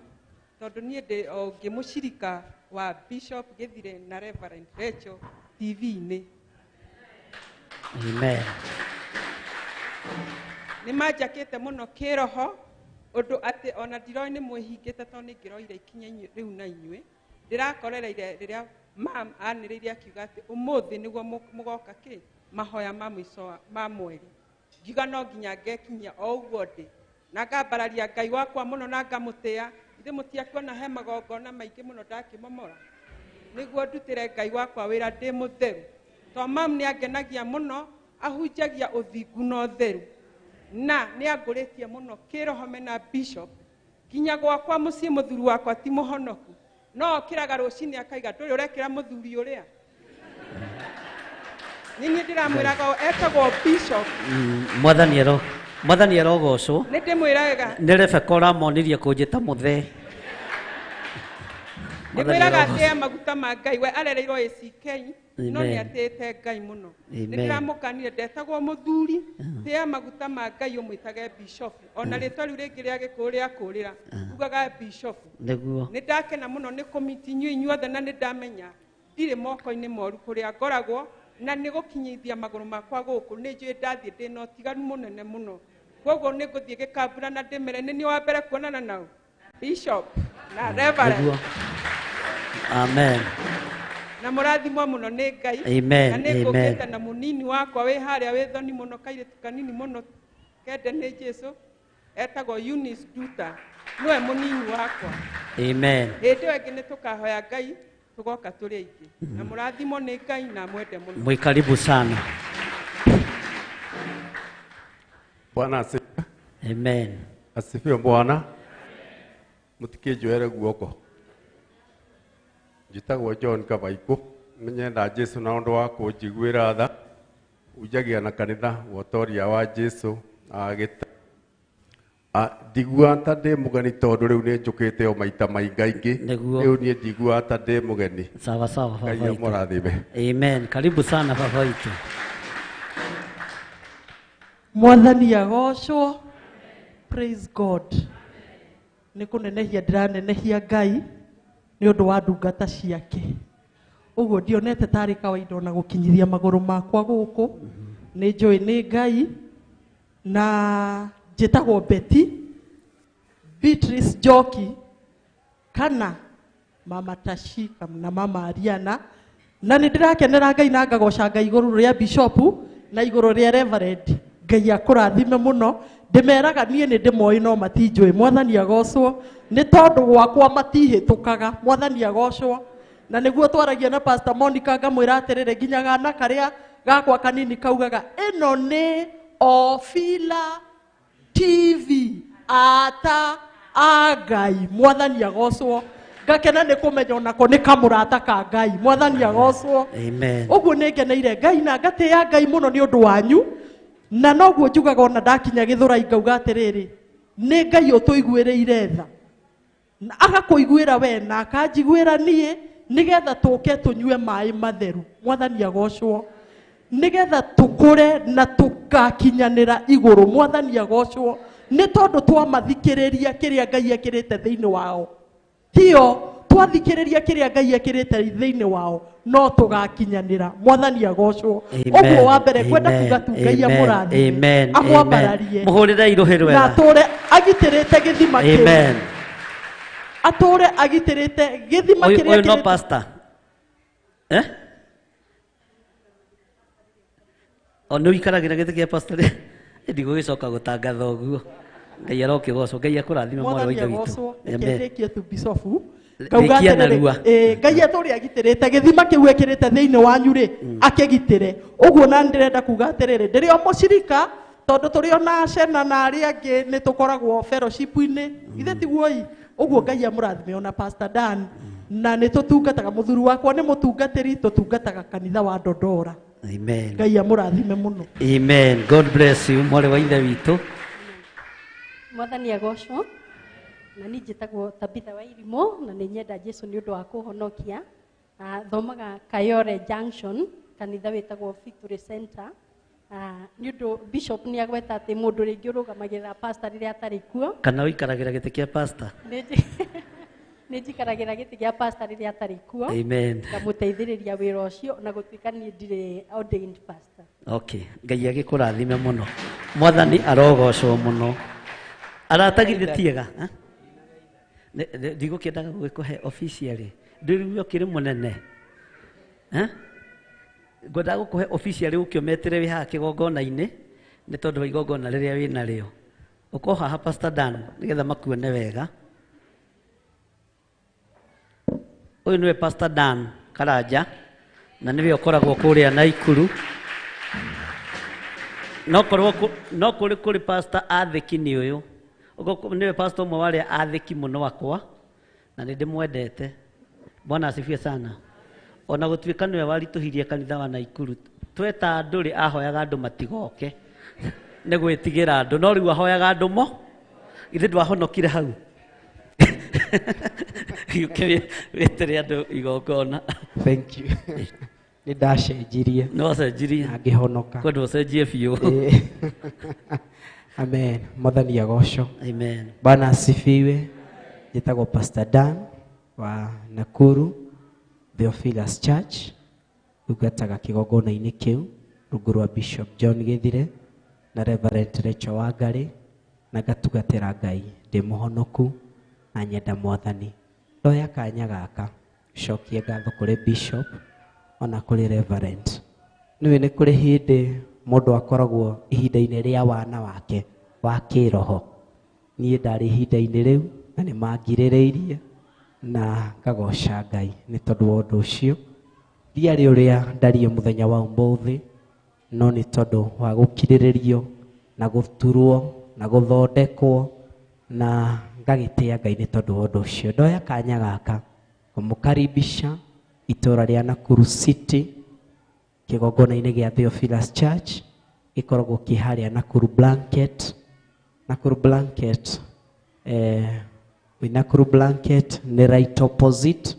tondũ niĩ ndĩ o ũngĩ mũcirika wa Bishop Gĩthirĩ na Reverend Rachel TV-inĩ. Amen. Nĩ manjakĩte mũno kĩroho ũndũ atĩ ona ndiroĩ nĩ mwĩhingĩte tondũ nĩ ngĩroire ikinya rĩu na inyuĩ. Ndĩrakorereire rĩrĩa mam anĩrĩire akiuga atĩ ũmũthĩ nĩguo mũgoka kĩ mahoya ma mũico ma mweri. Ngiuga no nginya ngekinyia o ũguo ndĩ na ngambararia Ngai wakwa mũno na ngamũtĩa. Ithe mũtiakuona he magongona maingĩ mũno ndakĩmomora nĩguo ndutĩre Ngai wakwa wĩra ndĩ mũtheru. To mam nĩ angenagia mũno, ahunjagia ũthingu na ũtheru na nĩ angũrĩtie mũno kĩroho mena bishop nginya gwakwa mũciĩ mũthuri wakwa ti mũhonoku no okĩraga rũcinĩ akaiga ndũrĩ ũrekĩra mũthuri ũrĩa. Nĩ niĩ ndĩramwĩraga etagwo bishop. Mwathani arogocwo. Nĩ ndĩmwĩraga. Nĩ Rebecca ũramonirie kũnjĩta mũthee. Ndĩmwĩraga atĩ maguta ma Ngai we arereirwo ACK no nĩ atĩĩte Ngai mũno. Nĩ ndĩramũkanire ndetagwo mũthuri tĩa maguta ma Ngai ũmwĩtage bishop. Ona rĩtwa rĩu rĩngĩ rĩa gĩkũyũ rĩa kũrĩra ugaga bishop. Nĩguo. Nĩ ndakena mũno nĩ kũmiti inyuĩ inyuothe na nĩ ndamenya ndirĩ moko-inĩ moru kũrĩa ngoragwo na nĩ gũkinyithia magũrũ makwa gũkũ nĩ njũĩ ndathiĩ ndĩ na ũtiganu mũnene mũno. Koguo nĩ ngũthiĩ Gĩkambura na ndĩmere nĩ niĩ wa mbere kuonana nao bishop na reverend. Amen. Na mũrathimwo mũno nĩ Ngai. Amen. Na nĩ ngũkĩte na mũnini wakwa wĩ harĩa wĩ thoni mũno kairĩtu kanini mũno kende nĩ Jesu etagwo Eunice Duta nĩwe mũnini wakwa. Amen. Hĩndĩ ĩyo ĩngĩ nĩ tũkahoya Ngai tũgoka tũrĩ aingĩ. Na mũrathimwo nĩ Ngai na mwende mũno. Mwĩ karibu sana. Bwana asifiwe. Amen. Asifiwe Bwana. Mũtikĩnjoere guoko. Njĩtagwo John Kabaikũ, nĩnyenda Jesu na ũndũ wa kũnjiguĩra tha. Unjagia na kanitha wotoria wa Jesu agĩta. Ndiguaga ta ndĩ mũgeni tondũ rĩu nĩ njũkĩte o maita maingaingĩ. Rĩu niĩ ndiguaga ta ndĩ mũgeni. Sawa sawa baba Ngai witũ. amũrathime. Amen. Karibu sana baba witũ. Mwathani agocwo. Praise God. Nĩ kũnenehia ndĩranenehia Ngai nĩ ũndũ wa ndungata ciake. Ũguo ndionete tarĩ kawaida ona gũkinyithia magũrũ makwa gũkũ. Nĩ njũĩ nĩ Ngai na njĩtagwo Betty Beatrice Njoki kana Mama Tashi na Mama Ariana na nĩ ndĩrakenera Ngai na ngagoca Ngai igũrũ rĩa bishop na igũrũ rĩa reverend. Ngai akũrathime mũno. Ndĩmeraga niĩ nĩ ndĩmoĩ no matinjũĩ. Mwathani agocwo nĩ tondũ gwakwa matihĩtũkaga. Mwathani agocwo. Na nĩguo twaragia na Pastor Monica ngamwĩra atĩrĩrĩ, nginya gana karĩa gakwa kanini kaugaga ĩno nĩ Ofila TV ata a Ngai. Mwathani agocwo. Ngakena nĩ kũmenya onako nĩ kamũrata ka Ngai. Mwathani agocwo. Amen. Ũguo nĩ ngeneire Ngai na ngatĩĩa Ngai mũno nĩ ũndũ wanyu. Na noguo njugaga ona ndakinya Gĩthũrai ngauga atĩrĩrĩ, nĩ Ngai ũtũiguĩrĩire tha. Na agakũiguĩra we na akanjiguĩra niĩ, nĩgetha tũke tũnyue maĩ matheru. Mwathani agocwo. Nĩgetha tũkũre na tũgakinyanĩra igũrũ. Mwathani agocwo. Nĩ tondũ twamathikĩrĩria kĩrĩa Ngai ekĩrĩte thĩinĩ wao. Tio twathikĩrĩria kĩrĩa Ngai ekĩrĩte thĩinĩ wao, no tũgakinyanĩra. Mwathani agocwo. Ũguo wa mbere kwenda kuga tu Ngai amũrathime, amwambararie, Mũhũrĩre irũhĩ na rwega. atũre agitĩrĩte gĩthima kĩu. Amen. Atũre agitĩrĩte gĩthima Ũyũ kĩrĩa ũyũ no kĩrĩ pastor. Eh? O nĩ ũikaragĩra gĩtĩ kĩa pastor. Ndigũgĩcoka gũtangatha ũguo. Ngai arokĩgocwo. Ngai akũrathime mwarĩ wa Mwathani Ithe witũ. agocwo. Reke Amen. ndĩkie tu bicobu. Ngauga Rĩkia atĩrĩrĩ, narua. Ngai atũre agitĩrĩte gĩthima kĩu ekĩrĩte thĩinĩ wanyu rĩ, akĩgitĩre. Ũguo na ndĩrenda kuga atĩrĩrĩ, ndĩrĩ o mũcirika tondũ tũrĩ o na Cena na arĩa angĩ nĩ tũkoragwo fellowship-inĩ. Ithe tiguo ĩ? Ũguo Ngai amũrathime ona Pastor Dan. Na nĩ tũtungataga, mũthuri wakwa nĩ mũtungatĩri, tũtungataga kanitha wa Dodora. Amen. Ngai amũrathime mũno. Amen. God bless you mwarĩ wa Ithe witũ. Mwathani agocwo. Na niĩ njĩtagwo Tabitha wa Irimũ na nĩ nyenda Jesu nĩ ũndũ wa kũhonokia. Thomaga Kayore Junction, kanitha wĩtagwo Victory Center. Nĩ ũndũ Bishop nĩ agweta atĩ mũndũ rĩngĩ ũrũgamagĩrĩra pastor rĩrĩa atarĩ kuo. Kana ũikaragĩra gĩtĩ kĩa pastor. Nĩ njikaragĩra gĩtĩ gĩa pastor rĩrĩa atarĩ kuo. Amen. Ngamũteithĩrĩria wĩra ũcio na gũtuĩka niĩ ndirĩ ordained pastor. Okay. Ngai agĩkũrathime mũno. Mwathani arogocwo mũno. Arata githĩ tiega? Ndigũkĩendaga gũgĩkũhe officially. Ndĩrĩu ũkĩrĩ mũnene. Ngwendaga gũkũhe officially ũkĩometĩre wĩ haha kĩgongona-inĩ nĩ tondũ wa igongona rĩrĩa wĩ narĩo. Ũkorwo haha Pastor Dan nĩgetha makuone wega. Ũyũ nĩwe Pastor Dan Karanja na nĩwe ũkoragwo kũrĩa Naikuru. No korwo no kũrĩ kũrĩ pastor athĩki nĩ ũyũ. Ũguo nĩwe pastor ũmwe wa arĩa athĩki mũno akwa na nĩ ndĩmwendete. Bwana asifiwe sana. Ona gũtuĩka nĩwe waritũhirie kanitha wa Naikuru, tweta andũ rĩ, ahoyaga andũ matigoke nĩ gwĩtigĩra andũ, no rĩu ahoyaga andũ mo. Ithe ndwahonokire hau. Gĩũke wĩtĩre andũ igongona. Thank you. Nĩ ndacenjirie. Nĩ wacenjirie. Na ngĩhonoka. Kwenda ũcenjie biũ. Amen. Mwathani agocwo. Amen. Bwana asifiwe. Njĩtagwo Pastor Dan wa Nakuru Theophilus Church. Ndungataga kĩgongona-inĩ kĩu rungu rwa Bishop John Gĩthire na Reverend Rachel Wangari, na ngatungatĩra Ngai ndĩ mũhonoku na nyenda Mwathani. Ndoya kanya gaka cokie ngatho kũrĩ Bishop ona kũrĩ Reverend. Nĩũĩ nĩ kũrĩ hĩndĩ mũndũ akoragwo ihinda-inĩ rĩa wana wake wa kĩroho. Niĩ ndarĩ ihinda-inĩ rĩu na nĩ mangirĩrĩirie na ngagoca Ngai nĩ tondũ wa ũndũ ũcio. Ndiarĩ ũrĩa ndariĩ mũthenya wa ũmũthĩ, no nĩ tondũ wa gũkirĩrĩrio na gũturwo na gũthondekwo na ngagĩtĩa Ngai nĩ tondũ wa ũndũ ũcio. Ndoya kanya gaka kũmũkaribisha itũra rĩa Nakuru City kĩgongona-inĩ gĩa Theophilus Church gĩkoragwo kĩ harĩa Nakuru Blanket. Nakuru Blanket, Nakuru Blanket nĩ right opposite,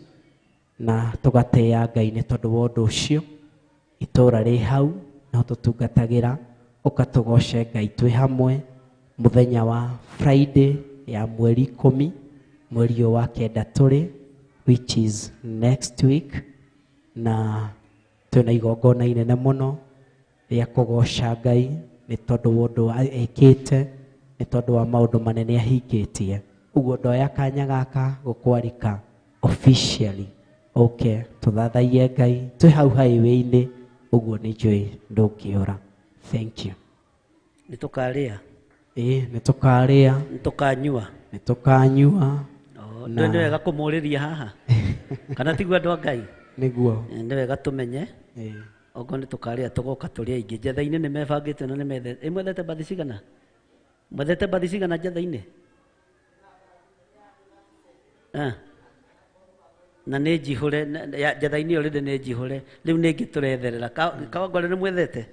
na tũgatĩĩa Ngai nĩ tondũ wa ũndũ ũcio. Itũra rĩ hau no tũtungatagĩra, ũkatũgoce Ngai twĩ hamwe mũthenya wa Friday ya mweri 10 mweri ũyũ wa 9 tũrĩ, which is next week, na twĩna igongona inene mũno rĩa kũgoca Ngai nĩ tondũ wa ũndũ ekĩte, nĩ tondũ wa maũndũ manene ahingĩtie. Ũguo ndoya kanya gaka gũkwarĩka officially ũke tũthathaiye Ngai twĩ hau highway-inĩ, ũguo nĩ njũĩ ndũngĩũra. Thank you. Nĩ tũkarĩa? Ĩĩ, nĩ tũkarĩa. Nĩ tũkanyua? Nĩ tũkanyua. Nĩ wega kũmũrĩria haha. Kana tiguo andũ a Ngai? Nĩguo. Nĩ wega tũmenye. Okorwo nĩ tũkarĩa tũgoka tũrĩ aingĩ. Njatha-inĩ nĩ mebangĩte na nĩ methete. Ĩ mwethete mbathi cigana? Mwethete mbathi cigana njatha-inĩ? Na nĩ njihũre njatha-inĩ already nĩ njihũre. Rĩu nĩ ĩngĩ tũretherera. Kawangware nĩ mwethete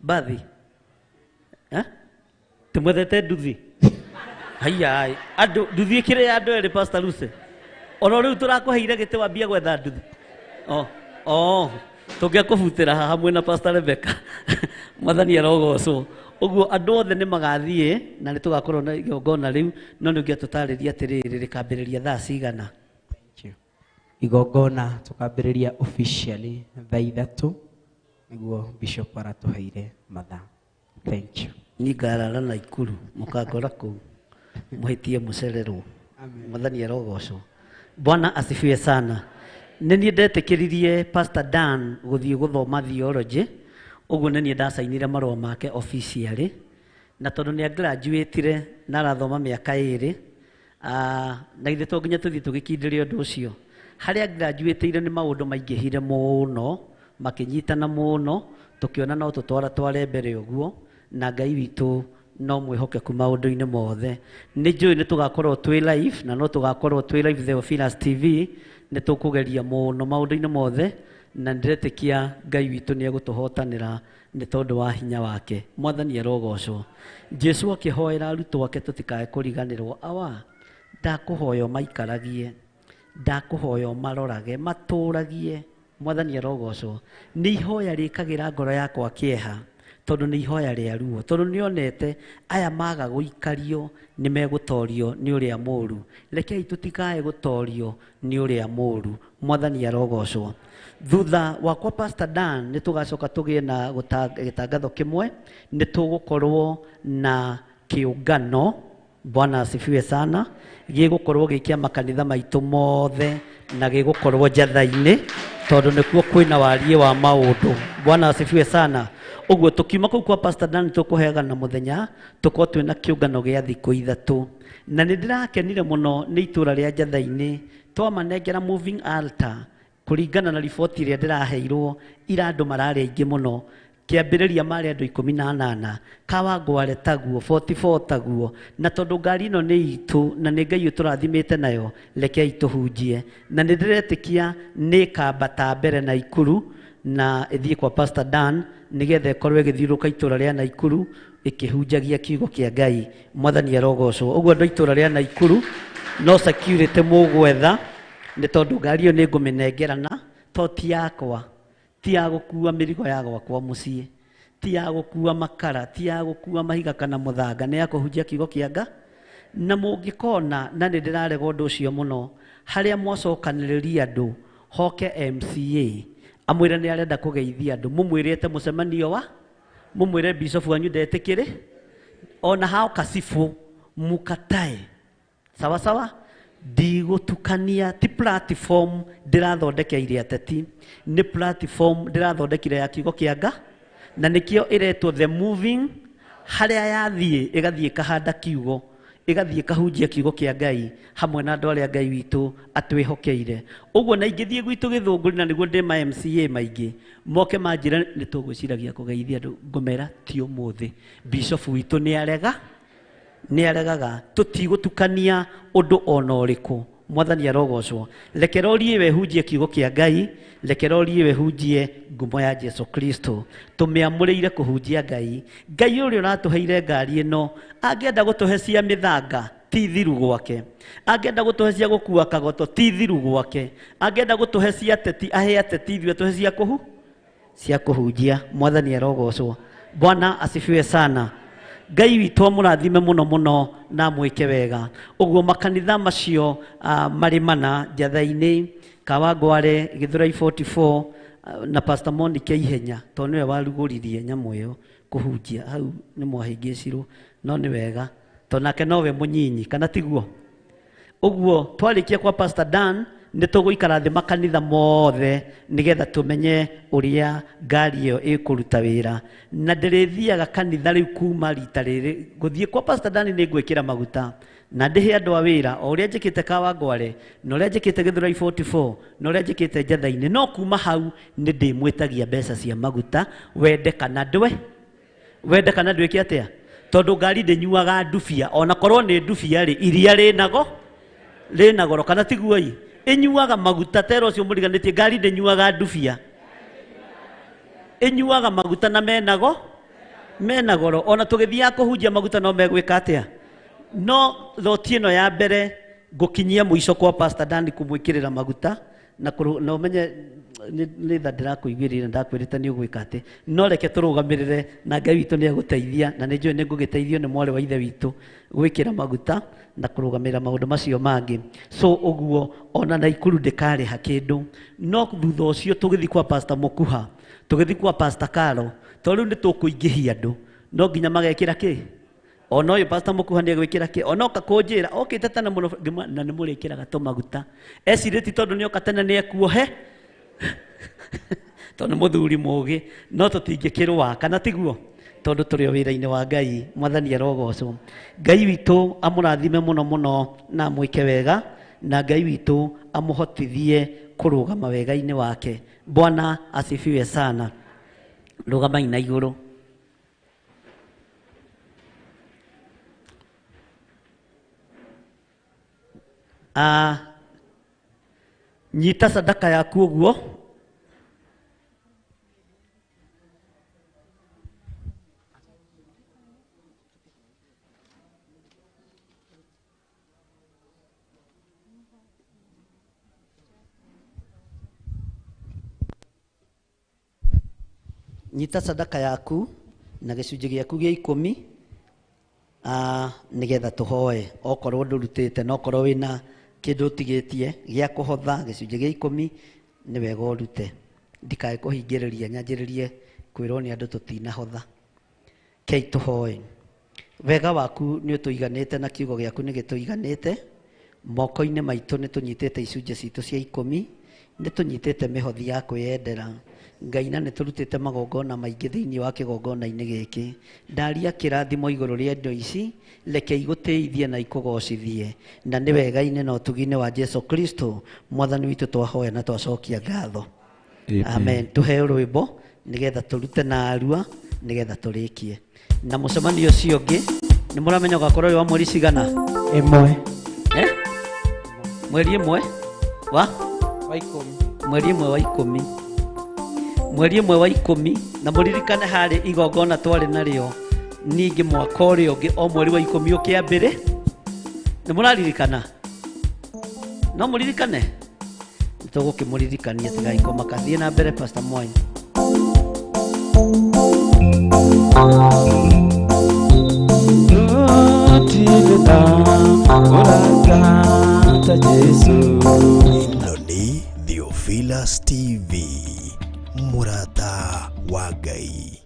mbathi? Tũmwethete nduthi? Haiya, andũ nduthi ĩkĩrĩ ya andũ erĩ Pastor Lucy. Ono rĩu tũrakũheire gĩtĩ wambia gwetha nduthi. Oh, tũngĩakũbutĩra haha hamwe na Pastor Rebecca. Mwathani arogocwo. Ũguo andũ othe nĩ magathiĩ na nĩ tũgakorwo na igongona rĩu, no nĩ ũngĩatũtarĩria atĩrĩrĩ rĩkambĩrĩria thaa cigana? Thank you. Igongona tũkambĩrĩria officially thaa 3 nĩguo Bishop aratũheire mathaa. Thank you. Niĩ ngarara na Ikuru mũkangora kũu mũhĩtie mũcererwo. Mwathani arogocwo. Bwana asifiwe sana. Nĩ niĩ ndetĩkĩririe Pastor Dan gũthiĩ gũthoma theology, ũguo nĩ niĩ ndacainire marũa make officially, na tondũ nĩ agraduatire na arathoma mĩaka 2, na ithuĩ to nginya tũthiĩ tũgĩkindĩrie ũndũ ũcio. Harĩa graduateire nĩ maũndũ maingĩhire mũno, makĩnyitana mũno, tũkĩona no tũtwara tware mbere ũguo, na Ngai witũ no mwĩhokeku maũndũ-inĩ mothe. Nĩ njũĩ nĩ tũgakorwo twĩ live, na no tũgakorwo twĩ live Theophilus TV, nĩ tũkũgeria mũno maũndũ-inĩ mothe, na ndĩretĩkia Ngai witũ nĩ egũtũhotanĩra nĩ tondũ wa hinya wake. Mwathani arogocwo. Jesu akĩhoera arutwo ake tũtikae kũriganĩrwo, awa ndakũhoya maikaragie, ndakũhoya marorage, matũragie. Mwathani arogocwo. Nĩ ihoya rĩkagĩra ngoro yakwa kĩeha, tondũ nĩ ihoya rĩa ruo, tondũ nĩonete aya maga gũikario nĩ megũtorio nĩ ũrĩa mũũru. Rekei tũtikae gũtorio nĩ ũrĩa mũũru. Mwathani arogocwo. Thutha wakwa Pastor Dan nĩ tũgacoka tũgĩe na gĩtangatho kĩmwe, nĩ tũgũkorwo na kĩũngano. Bwana asifiwe sana. Gĩgũkorwo gĩ kĩa makanitha maitũ mothe na gĩgũkorwo njatha-inĩ, tondũ nĩkuo kwĩna wariĩ wa maũndũ. Bwana asifiwe sana. Ũguo tũkiuma kũu kwa Pastor Dan tũkũheaga na mũthenya, tũkorwo twĩna kĩũngano gĩa thikũ 3. Na nĩ ndĩrakenire mũno nĩ itũra rĩa njatha-inĩ, twamanengera moving altar kũringana na riboti ĩrĩa ndĩraheirwo, ira andũ mararĩ aingĩ mũno. Kĩambĩrĩria marĩ andũ 18, Kawangware taguo, 44 taguo, na tondũ ngari ĩno nĩ itũ na nĩ Ngai ũtũrathimĩte nayo, rekei tũhunjie. Na nĩ ndĩretĩkia nĩ ĩkambata mbere Naikuru na ĩthiĩ kwa Pastor Dan nĩgetha ĩkorwo ĩgĩthiũrũrũka itũra rĩa Naikuru ĩkĩhunjagia kiugo kĩa Ngai. Mwathani arogocwo. Ũguo andũ a itũra rĩa Naikuru no security mũgwetha, nĩ tondũ ngari ĩyo nĩ ngũmĩnengerana, to ti yakwa, ti ya gũkua mĩrigo ya gwakwa mũciĩ, ti ya gũkua makara, ti ya gũkua mahiga kana mũthanga, nĩ ya kũhunjia kiugo kĩa Ngai. Na mũngĩkona, na nĩ ndĩrarega ũndũ ũcio mũno, harĩa mwacokanĩrĩria andũ hoke MCA amwĩre nĩ arenda kũgeithia andũ, mũmwĩrĩte mũcemanio wa, mũmwĩre bishop wanyu ndetĩkĩrĩ, ona hao kacibũ mukatae. Sawa sawa? Ndigũtukania, ti platform ndĩrathondekeire ateti, nĩ platform ndĩrathondekire ya kiugo kĩa Ngai, na nĩkĩo ĩretwo the moving, harĩa yathiĩ ĩgathiĩ ĩkahanda kiugo, ĩgathiĩ ĩkahunjia kiugo kĩa Ngai hamwe na andũ arĩa Ngai witũ atwĩhokeire. Ũguo na ingĩthiĩ gwitũ Gĩthũngũri, na nĩguo ndĩ ma MCA maingĩ, moke manjĩre nĩ tũgwĩciragia kũgeithia andũ, ngũmera ti ũmũthĩ. Bishop witũ nĩ arega, nĩ aregaga, tũtigũtukania ũndũ ona ũrĩkũ. Mwathani arogocwo. Reke rori ĩyo ĩhunjie kiugo kĩa Ngai, reke rori ĩyo ĩhunjie ngumo ya Jesu Kristo. Tũmĩamũrĩire kũhunjia Ngai. Ngai ũrĩa ũratũheire ngari ĩno, angĩenda gũtũhe cia mĩthanga, ti thiru gwake. Angĩenda gũtũhe cia gũkua kagoto, ti thiru gwake. Angĩenda gũtũhe cia ateti, ahe ateti ithuĩ atũhe cia kũhu? Cia kũhunjia. Mwathani arogocwo. Bwana asifiwe sana. Ngai witũ amũrathime mũno mũno na amwĩke wega. Ũguo makanitha macio marĩ mana Njatha-inĩ, Kawangware, Gĩthũrai 44, na Pastor Monica Ihenya, tondũ nĩwe warugũririe nyamũ ĩyo kũhunjia. Hau nĩ mwahĩngĩcirwo, no nĩ wega tondũ nake nowe mũnyinyi, kana tiguo? Ũguo twarĩkia kwa Pastor Dan, nĩ tũgũikara thĩ makanitha mothe nĩgetha tũmenye ũrĩa ngari ĩyo ĩkũruta wĩra. Na ndĩrĩthiaga kanitha rĩu kuma rita rĩrĩ gũthiĩ kwa Pastor Dan nĩ ngwĩkĩra maguta, Na ndĩhe andũ a wĩra o ũrĩa njĩkĩte Kawangware na ũrĩa njĩkĩte Gĩthũrai 44 na ũrĩa njĩkĩte Njatha-inĩ, no kuma hau nĩ ndĩmwĩtagia mbeca cia maguta, wende kana ndwe, wende kana ndwĩke atĩa, tondũ ngari ndĩnyuaga ndubia, ona korwo nĩ ndubia rĩ, iria rĩnago rĩna goro, kana tiguo ĩ, ĩnyuaga maguta tera ũcio mũriganĩtie, ngari ndĩnyuaga ndubia, ĩnyuaga maguta na menago mena goro, ona tũgĩthiaga kũhunjia maguta no megwĩka atĩa. No thoti ĩno ya mbere ngũkinyia mũico kwa Pastor Dan kũmwĩkĩrĩra maguta na na ũmenye nĩ tha ndĩrakũiguĩrĩire, ndakwĩrĩte nĩ ũgwĩka atĩ, no reke tũrũgamĩrĩre na Ngai witũ nĩ egũteithia, na nĩ njũĩ nĩ ngũgĩteithio nĩ mwarĩ wa ithe witũ gwĩkĩra maguta na kũrũgamĩrĩra maũndũ macio mangĩ. So ũguo ona Naikuru ndĩkarĩha kĩndũ. No thutha ũcio tũgĩthiĩ kwa Pastor Mũkuha, tũgĩthiĩ kwa Pastor Karo, tondũ rĩu nĩ tũkũingĩhia andũ, no nginya magekĩra kĩ, ona ũyũ Pastor Mũkuha nĩ egwĩkĩra kĩ, ona oka kũnjĩra okĩte tene mũno, na nĩ mũrĩkĩraga tũmaguta, ecirĩti tondũ nĩ oka tene nĩ ekuohe tondũ nĩ mũthuri mũgĩ, no tũtingĩkĩrũa, kana tiguo, tondũ tũrĩ o wĩra-inĩ wa Ngai. Mwathani arogocwo. Ngai witũ amũrathime mũno mũno na amwĩke wega, na Ngai witũ amũhotithie kũrũgama wega-inĩ wake. Bwana asifiwe sana. Rũgamai na igũrũ. Nyita sadaka yaku ũguo. Nyita sadaka yaku na gĩcunjĩ gĩaku gĩa 10, nĩgetha tũhoe. Okorwo ndũrutĩte, na okorwo wĩna kĩndũ ũtigĩtie gĩa kũhotha gĩcunjĩ gĩa 10, nĩ wega ũrute, ndikae kũhingĩrĩria nyanjĩrĩrie kwĩrwo nĩ andũ tũtinahotha. Kei tũhoe. Wega waku nĩ ũtũiganĩte na kiugo gĩaku nĩ gĩtũiganĩte. Moko-inĩ maitũ nĩ tũnyitĩte icunjĩ citũ cia 10, nĩ tũnyitĩte mĩhothi ya kwĩyendera Ngai, na nĩ tũrutĩte magongona maingĩ thĩinĩ wa kĩgongona-inĩ gĩkĩ. Ndaria kĩrathimo igũrũ rĩa indo ici, reke igũtĩithie na ikũgocithie, na nĩ wega-inĩ na ũtugi-inĩ wa Jesu Kristo Mwathani witũ twahoya na twacokia ngatho. Amen. Tũheo rwĩmbo nĩgetha tũrute na arua, nĩgetha tũrĩkie na mũcemanio ũcio ũngĩ. Nĩ mũramenya ũgakorwo wĩ wa mweri cigana? Ĩmwe. Mweri ĩmwe wa 10. Mweri ĩmwe wa 10. Mweri ĩmwe wa 10. Na mũririkane harĩ igongona twarĩ narĩo ningĩ mwaka ũrĩa ũngĩ o mweri wa 10 ũkĩambĩrĩ. Nĩ mũraririkana? No mũririkane? Nĩ tũgũkĩmũririkania tigai kũmaka. Thiĩ na mbere Pastor Mwai. Ĩno nĩ Theophilus TV, mũrata wa Ngai.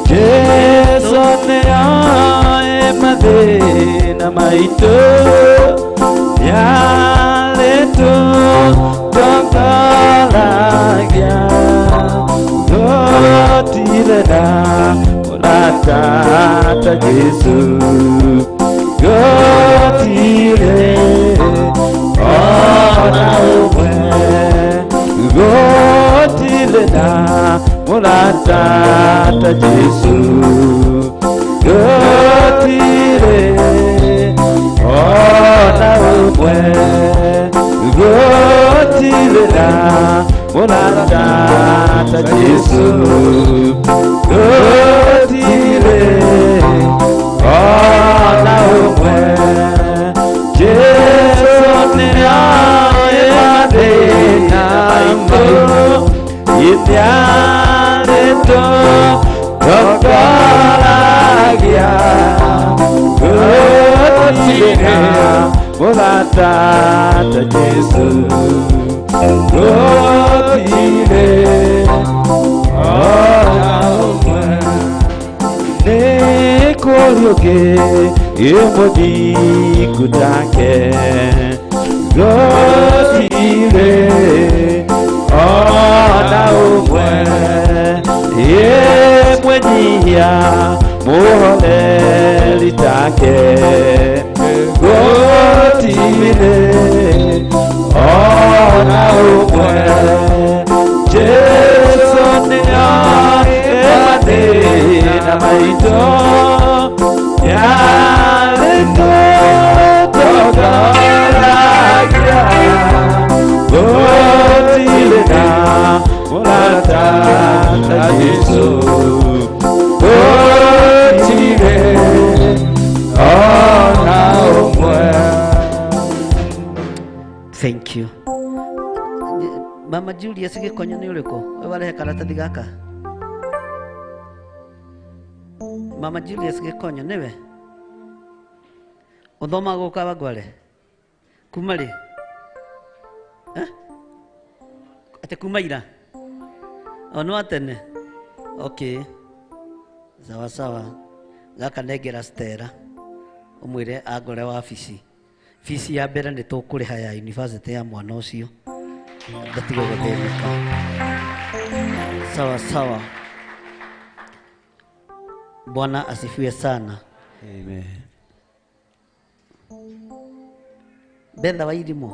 Jesu nĩoĩ mathĩna maitũ, nĩarĩtũtongoragia, gũtirĩ na mũrata ta Jesu, gũtirĩ ona ũmwe, gũtirĩ na mũrata ta Jesu, gũtirĩ ona ũmwe, gũtirĩ na mũrata ta Jesu, gũtirĩ ona ũmwe. Jesu nĩoĩ mathĩna maitũ, nĩarĩtũtongoragia, gũtirĩ na mũrata ta Jesu, gũtirĩ ona ũmwe. Nĩ kũrĩ ũngĩ ĩ mũthingu take, Gũtirĩ ona ũmwe ĩ mwĩnyihia mũhoreri take. Gũtirĩ ona ũmwe Jesu nĩoĩ mathĩna maitũ yarĩtũtongoragia. Gũtirĩ na mũrata ta Jesu, gũtirĩ ona ũmwe. Thank you. Mama Julius Gĩkonyo nĩ ũrĩkũ? Ũyũ warehe karatathi gaka. Mama Julius Gĩkonyo nĩwe? Ũthomaga gũkũ Kawangware? Kuma rĩ? Eh? Atĩ kuma ira? O nĩ wa tene? Okay. Sawa sawa. Gaka nengera Stella. Ũmwĩre angore wabici. Bici ya mbere nĩ tũkũrĩha ya university ya mwana ũcio. Ndatige gũthĩnĩka. Sawa sawa. Bwana asifiwe sana. Amen. Betha wa Irimũ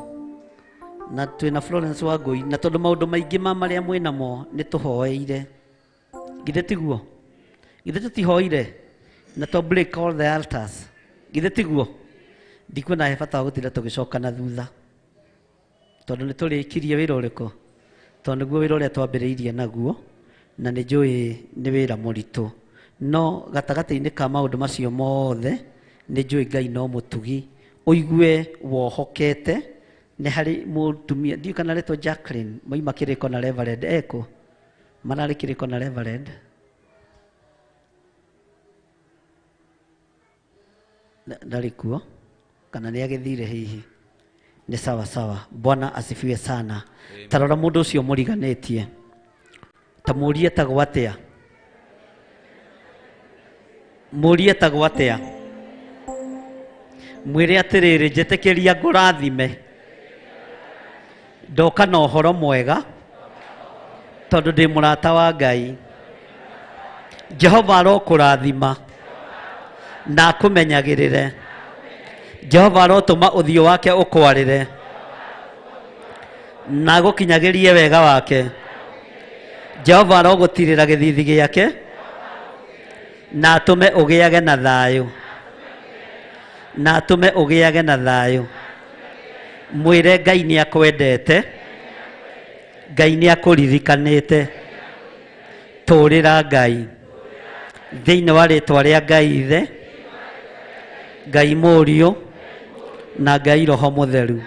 na twĩna Florence Wangũi na tondũ maũndũ maingĩ ma marĩa mwĩnamo nĩ tũhoeire. Githĩ tiguo? Githĩ tũtihoire na to break all the altars? Githĩ tiguo? Ndikuona he bata wa gũtinda tũgĩcoka na thutha tondũ nĩ tũrĩkirie wĩra ũrĩkũ, tondũ nĩguo wĩra ũrĩa twambĩrĩirie naguo na nĩ njũĩ nĩ wĩra mũritũ, no gatagatĩ-inĩ ka maũndũ macio mothe nĩ njũĩ Ngai no mũtugi. Ũigue wohokete nĩ harĩ mũtumia ndiũĩ kana aretwo Jacqueline maima kĩrĩko na Reverend eko mararĩ kĩrĩko na Reverend ndarĩ kuo kana nĩ agĩthire hihi. Nĩ sawa sawa. Bwana asifiwe sana. Tarora mũndũ ũcio mũriganĩtie, ta mũrie etagwo atĩa, mũrie etagwo atĩa, mwĩre atĩrĩrĩ, njĩtĩkĩria ngũrathime, ndoka na ũhoro mwega tondũ ndĩ mũrata wa Ngai. Jehova arokũrathima na akũmenyagĩrĩre. Jehova arotũma ũthiũ wake ũkwarĩre na agũkinyagĩrie wega wake. Jehova arogũtirĩra gĩthithi gĩake na atũme ũgĩage na thayũ, na atũme ũgĩage na thayũ. Mwĩre Ngai nĩ akwendete, Ngai nĩ akũririkanĩte. Tũrĩra Ngai thĩinĩ wa rĩtwa rĩa Ngai Ithe, Ngai Mũriũ na Ngai Roho Mũtheru.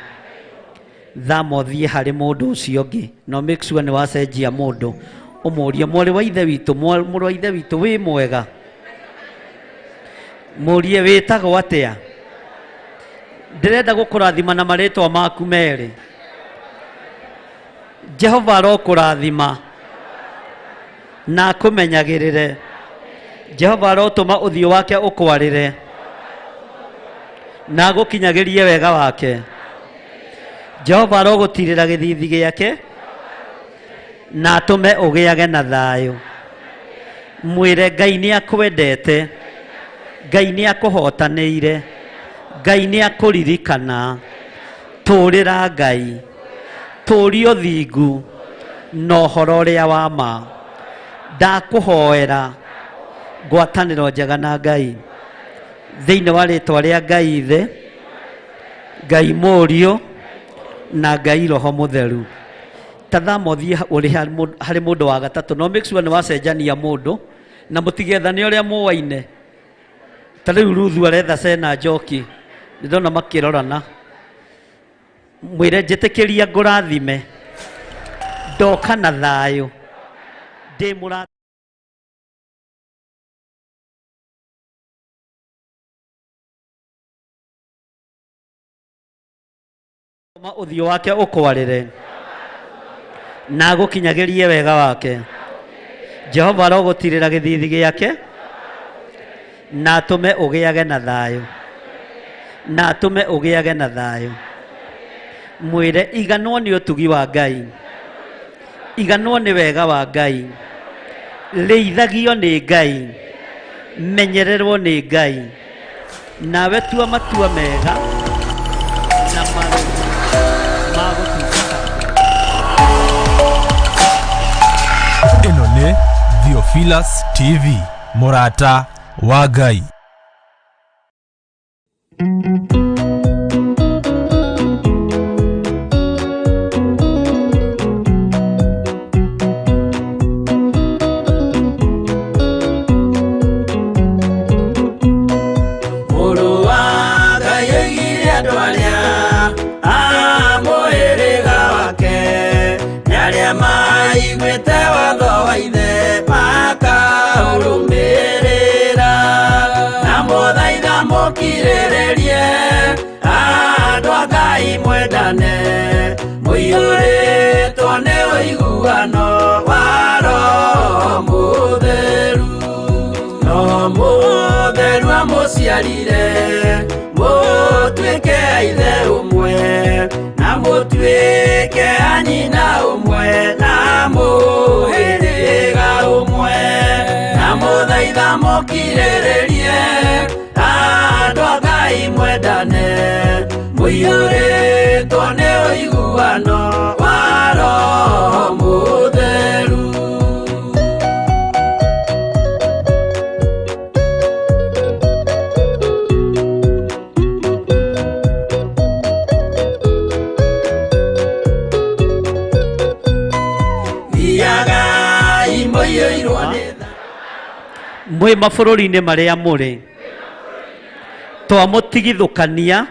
Thama ũthiĩ harĩ mũndũ ũcio ũngĩ no make sure nĩ wacenjia mũndũ. Ũmũrie mwarĩ wa ithe witũ, mũrũ wa ithe witũ wĩ mwega, mũrie wĩtagwo atĩa, ndĩrenda gũkũrathima na marĩtwa maku merĩ. Jehova arokũrathima na akũmenyagĩrĩre. Jehova arotũma ũthiũ wake ũkwarĩre na agũkinyagĩrie wega wake. Jehova arogũtirĩra gĩthithi gĩake na atũme ũgĩage na thayũ. Mwĩre Ngai nĩ akwendete, Ngai nĩ akũhotanĩire, Ngai nĩ akũririkana. Tũrĩra Ngai, tũria ũthingu na ũhoro ũrĩa wa ma. Ndakũhoera ngwatanĩro njega na Ngai thĩinĩ wa rĩtwa rĩa Ngai Ithe, Ngai Mũriũ na Ngai Roho Mũtheru. Ta thama ũthiĩ ũrĩ harĩ mũndũ wa gatatũ no make sure nĩ wacenjania mũndũ na mũtigethane ũrĩa mũwaine. Ta rĩu Ruthu aretha Cena Njoki, nĩ ndona makĩrorana. Mwĩre njĩtĩkĩria ngũrathime, ndoka na thayũ, ndĩ mũra ũthiũ wake ũkwarĩre na agũkinyagĩrie wega wake. Jehova arogũtirĩra gĩthithi gĩake na atũme ũgĩage na thayũ, na atũme ũgĩage na thayũ. Mwĩre iganwo nĩ ũtugi wa Ngai, iganwo nĩ wega wa Ngai, rĩithagio nĩ Ngai, menyererwo nĩ Ngai, nawe tua matua mega na marũmu ma gũtungata. Ĩno nĩ Theophilus TV, mũrata wa Ngai. Mũrũ wa Ngai oigire andũ arĩa a mũhĩrĩga wake nĩ arĩa maiguĩte watho wa ithe makaũrũmĩrĩra, na mũthaitha mũkirĩrĩrie andũ a Ngai mwendane, mũiyũrĩtwo nĩ ũiguano wa Roho Mũtheru. No mũtheru amũciarire mũtuĩke a ithe ũmwe, na mũtuĩke a nyina ũmwe, na mũhĩrĩga ũmwe, na mũthaitha mũkirĩrĩrie andũ a Ngai mwendane, mũiyũrĩtwo nĩ ũiguano wa Roho Mũtheru. Thiagai mũiyũirwo nĩ Mwĩ mabũrũri-inĩ marĩa mũrĩ, twamũtigithũkania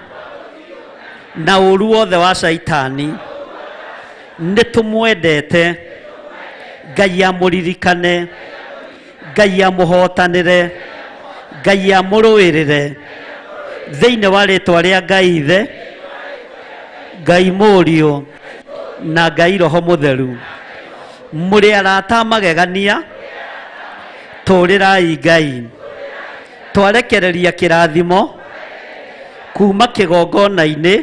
na ũru wothe wa caitani, nĩ tũmwendete. Ngai amũririkane, Ngai amũhotanĩre, Ngai amũrũĩrĩre thĩinĩ wa rĩtwa rĩa Ngai Ithe, Ngai Mũriũ na Ngai Roho Mũtheru. Mũrĩ arata a magegania, tũrĩrai Ngai. Twarekereria kĩrathimo kuma kĩgongona-inĩ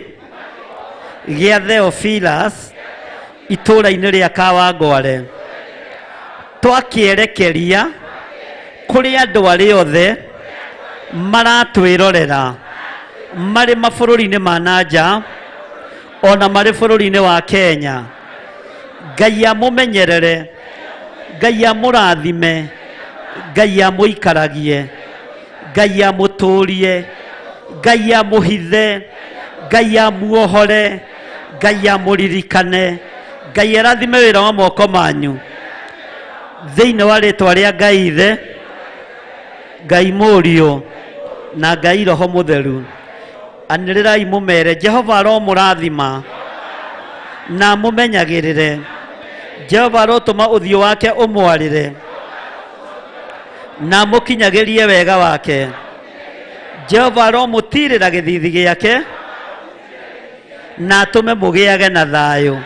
gĩa Theophilus itũũra-inĩ rĩa Kawangware, twakĩerekeria kũrĩ andũ arĩa othe maratwĩrorera marĩ mabũrũri-inĩ ma na nja ona marĩ bũrũri-inĩ wa Kenya. Ngai amũmenyerere, Ngai amũrathime, Ngai amũikaragie, Ngai amũtũrie, Ngai amũhithe, Ngai amuohore, Ngai amũririkane, Ngai arathime wĩra wa moko manyu thĩinĩ wa rĩtwa rĩa Ngai Ithe, Ngai Mũriũ na Ngai Roho Mũtheru. Anĩrĩrai mũmere Jehova aromũrathima na amũmenyagĩrĩre. Jehova arotũma ũthiũ wake ũmwarĩre na amũkinyagĩrie wega wake. Jehova aromũtirĩra gĩthithi gĩake na atũme mũgĩage na thayũ.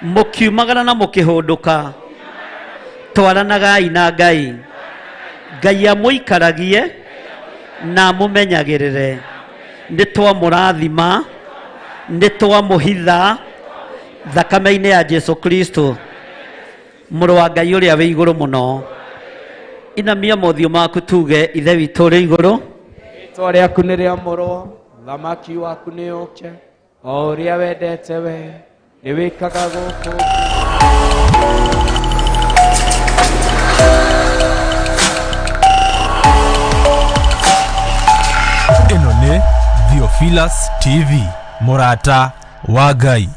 Mũkiumagara na mũkĩhũndũka, twaranagai na Ngai. Ngai amũikaragie na amũmenyagĩrĩre. Nĩ twamũrathima, nĩ twamũhitha thakame-inĩ ya Jesu Kristo, mũrũ wa Ngai ũrĩa wĩ igũrũ mũno. Inamia mothiũ maku tuge, Ithe witũ ũrĩ igũrũ, Rĩĩtwa rĩaku nĩ rĩamũrwo, ũthamaki waku nĩ ũke, o ũrĩa wendete we nĩ wĩkaga gũkũ. Ĩno nĩ Theophilus TV, mũrata wa Ngai.